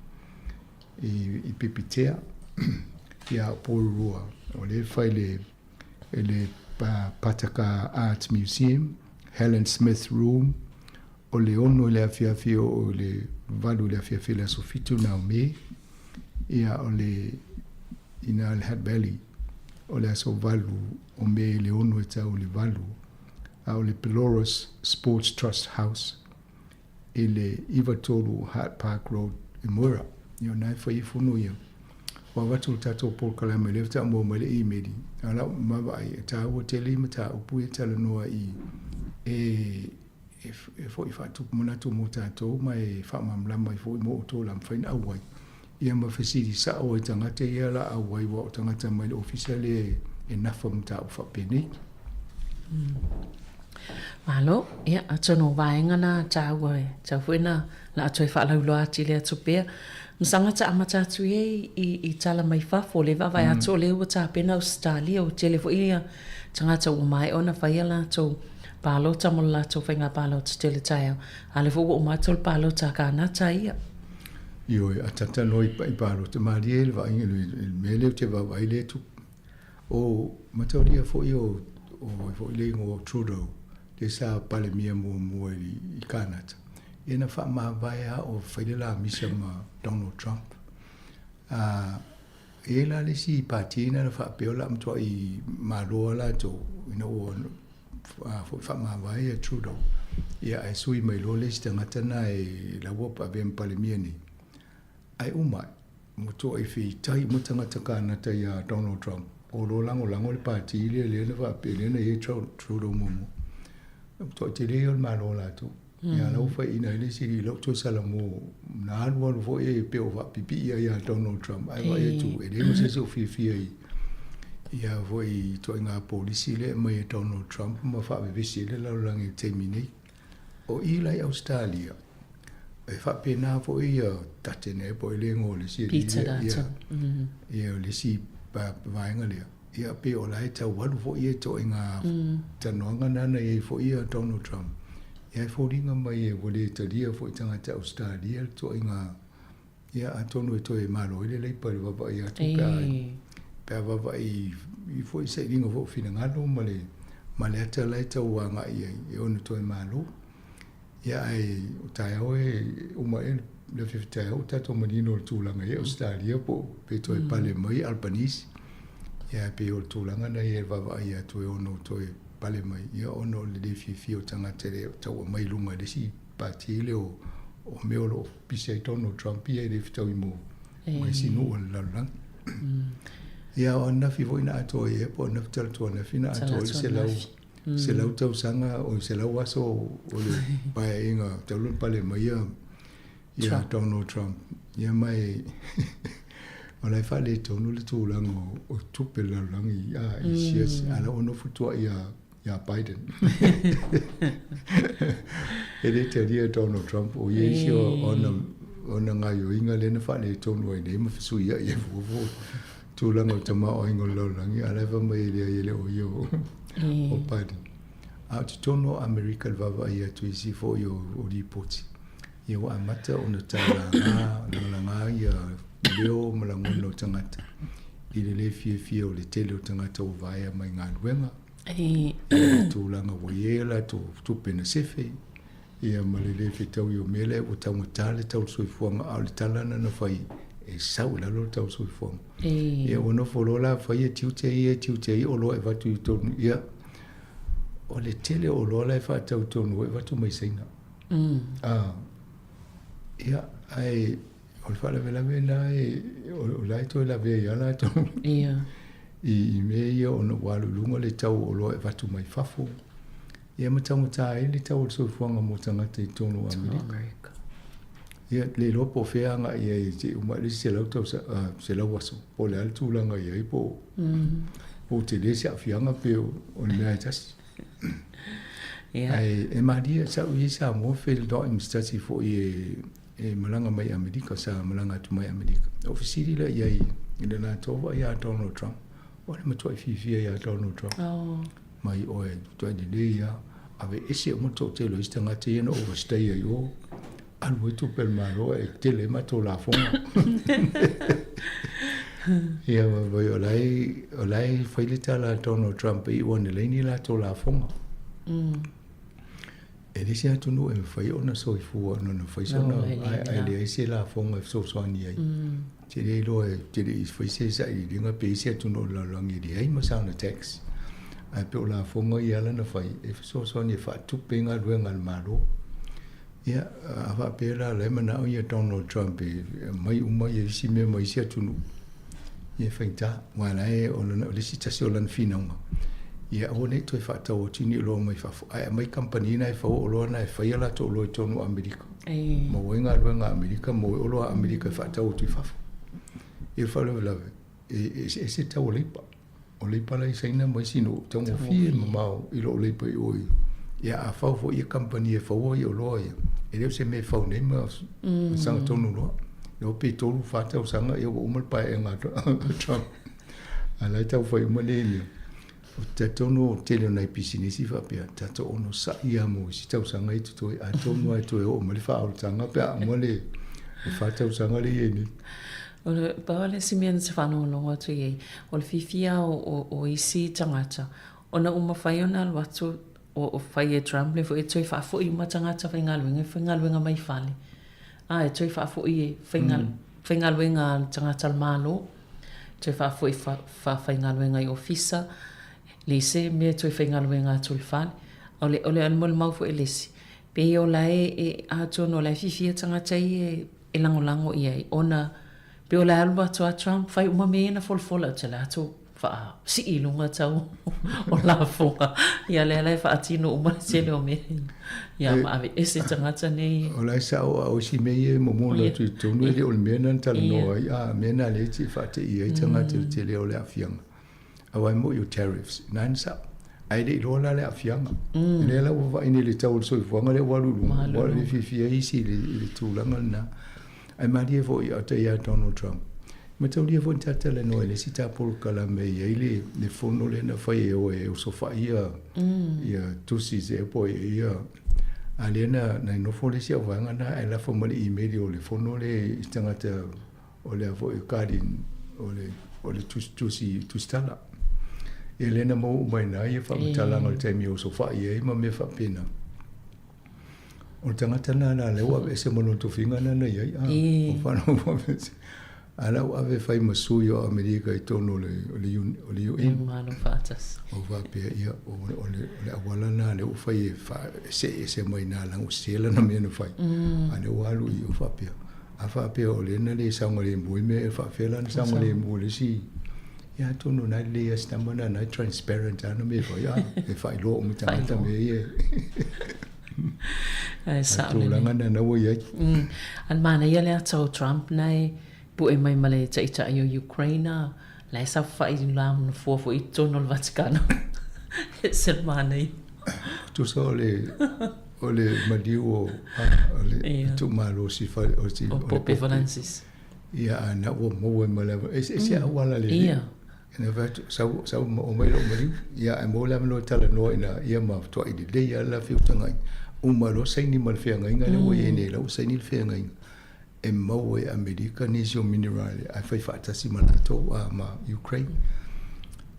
i i Pipitea ia Porirua o lea e fai le e le Pataka Art Museum, Helen Smith Room, o le 6 i le afiafi o le 8 i le afiafi le aso 7 na o Me, ia o le ina le Hutt Valley, o le aso 8 o Me le 6 e tau i le 8, a o le Pelorus Sports Trust House i le 93 Hart Park Road i Moera. Ia o na e fai e fono ia. Ua avatu le tatou polokalame lea faatoa maua mai le imeli, a o lau vaavaai, e taua tele ia mataupu ia e talanoa i e e foi faatupu manatu mo tatou ma e faamalamalama ai foi mo outou o le a mafai ona auai, ia ma fesili sao ai tagata ia o le a auai aua o tagata mai le ofisa lea e nafa ma mataupu faapenei. Malo, ia atonu o vaega na taua e tau foi na la a toe faalauiloa atili atu pea. Masaga ta amata atu ia i, i tala mai fafo, le vaavaai atu o lea ua tapena Ausetalia, ua tele foi ia tagata ua maea ona fai a latou palota mo le latou faiga palota tele taeao, a o lea foi ua uma atu le palota a Kanata ia. Ioe, a tata noa i palota, malie le vaaiga i le mea lea ou te vaavaai lea e tupu. O mataulia foi o o foi le igoa o Trudeau lea sa Palemia muamua i Kanata, ia na faamavae lava o fai le lamisa ma Donald Trump. A e i ai la le isi pati na faapea o le a matuai malo lava latou ina ua foi faamavae ia Trudeau, ia ae sui mai loa le isi tagata na e la ua avea ma Palemia nei. Ae uma ae, ua toai feitai uma tagata Kanata iā Donald Trump, o lo lagolago le pati lea lea na faapea lea na i ai Trudeau muamua. Ua toai tele ia o le Malo latou. Ia la ua faiaina ai le isi i lou toe salamo na alualu foi e pei o faapipii ai iā Donald Trump ae vaai atu e leai ma se isi o fiafia i ia foi ituaiga polisi lea e aumai e Donald Trump ma faavevesi ai le lalolagi i le taimi nei. O i la i Ausetalia, e faapena foi ia Dutton ea po o le igoa o le isi alii Peter lea, Dutton. Ia, o le isi vaega lea. Ia pei o la e tau alu foi ia ituaiga talanoaga na na i ai foi ia Donald Trump. Ia e foliga mai ua le talia foi tagata Ausetalia le ituaiga, ia atonu e toe malo ai le Labour i le vaavaai atu pe a, pe a vaavaai i foi sailiga foi o finagalo ma le, ma le ata la e tau agai ai e ono toe malo. Ia ae o taeao e uma ea le afiafi taeao ua tatou manino i le tulaga i Ausetalia po o pe toe pale mai Albanese. Ia ae pei o le tulaga na ia e vaavaai atu e ono toe pale mai ia ona o le le fiafia o tagata e tau aumai i luga i le isi pati lea o o mea o lo o pisi ai Donald Trump ia e le fetaui mo ma isi nuu o le lalolagi. Ia o ananafi foi na atoa ai ea po o ananafi talaatu ananafi na atoa ai le 100 tausaga o 100 aso o le paeaiga talu ona pale mai ia ia Donald Trump. Ia ma e o la e faaletonu le tulaga o tupe le lalolagi a i shares a la ua nofo tuai ia ia Biden. E le talia Donald Trump o ia isi o ona ona gaioiga lea na faaletonu ai nei ma fesuiai ai fuafua tulaga o le tamaoaiga o le lalolagi, a o la e fai mai e leai e le o ia o, o Biden. A o totonu o Amerika i le vaavaai atu i isi foi o, o lipoti, ia ua amata ona taulaga, lagalaga ia leo ma lagona o tagata i le le fiafia o le tele o tagata ua vaea mai galuega, i le tulaga ua i ai a latou tupe na sefe, Ia ma le le fetaui o mea lea ua taugata le tau o le soifuaga, a o le tala lena na fai e sau i lalo le tau o le soifuaga. Ia ua nofo loa la fai ia tiute ia tiute ia oloa e avatu i totonu, ia o le tele o oloa la e faatau i totonu e avatu mai Saina. A, ia ae o le faalavelave lena e o la e toe lavea ai lava latou. Ia. I mea ia ona ua alu i luga le tau o oloa e avatu mai fafo. Ia ma taugata ai le tau o le soifuaga mo tagata i totonu o Amerika. Ia, le iloa po o fea agai i ai se i uma le isi 100 tausaga, 100 aso, po o le a le tulaga i ai, po o tele se aafiaga pe o le mea e tasi. Ae e malie, sa ou i ai i Samoa, feiloai ma se tasi foi e malaga mai Amerika, sa malaga atu mai Amerika. Ou fesili lea i ai i le latou vaai ia Donald Trump. O le matuai fiafia ia Donald Trump. Mai oe matuai lelei lava. Aveese uma le toatele o isi tagata ia na overstay ai o. Alu ai tupe a le Malo ae tele ai matou lafoga. Ia ma vai o la e, o la e fai le tala a Donald Trump e iu ane leai ni latou lafoga. E le isi atunuu e mafai ona soifua ona na fai sona ae leai se lafoga e fesoasoani ai. Te le iloa e te le i fai se sailiiliga pe i ai se atunuu o le lalolagi e leai ma sana tax. Ae pei o lafoga ia ala na fai e fesoasoani e faatupe ai galuega a le Malo. Ia, a faapea la, o la e manao ia Donald Trump e aumai uma ia isi mea mai isi atunuu. Ia e faigata, aua la e, o lona, o le isi tasi o lana finauga, ia aua ne i toe faatau atu ni oloa mai fafo, ae aumai kamupani na e fau oloa na e fai a latou oloa i totonu o Amerika. Maua ai galuega a Amerika, maua ai oloa a Amerika e faatau atu i fafo. Ia o le faalavelave, e eseese tau o leipa. O leipa la i Saina ma isi nuu, taugofie mamao i lo leipa i o i. Ia a fau foi ia kamupani e faua ia oloa ia, e le o se mea e fau nei ma sagatonu loa. Ia pe 3, 4 tausaga ia ua uma le paeaega a Trump. A la e tau fai uma nei mea. Ou te talitonu o le tele o nai pisinisi faapea, tatou onosai lava mo isi tausaga ia totoe, atonu lava e toe oo mai le faaolataga pe a uma le 4 tausaga lea e i ai nei. O le pau lava le isi mea na te faalogologo atu i ai, o le fiafia o isi tagata, ona ua mafai ona alu atu o fai e Trump lea foi e toe faafoi uma tagata faigaluega e faigaluega mai fale. A, e toe faafoi e faigaluega a tagata o le Malo, toe faafoi faafaigaluega i ofisa, leai se mea e toe faigaluega atu i le fale. O le, o le molimau foi a le isi, pei o la e, atonu o la e fiafia tagata ia e lagolago i ai, ona pei o le alu atu a Trump fai uma mea ia na folafola atu, o le a tou faasii i luga tau o lafoga, ia lea la e faatino uma le tele o mea ia, ia ma aveese tagata nei. O la e sao a o isi mea ia e momoli atu i totonu e le o le mea lena na talanoa ai, a mea na lea e te faateia ai tagata i le tele o le aafiaga. Aua e moi o tariffs, na na sao. Ae le i iloa la le aafiaga. Mm. Lea la ua vaai nei i le tau o le soifuaga lea ua alu i luga, ua le fiafia isi i le, i le tulaga lena. Ae malie foi a te ia Donald Trump. Mataulia foi na ta talanoa i le isi ta polokalame e i ai le, le fono lea na fai e o e osofai ia, mm. ia tusi se po e ia a lea na, na nofo le isi auvaega na ae lafo ma le email o le fono le i tagata o lea foi Guardian o le, o le tusi, tusi, tusitala. Ia lea na maua uma i ina ia faamatalaga o le taimi e osofai ai ma mea faapena. O le tagata lena la lea ua aveese ma lona tofiga lena na i ai. Ah, o whanau aveese. A la ua ave fai ma sui o Amerika i totonu o le, o le, o le UN. Malo faatasi. O faapea, ia, o, o le, o le auala lena lea ua fai e fa, e see ese mai ina leaga ua sese lana mea na fai. A lea ua alu i o faapea. A faapea o lea na le saogalemu ai mea e faapefea la ona saogalemu o le isi ia atonu na lelei a si tama na na e transparent ana mea fai a e faailoa uma i tagata mea ia Ae sao lelei. Tulaga na na ua i ai. A le manaia le ata o Trump na e pue mai ma le taitai o Ukraine a la e saofafai i la nofoa foi i totonu o le Vatikano. E ese le manaia. Tusa o le o le maliu o o le tuumalosi fale o si o Pope Francis. Ia a na ua maua ai ma le e se auala lelei. Ia. Na fai atu sau sau ma o mai lou maliu. Ia ae maua le avanoa e talanoa ina ia ma tuai lelei lava le la feutagaiga. Uma loa saini ma le feagaiga lea ua i ai nei la ua saini le feagaiga e maua e Amerika nisi o minerale ae fai faatasi ma latou a ma Ukraine.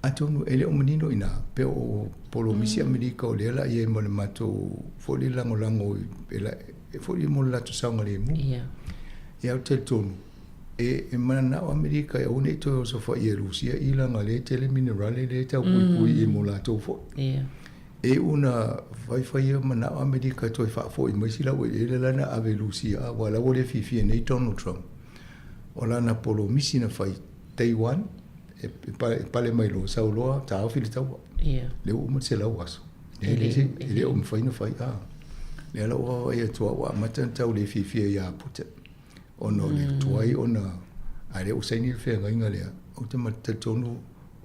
Atonu e le o manino ina pe o polomisi Amerika o lea la i ai ma le matou foi le lagolago e la e foi mo le latou saogalemu. Ia. Ia ou te talitonu e e mananao Amerika e aua ne i toe osofai e Rusia i laga lea e tele minerale lea e tau puipui i mo latou foi. Ia. E iu na faifai ia manao Amerika e toe faafoi mai si laueleele la na ave i Lusia aua la ua le fiafia nei Donald Trump. O lana polomisi na fai day one e, e pale mai loa sau loa taofi le taua. Ia. Lea ua uma le 100 aso. E le, e le o mafai na fai. Ah. Lea la ua vaavaai atu ua amata ona tau le fiafia ia Putin. Ona o le tuai ona a lea ua saini le feagaiga lea, ou te talitonu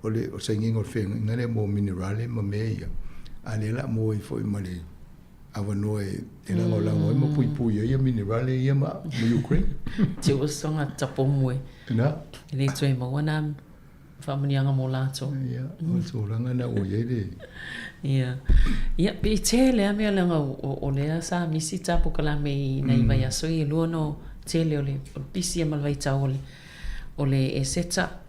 o le sainiga o le feagaiga lea mo minerale ma mea ia, a lea la maua ai foi ma le avanoa e lagolago ai ma puipui ai ia minerale ia ma Ukraine. Te ua soga tapomu e. Na. E le toe maua nā faamanuiaga mo latou. Ia, o le tulaga lena ua i ai le... Ia. Ia, pe i tele a mea leaga o lea sa misi ta polokalame i nai vaiaso ia e lua ona o tele o le pisi ia ma le vaitau o le o le Eseta.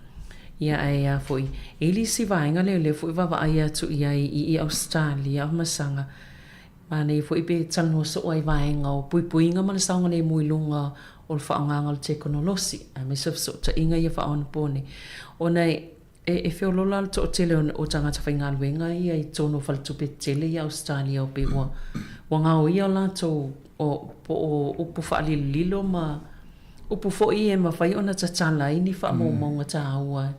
Ia ae a foi, e i le isi vaega lea o lea foi vaavaai atu i ai i Ausetalia ma Saga, Manaia foi pe talanoa soo ai vaega o puipuiga ma le saogalemu i luga o le faaaogaga o le tekonolosi, aemaise o fesootaiga ia faaonapo nei. Ona e, e feoloolo lava le toatele o tagata faigaluega ia i totonu o faletupe tetele ia Ausetalia o pei ua, ua gaoia o latou o, po o upu faalilolilo ma. Upu foi e mafai ona tatala ai ni faamaumauga taua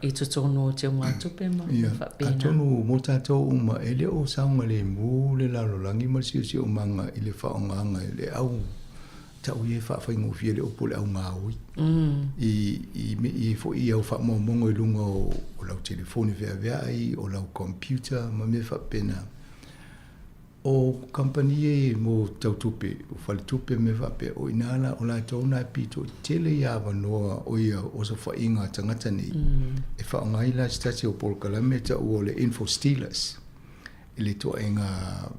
i totonu o teugatupe ma Ia, faapena. atonu mo tatou uma, e le o saogalemu le lalolagi ma le siosiomaga i le faaaogaga e le au tau ia e faafaigofie le upu o le augaoi i, i, i foi i au faamaumauga i luga o, o lau telefoni feaveai, o lau computer ma mea faapena. O kamupani ia mo tau tupe, o faletupe ma mea faapea, o i ina la, o latou na e pito i tele ia avanoa o ia osofaiga a tagata nei, e faaaoga ai la se tasi o polokalame e taua o le Infostealers, i le ituaiga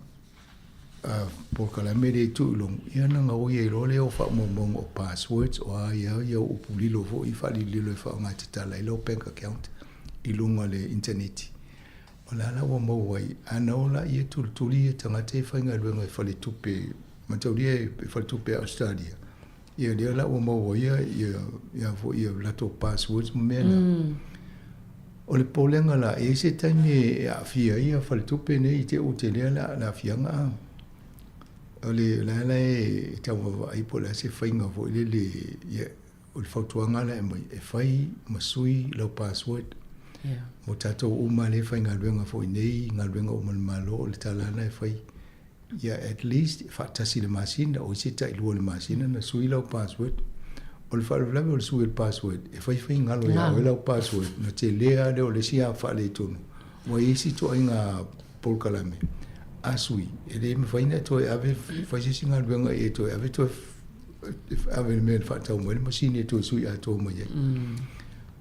polokalame lea i tuulogo, ia na gaoi ai loa lea o faamaumauga o passwords, o a ia ia upu lilo foi faalililo e faaaoga e tatala ai lau bank account i luga o le initaneti. O le a la ua maua ai? A na o laia e tulituli ia tagata ia e faigaluega i faletupe, mataulia i faletupe a Australia, ia lea la ua maua ai ia, ia, ia foi ia latou passwords ma mea na. O le popolega la, e i ai se taimi e aafia ai ia faletupe nei i te i ua telea le aafiaga a. O le la la e tau vaavaai po o le a se faiga foi lele, ia, O le fautuaga la e aumai, e fai ma sui lau password. Yeah. Mo tatou uma lea e faigaluega foi nei, galuega uma a le Malo, o le tala lena e fai. Ia at least e faatasi i le masina, o isi e tailua i le masina na sui lau password. O le faalavelave o le sui o le password, e fai fai galo ia oe lau password, ona tele lava lea o le isi faaletonu. Ua i ai isi ituaiga polokalame, a sui, e le mafai ona e toe ave fai se isi galuega i ai e toe ave toe ave le mea e faatau mai le masini e toe sui atoa mai ai.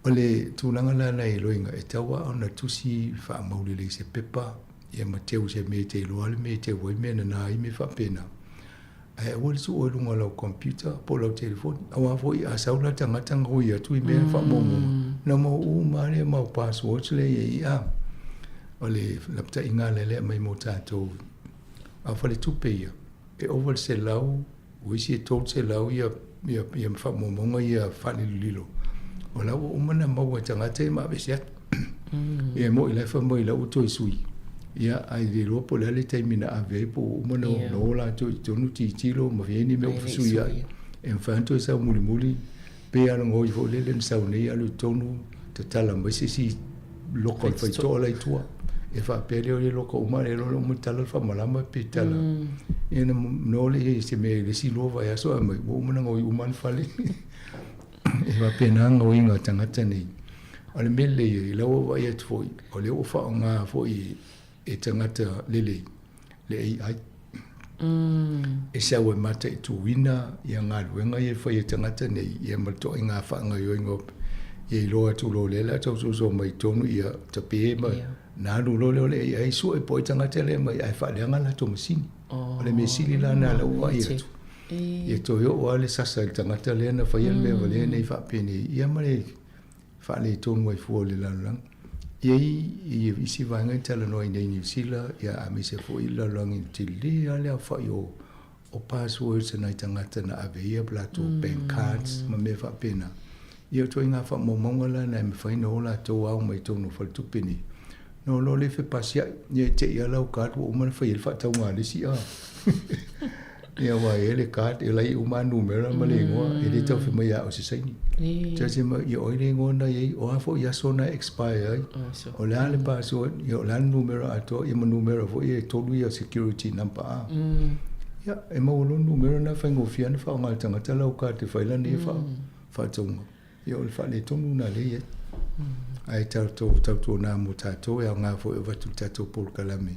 O le tulaga la na iloiga, e tatau lava ona tusi faamau lelei i se pepa, ia ma teu i se mea e te iloa le mea e teu ai, mea nana ai, mea faapena. Ae aua le sue i luga o lau computer po o lau telefoni. Aua foi a sau la tagata gaoi atu i mea faamaumauga, na mau uma lava lea mau passwords lea i ai. A o le lapataiga lea e aumai mo tatou. A o faletupe ia, e ova i le 100 O isi e 300 ia ia ia faamaumauga ia faalilolilo, o la ua uma ona maua e tagata ia ma aveese atu. Ia e moni la e fai mai la ua toe sui, ia ae le iloa po o le a le taimi na ave ai po ua uma ona yeah. o latou i totonu tilotilo ma fai ai ni mea ua fesuiai. E mafai ona toe sau mulimuli pe alogoi foi lele na sau nei alu i totonu tatala mai se isi loka o le faitoa la i tua. E faapea lea o le loka uma lea loa uma tala le faamalama pe tala. Ia na no le i se mea i le isi lua vaiaso ae mai ua uma ona gaoi uma le fale. E faapena gaoiga a tagata nei. O le mea lelei ai, la ua vaai atu foi, o lea ua faaaoga foi e tagata lelei le AI. E sau e mataituina ia galuega ia e fai e tagata nei, ia ma le toaiga faagaoioiga o ia iloa atu loa lea o le a tau soso mai totonu ia tape ma na alu loa lea o le AI sue po o ai tagata lea e aumai ae faaleaga latou masini. O le mea sili la lena o lea ua vaai atu, ia toe oo lava le sasa i le tagata lea na faia le mea valea nei faapenei, ia ma le faaletonu ai fua o le lalolagi. E i ai isi vaega e talanoa ai nei i Niu Sila, ia aemaise foi le lalolagi i le tele lava le aofai o o passwords a nai tagata na ave ai a latou bank cards ma mea faapena. Ia o ituaiga faamaumauga la na e mafai ona o latou ao mai totonu o faletupe nei. Na o loa lea fepasiai, ia e te i lava lau card ua uma ona fai ai le faatauga a le isi a. Ia aua e i ai le card e la e i ai uma lava numera ma le igoa, e le tau fai mai lava o se saini. Tiasi mai, ia o ai le igoa na i ai, o a foi aso na e expire ai, o le a le password, ia o le a le numera atoa, ia ma numera foi ia e tolu ia security number a. Ia, e maua loa le numera lena e faigofie lava ona faaaoga e le tagata lau card e fai lana ia faatauga. Ia o le faaletonu lena lea e i ai. Ae tatou tautuana mo tatou e aoga foi e avatu i le tatou polokalame.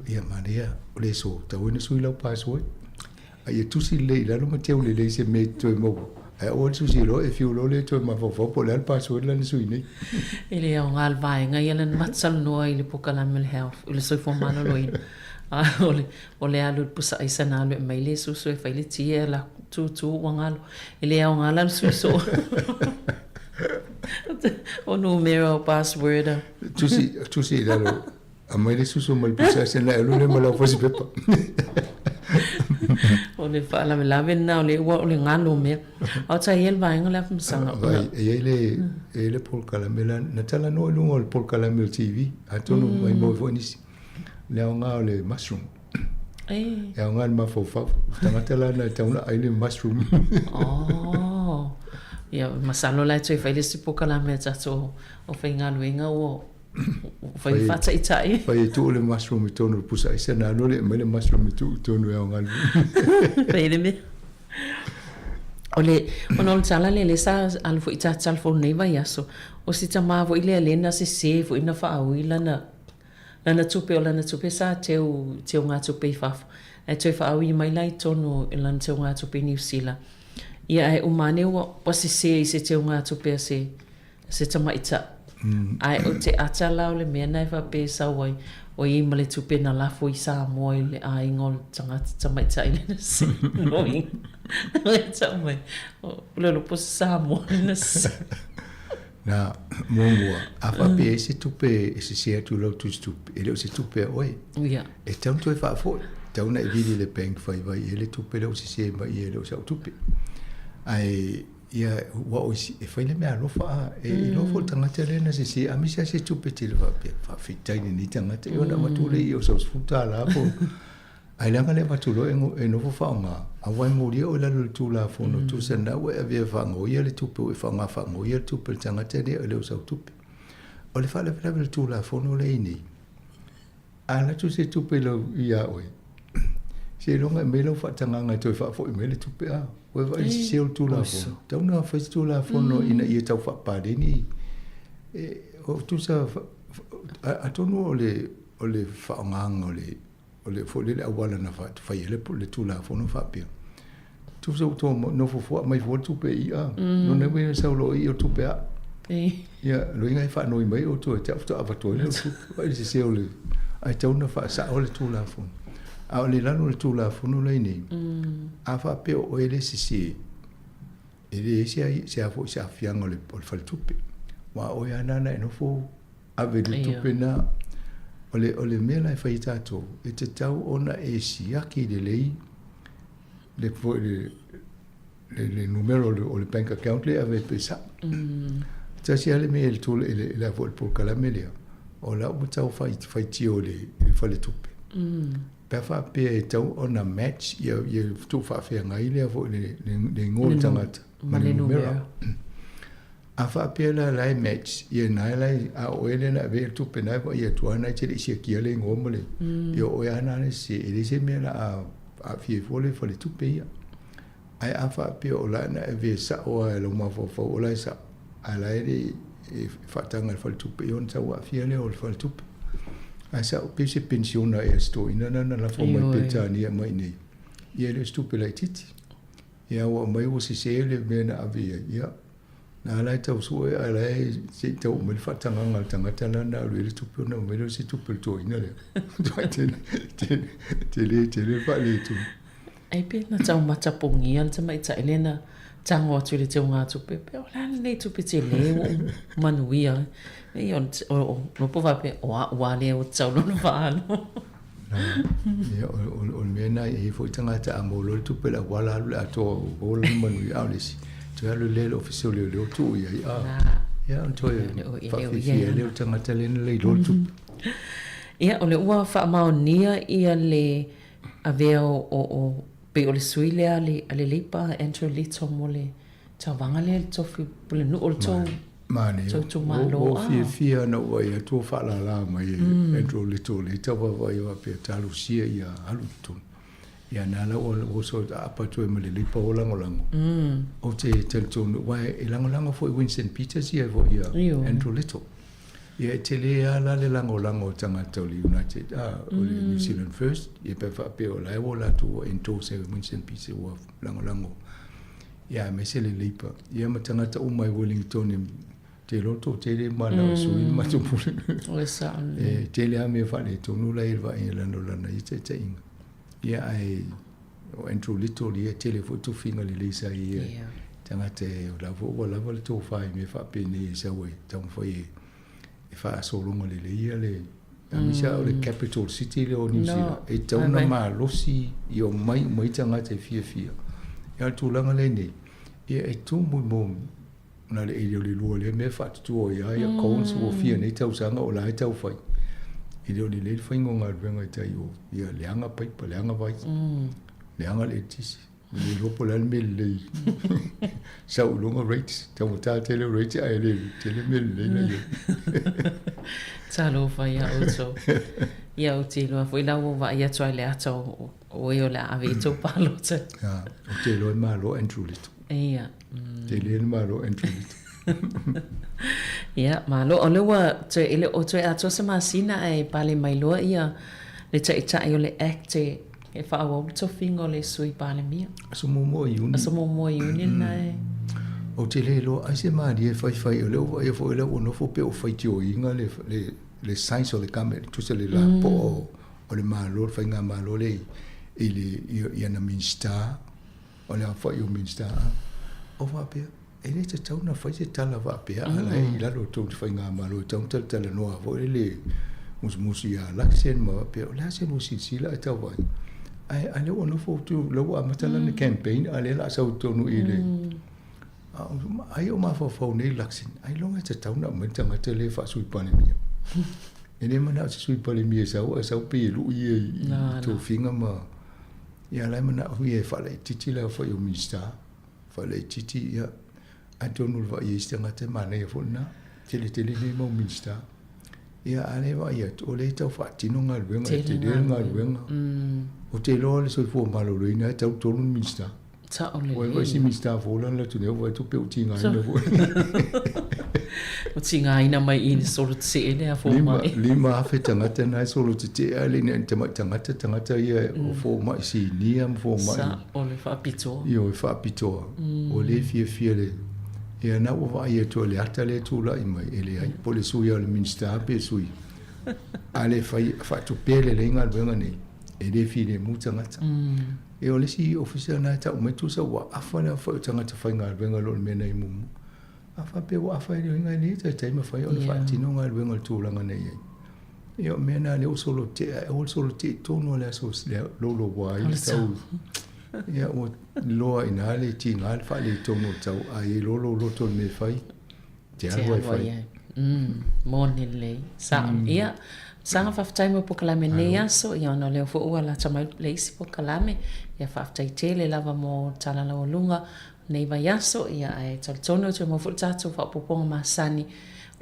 Ia manaia, o le aso, tatau ai ona sui lau password. A ia tusi lelei i lalo ma teu lelei se mea e te toe maua. Ae aua le tusi loa e fiu loa lea e toe mafaufau po o le a le password la na sui nei. E le aoga le vaega ia lea na matou talanoa i le polokalame o le health, i le soifua maloloina. A o le, o le alu i le pusa aisa na alu e aumai le susu e fai le ti e ala tūtū ua galo. E le aoga la le sui soo. O numera o password a. Tusi, tusi i lalo, aumai le susu ma le pusa aisa na e alu lea ma lau fasipepa. O le faalavelave lena o le ua o le galo mea. A o ta i ai le vaega lea Afamasaga. Vai, e i ai le, e i ai le polokalame la, na talanoa i luga o le polokalame o le TV, atonu maimau ai foi nisi. Le aoga o le mushroom. E aoga i le mafaufau. O tagata la na e tatau ona ai le mushroom. Oh. Ia, masalo la e toe fai le isi polokalame a tatou aufaigaluega ua fai le faataitai. Fai e tuu le mushroom i totonu o le pusa aisa ona alu lea e aumai le mushroom e tuu i totonu e aoga le Fai le mea. O le, ona o le tala lea lea sa alu foi i Tatalafou i lenei vaiaso, o si tama foi lea lea na sese foi na faaui lana Lana tupe, o lana tupe sa teu teugatupe i fafo, ae toe faaui mai la i totonu i lana teugatupe i Niu Sila. Ia ae uma ane ua, ua sese i se teugatupe a se, se tamaitai. Ae o te ata la o le mea na e faapea e sau ai, o i ai ma le tupe na lafo i Samoa i le aiga o le tagata tamaitai lena se loiga. E tau mai, o le iloa po o se Samoa lena se. Na, muamua, a faapea e i ai se tupe e sese atu i lau tusitupe, e le o se tupe a oe. Ia. E tatau ona toe faafoi. E tatau ona e vili i le bank vaivai i ai le tupe lea ua sese mai i ai e le o sau tupe. Ae, ia, ua o e fai le mea alofa a. E iloa foi le tagata lea na sese, a misi lava se tupe tele faapea, faafetai i lenei tagata, ia ona avatu lea i i o sau $10 po o Ae leaga le avatu loa e nofo faaaoga, a ua e molia oe i lalo o le Tulafono tusa lena ua e avea e faagaoia le tupe ua e faaaoga faagaoia le tupe a le tagata lea e le o sau tupe. O le faalavelave o le Tulafono lea e i nei, a alu atu se tupe i lau ia oe, seiloga e aumai lau faatagaga e toe faafoi mai le tupe a ua e vaai i le sese o le Tulafono. Tatau ona fai se Tulafono ina ia tau faapaleni e, o tusa atonu o le o le faaaogaga o le o le foi lele auala na fai ai le Tulafono faapea, tusa ua tou nofo fua mai fua le tupe i a, lona uiga e sau loa i o tupe a. Ia, loiga e faanoi mai outou e te au faatoa avatu ai lea o le tupe. Vaai le sese o le, ae tatau ona faasao le Tulafono. A o le lalo o le Tulafono la i nei, a faapea o oe le sese, e leai se, se a foi se aafiaga o le, o le faletupe. Aua o oe lava na na e nofo ave le tupe na. O le, o le mea la e fai e tatou, e tatau ona e siaki lelei le, foi le, le, le numero o le, o le bank account lea e ave ai pe sao. Tasi lava le mea i le, tule, i le, i le, foi le polokalame lea, o la ua tau fai, faitio i le, i le faletupe. Pe a faapea e tatau ona match ia, ia tuufaafeagai lea foi le, le, le igoa o le tagata ma le numera. A faapea la la e match, ia na la e, a o oe lea na ave i le tupe na e vaai atu lava na e te le i siakia le igoa ma le, ia o oe lava na le sese, e leai se mea la a aafia ai fua le faletupe ia. Ae a faapea o la na ave sao lava e lou mafaufau o la e sao, ae la e le i faataga e le faletupe, ia ona tau aafia lea o le faletupe. Ae sao pei se penisiona ea a si toeaina lena na lafo mai Peretania mai i inei, ia e le o se tupe laitiiti. Ia ua aumai ua sese le mea na ave i ai, ia na la e tau sue ae la e se i tau mai le faatagaga a le tagata la na alu i ai le tupe ona aumai lea o se tupe o le toeaina lea. Matua tele, tele, tele, tele le faaletonu. Ai pe na tau matapogia le tamaitai lea na tago atu i le teugatupe, pe o le a lenei tupe tele ua ou manuia ai. Ia o, o, o, o faapea, o a'u lava lea ua tatau loa ona faaalu. Ia, o, o le mea lena e i ai foi tagata a maua loa le tupe i le auala alu le atoa ua maua lona manuia, a o le isi, toe alu lea i le ofisa o leoleo tuu i ai, a, ia ona toe faafiafia ai lea o le tagata lea na lailoa le tupe. Ia, o lea ua faamaonia ia le avea o, o, o, pei o le sui lea a le, a le Leipa, Andrew Little mo le tauvaga lea i le tofi pulenuu o le tou Manaia. Tou itumalo. Ua fiafia ona ou vaai atu ua faalala mai e Andrew Little lea tau vaavaai faapea talosia ia alu i totonu. Ia na la ua oso aapa atu ai ma le Leipa o lagolago. Ou te talitonu aua e lagolago foi Winston Peters ia foi ia Andrew Little. Ia e tele lava la le lagolago o tagata o le United, o le New Zealand First, ia pe faapea o la e ua latou ua endorse e Winston Peters ua lagolago. Ia aemaise le Labour, ia ma tagata uma i Wellington e te iloa toatele ma na sui ma matou pule. O le sao lelei. E tele lava mea faaletonu la e i le vaaiga i lana o lana ia taitaiga. Ia ae o Andrew Little ia e tele foi tofiga lelei sa i ai ia. Tagata o la foi ua lava le tofa i mea faapenei e sau e taumafai e e faasologa lelei ia le aemaise o le capital city lea o New Zealand e tatau ona malosi ia omai uma ai tagata e fiafia. Ia o le tulaga lea nei, ia e tumu i mo na le ili o le lua lea mea e faatutua ai ia cones ua fia nei tausaga o la e tau fai. E le o lelei le faiga o galuega i tai o, ia leaga paipa, leaga vai, leaga le eletise. Ua le iloa po o le a le mea lelei. Sau i luga rates, taugata tele rates ae le tele mea lelei la i ai. Talofa ia outou. Ia ou te iloa foi la ua vaai atu ai le ata o o e o le a ave i tou palota. Ia, ou te iloa e malo Andrew Little. Ia. Tele le malo Andrew Little. Ia, malo. O lea ua toe, e le o toe atoa se masina ae pale mai loa ia le taitai o le Act e E faaauau le tofiga o le Sui Palemia. Aso muamua o Iuni. Aso muamua o Iuni lena e. Ou te le iloa ai se malie e faifai, o lea ua vaaia foi o lea ua nofo pea ua faitioina le, le, le size o le government, tusa le lapoa o le Malo, le faigamalo lea i, i le, i, i ana Minisita, o le aofai o Minisita, o faapea, e le tatau ona fai se tala faapea, a la e i lalo o tou faigamalo, e tatau ona talatalanoa foi lele musumusu ia Luxen ma faapea, o le a se lua silasila ae tau vaai. Ae a lea ua nofo atu, lea ua amata lana campaign, a lea o le a sau i totonu i le... Ai o mafaufau nei Luxen, ailoga e tatau ona aumai le tagata lea e faa-Sui Palemia. E le manao se Sui Palemia e sau ae sau pei e lui ia i tofiga ma... Ia la e manao ia e faalaitiiti le aofai o Minisita. Faalaitiiti, ia, atonu o le vaai ai isi tagata e manaia foi lena. Tele tele nei mau Minisita. Ia, a lea e vaai atu, o lea e tau faatino galuega, e tele le galuega. Ou te iloa le soifua maloloina e tau tolu ni Minisita. Sao lelei. Ua iloa isi Minisita fou la na alu atu nei, ua vaai atu pei ua tigaina foi. Ua tigaina mai i le solo tetee lea fomai. 5,000 tagata na e solo tetee ae le i ni tamai tagata, tagata ia o fomai sinia ma fomai. Sa, o le faapitoa. Ioe, faapitoa. Ua le fiafia le... Ia na ua vaai atu o le ata lea e tulai mai, e leai, po o le sui lava o le Minisita pe sui. A le fai, faatupea lelei galuega nei, e le filemu tagata. Ia o le isi ofisa lena e tau mai tusa ua afa le aofai o tagata faigaluega i lo le mea na i ai muamua. A faapea ua afa e le uiga e le taitai mafai ona faatino galuega i le tulaga na i ai. Ia o mea na lea ua solo tea, aua le solo tea i totonu o le aso louloua ai le tau. Ia ua loa i ina le tiga le faaletonu o le tau, a i ai loa lou loto i le mea e fai, te alu lava e fai. Moni lelei. Sao. Ia, saga faafetai mo polokalame i lenei aso, ia ona o lea foi ua lata mai le isi polokalame. Ia faafetai tele lava mo le tala laualuga o lenei vaiaso, ia ae talitonu e toe maua foi le tatou faaopoopoga masani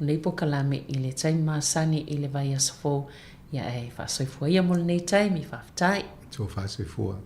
o lenei polokalame i le taimi masani i le vaiaso fou. Ia ae faasoifua ia mo lenei taimi. Faafetai. Tua faasoifua.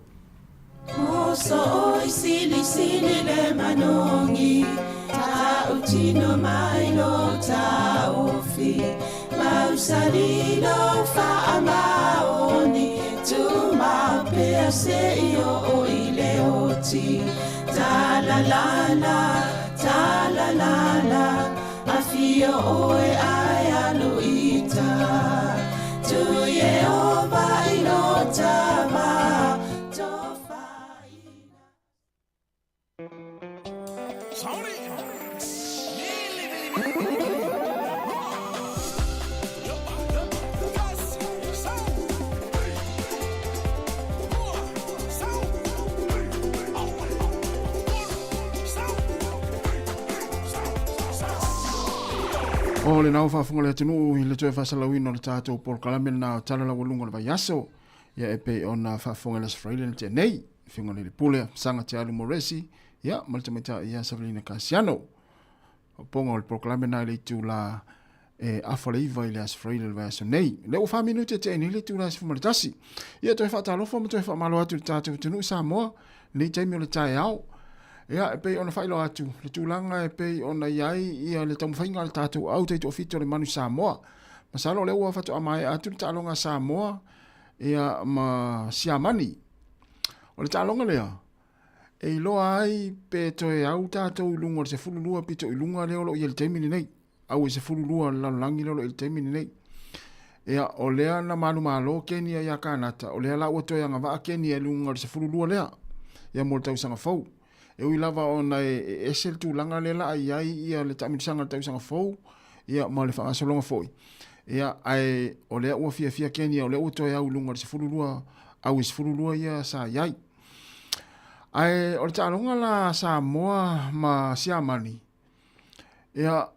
O lena ua faafofoga le atunuu i le toe faasalauina o le tatou polokalame lena o Tala Laualuga o le Vaiaso. Ia e pei ona faafofoga i le Aso Faraile na tea nei, Afioga i le Pule, Saga Te Alu Moresi, ia ma le tamaitai ia Savelina Kasiano. Faaupuga o le polokalame lena i le itula e afa le iva i le Aso Faraile o le vaiaso nei. O lea ua fa minute e tea nei le itula e 11. Ia toe faatalofa ma toe faamalo atu i le tatou atunuu Samoa, lenei taimi o le taeao. Ia, e pei ona faailoa atu le tulaga e pei ona i ai ia le taumafaiga a le tatou au taitoafitu o le Manu Samoa. Masalo o lea ua faatoa maea atu le taaloga a Samoa ia ma Siamani. O le taaloga lea, e iloa ai pe toe au tatou i luga o le 12 pito i luga lea o lo o i ai i le taimi lenei. Au e 12 o le lalolagi lea o lo o i ai i le taimi lenei. Ia, o lea na manumalo Kenia ia Kanata, o lea la ua toe agavaa Kenia i luga o le 12 lea, ia mo le tausaga fou. E ui lava ona e ese le tulaga lea la i ai ia le taamilosaga i le tausaga fou, ia ma le faagasologa foi. Ia, ae o lea ua fiafia Kenia, o lea ua toe au i luga o le 12, au e 12 ia sa i ai. Ae o le taaloga la a Samoa ma Siamani, ia,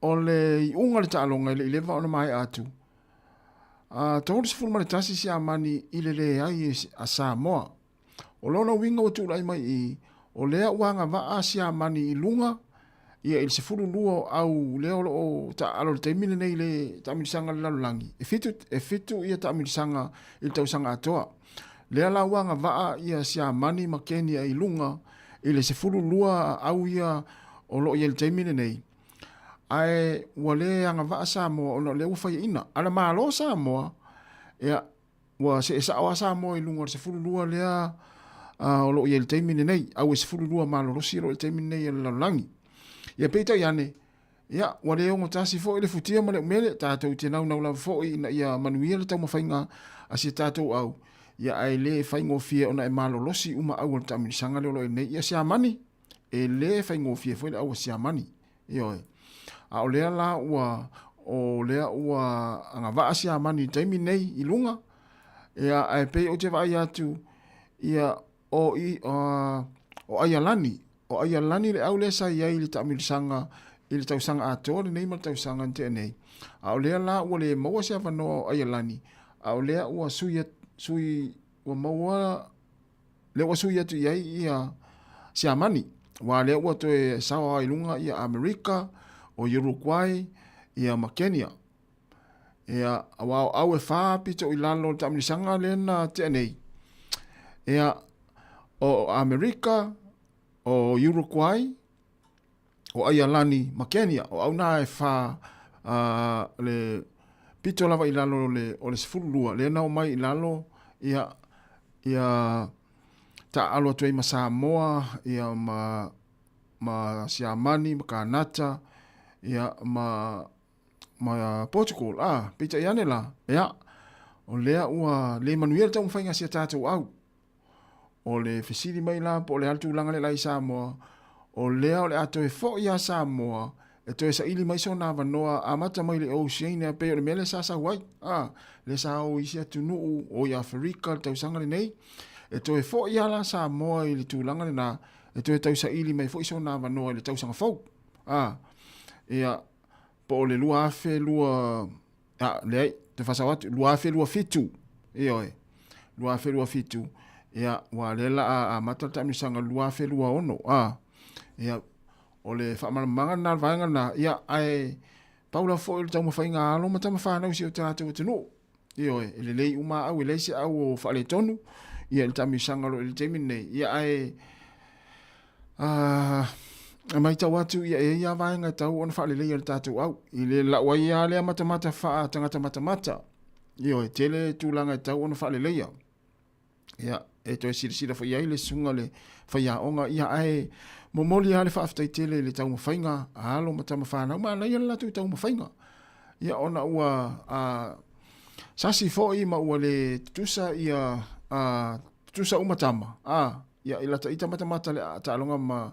o le iuga o le taaloga e le i leva ona maea atu. 31 Siamani i le leai a Samoa. O lona uiga ua tulai mai i, o lea ua agavaa Siamani i luga ia i le 12 o au lea o lo o taaalo i le taimi lenei i le taamilosaga a le lalolagi, e fitu, e fitu ia taamilosaga i le tausaga atoa. Lea la ua agavaa ia Siamani ma Kenia i luga i le 12 au ia o lo o i ai i le taimi lenei, ae ua le agavaa Samoa ona o lea ua faiaina. A na malo Samoa, ia, ua see sao lava Samoa i luga o le 12 lea o lo o i ai i le taimi lenei, au e 12 malolosi o lo o i le taimi lenei e le lalolagi. Ia peitai ane, ia, ua le ogotasi foi le futia ma le umele, tatou te naunau lava foi ina ia manuia le taumafaiga a si a tatou au, ia ae le faigofie ona e malolosi uma au o le taamilosaga lea o lo o i ai nei. Ia Siamani, e le faigofie foi le au a Siamani. Ioe. A o lea la ua, o lea ua agavaa Siamani i le taimi nei i luga, ia, ae pei ou te vaai atu, ia, o i, uh, o Aialani, o Aialani le au lea sa i ai i le taamilosaga i le tausaga atoa lenei ma le tausaga na tea nei. A o lea la ua le maua se avanoa o Aialani, a o lea ua sui, sui ua maua lea ua sui atu i ai ia Siamani, aua lea ua toe sao i luga ia Amerika, o Uruguay, ia ma Kenya. Ia, aua o au e whā pito i lalo o le taamilosaga lea na tea nei. Ia, o Amerika, o Uruguay, o Aialani ma Kenya, o au nā e whā le pito lava i lalo o le, o le 12, lea na omai i lalo, ia, ia taaalo atu ai ma Samoa, ia ma, ma Siamani, ma Kanata, ia ma, ma Portugal, a, peitai ane la, ia, o lea ua le manuia le taumafaiga a si a tatou au. O le fesili mai la po o le a le tulaga lea la i Samoa, o lea o le a toe foi lava Samoa e toe saili mai sona avanoa amata mai le Oceania pei o le mea lea sa sau ai, a, lea sa o i isi atunuu o i Aferika le tausaga lenei, e toe foi lava la Samoa i le tulaga lena e toe tausaili mai foi sona avanoa i le tausaga fou, a, ia, po o le 2002, A, leai, te whasau atu, 2027, ioe, 2027, ia, ua lea la a, a mata le taamilosaga 2026, a, ia, o le faamalamalamaga lena o le vaega lena, ia, ae pau lava foi o le taumafaiga a alo ma tama fanau i si o tatou atunuu, ioe, e lelei uma au, e leai se au o faaletonu, ia, i le taamilosaga o lo o i le taimi lenei, ia, ae, A matau atu, ia e i ai lava vaega e tatau ona faaleleia i le tatou au. I le lau ai lava lea matamata faa-tagata matamata. Ioe, e tele tulaga e tatau ona faaleleia. Ia, e toe silasila foi i ai le susuga le faiaoga, ia ae momoli lava le faafetai tele i le taumafaiga a alo ma tama fanau, manaia le latou taumafaiga. Ia ona ua a, sasi foi ma ua le tutusa ia a, tutusa uma tama, a, Ia, i lata ita matamata le taaloga ma,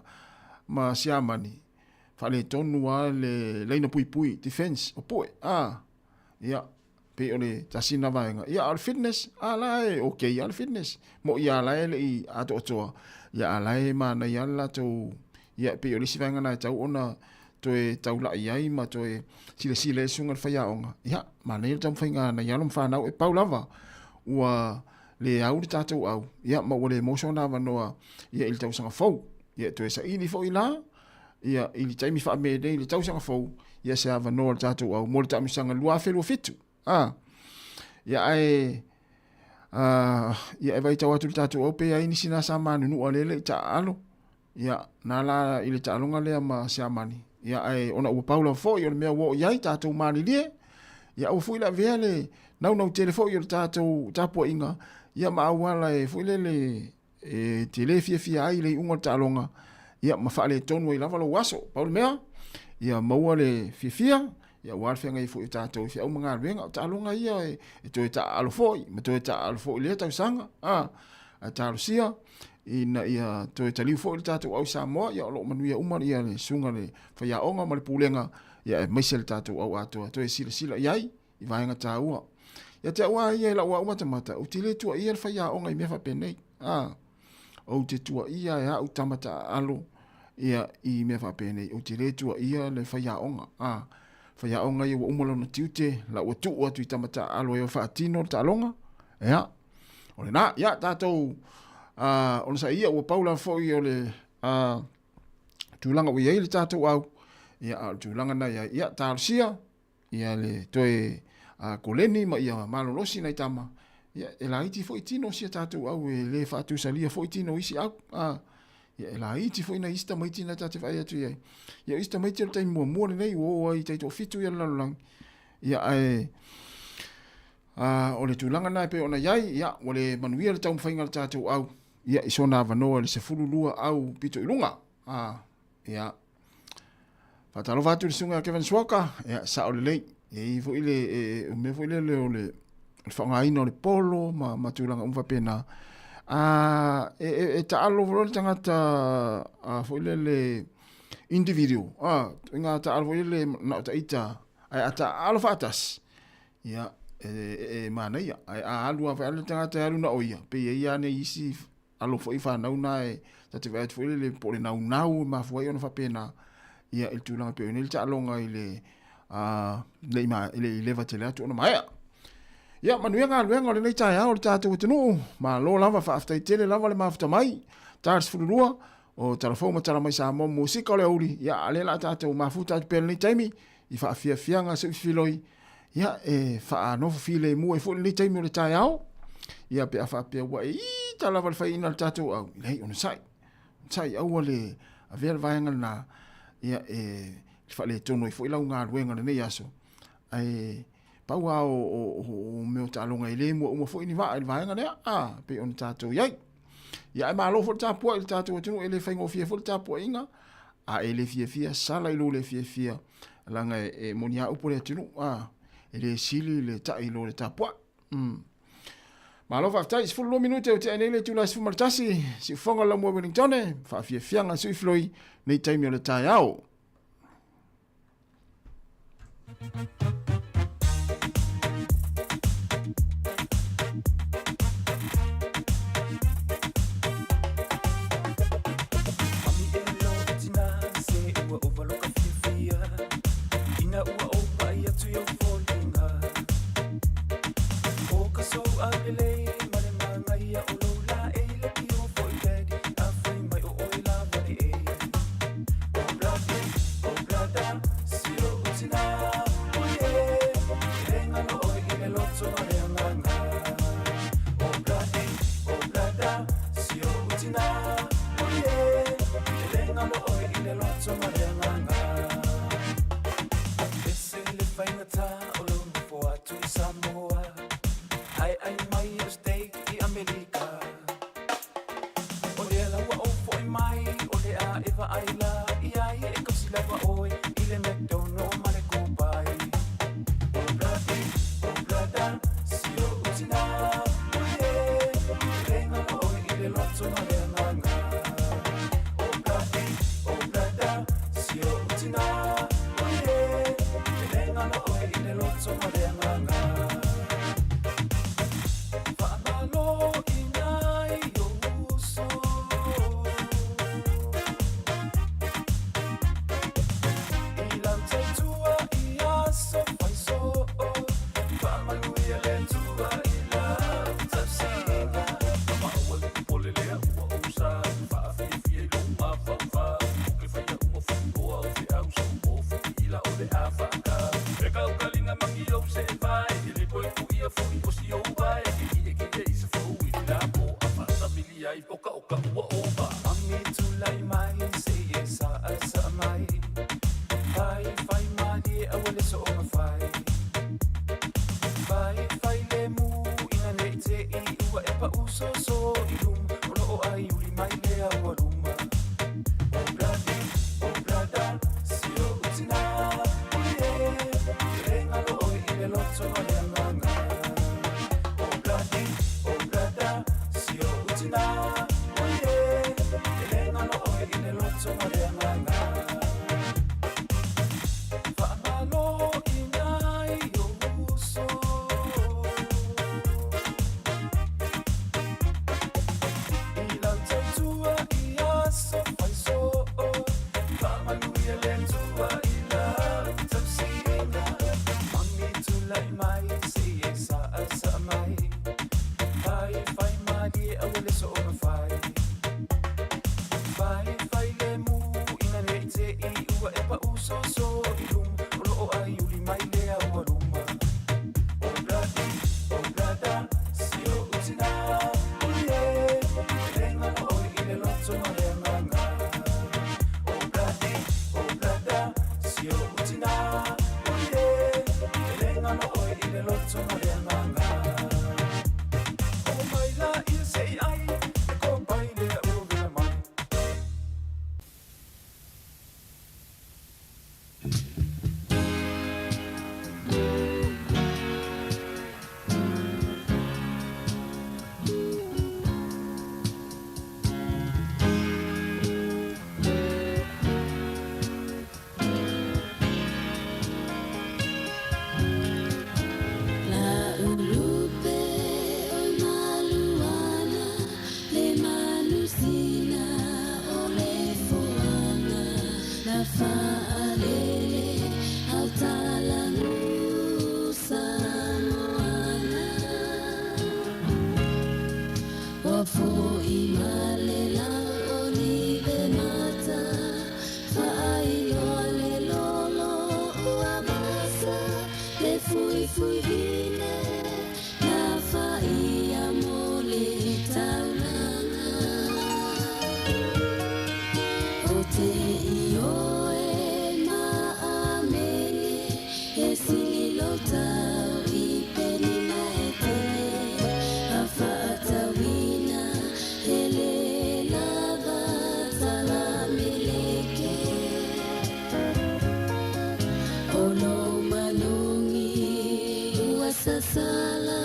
ma Siamani, faaletonu lava le laina puipui, defense, o Pue, a, ia, pei o le tasi lena vaega. Ia, a o le fitness, a la e okay lava le fitness. Mo'i lava la e le i atoatoa, ia, a la e manaia lava le latou, ia, pei o le isi vaega lena e tatau ona toe taulai ai ma toe silasila ai le susuga i le faiaoga. Ia, manaia le taumafaiga a nai alo ma fanau e pau lava ua le au le tatou au, ia, ma ua le maua sona avanoa, ia, i le tausaga fou. Ia, toe saili foi la, ia, i le taimi faa-Me nei i le tausaga fou, ia, se avanoa o le tatou au mo le taamilosaga 2027. A, ia, ae, a, ia, e vaitau atu le tatou au pe i ai nisi na sa manunua lea e le i taaalo, Ia, na la i le taaloga lea ma Siamani, ia, ae ona ua pau lava foi o le mea ua oo i ai tatou malilie, ia aua foi le avea le naunau tele foi o le tatou tapuaiga, ia ma auala e foi lele e te le fiafia ai i le iuga o le taaloga, ia ma faaletonu ai lava lou aso. Pau le mea, ia maua le fiafia, ia aua le feagai foi o tatou i feau ma galuega. O taaloga ia e toe taaalo foi, ma toe taaalo foi i lea tausaga, a, ae talosia, ina ia toe taliu foi le tatou au Samoa, ia o lo o manuia uma ia le susuga le faiaoga ma le pulega, ia aemaise le tatou au atoa toe silasila i ai i vaega taua. Ia te au lava ia i lau au matamata, ou te le tuuaia le faiaoga i mea faapenei. A, ou te tuuaia e au tama taaalo ia i mea faapenei, ou te le tuuaia le faiaoga. A, Faiaoga ia ua uma lona tiute, la ua tuu atu i tama taaalo e o faatino le taaloga. Ia, o lena, ia tatou onosai ia, ua pau lava foi o le tulaga ua i ai le tatou au, ia, a o le tulaga na i ai, ia, talosia, ia le toe koleni ma ia malolosi nai tama, ia, e laiti foi tino o si a tatou au, e le faatusalia foi tino o isi au, ia, e laiti foi nai isi tamaiti na ta te vaai atu i ai. Ia, o isi tamaiti o le taimi muamua lenei ua oo ai i taitoafitu ia le lalolagi, ia, ae, o le tulaga lena e pei ona i ai, ia, ua le manuia le taumafaiga a le tatou au, ia, i sona avanoa i le 12 au pito i luga, ia, faatalofa atu i le susuga ia Kevin Suaka, ia, sao lelei, e i ai foi le, e, o mea foi lele o le, o le faaaogaina o le polo ma, ma tulaga uma faapena. E, e, e taalo foi le tagata a, foi lele individual, a, ngā taalo foi lele na o taita, ae a taalo faatasi, ia, e, e, e manaia. Ae a alu lava le tagata e alu na o ia, pei e i ai lava nei isi alo foi fanau na e ta te vaai atu foi lele po o le naunau e mafua ai ona faapena, ia, i le tulaga e pei ona i ai le taaloga i le, le i, ma, le i leva tele atu ona maea. Ia, manuia galuega o lenei taeao o le tatou atunuu. Malo lava, faafetai tele lava le mafuta mai. Ta 12, o Talafou ma Tala Mai Samoa musika o le aoauli. Ia, a lea la tatou mafuta atu pea lenei taimi i faafiafiaga se filoi. Ia, e faanofo filemu ai foi lenei taimi o le taeao. Ia, pe a faapea ua e ita lava le faiaina o le tatou au, leai, onosai. Onosai, aua le avea le vaega lena, ia, e faaletonu ai foi lau galuega o lenei aso. Ae pau lava o mea o taaloga e le mua uma foi ni vaa i le vaega lea, a, pei ona tatou i ai. Ia, ae malo foi le tapuai i le tatou atunuu, e le faigofie foi le tapuaiga, a e le fiafia, sala i lou le fiafia, leaga e moni lava upu a le atunuu, a, e le sili le tai i lo le tapuai. Malo faafetai, 12 minute ua tea nei le itula e 11, siufofoga o le Laumua Wellingtone, faafiafiaga sui filoi nei taimi o le taeao. Le fuifuiine na faia mo le taulaga. O te ioe ma amene e sili lou tau i penina e tele. A faatauina e le lava talameleke. O lou manogi ua sasala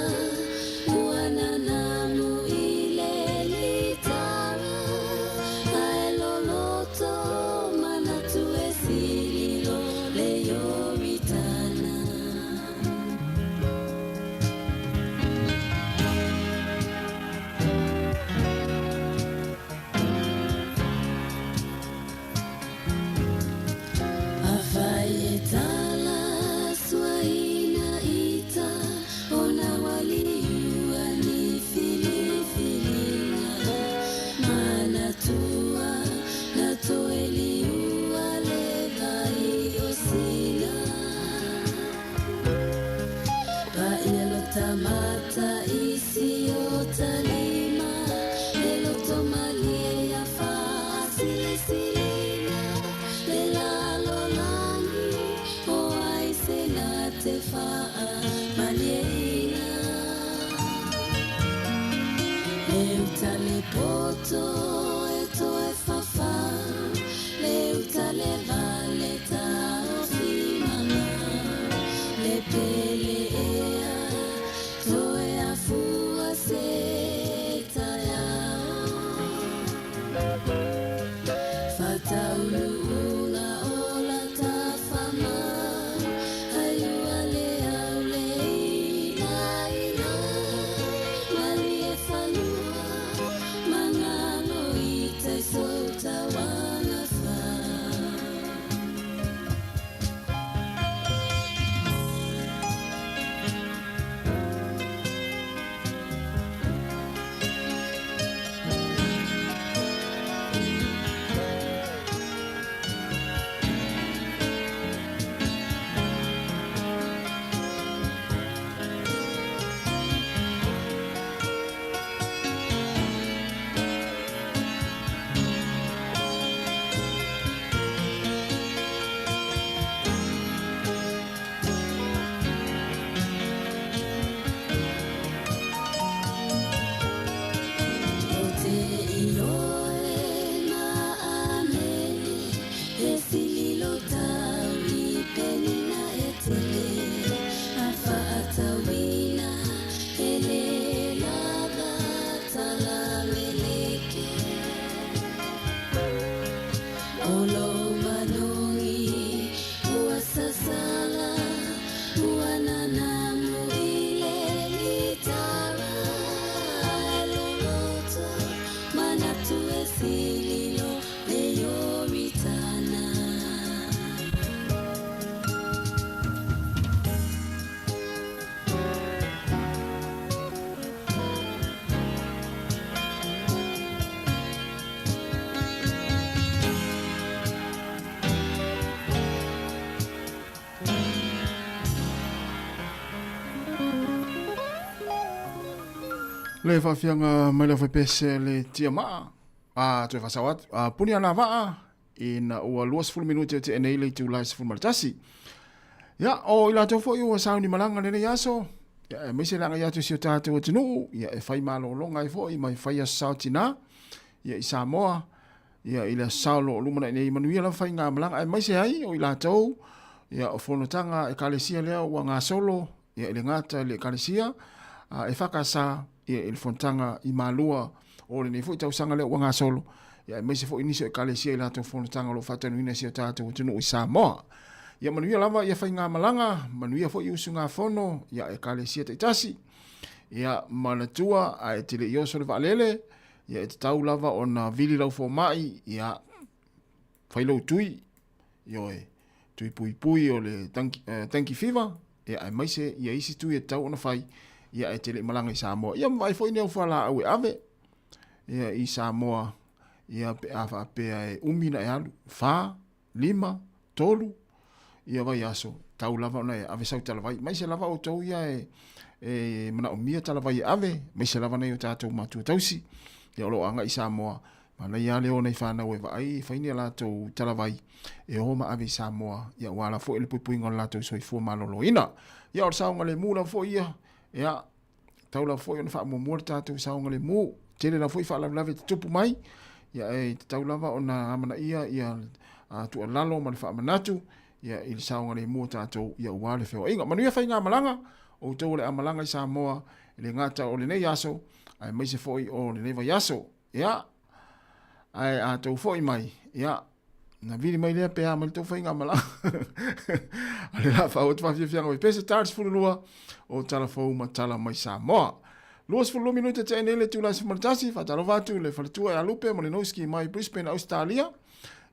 ua nanamu i le litara. Ae loloto manatu e sililo le Ioritana. Afai e tala suaina ita ona waliua ni filifiliga manatua na toe liua le vai o sina. Paia lo tamata i si o talima le loto malie ia faasilisilina le lalolagi o ai se na te faamalieina. Le uta le poto e toe fafau, le uta le vale taofi mamau, le pele ea toe afua se taeao. Fatauluuna o la tafamau, aiua le au le ina ina, malie fanua, mangalo i tai soutauaga fa. O te ioe ma amene e sililo tau i penina e tele. A faatauina e le lava talameleke. O lou manogi ua sasala ua nanamu i le litara. Ae loloto manatu e sililo le Ioritana. Le faafiaga mai le faipese le tiamaa a toe faasao atu a puni ana vaa ina ua 20 minute o te nei le itulā e 11. Ia o i latou foi ua sauni malaga lenei aso, ia aemaise le agai atu i si o tatou atunuu, ia e fai malologa ai foi ma e fai aso sao tinā, ia i Samoa, ia i le aso sao o lo o lumanai nei. Manuia lava faigamalaga aemaise ai o i latou, ia o fonotaga a Ekalesia lea ua gasolo, ia i le gata i le Ekalesia a EFKS ia i le fonotaga i Malua o lenei foi tausaga lea ua gasolo, ia aemaise foi nisi o Ekalesia i latou fonotaga o lo o faatanuina i si o tatou atunuu i Samoa. Ia manuia lava ia faigamalaga, manuia foi usugafono ia Ekalesia taitasi. Ia manatua ae te le i oso le vaalele, ia e tatau lava ona vili lau fomai, ia fai lou tui, ioe, tui puipui o le dengue fever, ia aemaise ia isi tui e tatau ona fai, ia ae te le i malaga i Samoa. Ia ma vaai foi ni au fualaau e ave, ia i Samoa, ia pe a faapea e umi na e alu, 4, 5, 3, ia vaiaso. tau lava ona e ave sau talavai. Aemaise lava outou ia e, e manaomia talavai e ave, aemaise lava nai o tatou matua tausi, ia o lo o agai i Samoa, manaia lava le o nai fanau e vaai e fai ni a latou talavai e o ma ave i Samoa, ia aua lava foi le puipuiga o le latou soifua maloloina. Ia o le saogalemu lava foi ia, ia, tau lava foi ona faamuamua le tatou saogalemu. Tele lava foi faalavelave e tutupu mai, ia e tatau lava ona amanaia ia tuualalo ma le faamanatu ia i le saogalemu o tatou ia aua le feoaiga. Manuia faigamalaga, outou o le a malaga i Samoa e le gata o lenei aso, aemaise foi o lenei vaiaso. Ia, ae a tou foi mai, ia, na vili mai lea pe a mai le tou faigamalaga. A le la faaauau atu faafiafiaga mai pea se ta le 12 o tala fou ma tala mai Samoa. 22 minute tea nei le itula e 11, faatalofa atu i le faletua ia Lupe Malinowski mai Brisbane, Ausetalia.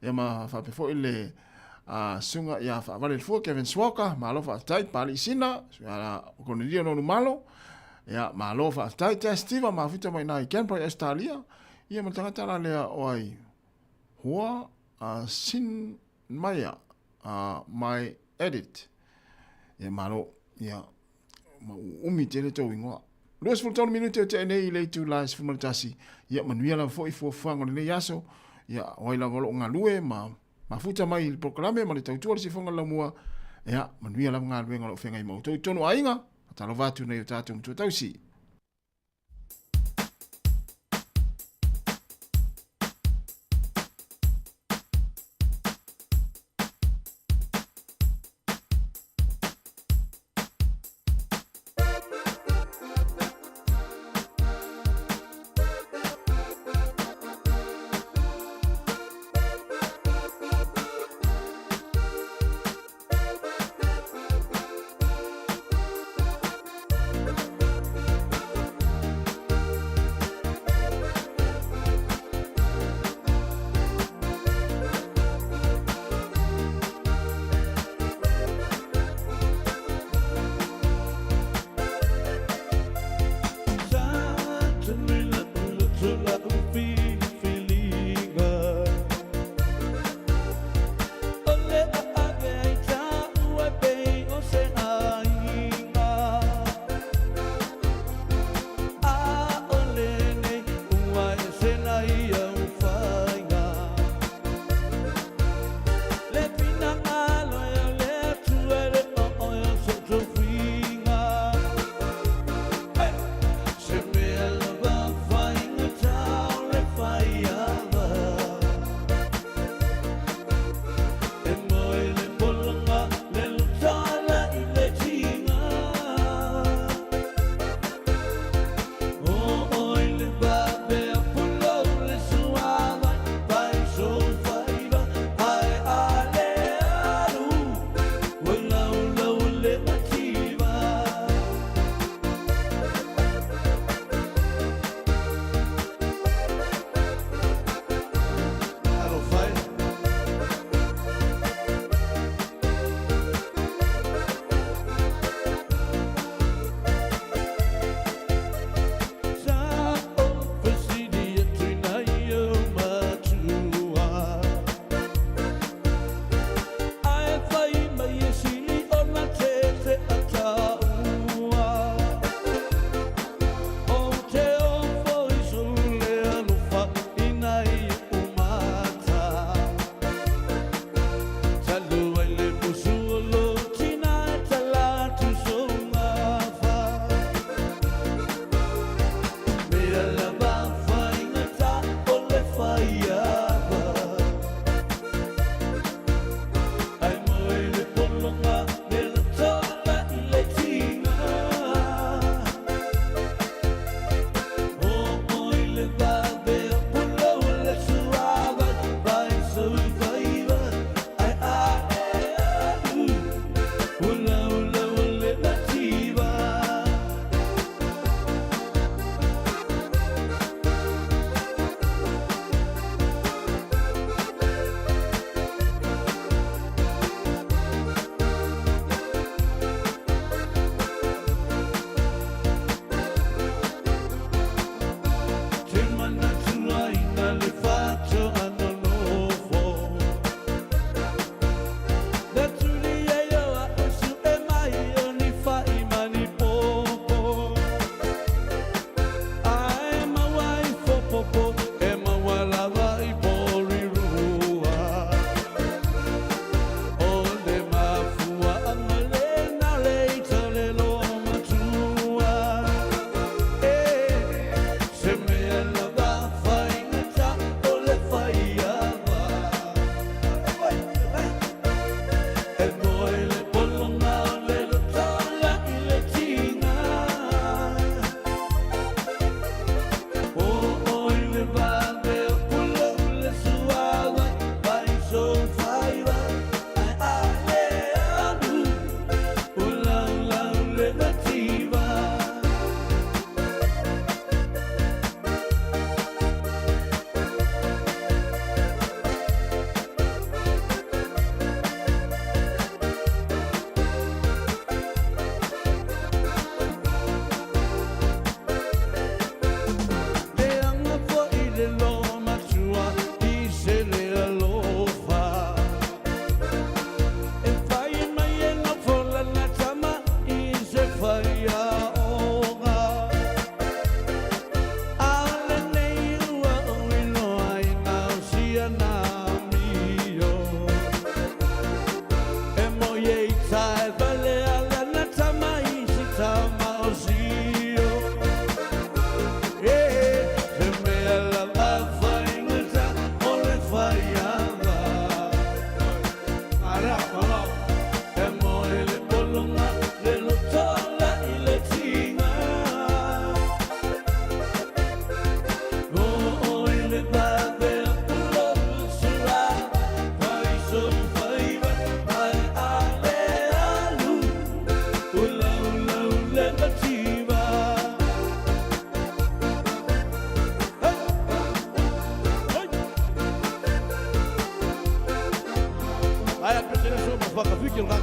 Ia ma faapea foi le susuga ia Faavale le Fua, Kevin Swalker, malo faafetai, Papalii Sina, susuga ia Konelia Nonumalo, ia malo faafetai, Tea Steva mafuta mai ina i Canberra i Ausetalia, ia ma le tagata la lea o ai Hua Sin Maia my edit. Ia malo, ia ma uumi tele tou ingoa. 23 minute o tea nei i le itula e 11, ia manuia lava foi fuafuaga o lenei aso, ia o ai lava o lo o galue ma mafuta mai i le polokalame ma le tautua o le sifoga o le laumua, ia manuia lava galuega o lo o feagai ma outou i totonu o aiga, faatalofa atu nei o tatou matua tausi.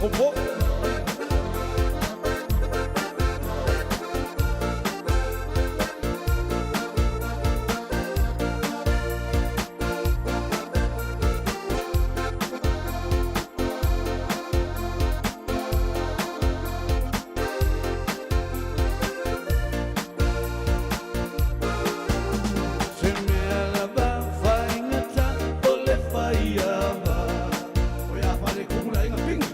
makou Se mea lava faigata o le faiava o ia fale kumu le aiga Pingi.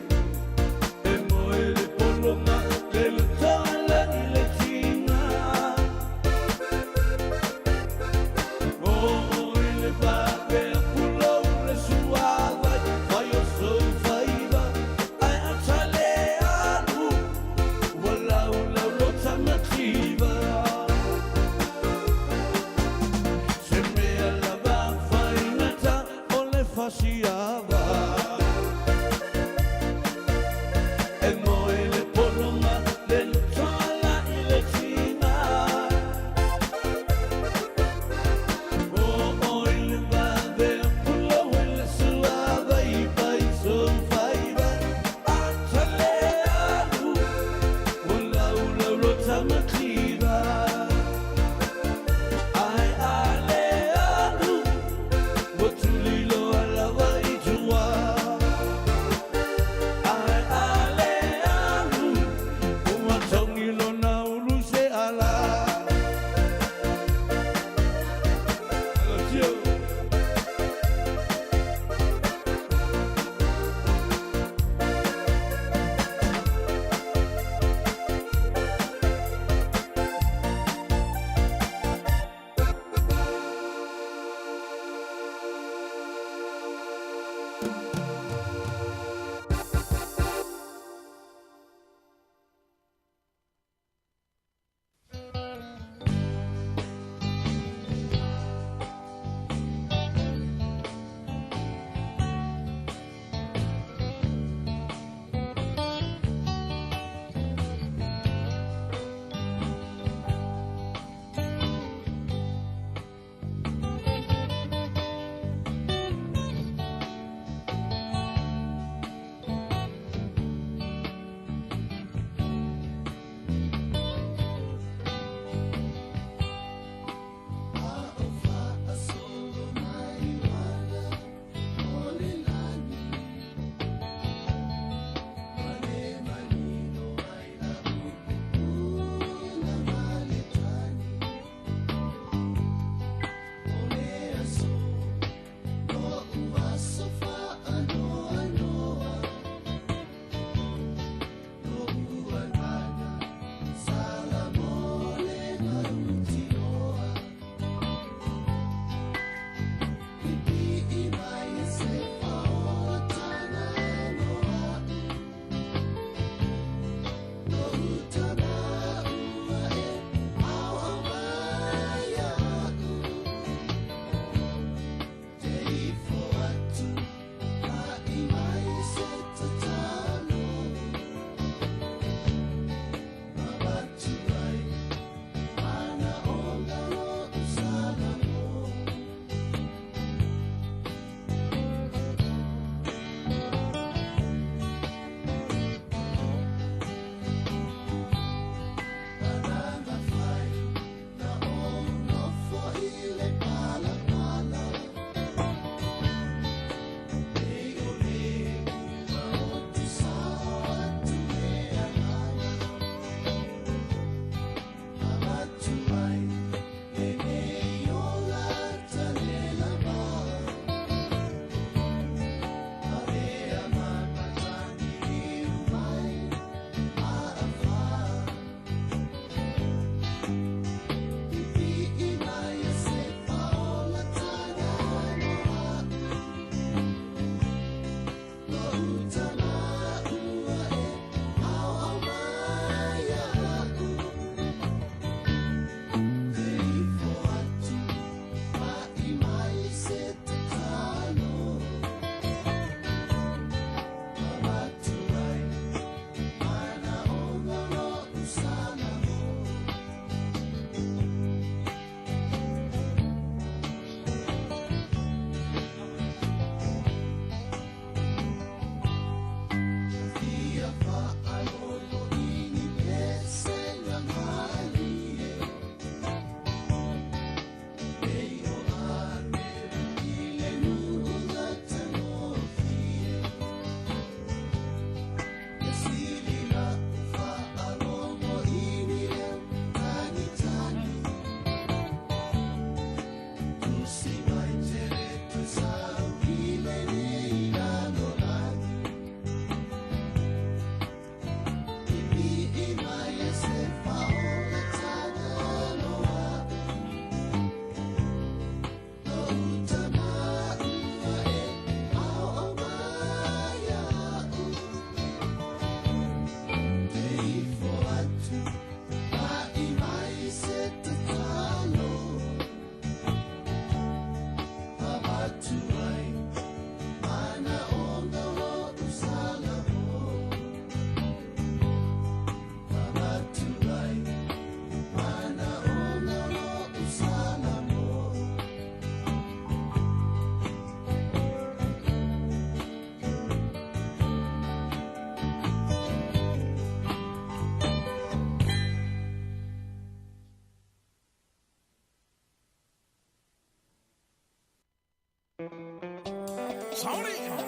Thank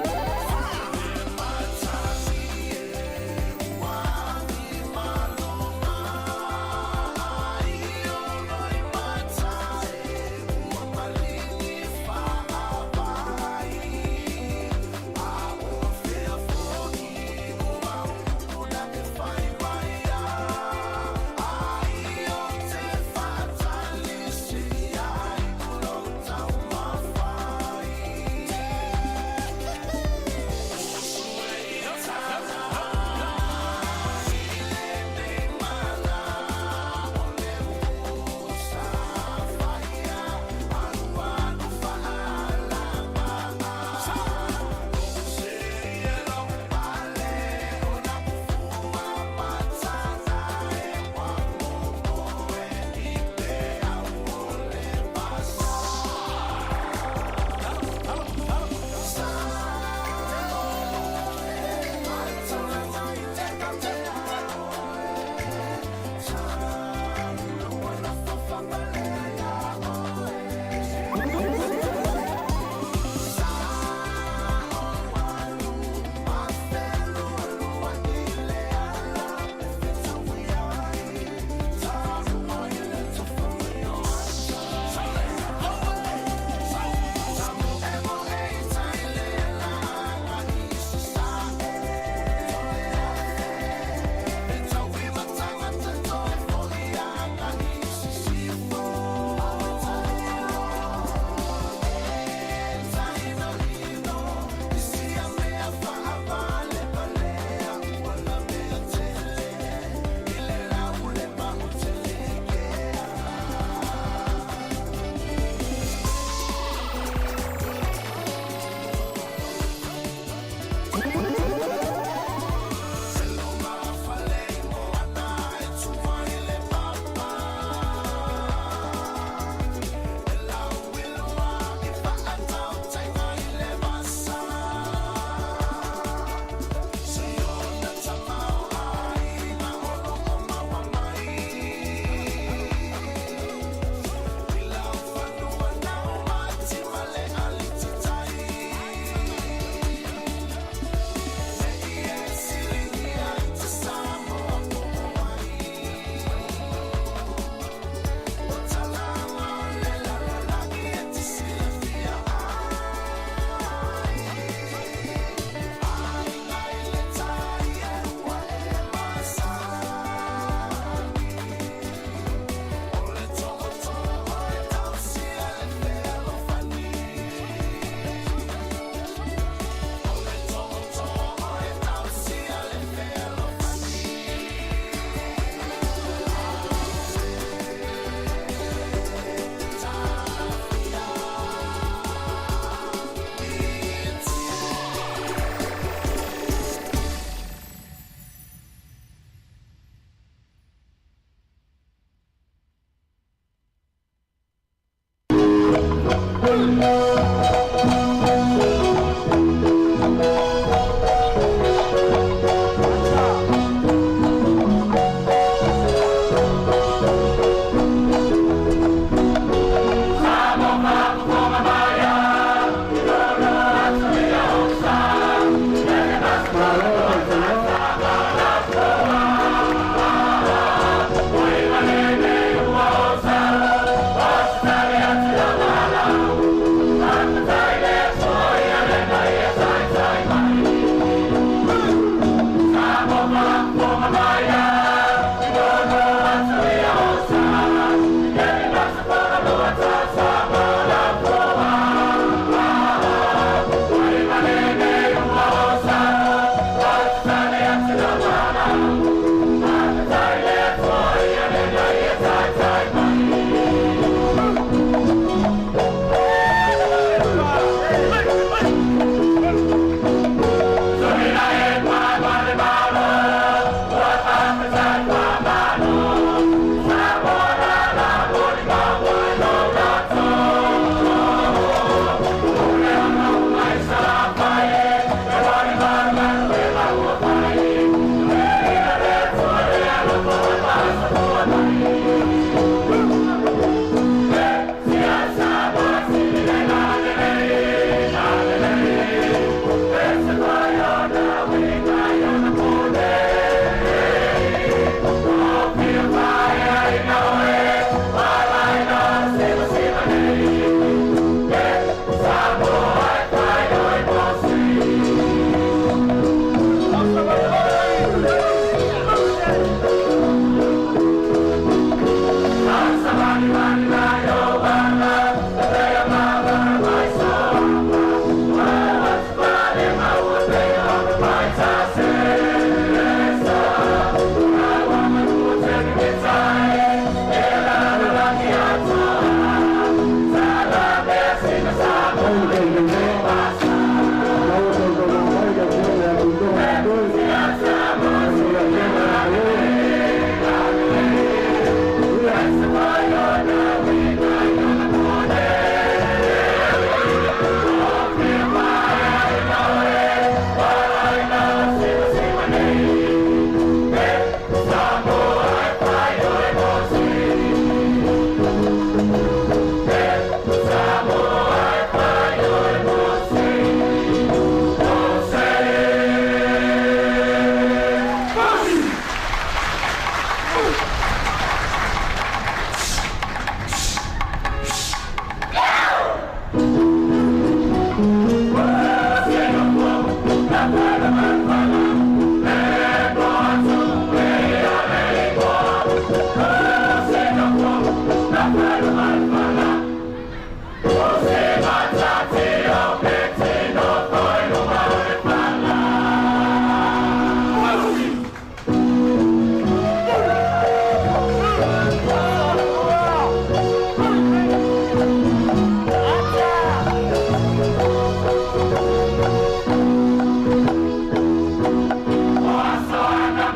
you.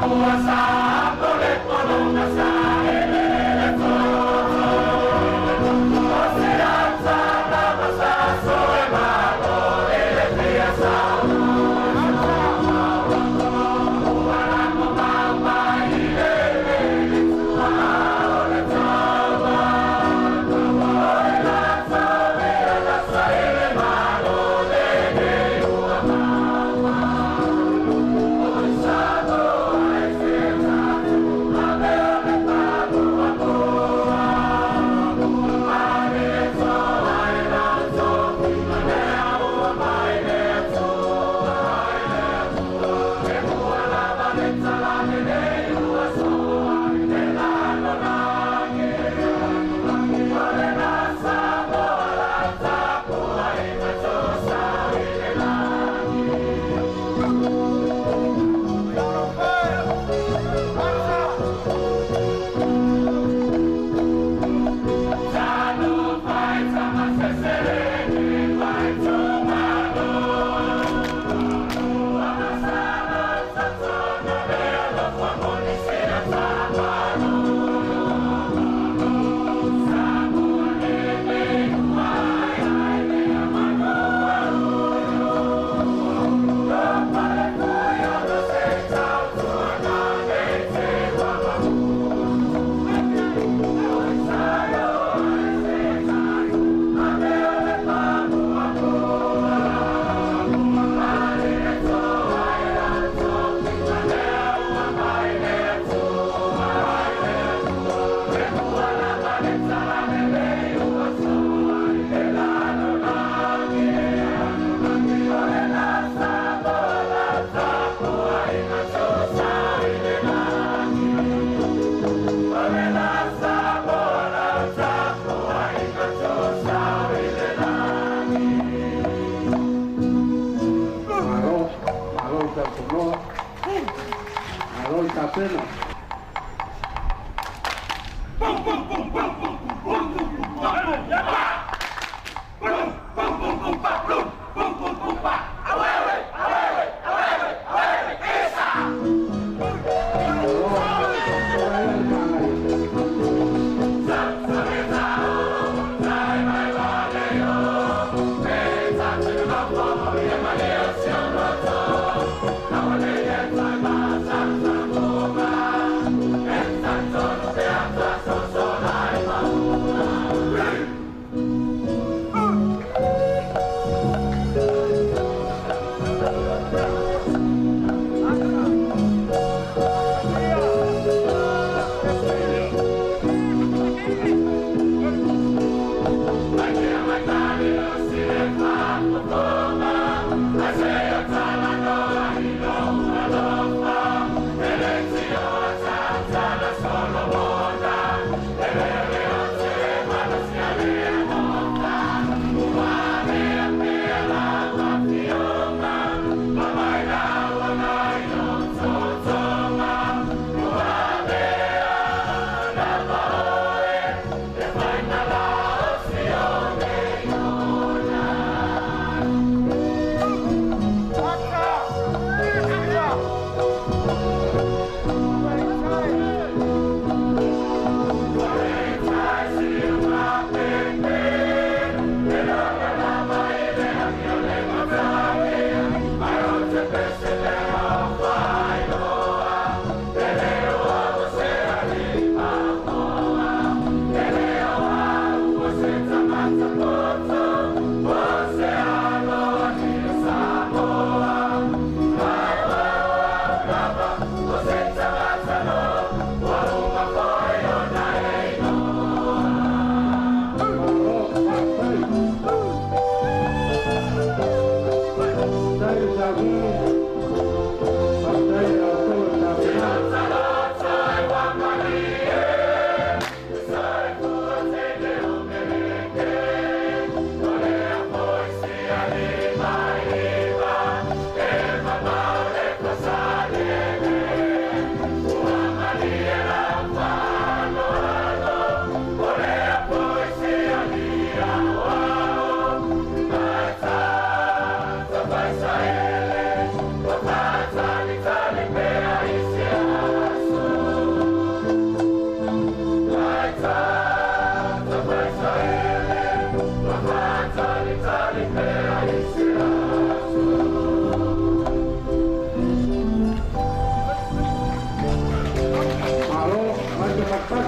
Sa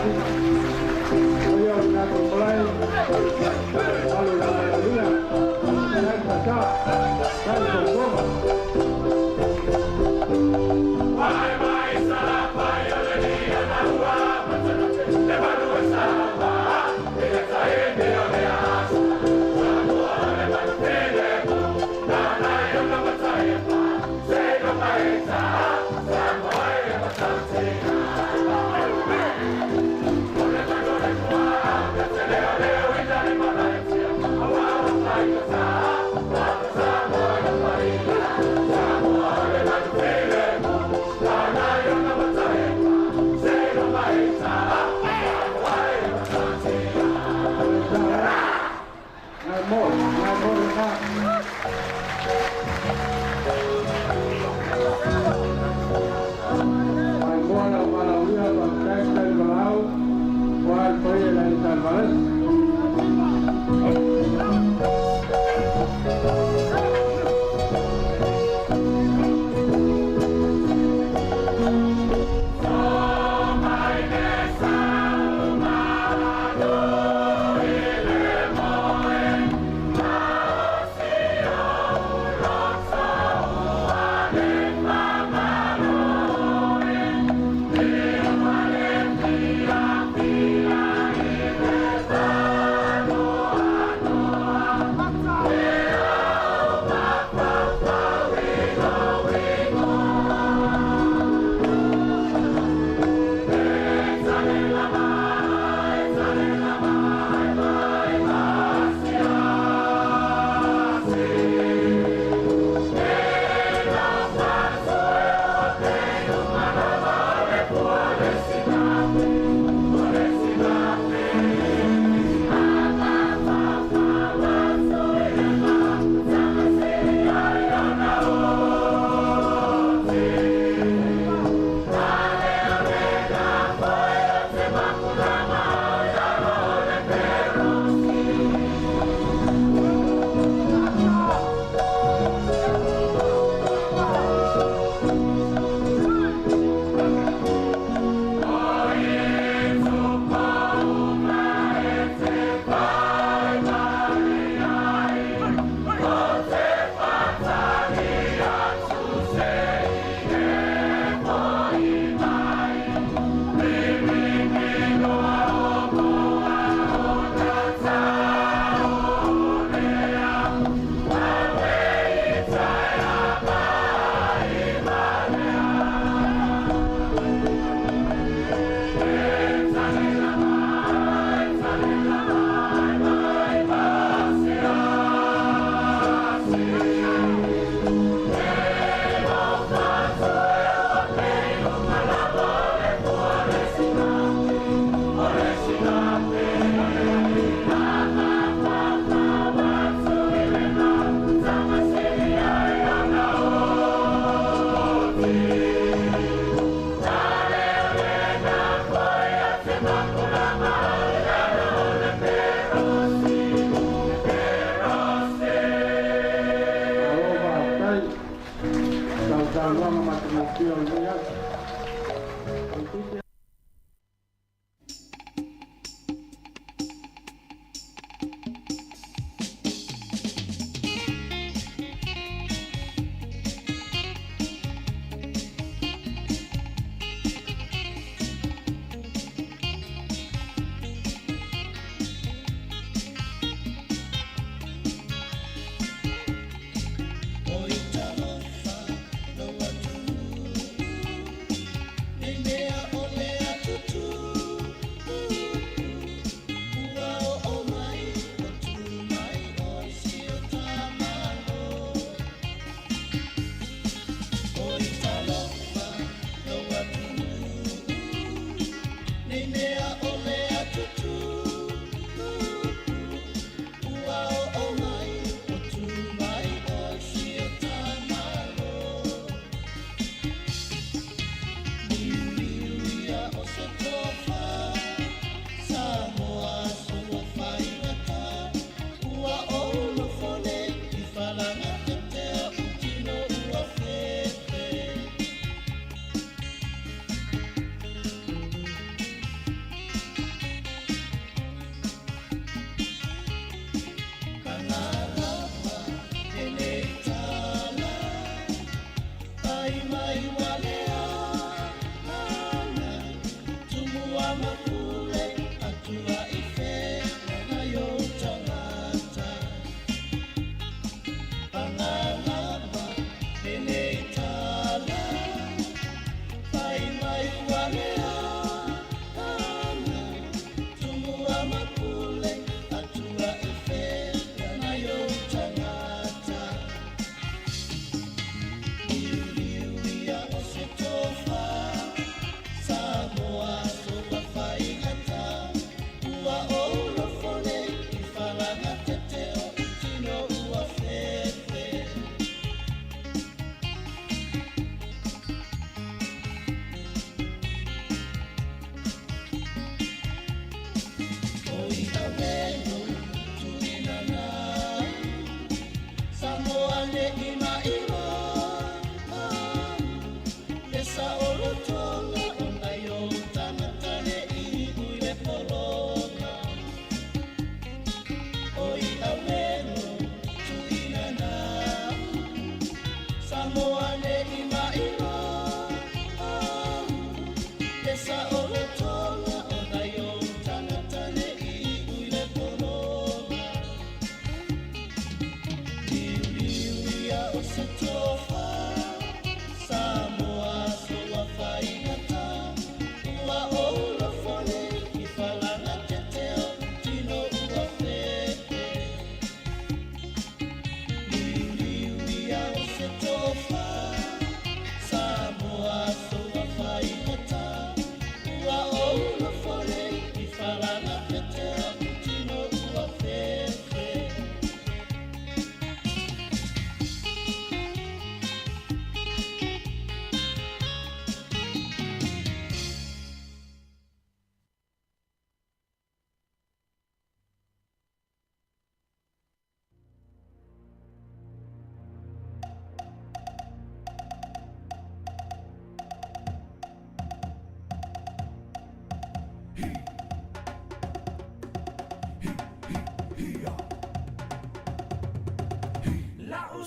Paia o le tatou malae, alo i le Malalia, tai tata, tai fofoga. Bye.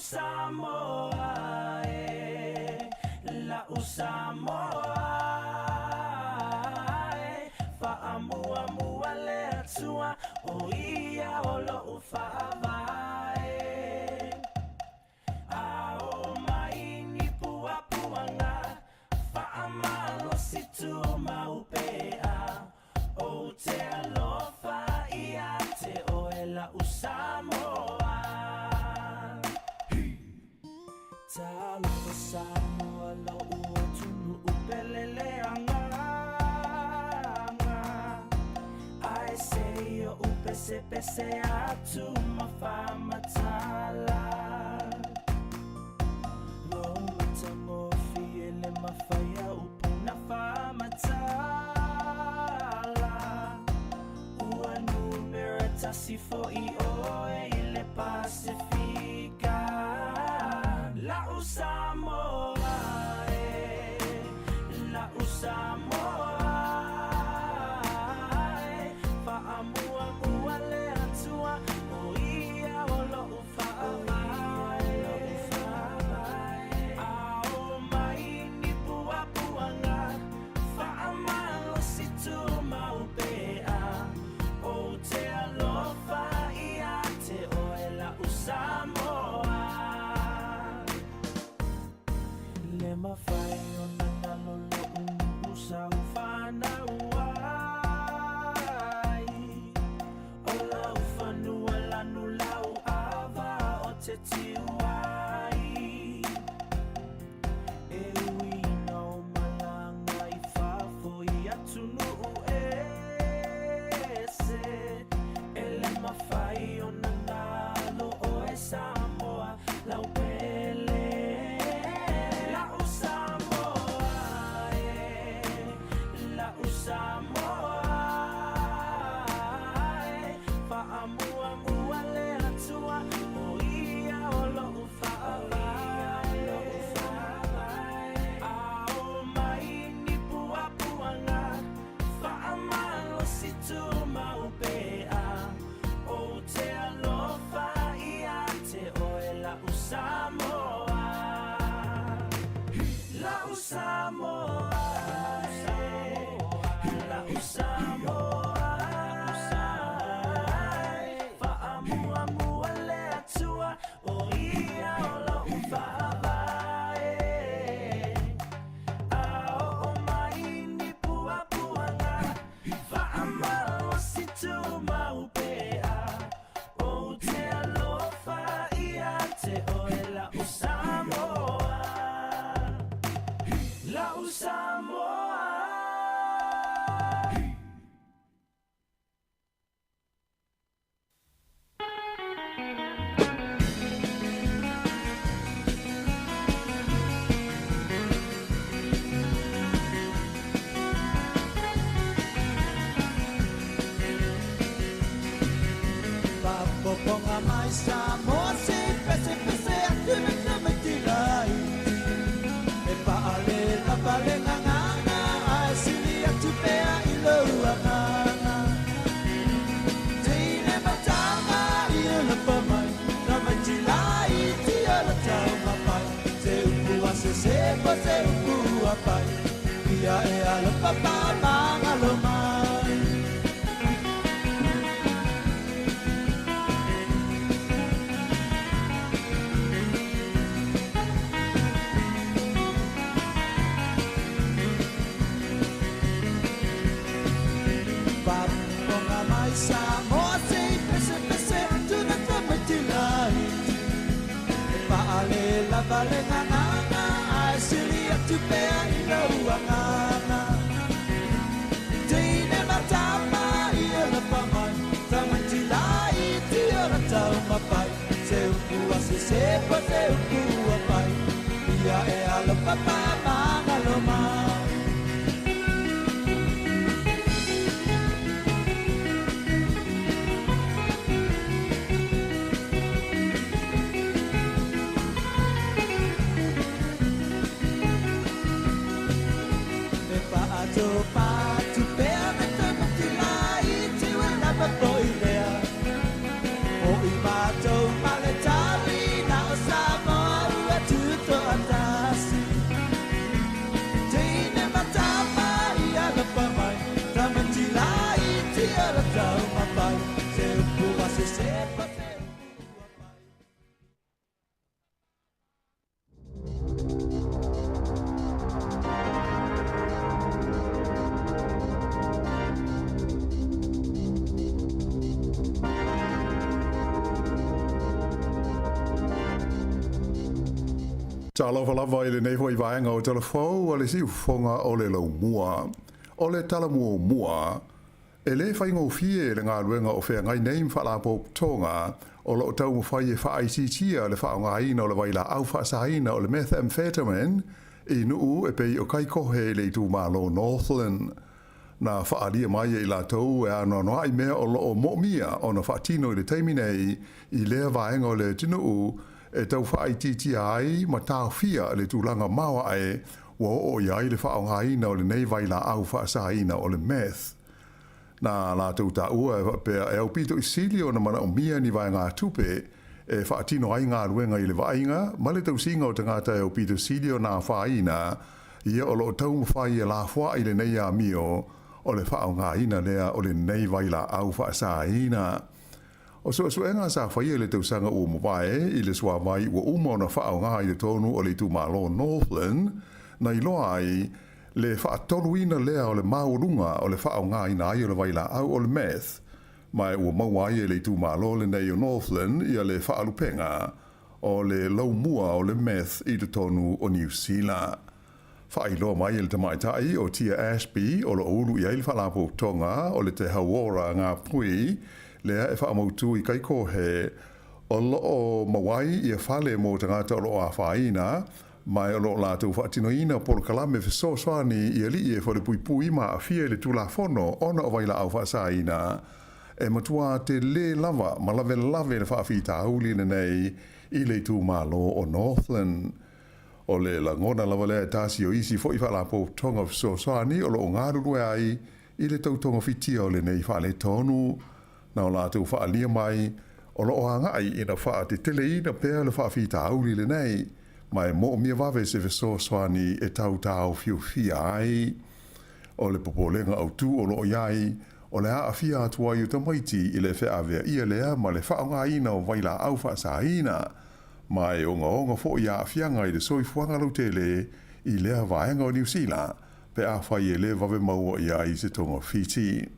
Samoa e, la'u Samoa e, fa'amuamua le Atua o ia o lo'u fa'avae. A o mai ni puapuaga fa'amalosi tumau pea, ou te alofa ia te oe la'u Samoa. Talofa Samoa lo'u atunu'u pele le agaga, ae se i o'u pesepese atu ma faamatala. Lou matagofie le mafai a upu na faamatala, ua numera tasi fo'i oe i le Pasifika. La'u Samoa e, la'u Samoa e, fa'amuamua le Atua o ia o lo'u fa'avae. A o mai ni puapuaga fa'amalosi tumau pea, ou te alofa ia te oe la'u Samoa. Le mafai ona galo lo'u nu'u sa ou fanau ai, o lau fanua lanu lau ava o te tiu ai. E ui ina o malaga i fafo i atunu'u ese, e le mafai ona galo oe Samoa lau pele. La'u Samoa e, la'u Samoa e, fa'amuamua le Atua o ia o lo'u fa'avae. A o mai ni puapuaga fa'amalosi tumau pea, ou te alofa ia te oe la'u Samoa. La'u Samoa e, la'u Samoa e, fa'amuamua le Atua o ia o lo'u fa'avae. A oo mai ni puapuaga fa'amalosi tumau pea, ou te alofa ia te oe la'u Samoa. La'u Samoa. Faafofoga mai Samoa se i pesepese atu me tamaiti laiti, e paale lava le gagana ae sili atu pea i lou agaga. Teine matama i e lapa mai, tamaiti laiti o la taumafai, se upu a sese po se upu a pai, ia e alofa paamagalo mai. Faafofoga mai Samoa se i pesepese atu na tamaiti laiti, e paale lava le gagana ae sili atu pea i lou agaga. Teine matama i e lapa mai, tamaiti laiti o la taumafai, se upu a sese po se upu a pai, ia e alofa paamagalo mai. E fa'atopatu pea me tamaiti laiti ua lava fo'i lea, o i matou ma le tali na o Samoa. Talofa lava i lenei foi vaega o Tala Fou a le Siufofoga o le Laumua. O le tala muamua, e lē faigofie le galuega o feagai nei ma faalapotopotoga o loo taumafai e faaitiitia le faaaogaina o le vailaau faasaina o le methamphetamine i nuu e pei o Kaikohe i le itumalo Northland. Na faaalia mai e i latou e anoanoai mea o loo moomia ona faatino i le taimi nei i lea vaega o le atunuu e tau faaitiitia ai ma taofia le tulaga maoae ua oo i ai le faaaogaina o lenei vailaau faasaina o le meth. Na latou taua e faapea e aupito i sili ona manaomia ni vaegatupe e faatino ai galuega i le vaaiga ma le tausiga o tagata e aupito sili ona afaina ia o loo taumafai e lafoai lenei amio o le faaaogaina lea o lenei vailaau faasaina. O suesuega sa faia i le tausaga ua mavae i le suavai ua uma ona faaaoga i totonu o le itumalo Northland na iloa ai le faatoluina lea o le maualuga o le faaaogaina ai o le vailaau o le meth, ma ua maua ai e le itumalo lenei o Northland ia le faalupega o le laumua o le meth i totonu o Niu Sila. Faailoa mai e le tamaitai o Tia Ashby o loo ulu i ai le faalapotopotoga o le Te Hauora Ngā Pui lea e faamautu i Kaikohe o loo maua ai ia fale mo tagata o loo afaina, ma o loo latou faatinoina polokalame fesoasoani i alii e falepuipui ma aafia i le Tulafono ona o vailaau faasaina e matua telē lava ma lavelave le faafitauli lenei i le itumalo o Northland. O le lagona lava lea e tasi o isi foi faalapotopotoga fesoasoani o loo galulue ai i le tautogafitia o lenei faaletonu. Na o latou faaalia mai o loo agai ina faateteleina pea le faafitauli lenei, ma e moomia vave se fesoasoani e tautaofiofia ai. O le popolega autū o loo i ai, o le aafia atu ai o tamaiti i le feaveaia lea ma le faaaogaina o vailaau faasaina, ma e ogaoga foi aafiaga i le soifuaga lautele i lea vaega o Niu Sila pe afai e lē vave maua i ai se togafiti.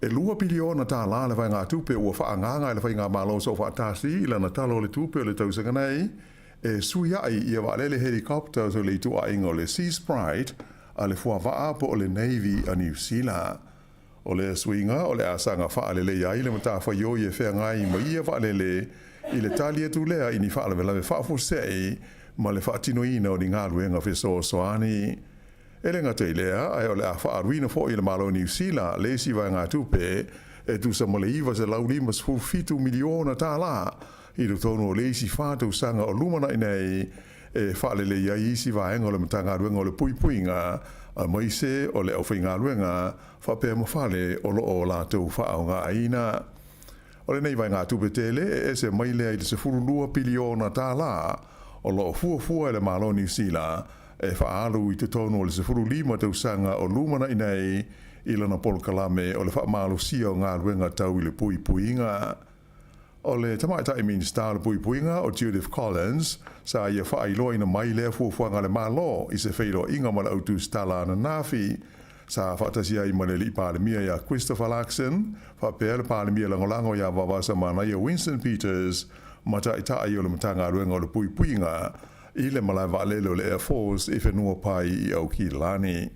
E $2 piliona le vaegatupe ua faaagaaga e le faigamalo soofaatasi i lana Tala o le Tupe o le tausaga nei e suiai ia vaalele helicopters o le ituaiga o le Sea Sprite a le fuavaa po o le Navy a Niu Sila. O lea suiga o le a saga faalelei ai le matafaioi e feagai ma ia vaalele i le tali atu lea i ni faalavelave faafuasei ma le faatinoina o ni galuega fesoasoani. E le gata i lea, ae o le a faaaluina foi le Malo Niu Sila le isi vaegatupe e tusa ma le $957 miliona i totonu o le isi 4 tausaga o lumanai nei e faalelei ai isi vaega o le Matagaluega o le Puipuiga aemaise o le aufaigaluega faapea ma fale o loo latou faaaogaina. O lenei vaegatupe tele e ese mai lea i le $12 piliona o loo fuafua e le Malo Niu Sila e faaalu i totonu o le 15 tausaga o lumanai nei i lana polokalame o le faamalosia o galuega tau i le puipuiga. O le tamaitai Minisita o le Puipuiga o Judith Collins sa ia faailoaina mai lea fuafuaga le Malo i se feiloaiga ma le autusitala ananafi sa faatasi ai ma le alii Palemia ia Christopher Luxon faapea le Palemia Lagolago ia Vaovasamanaia Winston Peters ma taitai o le Matagaluega o le Puipuiga i le malae vaalele o le Air Force i Whenuapai i Aukilani.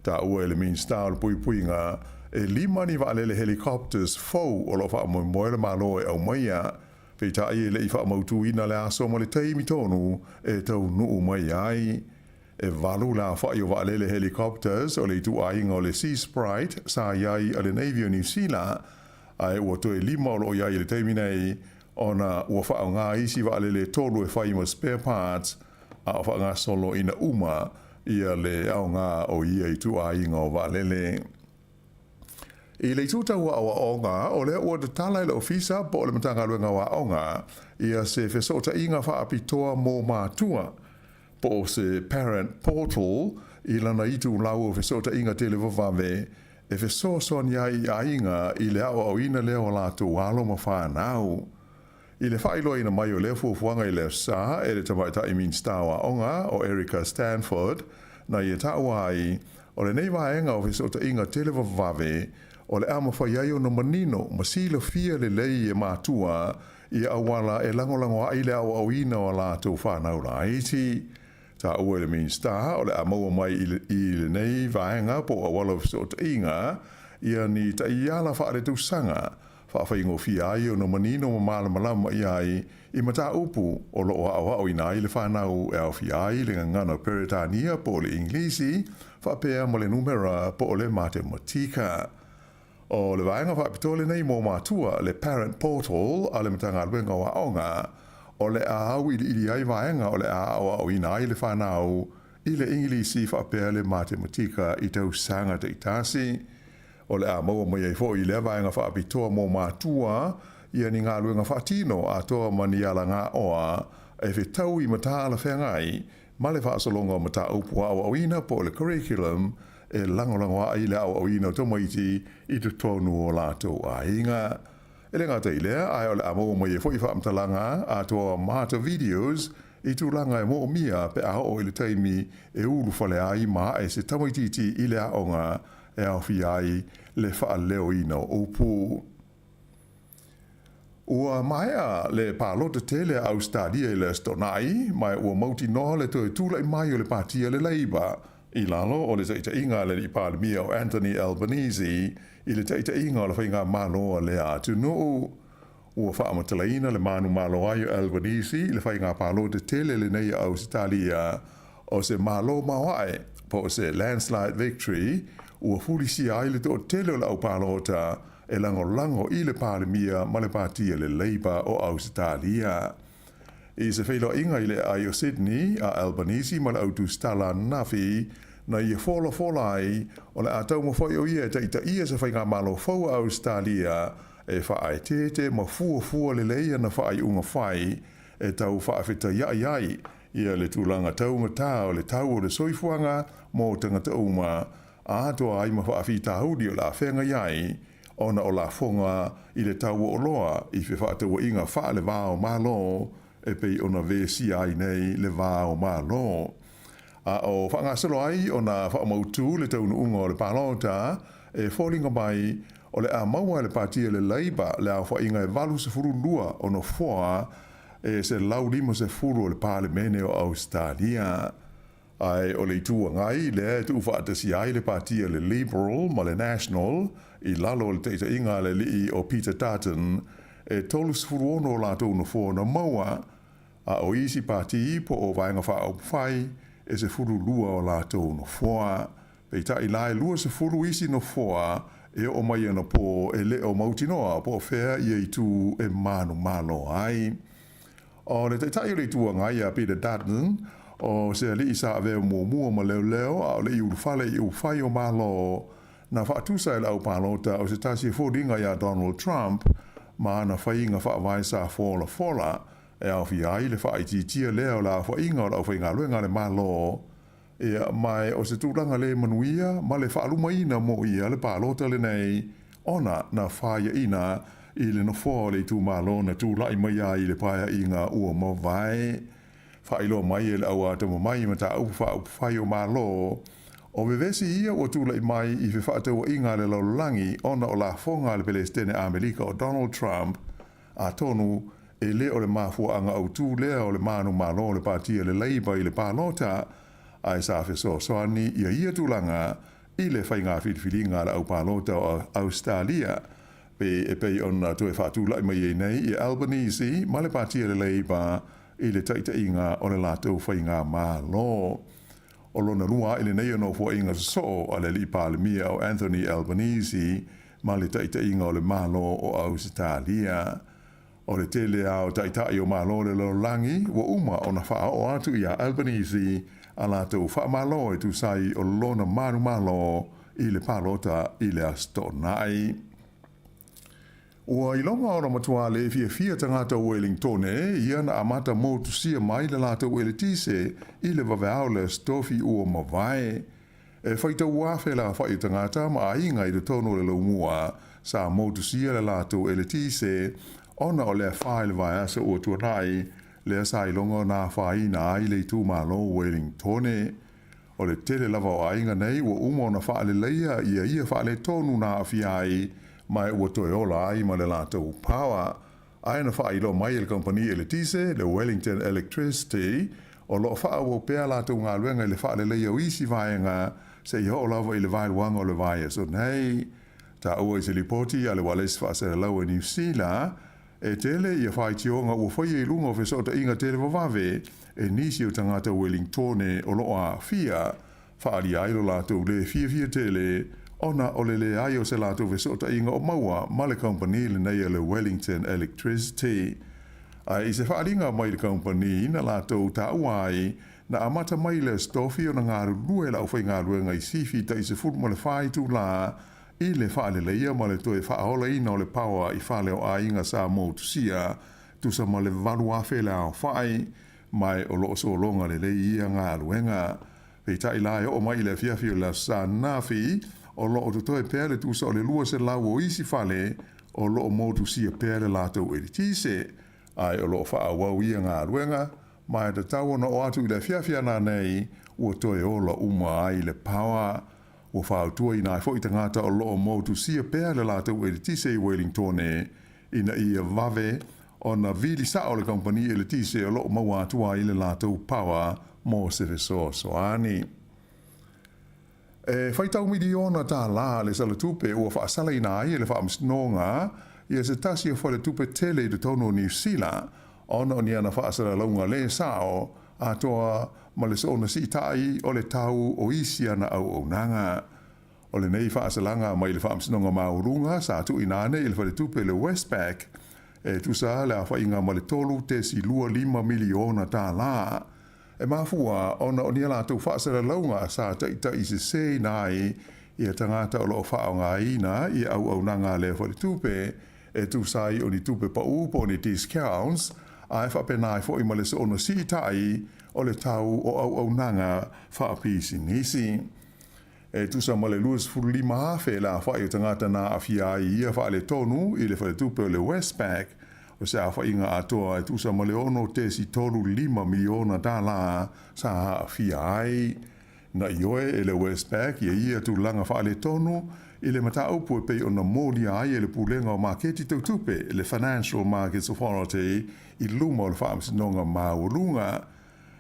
Taua e le Minisita o le Puipuiga e 5 ni vaalele helicopters fou o loo faamoemoe le Malo e aumaia, peitai e lei faamautuina le aso ma le taimi tonu e taunuu mai ai. E 8 le aofai o vaalele helicopters o le ituaiga o le Sea Sprite sa i ai a le Navy o Niu Sila, ae ua toe 5 o loo i ai i le taimi nei ona ua faaaoga isi vaalele e 3 e fai ma spare parts a o faagasolo ina uma ia le aoga o ia ituaiga o vaalele. I le itu tau aoaoga, o lea ua tatala e le Ofisa po o le Matagaluega o Aoga ia se fesootaiga faapitoa mo matua po o se parent portal i lana itulau o fesootaiga televavave e fesoasoani ai i aiga i le aoaoina lea o latou alo ma fanau. I le faailoaina mai o lea fuafuaga i le aso e le tamaitai Minisita o Aoga o Erica Stanford na ia taua ai o lenei vaega o fesootaiga televavave o le a mafai ai ona manino ma silafia lelei e matua. i auala e lagolago ai le aoaoina o a latou fanau laiti. Taua e le Minisita o le a maua mai i lenei vaega po o auala o fesootaiga ia ni taiala faaletausaga faafaigofie ai ona manino ma malamalama i ai i mataupu o lo o aoaoina ai le fanau e aofia ai le gagana Peretania po o le Igilisi faapea ma le numera po o le matematika. O le vaega faapitoa lenei mo matua, le Parent Portal a le Matagaluega o Aoga, o le a auiliili ai vaega o le a aoaoina ai le fanau i le Igilisi faapea le matematika i tausaga taitasi. O le a maua mai ai foi i lea vaega faapitoa mo matua ia ni galuega faatino atoa ma ni alagaoa e fetau i mataala-feagai ma le faasologa o mataupu aoaoina po o le curriculum e lagolago ai le aoaoina o tamaiti i totonu o latou aiga. E le gata i lea, ae o le a maua mai ai foi faamatalaga atoa ma videos i tulaga e moomia pe a oo i le taimi e ulufale ai ma ae se tamaitiiti i le aoga e aofia ai le faaleoina o upu. Ua maea le palota tele a Ausetalia i le Aso Toonai, ma ua mautinoa le toe tula'i mai o le Pati a le Leipa i lalo o le taitaiga a le Alii Palemia o Anthony Albanese i le taitaiga o le faigamalo a lea atunuu. Ua faamatalaina le manumalo ai o Albanese i le faiga palota tele lenei a Ausetalia o se malo maoae po o se landslide victory ua fulisia ai le toatele o le aupalota e lagolago i le Palemia ma le Pati a le Labour o Ausetalia. I se feiloaiga i le aai o Sydney a Albanese ma le autusitala ananafi, na ia folafola ai o le a taumafai o ia e taitaia se faigamalo fou a Ausetalia e faaeteete ma fuafua lelei ana faaiuga fai e tau faafetaiai ai ia le tulaga taugatā o le tau o le soifuaga mo tagata uma, atoa ai ma faafitauli o le a feagai ai ona o lafoga i le tau o oloa i fefaatauaiga faale-va o Malo e pei ona vesia ai nei le va o Malo. A o faagasolo ai ona faamautū le taunuuga o le palota e foliga mai o le a maua e le Pati a le Labour le aofaiga e 82 o nofoa e 150 o le Palemene o Ausetalia. Ae o le Itu Agai lea e tuufaatasia ai le Pati a le Liberal ma le National i lalo o le taitaiga a le alii o Peter Dutton, e 36 o latou nofoa na maua, a o isi pati po o Vaega Faaupufai e 12 o latou nofoa. Peitai la e 20 isi nofoa e oo mai anapō e le o mautinoa po o fea ia itu e manumalo ai. O le Taitai o le Itu Agai ia Peter Dutton, o se alii sa avea muamua ma leoleo a o le i ulufale i upufai o Malo, na faatusa e le aupalota o se tasi e foliga iā Donald Trump ma ana faiga faavae sa folafola e aofia ai le faaitiitia lea o le aofaiga o le aufaigaluega a le Malo. Ia, ma o se tulaga le manuia ma le faalumaina mo ia le palota lenei ona na faiaina i le nofoa o le itumalo na tula'i mai ai i le paeaiga ua mavae. Faailoa mai e le au atamamai mataupu faaupufai o Malo, o vevesi ia ua tula'i mai i fefaatauaiga a le lalolagi ona o lafoga a le Pelesitene Amerika o Donald Trump, atonu e le o le mafuaaga autū lea o le manumalo o le Pati a le Labour i le palota, ae sa fesoasoani ia ia tulaga i le faiga filifiliga a le aupalota o Ausetalia, pe e pei ona toe faatula'i mai ai nei ia Albanese ma le Pati a le Labour i le taitaiga o le latou faigamalo. O lona lua a'i lenei o nofoaiga sosoo a le Alii Palemia o Anthony Albanese ma le taitaiga o le Malo o Ausetalia. O le tele lava o taitai o Malo o le lalolagi ua uma ona faaoo atu iā Albanese a latou faamalo e tusa ai o lona manumalo i le palota i le Aso Toonai. Ua iloga ona matuā le fiafia tagata o Uelingtone ia na amata motusia mai le latou eletise i le vaveao le Aso Tofi ua mavae. E faitau afe le aofa'i o tagata ma aiga i totonu o le laumua sa motusia le latou eletise ona o le afa i le vaiaso ua tuanai lea sa iloga ona afaina ai le itumalo o Uelingtone. O le tele lava o aiga nei ua uma ona faaleleia ia ia faaletonu na aafia ai ma ua toe ola ai ma le latou power. Ae na faailoa mai e le kamupani eletise, le Wellington Electricity, o lo o faaauau pea a latou galuega i le faaleleia o isi vaega seia oo lava i le vaeluaga o le vaiaso nei. Taua i se lipoti a le Ualesi Faasalalau a Niu Sila, e tele ia faitioga ua faia i luga o fesootaiga televavave e nisi o tagata Wellingtone o lo o aafia, faaalia ai lo latou lē fiafia tele ona o le leai o se latou fesootaiga o maua ma le kamupani lenei a le Wellington Electricity. Ae i se faaaliga mai le kamupani na latou taua ai, na amata mai le Aso Tofi ona galulue le aufaigaluega i sifi tai 14 itulā i le faaleleia ma le toe faaolaina o le paoa i fale o aiga sa motusia tusa ma le 8,000 le aofai, ma o lo o sologa lelei ia galuega. Peitai la e oo mai i le afiafi o le Aso Sa ananafi, o lo o totoe pea le tusa o le 200 o isi fale o lo o motusia pea le latou eletise, ae o lo o faaauau ia galuega, ma e tatau ona oo atu i le afiafi ana nei ua toe ola uma ai le paoa. Ua fautuaina ai foi tagata o lo o motusia pea le latou eletise i Wellingtone ina ia vave ona vili sao le kamupani eletise o lo o maua atu ai le latou paoa mo se fesoasoani. E faitau miliona tālā le salatupe ua faasalaina ai e le Faamasinoga ia se tasi o faletupe tele i totonu o Niu Sila ona o ni ana faasalalauga lē sao atoa ma le soona siita'i o le tau o isi ana auaunaga. O lenei faasalaga mai le Faamasinoga Maualuga sa tuuina ane i le faletupe le Westpac e tusa le aofaiga ma le $3.25 miliona tālā. E mafua ona o ni a latou faasalalauga sa taitaisesēina ai ia tagata o lo o faaaogaina ia auaunaga a lea faletupe e tusa ai o ni tupe paū po o ni discounts, ae faapena ai foi ma le soona siita'i o le tau o auaunaga faapisinisi. E tusa ma le 25,000 le aofai o tagata na aafia ai i ia faaletonu i le faletupe o le Westpac, o se aofaiga atoa e tusa ma le $6.35 miliona tālā sa aafia ai. Na ioe e le Westpac ia ia tulaga faaletonu i le mataupu e pei ona molia ai e le Pulega o Maketi Tau Tupe, le Financial Markets Authority, i luma o le Faamasinoga Maualuga.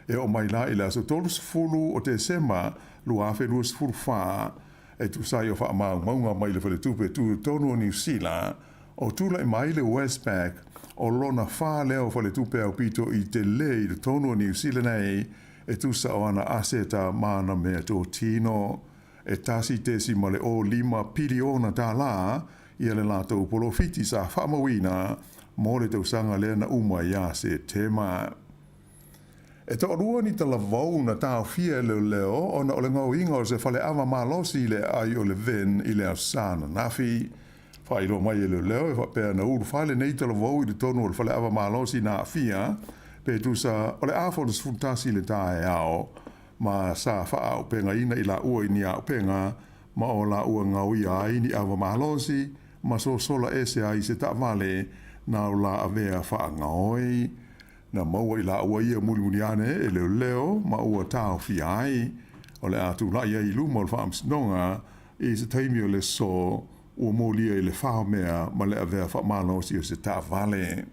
E oo mai la i le aso 30 o Tesema 2024, e tusa ai o faamaumauga mai le Faletupe Tutotonu o Niu Sila, o tulai mai le Westpac o lona fa lea o faletupe aupito i telē i totonu o Niu Sila nei e tusa o ana aseta ma ana meatotino. E 1.05 piliona tālā ia le latou polofiti sa faamauina mo le tausaga lea na uma ia Setema. E toalua ni talavou na taofia e leoleo ona o le gaoiga o se faleava malosi i le aai o Levin i le Aso Sa ananafi. Faailoa mai e leoleo e faapea na ulufale nei talavou i totonu o le faleava malosi na aafia pe tusa o le afa o le 11 i le taeao ma sa faaaupegaina i laua i ni auupega ma o laua gaoia ai ni ava malosi ma sosola ese ai se taavale na o la avea faagaoi. Na maua i laua ia mulimuli ane e leoleo ma ua taofia ai. O le a tula'i ai i luma o le Faamasinoga i se taimi o le aso ua molia i le fao mea ma le avea faamalosi o se taavale.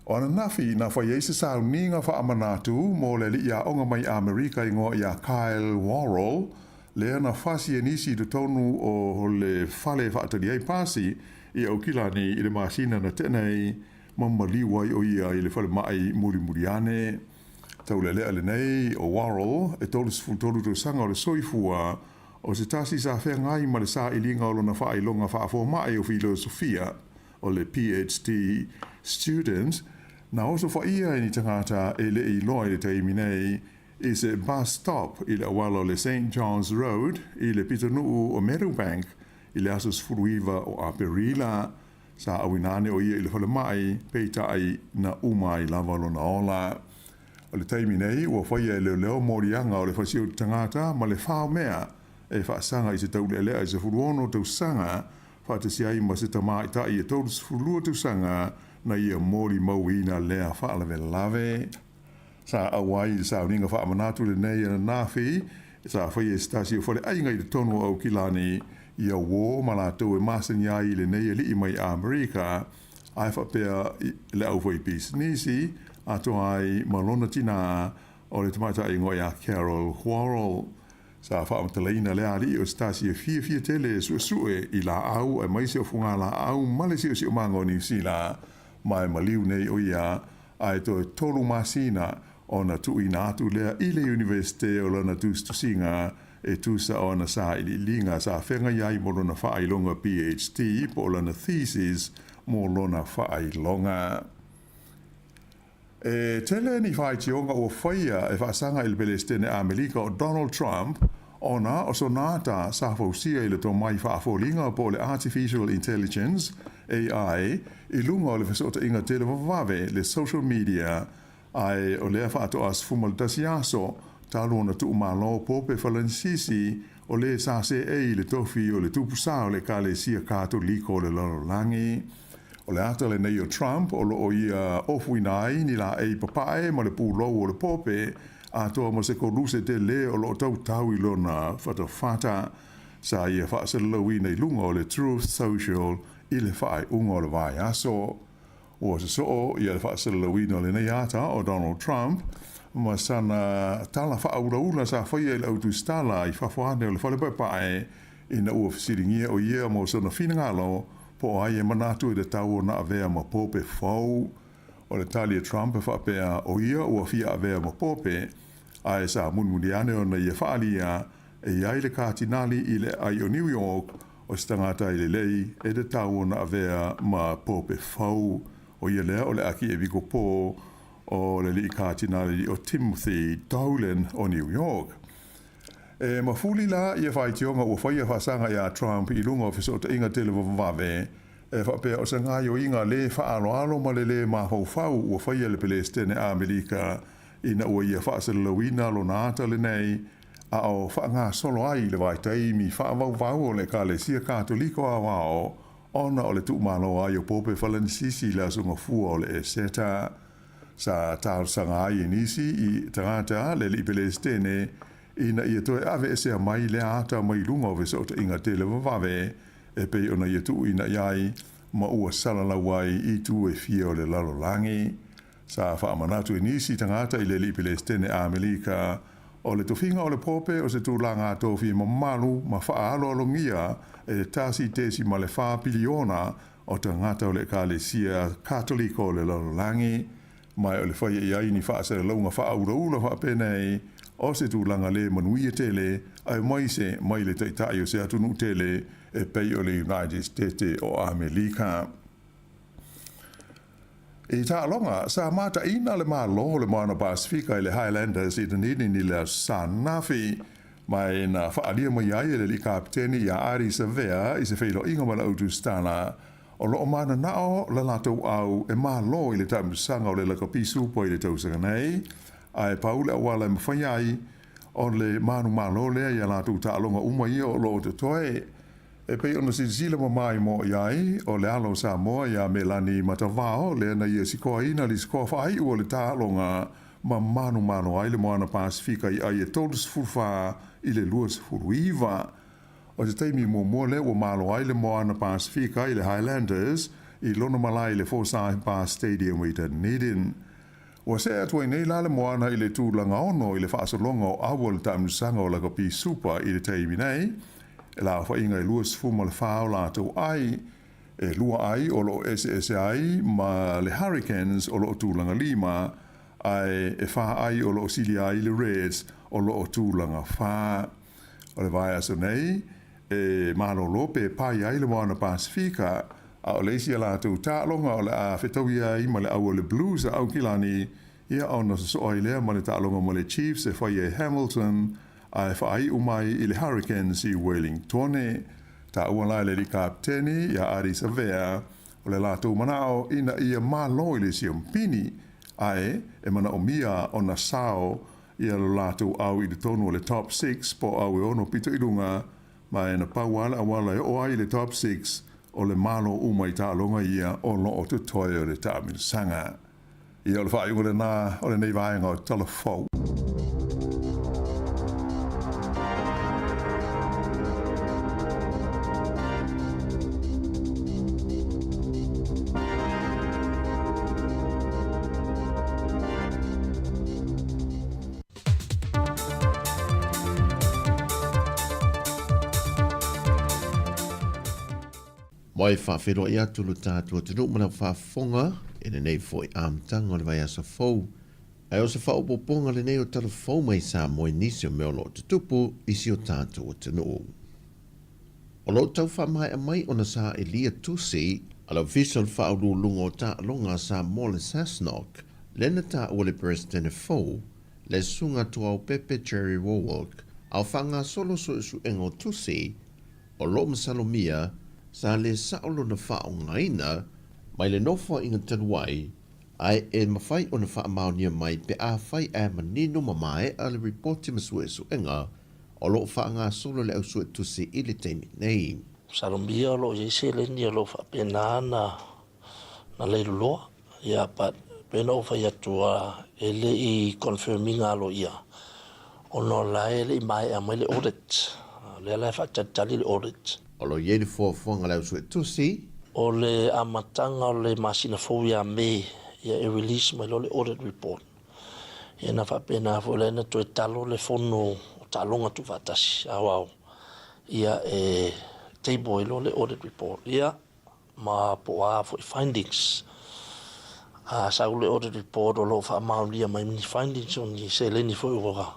O ananafi na fai ai se sauniga faamanatu mo le ali'i aoga mai Amerika igoa ia Kyle Worrell, lea na fasi e nisi i totonu o le fale faatali ai pasi i Aukilani i le masina na tea nei, ma maliu ai o ia i le falemai mulimuli ane. Taulealea lenei o Worrell e 33 tausaga o le soifua, o se tasi sa feagai ma le sailiga o lona faailoga faafoma'i o filosofia o le PhD student, na osofaia e ni tagata e le i iloa i le taimi nei i se bus stop i le auala o le St John's Road i le pitonuu o Meadowbank i le aso 19 o Aperila. Sa auina ane o ia i le falemai, peitai na uma ai lava lona ola. O le taimi nei, ua faia e leoleo moliaga o le fasioti tagata ma le fao mea e faasaga i se taulealea e 16 tausaga faatasi ai ma se tamaitai e 32 tausaga na ia molimauina lea faalavelave. Sa auai i le sauniga faamanatu lenei ananafi sa faia e se tasi o faleaiga i totonu o Aukilani ia uō ma latou e masani ai i lenei ali'i mai Amerika. ae faapea le aufaipisinisi atoa ai ma lona tinā o le tamaitai igoa ia Carol Whorrall. Sa faamatalaina lea alii o se tasi e fiafia tele e suesue i laau aemaise o fugalaau ma le siosiomaga o Niu Sila, ma e maliu nei o ia ae toe tolu masina ona tuuina atu lea i le Iunivesite o lana tusitusiga e tusa o ana sailiiliga sa feagai ai mo lona faailoga PhD po o lana thesis mo lona faailoga. E tele ni faitioga ua faia e faasaga i le Pelesitene Amelika o Donald Trump ona o sona ata sa fausia i le tomai faafoliga po o le Artificial Intelligence, AI, i luga o le fesootaiga televavave, le social media, ae o lea faatoa 11 aso talu ona tuumalo Pope Falanisisi o le sa seei i le tofi o le tupu sa o le Ekalesia Katoliko o le lalolagi. O le ata lenei o Trump o loo ia ofuina ai ni laei papae ma le pulou o le Pope atoa ma se koluse tele o loo tautau i lona fatafata sa ia faasalalauina i luga o le Truth Social i le faaiuga o le vaiaso. Ua sosoo ia le faasalalauina o lenei ata o Donald Trump ma sana tala faaulaula sa faia i le autusitala i fafo ane o le fale paepae ina ua fesiligia o ia mo sona finagalo po o ai e manatu i le tau ona avea ma Pope fou. O le tali a Trump e faapea o ia ua fia avea ma Pope, ae sa mulimuli ane ona ia faaalia e i ai le Katinali i le aai o New York o se tagata e lelei e tatau ona avea ma Pope fou. O ia lea o le Akiepikopo o le Alii Katinali o Timothy Dolan o New York. E mafuli la ia faitioga ua faia faasaga iā Trump i luga o fesootaiga televavave e faapea o se gaoioiga lē faaaloalo ma le lē mafaufau ua faia e le Pelesitene Amelika ina ua ia faasalalauina lona ata lenei a o faagasolo ai le vaitaimi faavauvau o le Ekalesia Katoliko Aoao ona o le tuumalo ai o Pope Falanisisi i le Aso Gafua o le Eseta. Sa talosaga ai e nisi i tagata le alii Pelesitene ina ia toe aveesea mai lea ata mai luga o fesootaiga televavave e pei ona ia tuuina i ai ma ua salalau ai i itu e fia o le lalolagi. Sa faamanatu e nisi tagata i le alii Pelesitene Amelika o le tofiga o le Pope o se tulaga tofi mamalu ma faaaloalogia e le 1.4 piliona o tagata o le Ekalesia Katoliko o le lalolagi, ma o le faia i ai ni faasalalauga faaulaula faapenei o se tulaga lē manuia tele aemaise mai le taitai o se atunuu tele e pei o le United Setete o Amelika. I taaloga, sa mataina le Malo o le Moana Pasefika i le Highlanders i Dunedin i le Aso Sa ananafi, ma e na faaalia mai ai e le alii kapeteni ia Ardie Savea i se feiloaiga ma le autusitala o loo mananao le latou au e malo i le taamilosaga o le lakapi supa i le tausaga nei, ae pau le auala e mafai ai o le manumalo lea i a latou taaloga uma ia o loo totoe. E pei ona silasila mamaimoa i ai o le alo o Samoa iā Melani Matavao lea na ia sikoaina le sikoa faaiu o le taaloga ma manumalo ai le Moana Pasefika i ai e 34 i le 29. O se taimi muamua lea ua malo ai le Moana Pasefika i le Highlanders i lona malae i le Forsyth Barr Stadium i Dunedin. Ua see atu ai nei la le Moana i le tulaga ono i le faasologa o aua o le taamilosaga o Lakapi Super i le taimi nei, e le aofaiga e 24 o latou ai, e lua ai o loo eseese ai ma le Hurricanes o loo tulaga lima, ae e fa ai o loo silia ai le Reds o loo tulaga fa. O le vaiaso nei, e malolo pe pai ai le Moana Pasefika, a o le isi a latou taaloga o le a fetauia ai ma le au o le Blues a Aukilani, ia ona sosoo ai lea ma le taaloga ma le Chiefs e faia i Hamilton, ae faaiu mai i le Hurricanes i Wellingtone. Taua la e le alii kapeteni ia Ardie Savea o le latou manao ina ia malo i le siompini, ae e manaomia ona sao ia lo latou au i totonu o le Top Six po o au e ono pito i luga, ma e na pau lava le auala e oo ai i le Top Six o le malo uma i taaloga ia o loo totoe o le taamilosaga. Ia o le faaiuga lenā o lenei vaega o Tala Fou. Ma e faafeiloai atu lo tatou atunuu ma lau faafofoga i lenei foi amataga o le vaiaso fou. Ae o se faaopoopoga lenei o tala fou mai Samoa i nisi o mea o lo o tutupu i si o tatou atunuu. O lo o tau faamaea mai ona sailia tusi a le Ofisa o le Faauluuluga o Taaloga a Samoa le SASNOC, lea na taua le Peresetene fou, le Susuga Tuaopepe Jerry Wallwork, a o faagasolo suesuega o tusi o lo o masalomia sa le sao lona faaaogaina mai le nofoaiga talu ai, ae e mafai ona faamaonia mai pe afai ae manino ma maea le ripoti ma suesuega o lo o faagasolo le au suetusi i le taimi nei. Masalomia o lo o i ai seleni o lo o faapena na na leiloloa, ia but pei ona ou fai atu e le i confirm ina aloaia ona o la e le i maea mai le audit. O lea la e faatalitali le audit. O lo o i ai le fuafuaga a le au suetusi. O le amataga o le masina fou ia May, ia e release mai loa le audit report. Ia na faapena foi la na toe talo le fono o taaloga tuufaatasi aoao ia e table ai loa le audit report ia ma po o a foi findings. A sau le audit report o lo o faamaonia mai ni findings o ni seleni foi ua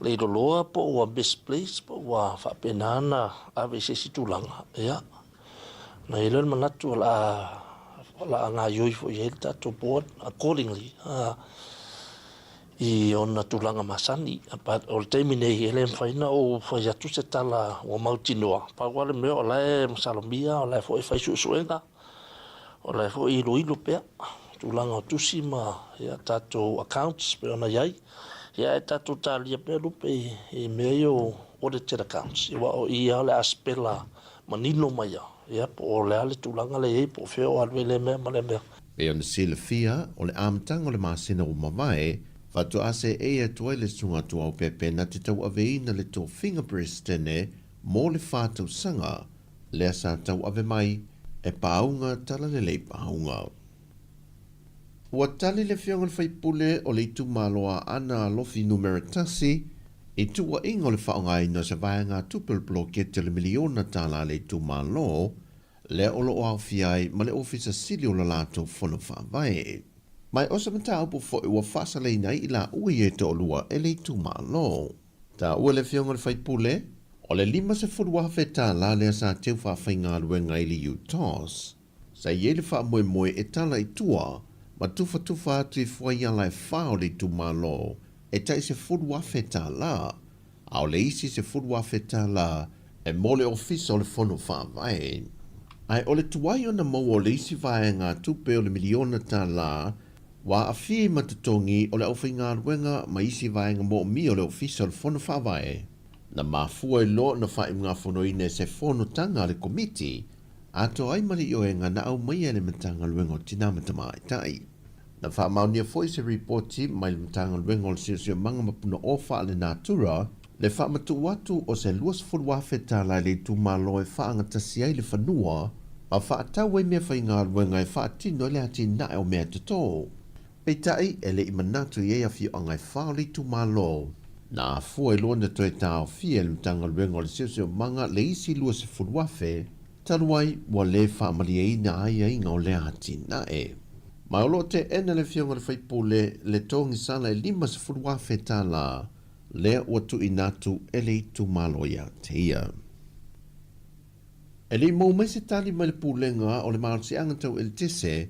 leiloloa po ua misplaced po ua faapena na ave i se isi tulaga ia Ona i ai lea o le manatu o le a, o le a gaoioi foi i ai le tatou board accordingly i ona tulaga masani. But o le taimi nei, e le mafai ona ou fai atu se tala ua mautinoa. Pau lava le mea o la e masalomia, o la e foi e fai suesuega, o la e foi e iloilo pea tulaga o tusi ma ia tatou accounts pei ona i ai. Ia ae tatou talia pea lupe i mea ia o audited accounts, aua o i lava o le a spela manino mai ia, ia po o le a le tulaga lea e i ai, po o fea o alu ai lea mea ma lea mea. Pei ona silafia, o le amataga o le masina ua mavae, faatoa seei atu ai le Susuga Tuaopepe na te tauaveina le tofiga Peresetene mo le fa tausaga, lea sa tauave mai e Paauga Talalelei Paauga. Ua tali le Afioga i le Sui Usufono o le itumalo Aana Alofi Numera 1 i tuuaiga o le faaaogaina o se vaegatupe o le poloketi o le miliona tala a le itumalo lea o lo o aofia ai ma le Ofisa Sili o le latou Fono Faavae. Ma o se mataupu foi ua faasalaina ai i laua ia e toalua e le itumalo. Taua le Afioga i le Sui Usufono, o le $50,000 lea sa teu faafaigaluega ai le UTOS. Sa i ai le faamoemoe e tala i tua ma tufatufa atu i fuaiala e fa o le itumalo e tai $10,000, a o le isi $10,000 e mo le Ofisa o le Fono Faavae. Ae o le tuai ona maua o le isi vaegatupe o le miliona tala ua aafia i matotogi o le aufaigaluega ma isi vaega moomia o le Ofisa o le Fono Faavae. Na mafua ai loa ona faaiugafonoina e se fonotaga a le Komiti Atoa ai ma le ioega na aumaia e le Matagaluega o Tina ma Tamaitai. Na faamaonia foi se ripoti mai le Matagaluega o le Siosiomaga ma Punaoa Faalenatura le faamatuu atu o se $20,000 i le itumalo e faagatasi ai le fanua ma faatau ai meafaigaluega e faatino ai le atinae o meatotō. Peitai, e le i manatu i ai afioaga e fa o le itumalo. Na afua i loa na toe taofia e le Matagaluega o le Siosiomaga le isi 20,000, talu ai ua le faamalieina aiaiga o lea atinae. Ma o lo o teena le Afioga i le Sui Usufono le togisala e $50,000 lea ua tuuina atu e le itumalo ia te ia. E le i maua mai se tali mai le Pulega o le Malosiaga Tau Eletise,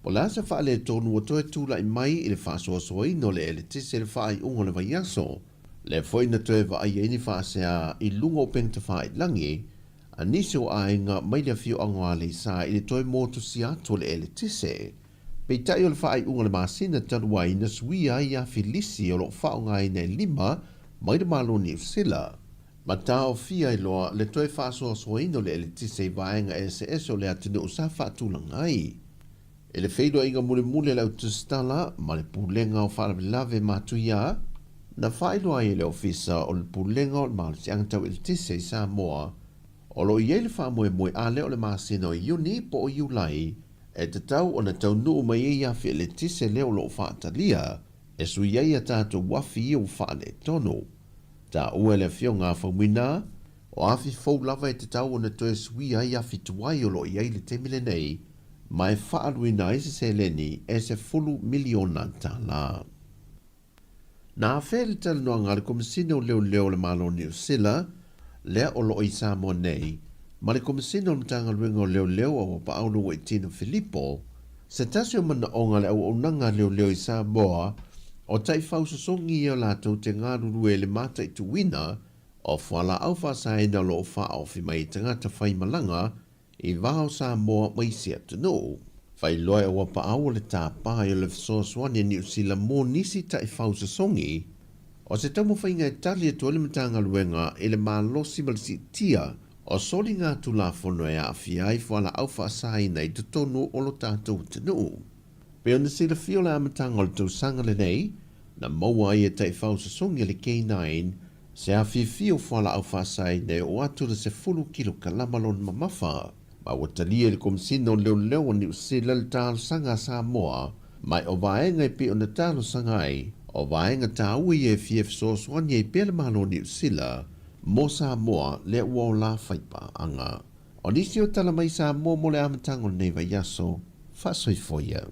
Po o le a se faaletonu ua toe tulai mai i le faasoasoaina o le eletise i le faaiuga o le vaiaso, lea foi na toe vaai ai ni faasea i luga o upega tafailagi a nisi o aiga mai le afioaga o Aleisa i le toe motusia atu o le eletise. Peitai o le faaiuga o le masina talu ai na suia ai afi lisi o lo o faaaogaina e lima mai le Malo o Niu Sila. Ma taofia ai loa le toe faasoasoaina o le eletise i vaega eseese o le atunuu sa faatulaga ai. I le feiloaiga mulimuli a le Autusitala ma le Pulega o Faalavelave Matuia, na faailoa ai e le Ofisa o le Pulega o le Malosiaga Tau Eletise i Samoa, o lo o i ai le faamoemoe a lea o le masina o Iuni po o Iulai e tatau ona taunuu mai ai afi eletise lea o lo o faatalia e sui ai a tatou afi ia ua faaletonu. Taua e le Afioga a Faumuina, O afi fou lava e tatau ona toe suia ai afi tuai o lo o i ai i le taimi lenei, ma e faaaluina ai se seleni e $10 miliona. Na afea le talanoaga a le Komesina o Leoleo o le Malo o Niu Sila, lea o lo o i Samoa nei, ma le Komesina o le Matagaluega o Leoleo a Auapaau Uaitino Filipo, se tasi o manaoga a le auaunaga a leoleo i Samoa, o taifau sosogi ia latou te galulue i le mataituina o fualaau faasaina o lo o faaofi mai i tagata faimalaga i va o Samoa ma isi atunuu. Faailoa e Auapaau o le tapa ai o le fesoasoani a Niu Sila mo nisi taifau sosogi, o se taumafaiga e tali atu ai le Matagaluega i le malosi ma le siitia o soligatulafono e aafia ai fualaau faasaina i totonu o lo tatou atunuu. Pei ona silafia o le amataga o le tausaga lenei, na maua ai e taifau sosogi a le K9 se afifi o fualaau faasaina e oo atu le 10 kilokalama lona mamafa, ma ua talia e le Komesina o Leoleo o Niu Sila le talosaga a Samoa, ma o vaega e pei ona talosaga ai, o vaega taua ia e fia fesoasoani ai pea le Malo o Niu Sila mo Samoa lea ua ola faipaaga. O nisi o tala mai Samoa mo le amataga o lenei vaiaso, faasoifua ia.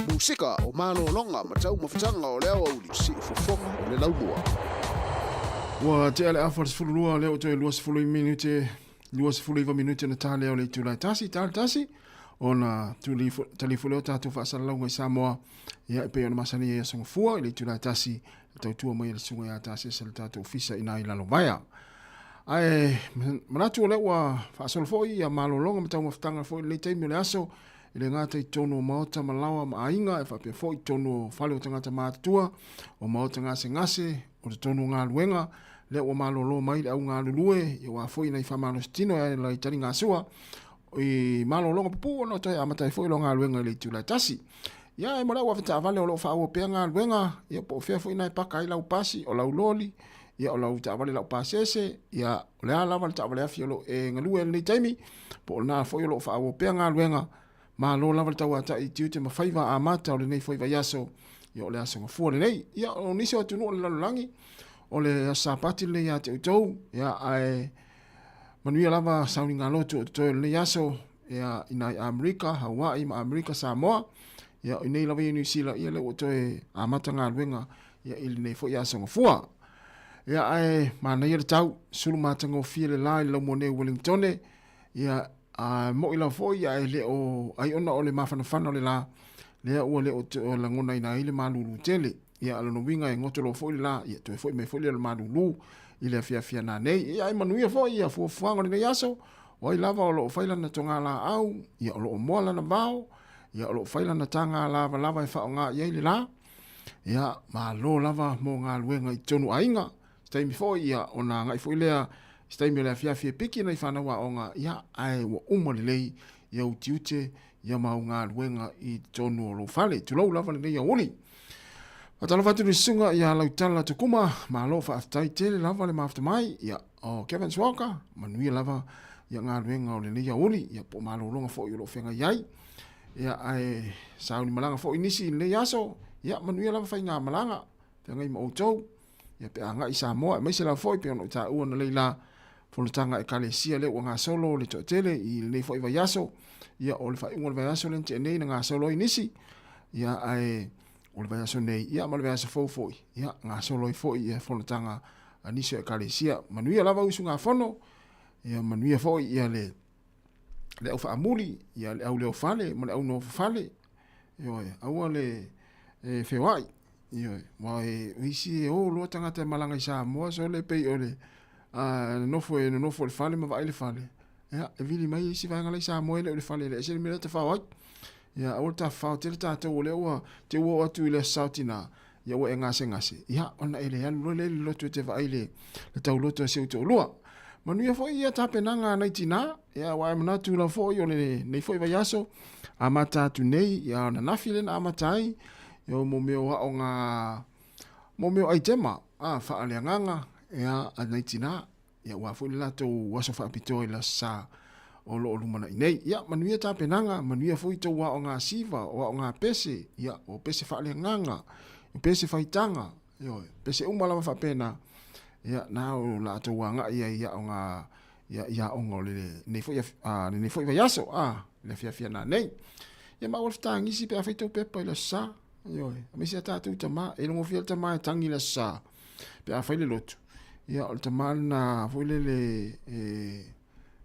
Musika o malologa ma taumafataga o le aoauli, siufofoga o le laumua. Ua tea le afa o le 12, lea ua toe 20 minute, 29 minute na tā lea o le itula e tasi, tā le tasi, ona talifu lea o tātou faasalalauga i Samoa, ia e pei ona masani ai aso gafua i le itula e tasi, e tautua mai e le susuga ia Tasesa le tātou ofisa i nā i Lalovaea. Ae manatu o lea ua faasolo foi ia malologa ma taumafataga foi i lenei taimi o le aso, e le gata i totonu o maota ma laoa ma aiga, e faapea foi i totonu o fale o tagata matutua, o maota gasegase, o totonu o galuega, lea ua malolo mai le au galulue, ia aua foi nai faamalositino e ala i taligasua, i malologa pupuu ona toe amata ai foi lou galuega i le itula e tasi. Ia e mo le au avetaavale o lo o faaauau pea galuega, ia po o fea foi na e paka ai lau pasi, o lau loli, ia o lau taavale laupasese, ia o le a lava le taavale afi o lo o e galue ai i lenei taimi, po o lena foi o lo o faaauau pea galuega, malo lava le tauatai i tiute ma faiva amata o lenei foi vaiaso, ia o le aso gafua lenei. Ia o nisi o atunuu o le lalolagi, o le aso Sapati lenei ia te outou, ia ae manuia lava sauniga lotu o totoe o lenei aso, ia i nai Amerika, Hawaii ma Amerika Samoa, ia o inei lava i Niu Sila, ia lea ua toe amata galuega ia i lenei foi aso gafua. Ia ae manaia le tau, sulu matagofie le la i le laumua nei o Wellingtone, ia a mo'i lava foi ae le o ai ona o le mafanafana o le la, lea ua le o lagonaina ai le malulu tele. Ia a lona uiga e goto loa foi le la, ia toe foi mai foi lea o le malulu i le afiafi ana nei. Ia ae manuia foi ia fuafuaga o lenei aso, o ai lava o lo o fai lana togalaau, ia o lo o moa lana vao, ia o lo o fai lana taga lavalava e faaaoga i ai le la. Ia, malo lava mo galuega i totonu o aiga. Se taimi foi, ia, ona agai foi lea, se taimi o le afiafi e piki nai fanau aoga, ia, ae ua uma lelei ia utiute, ia ma au galuega i totonu o lou fale. Tulou lava lenei aoauli. Faatalofa atu i le susuga ia Lautala Tukuma, malo faafetai tele lava le mafuta mai, ia, o Kevin Swalker, manuia lava ia galuega o lenei aoauli, ia po o malologa foi o lo o feagai ai. Ia, ae sauni malaga foi nisi i lenei aso, ia manuia lava faigamalaga, feagai ma outou, ia pe a agai i Samoa, aemaise lava foi pei ona ou taua analeila la fonotaga a Ekalesia lea ua gasolo le toatele i lenei foi vaiaso, ia o le faaiuga o le vaiaso lea na tea nei na gasolo ai nisi, ia ae o le vaiaso nei, ia ma le vaiaso fou foi, ia gasolo ai foi ia fonotaga a nisi o Ekalesia. Manuia lava usugafono, ia manuia foi ia le le au faamuli, ia le au leofale ma le au nofofale, ioe, aua le e feoai, ioe, aua e, o isi e o loa tagata e malaga i Samoa, sole pei o le a, nofo e nonofo i le fale ma vaai le fale, ia, e vili mai isi vaega la i Samoa e le o le fale, e le ese le mea lea e tafao ai. Ia, aua le tafafao tele tatou, o lea ua te ua oo atu i le Aso Saotina, ia ua e gasegase, ia, ona e le alu loa lea i le lotu e te vaai le, le tauloto a si ou toalua. Manuia foi ia tapenaga a nai tinā, ia, aua e manatu lava foi o lenei foi vaiaso, amata atu nei, ia, ananafi lea na amata ai, ia, mo mea o aoga, mo mea o aitema, a, faaleagaga, ia, a nai tinā. Ia, aua foi le latou aso faapitoa i le Aso Sa o lo o lumanai nei. Ia, manuia tapenaga, manuia foi tou aoga siva, o aoga pese, ia, o pese faaleagaga, o pese faitaga, ioe, pese uma lava faapena, ia, na o latou agai ai i aoga, ia, i aoga o lenei foi, a, lenei foi vaiaso, a, le afiafi ana nei. Ia, ma aua le fetagisi pe afai tou pepa i le Aso Sa, ioe, aemaise a tatou tama, e iloa gofie le tama e tagi i le Aso Sa, pe afai le lotu, ia o le tama lena foi lele e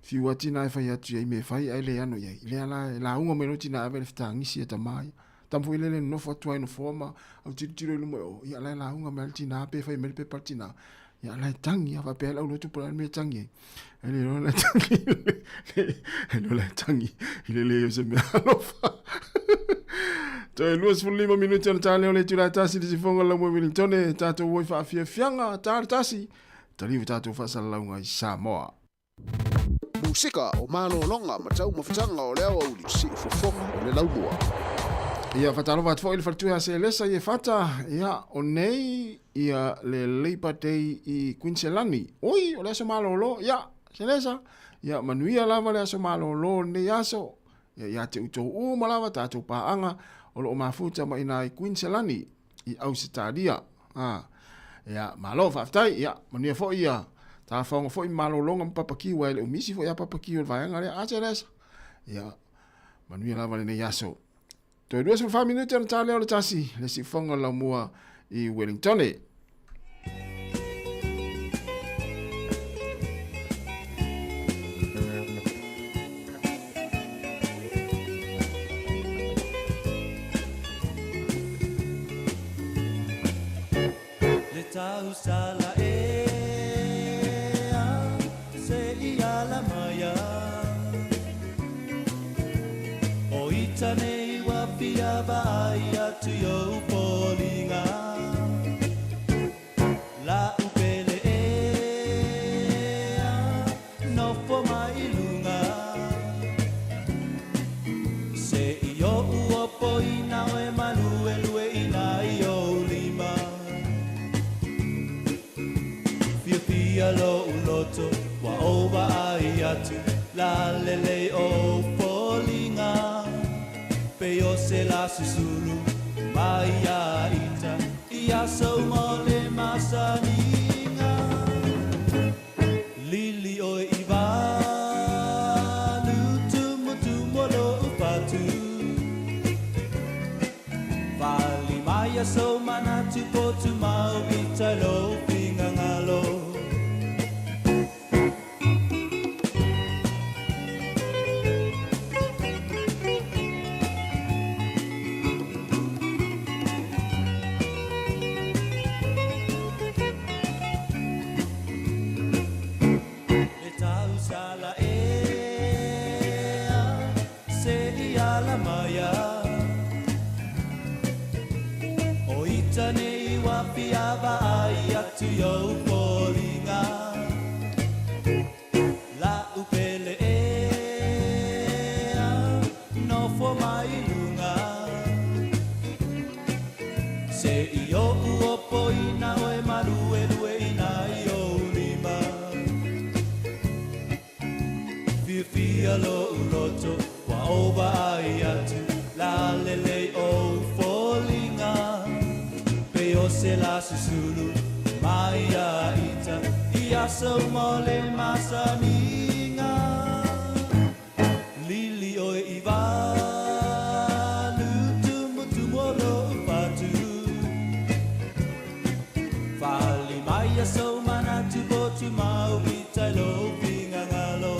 fiu lava tina e fai atu i ai mea e fai ae le ano i ai. Lea la e lauga mai loa tina e ave le fetagisi e tama ia. Tama foi lele nonofo atu ai nofoa ma au tilotilo i luma i o, ia la e lauga mai le tina pe fai mai le pepa a le tina. Ia la e tagi a faapea le au lotu po o le a le mea e tagi ai. E le iloa la e tagi e le la e tagi i le leai o se mea alofa. Toe 25 minute ona tā lea o le itula e tasi le sifonga lau moe Wellingtone, tātou oi whaafiafianga, tā le tasi, taliu tātou whaasalalauga i Samoa. Musika o malologa ma taumafataga o le aoauli, siufofoga o le laumua. Ia, whatalova atu foi le faletua ia Selesa i e whata, ia, o nei, ia le Labour Day i Quinselani. Oi, o le aso malolo, ia, Selesa, ia, manuia lava le aso malolo lenei aso, ia, ia te outou uma lava tātou pāaga o lo o mafuta mai inā i Quinselani, i Ausetalia. Ah, ia, malo, faafetai, ia, manuia foi ia, tāwhaonga foi malologa ma Papaki, ua e le o misi foi a Papaki o le vaega lea, a Selesa, ia, manuia lava lenei aso. Toe 24 minute ona tā lea o le tasi, le siufofoga o le laumua i Wellingtone. vaai atu i ou foliga. La'u pele ea nofo mai i luga. Se'i o'u opoina oe maluelueina i ou lima. Fiafia lo'u loto ua ou vaai atu lalelei ou foliga. Pei o se lasusu mai ia ita i aso uma o le masaniga. Lili oe i valu tumutumu o lo'u fatu. Fali mai ia sou manatu potu mau i tai lou finagalo. Le tausala ea se'i ala maia. O ita nei ua fia vaai atu i ou foliga. La'u pele ea nofo mai i luga. Se'i o'u opoina oe maluelueina i ou lima. Fiafia lo'u loto ua ou vaai atu lalelei ou foliga. Pei o se lasusulu mai ia ita i aso uma o le masaniga. Lili oe i valu tumutumu o lo'u fatu. Fali mai ia sou manatu potu mau i tai lou finagalo.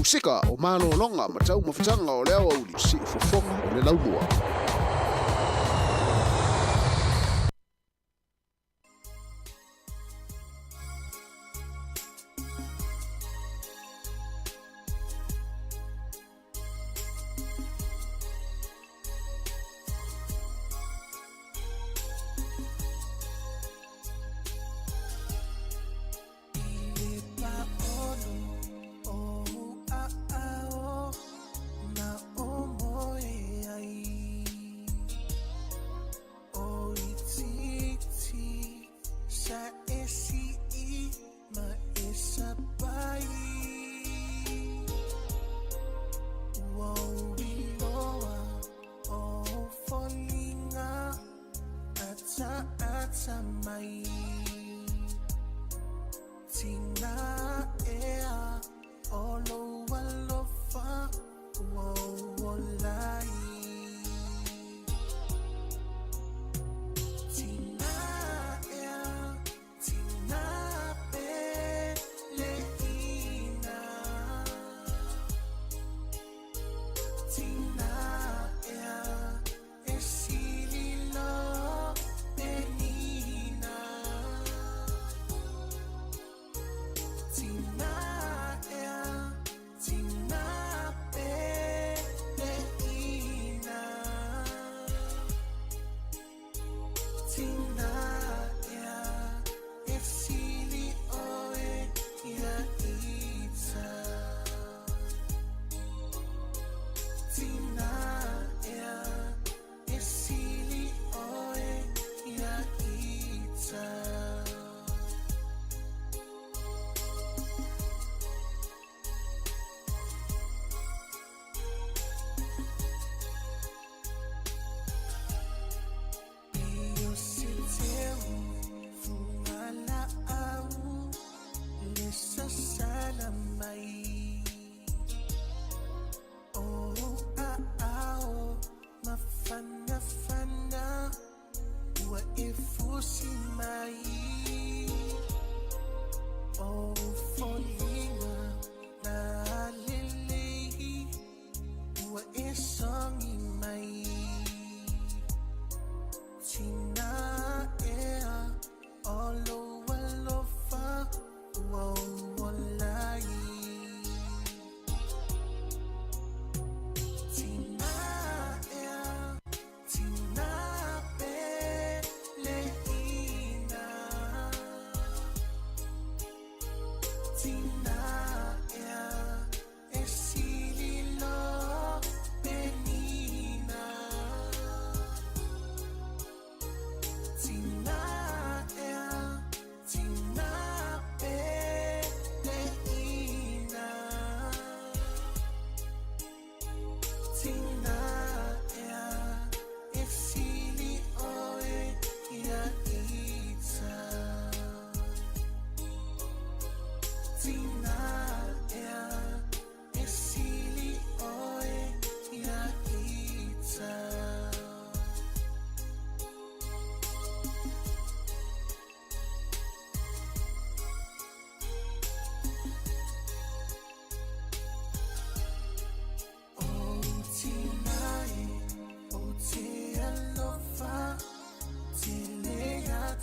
Musika o malologa ma taumafataga o le aoauli siufofoga o le laumua.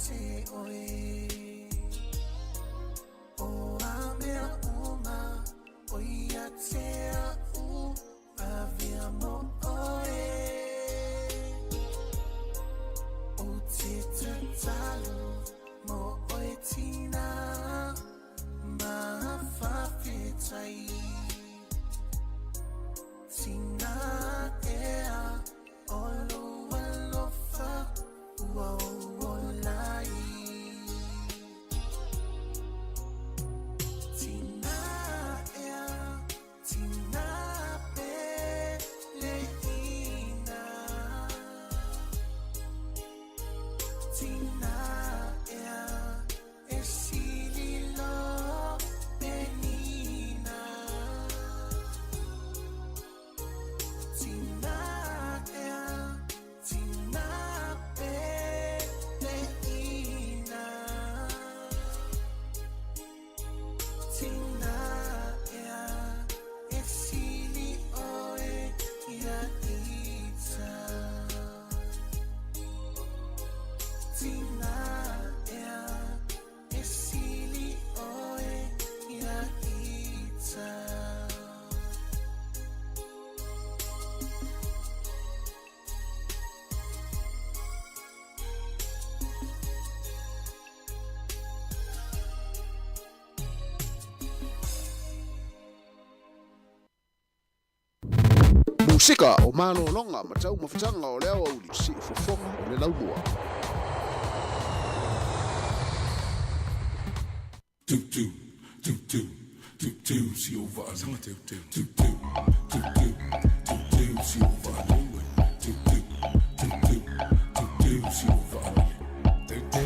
te oe. O a mea uma o ia te au avea mo oe. O te tatalo mo oe tina ma whawhetai. Tina ea o lo alofa ua o lai. Tina ea, tina pe le ina. Tina ea, e sili lo penina. Tina ea, tina pe le ina. Tina ea, e sili oe ia ita. Tina ea, e sili oe ia ita. Musika o malologa ma taumafataga o le aoauli siufofoga o le laumua. Tu tu tu tu tu tu si o va sanga tu tu tu tu tu tu tu tu si o va tu tu tu tu tu tu si o va tu tu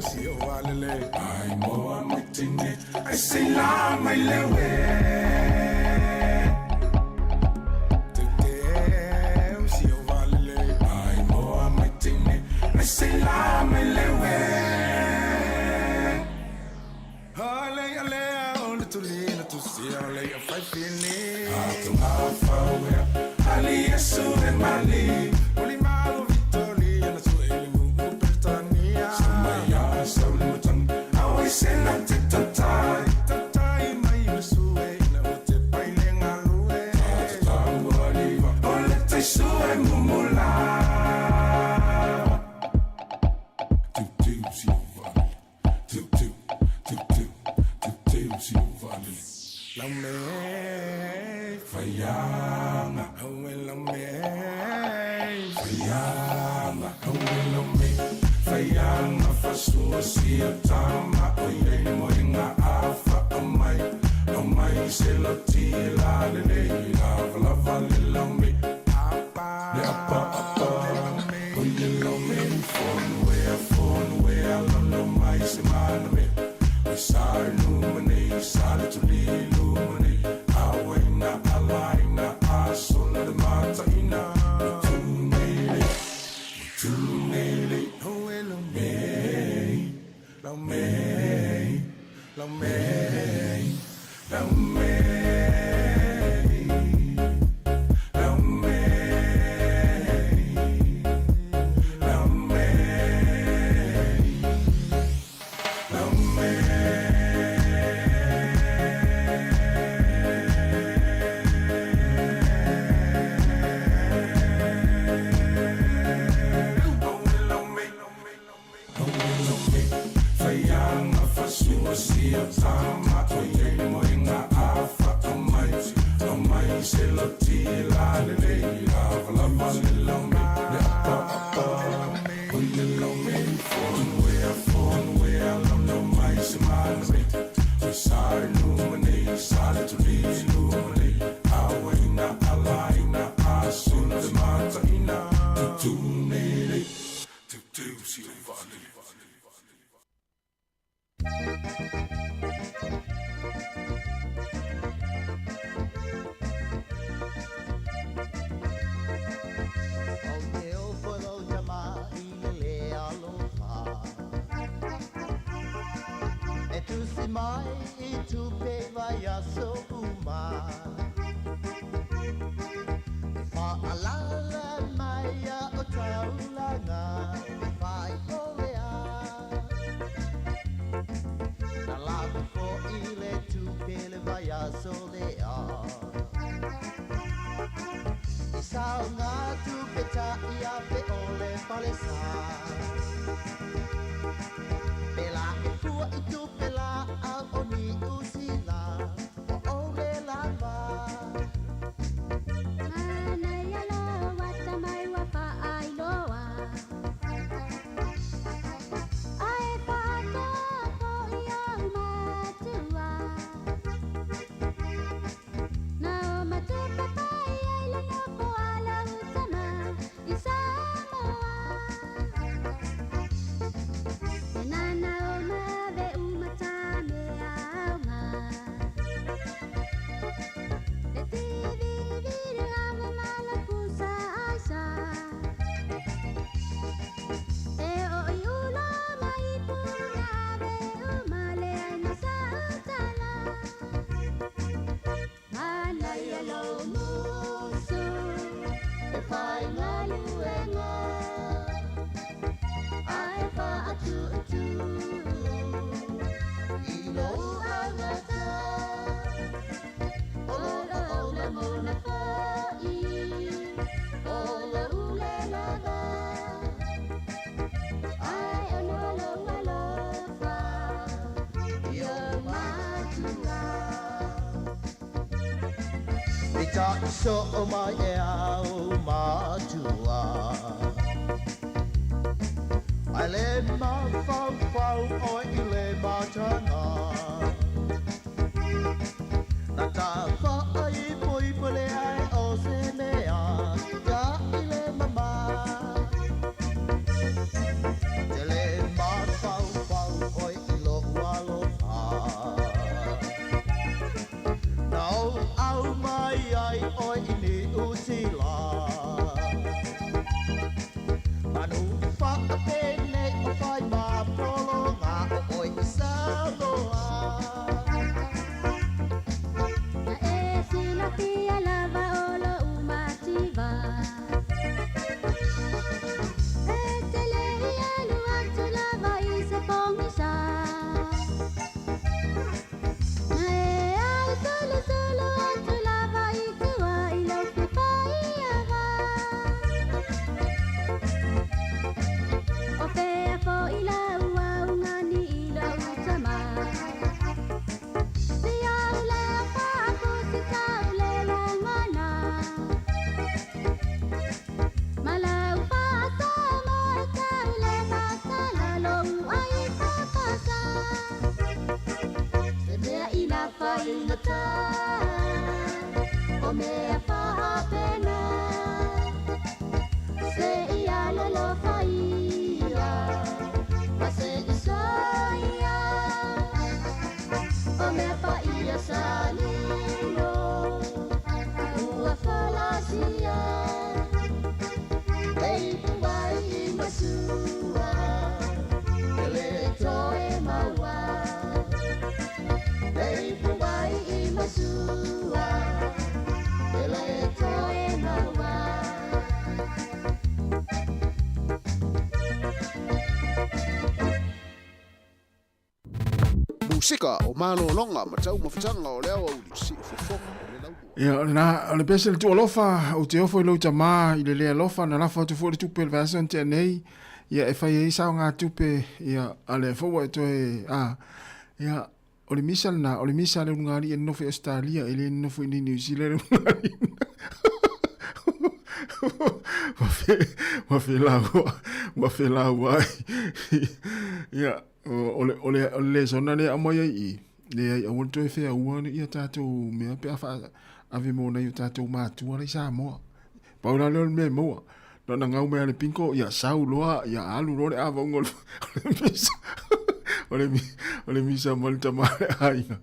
si o va le ai mo a mai tine ai se la mai le we tu tu si o va le ai mo a mai tine ai se la mai le we. Whai o alala mai a o taulanga, e whai o le a. aso lea. I sao ngā tupe ta i a pe o le falesa. Pela e fua i tupe la au o ni usila o o le lava. Manaia loa tamai ua faailoa. Ae faatoa foi au matua. Na o matupe pai ai le nofo a lau tama i Samoa. E nana o mave umata me aoga. Le tivi viri ava mala pusa aisa. E o i ula mai puna ave umale ai na sa utala. Manaia lo musu e whai ngaluenga. Ai wha atu atu i lo angata. O lo o le mona whai, o lo ule lava. Ai ono lo alofa i o matua. I ta so o mai e au matua. Ai le ma fau fau o i le matanga. Na ta fa ai poi pole ai o se mea ka i le mama. Te le ma fau fau o i lo alofa. Na o au mai ai o i ni usila. Manu whaapene o whai mā polo ngā o oi i Samoa. Na e silafia lava o lo umativa. E te le i alu atu lava i se pongisa. Na e au solo solo atu lava i tua i lau fefai ava. O fea foi lau au ngani i lau tama. Si au lea whaapusi tau le langana. Ma lau whaasama e tau le masala lou ai whapasa. Se mea ina whaingata, o mea whaapena. Se ia lolo whaia, ma se isaia. O mea whaia salino, ua whalasia. Ei puai i masua, e le toe maua. Ei puai i masua, e le toe maua. Musika o malologa ma taumafataga o le aoauli siufofoga o le laumua. Ia, o lena, o le pese le tuualofa, ou te ofo i lou tamā i le le alofa, na lafo atu foi le tupe i le vaiaso na tea nei, ia e fai ai saogatupe, ia, a lea foi ua e toe, a, ia, o le misa lena, o le misa a le ulugalii e nonofo i Ausetalia, e le nonofo i inei Niu Sila le ulugalii lena. Ua fe, ua felaua, ua felaua ai. Ia, o le, o le, o le lesona lea e aumai ai i i, leai, aua le toe feaua ia tatou mea pe a faa ave mo nai o tatou matua la i Samoa. Pau la lea o le mea e maua. Na ona gau mai lava le pinko, ia sau loa, ia alu loa le avauga o le, o le misa. O le, o le misa ma le tama a le aiga.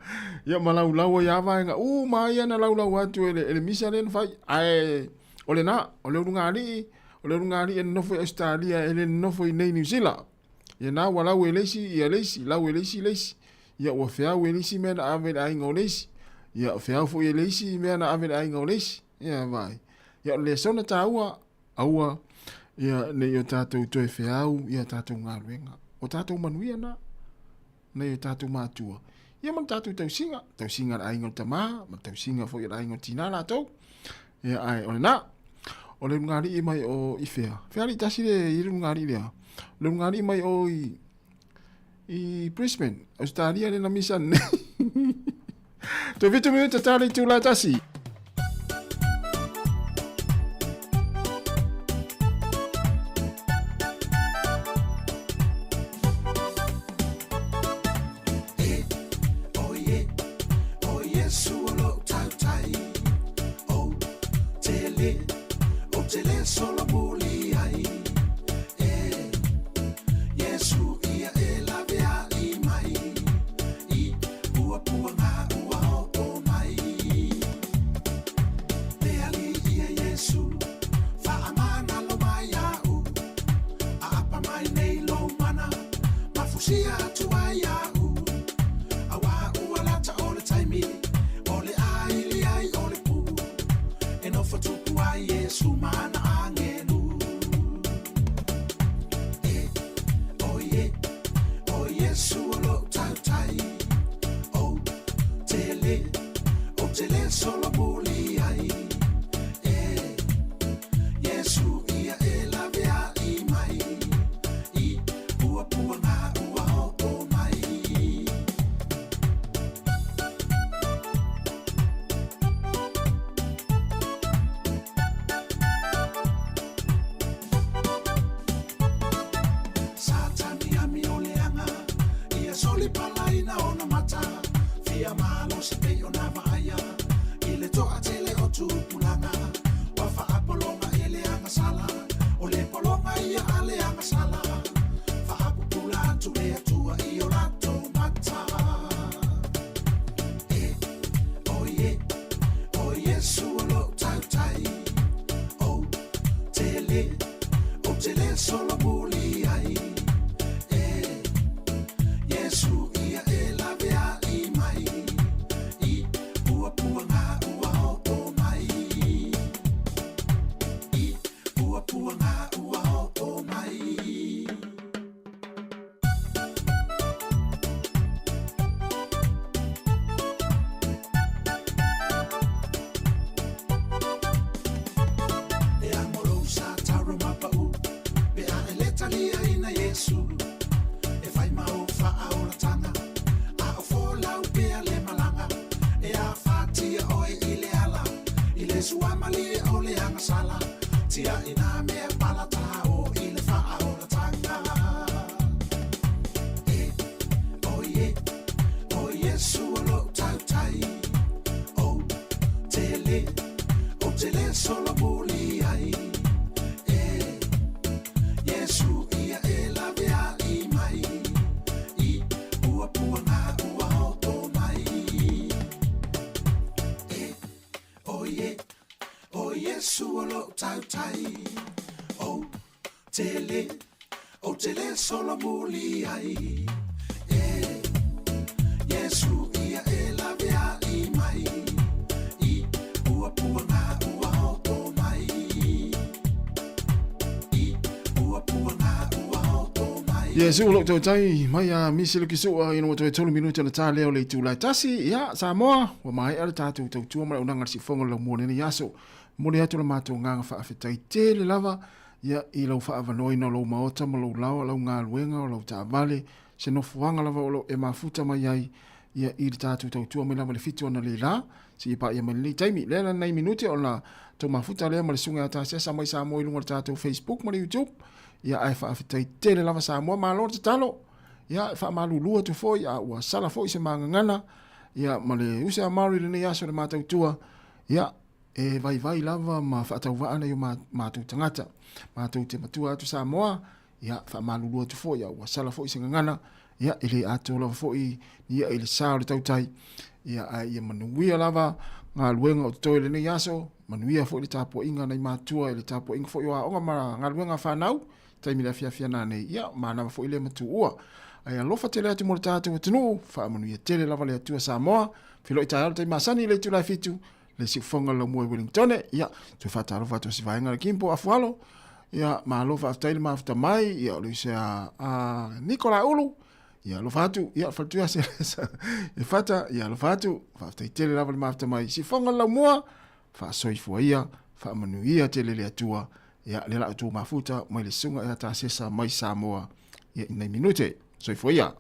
Ia ma laulau ai lava vaega uma ia na laulau atu e le, e le misa lea na fai. Ae o lena, o le ulugalii, o le ulugalii e nonofo i Ausetalia e le nonofo i nei Niu Sila. Ia na ua lau e le isi, ia le isi, lau e le isi le isi. Ia ua feau e le isi mea na ave i le aiga o le isi. Ia feau foi e le isi mea na ave i le aiga o le isi. Ia vaai. Ia o le lesona taua, aua ia ne i o tatou toe feau ia tatou galuega. O tatou manuia na, nai o tatou matua. Ia ma le tatou tausiga, tausiga a le aiga o le tamā, ma le tausiga foi a le aiga o le tinā latou. Ia ae o lena. O le ulugalii mai o i fea? Fea alii tasi le i le ulugalii lea? O le ulugalii mai o i i Brisbane, Australia le na misa nei. Toe 7 minute tale i tūlā tasi. Iesu o lou tautai mai a Misi Lukisua ina ua toe tolu minute ona tā lea o le itula e tasi. Ia, Samoa, ua maea le tatou tautua ma le auaunaga a le siufofoga o le laumua o lenei aso. Momoli atu le matou agaga faafetai tele lava ia i lau faaavanoaina o lou maota ma lou laoa, lau galuega, o lau taavale, se nofoaga lava o lo o e mafuta mai ai ia i le tatou tautua mai lava i le 7 analeila seia paia mai lenei taimi. Lea la nai minute ona tou mafuta lea ma le susuga ia Tasesa mai Samoa i luga o le tatou Facebook ma le YouTube. Ia ae faafetai tele lava Samoa, malo le tatalo. Ia e faamalulu atu foi a ua sala foi se magagana ia ma le use a Maori i lenei aso i le matautua. Ia e vaivai lava ma faatauvaa nai o matou tagata. Matou te matua atu Samoa, ia faamalulu atu foi a ua sala foi se gagana, ia e le atoa lava foi ia i le sa o le tautai. Ia ae ia manuia lava galuega o totoe i lenei aso, manuia foi le tapuaiga a nai matua i le tapuaiga foi o aoga ma galuega a fanau, taimi le afiafi ana nei, ia manava foi le matuua. Ae alofa tele atu mo le tatou atunuu, faamanuia tele lava le Atua Samoa, feiloai taeao le taimi masani i le itula e 7, le siufofoga o le laumua i Wellingtone. Ia, toe faatalofa atu o si vaega le Kimpo Afualo. Ia, malo faafetai le mafuta mai. Ia, o le uso a Nikola Ulu. Ia alofa atu, ia faletua se e fata, ia alofa atu, faafetai tele lava le mafuta mai. Sifoga le laumua, faasoifua ia, faamanuia tele le Atua. Ia le la outou mafuta mai le susuga ia Tasesa mai Samoa, ia i nai minute. Soifua ia.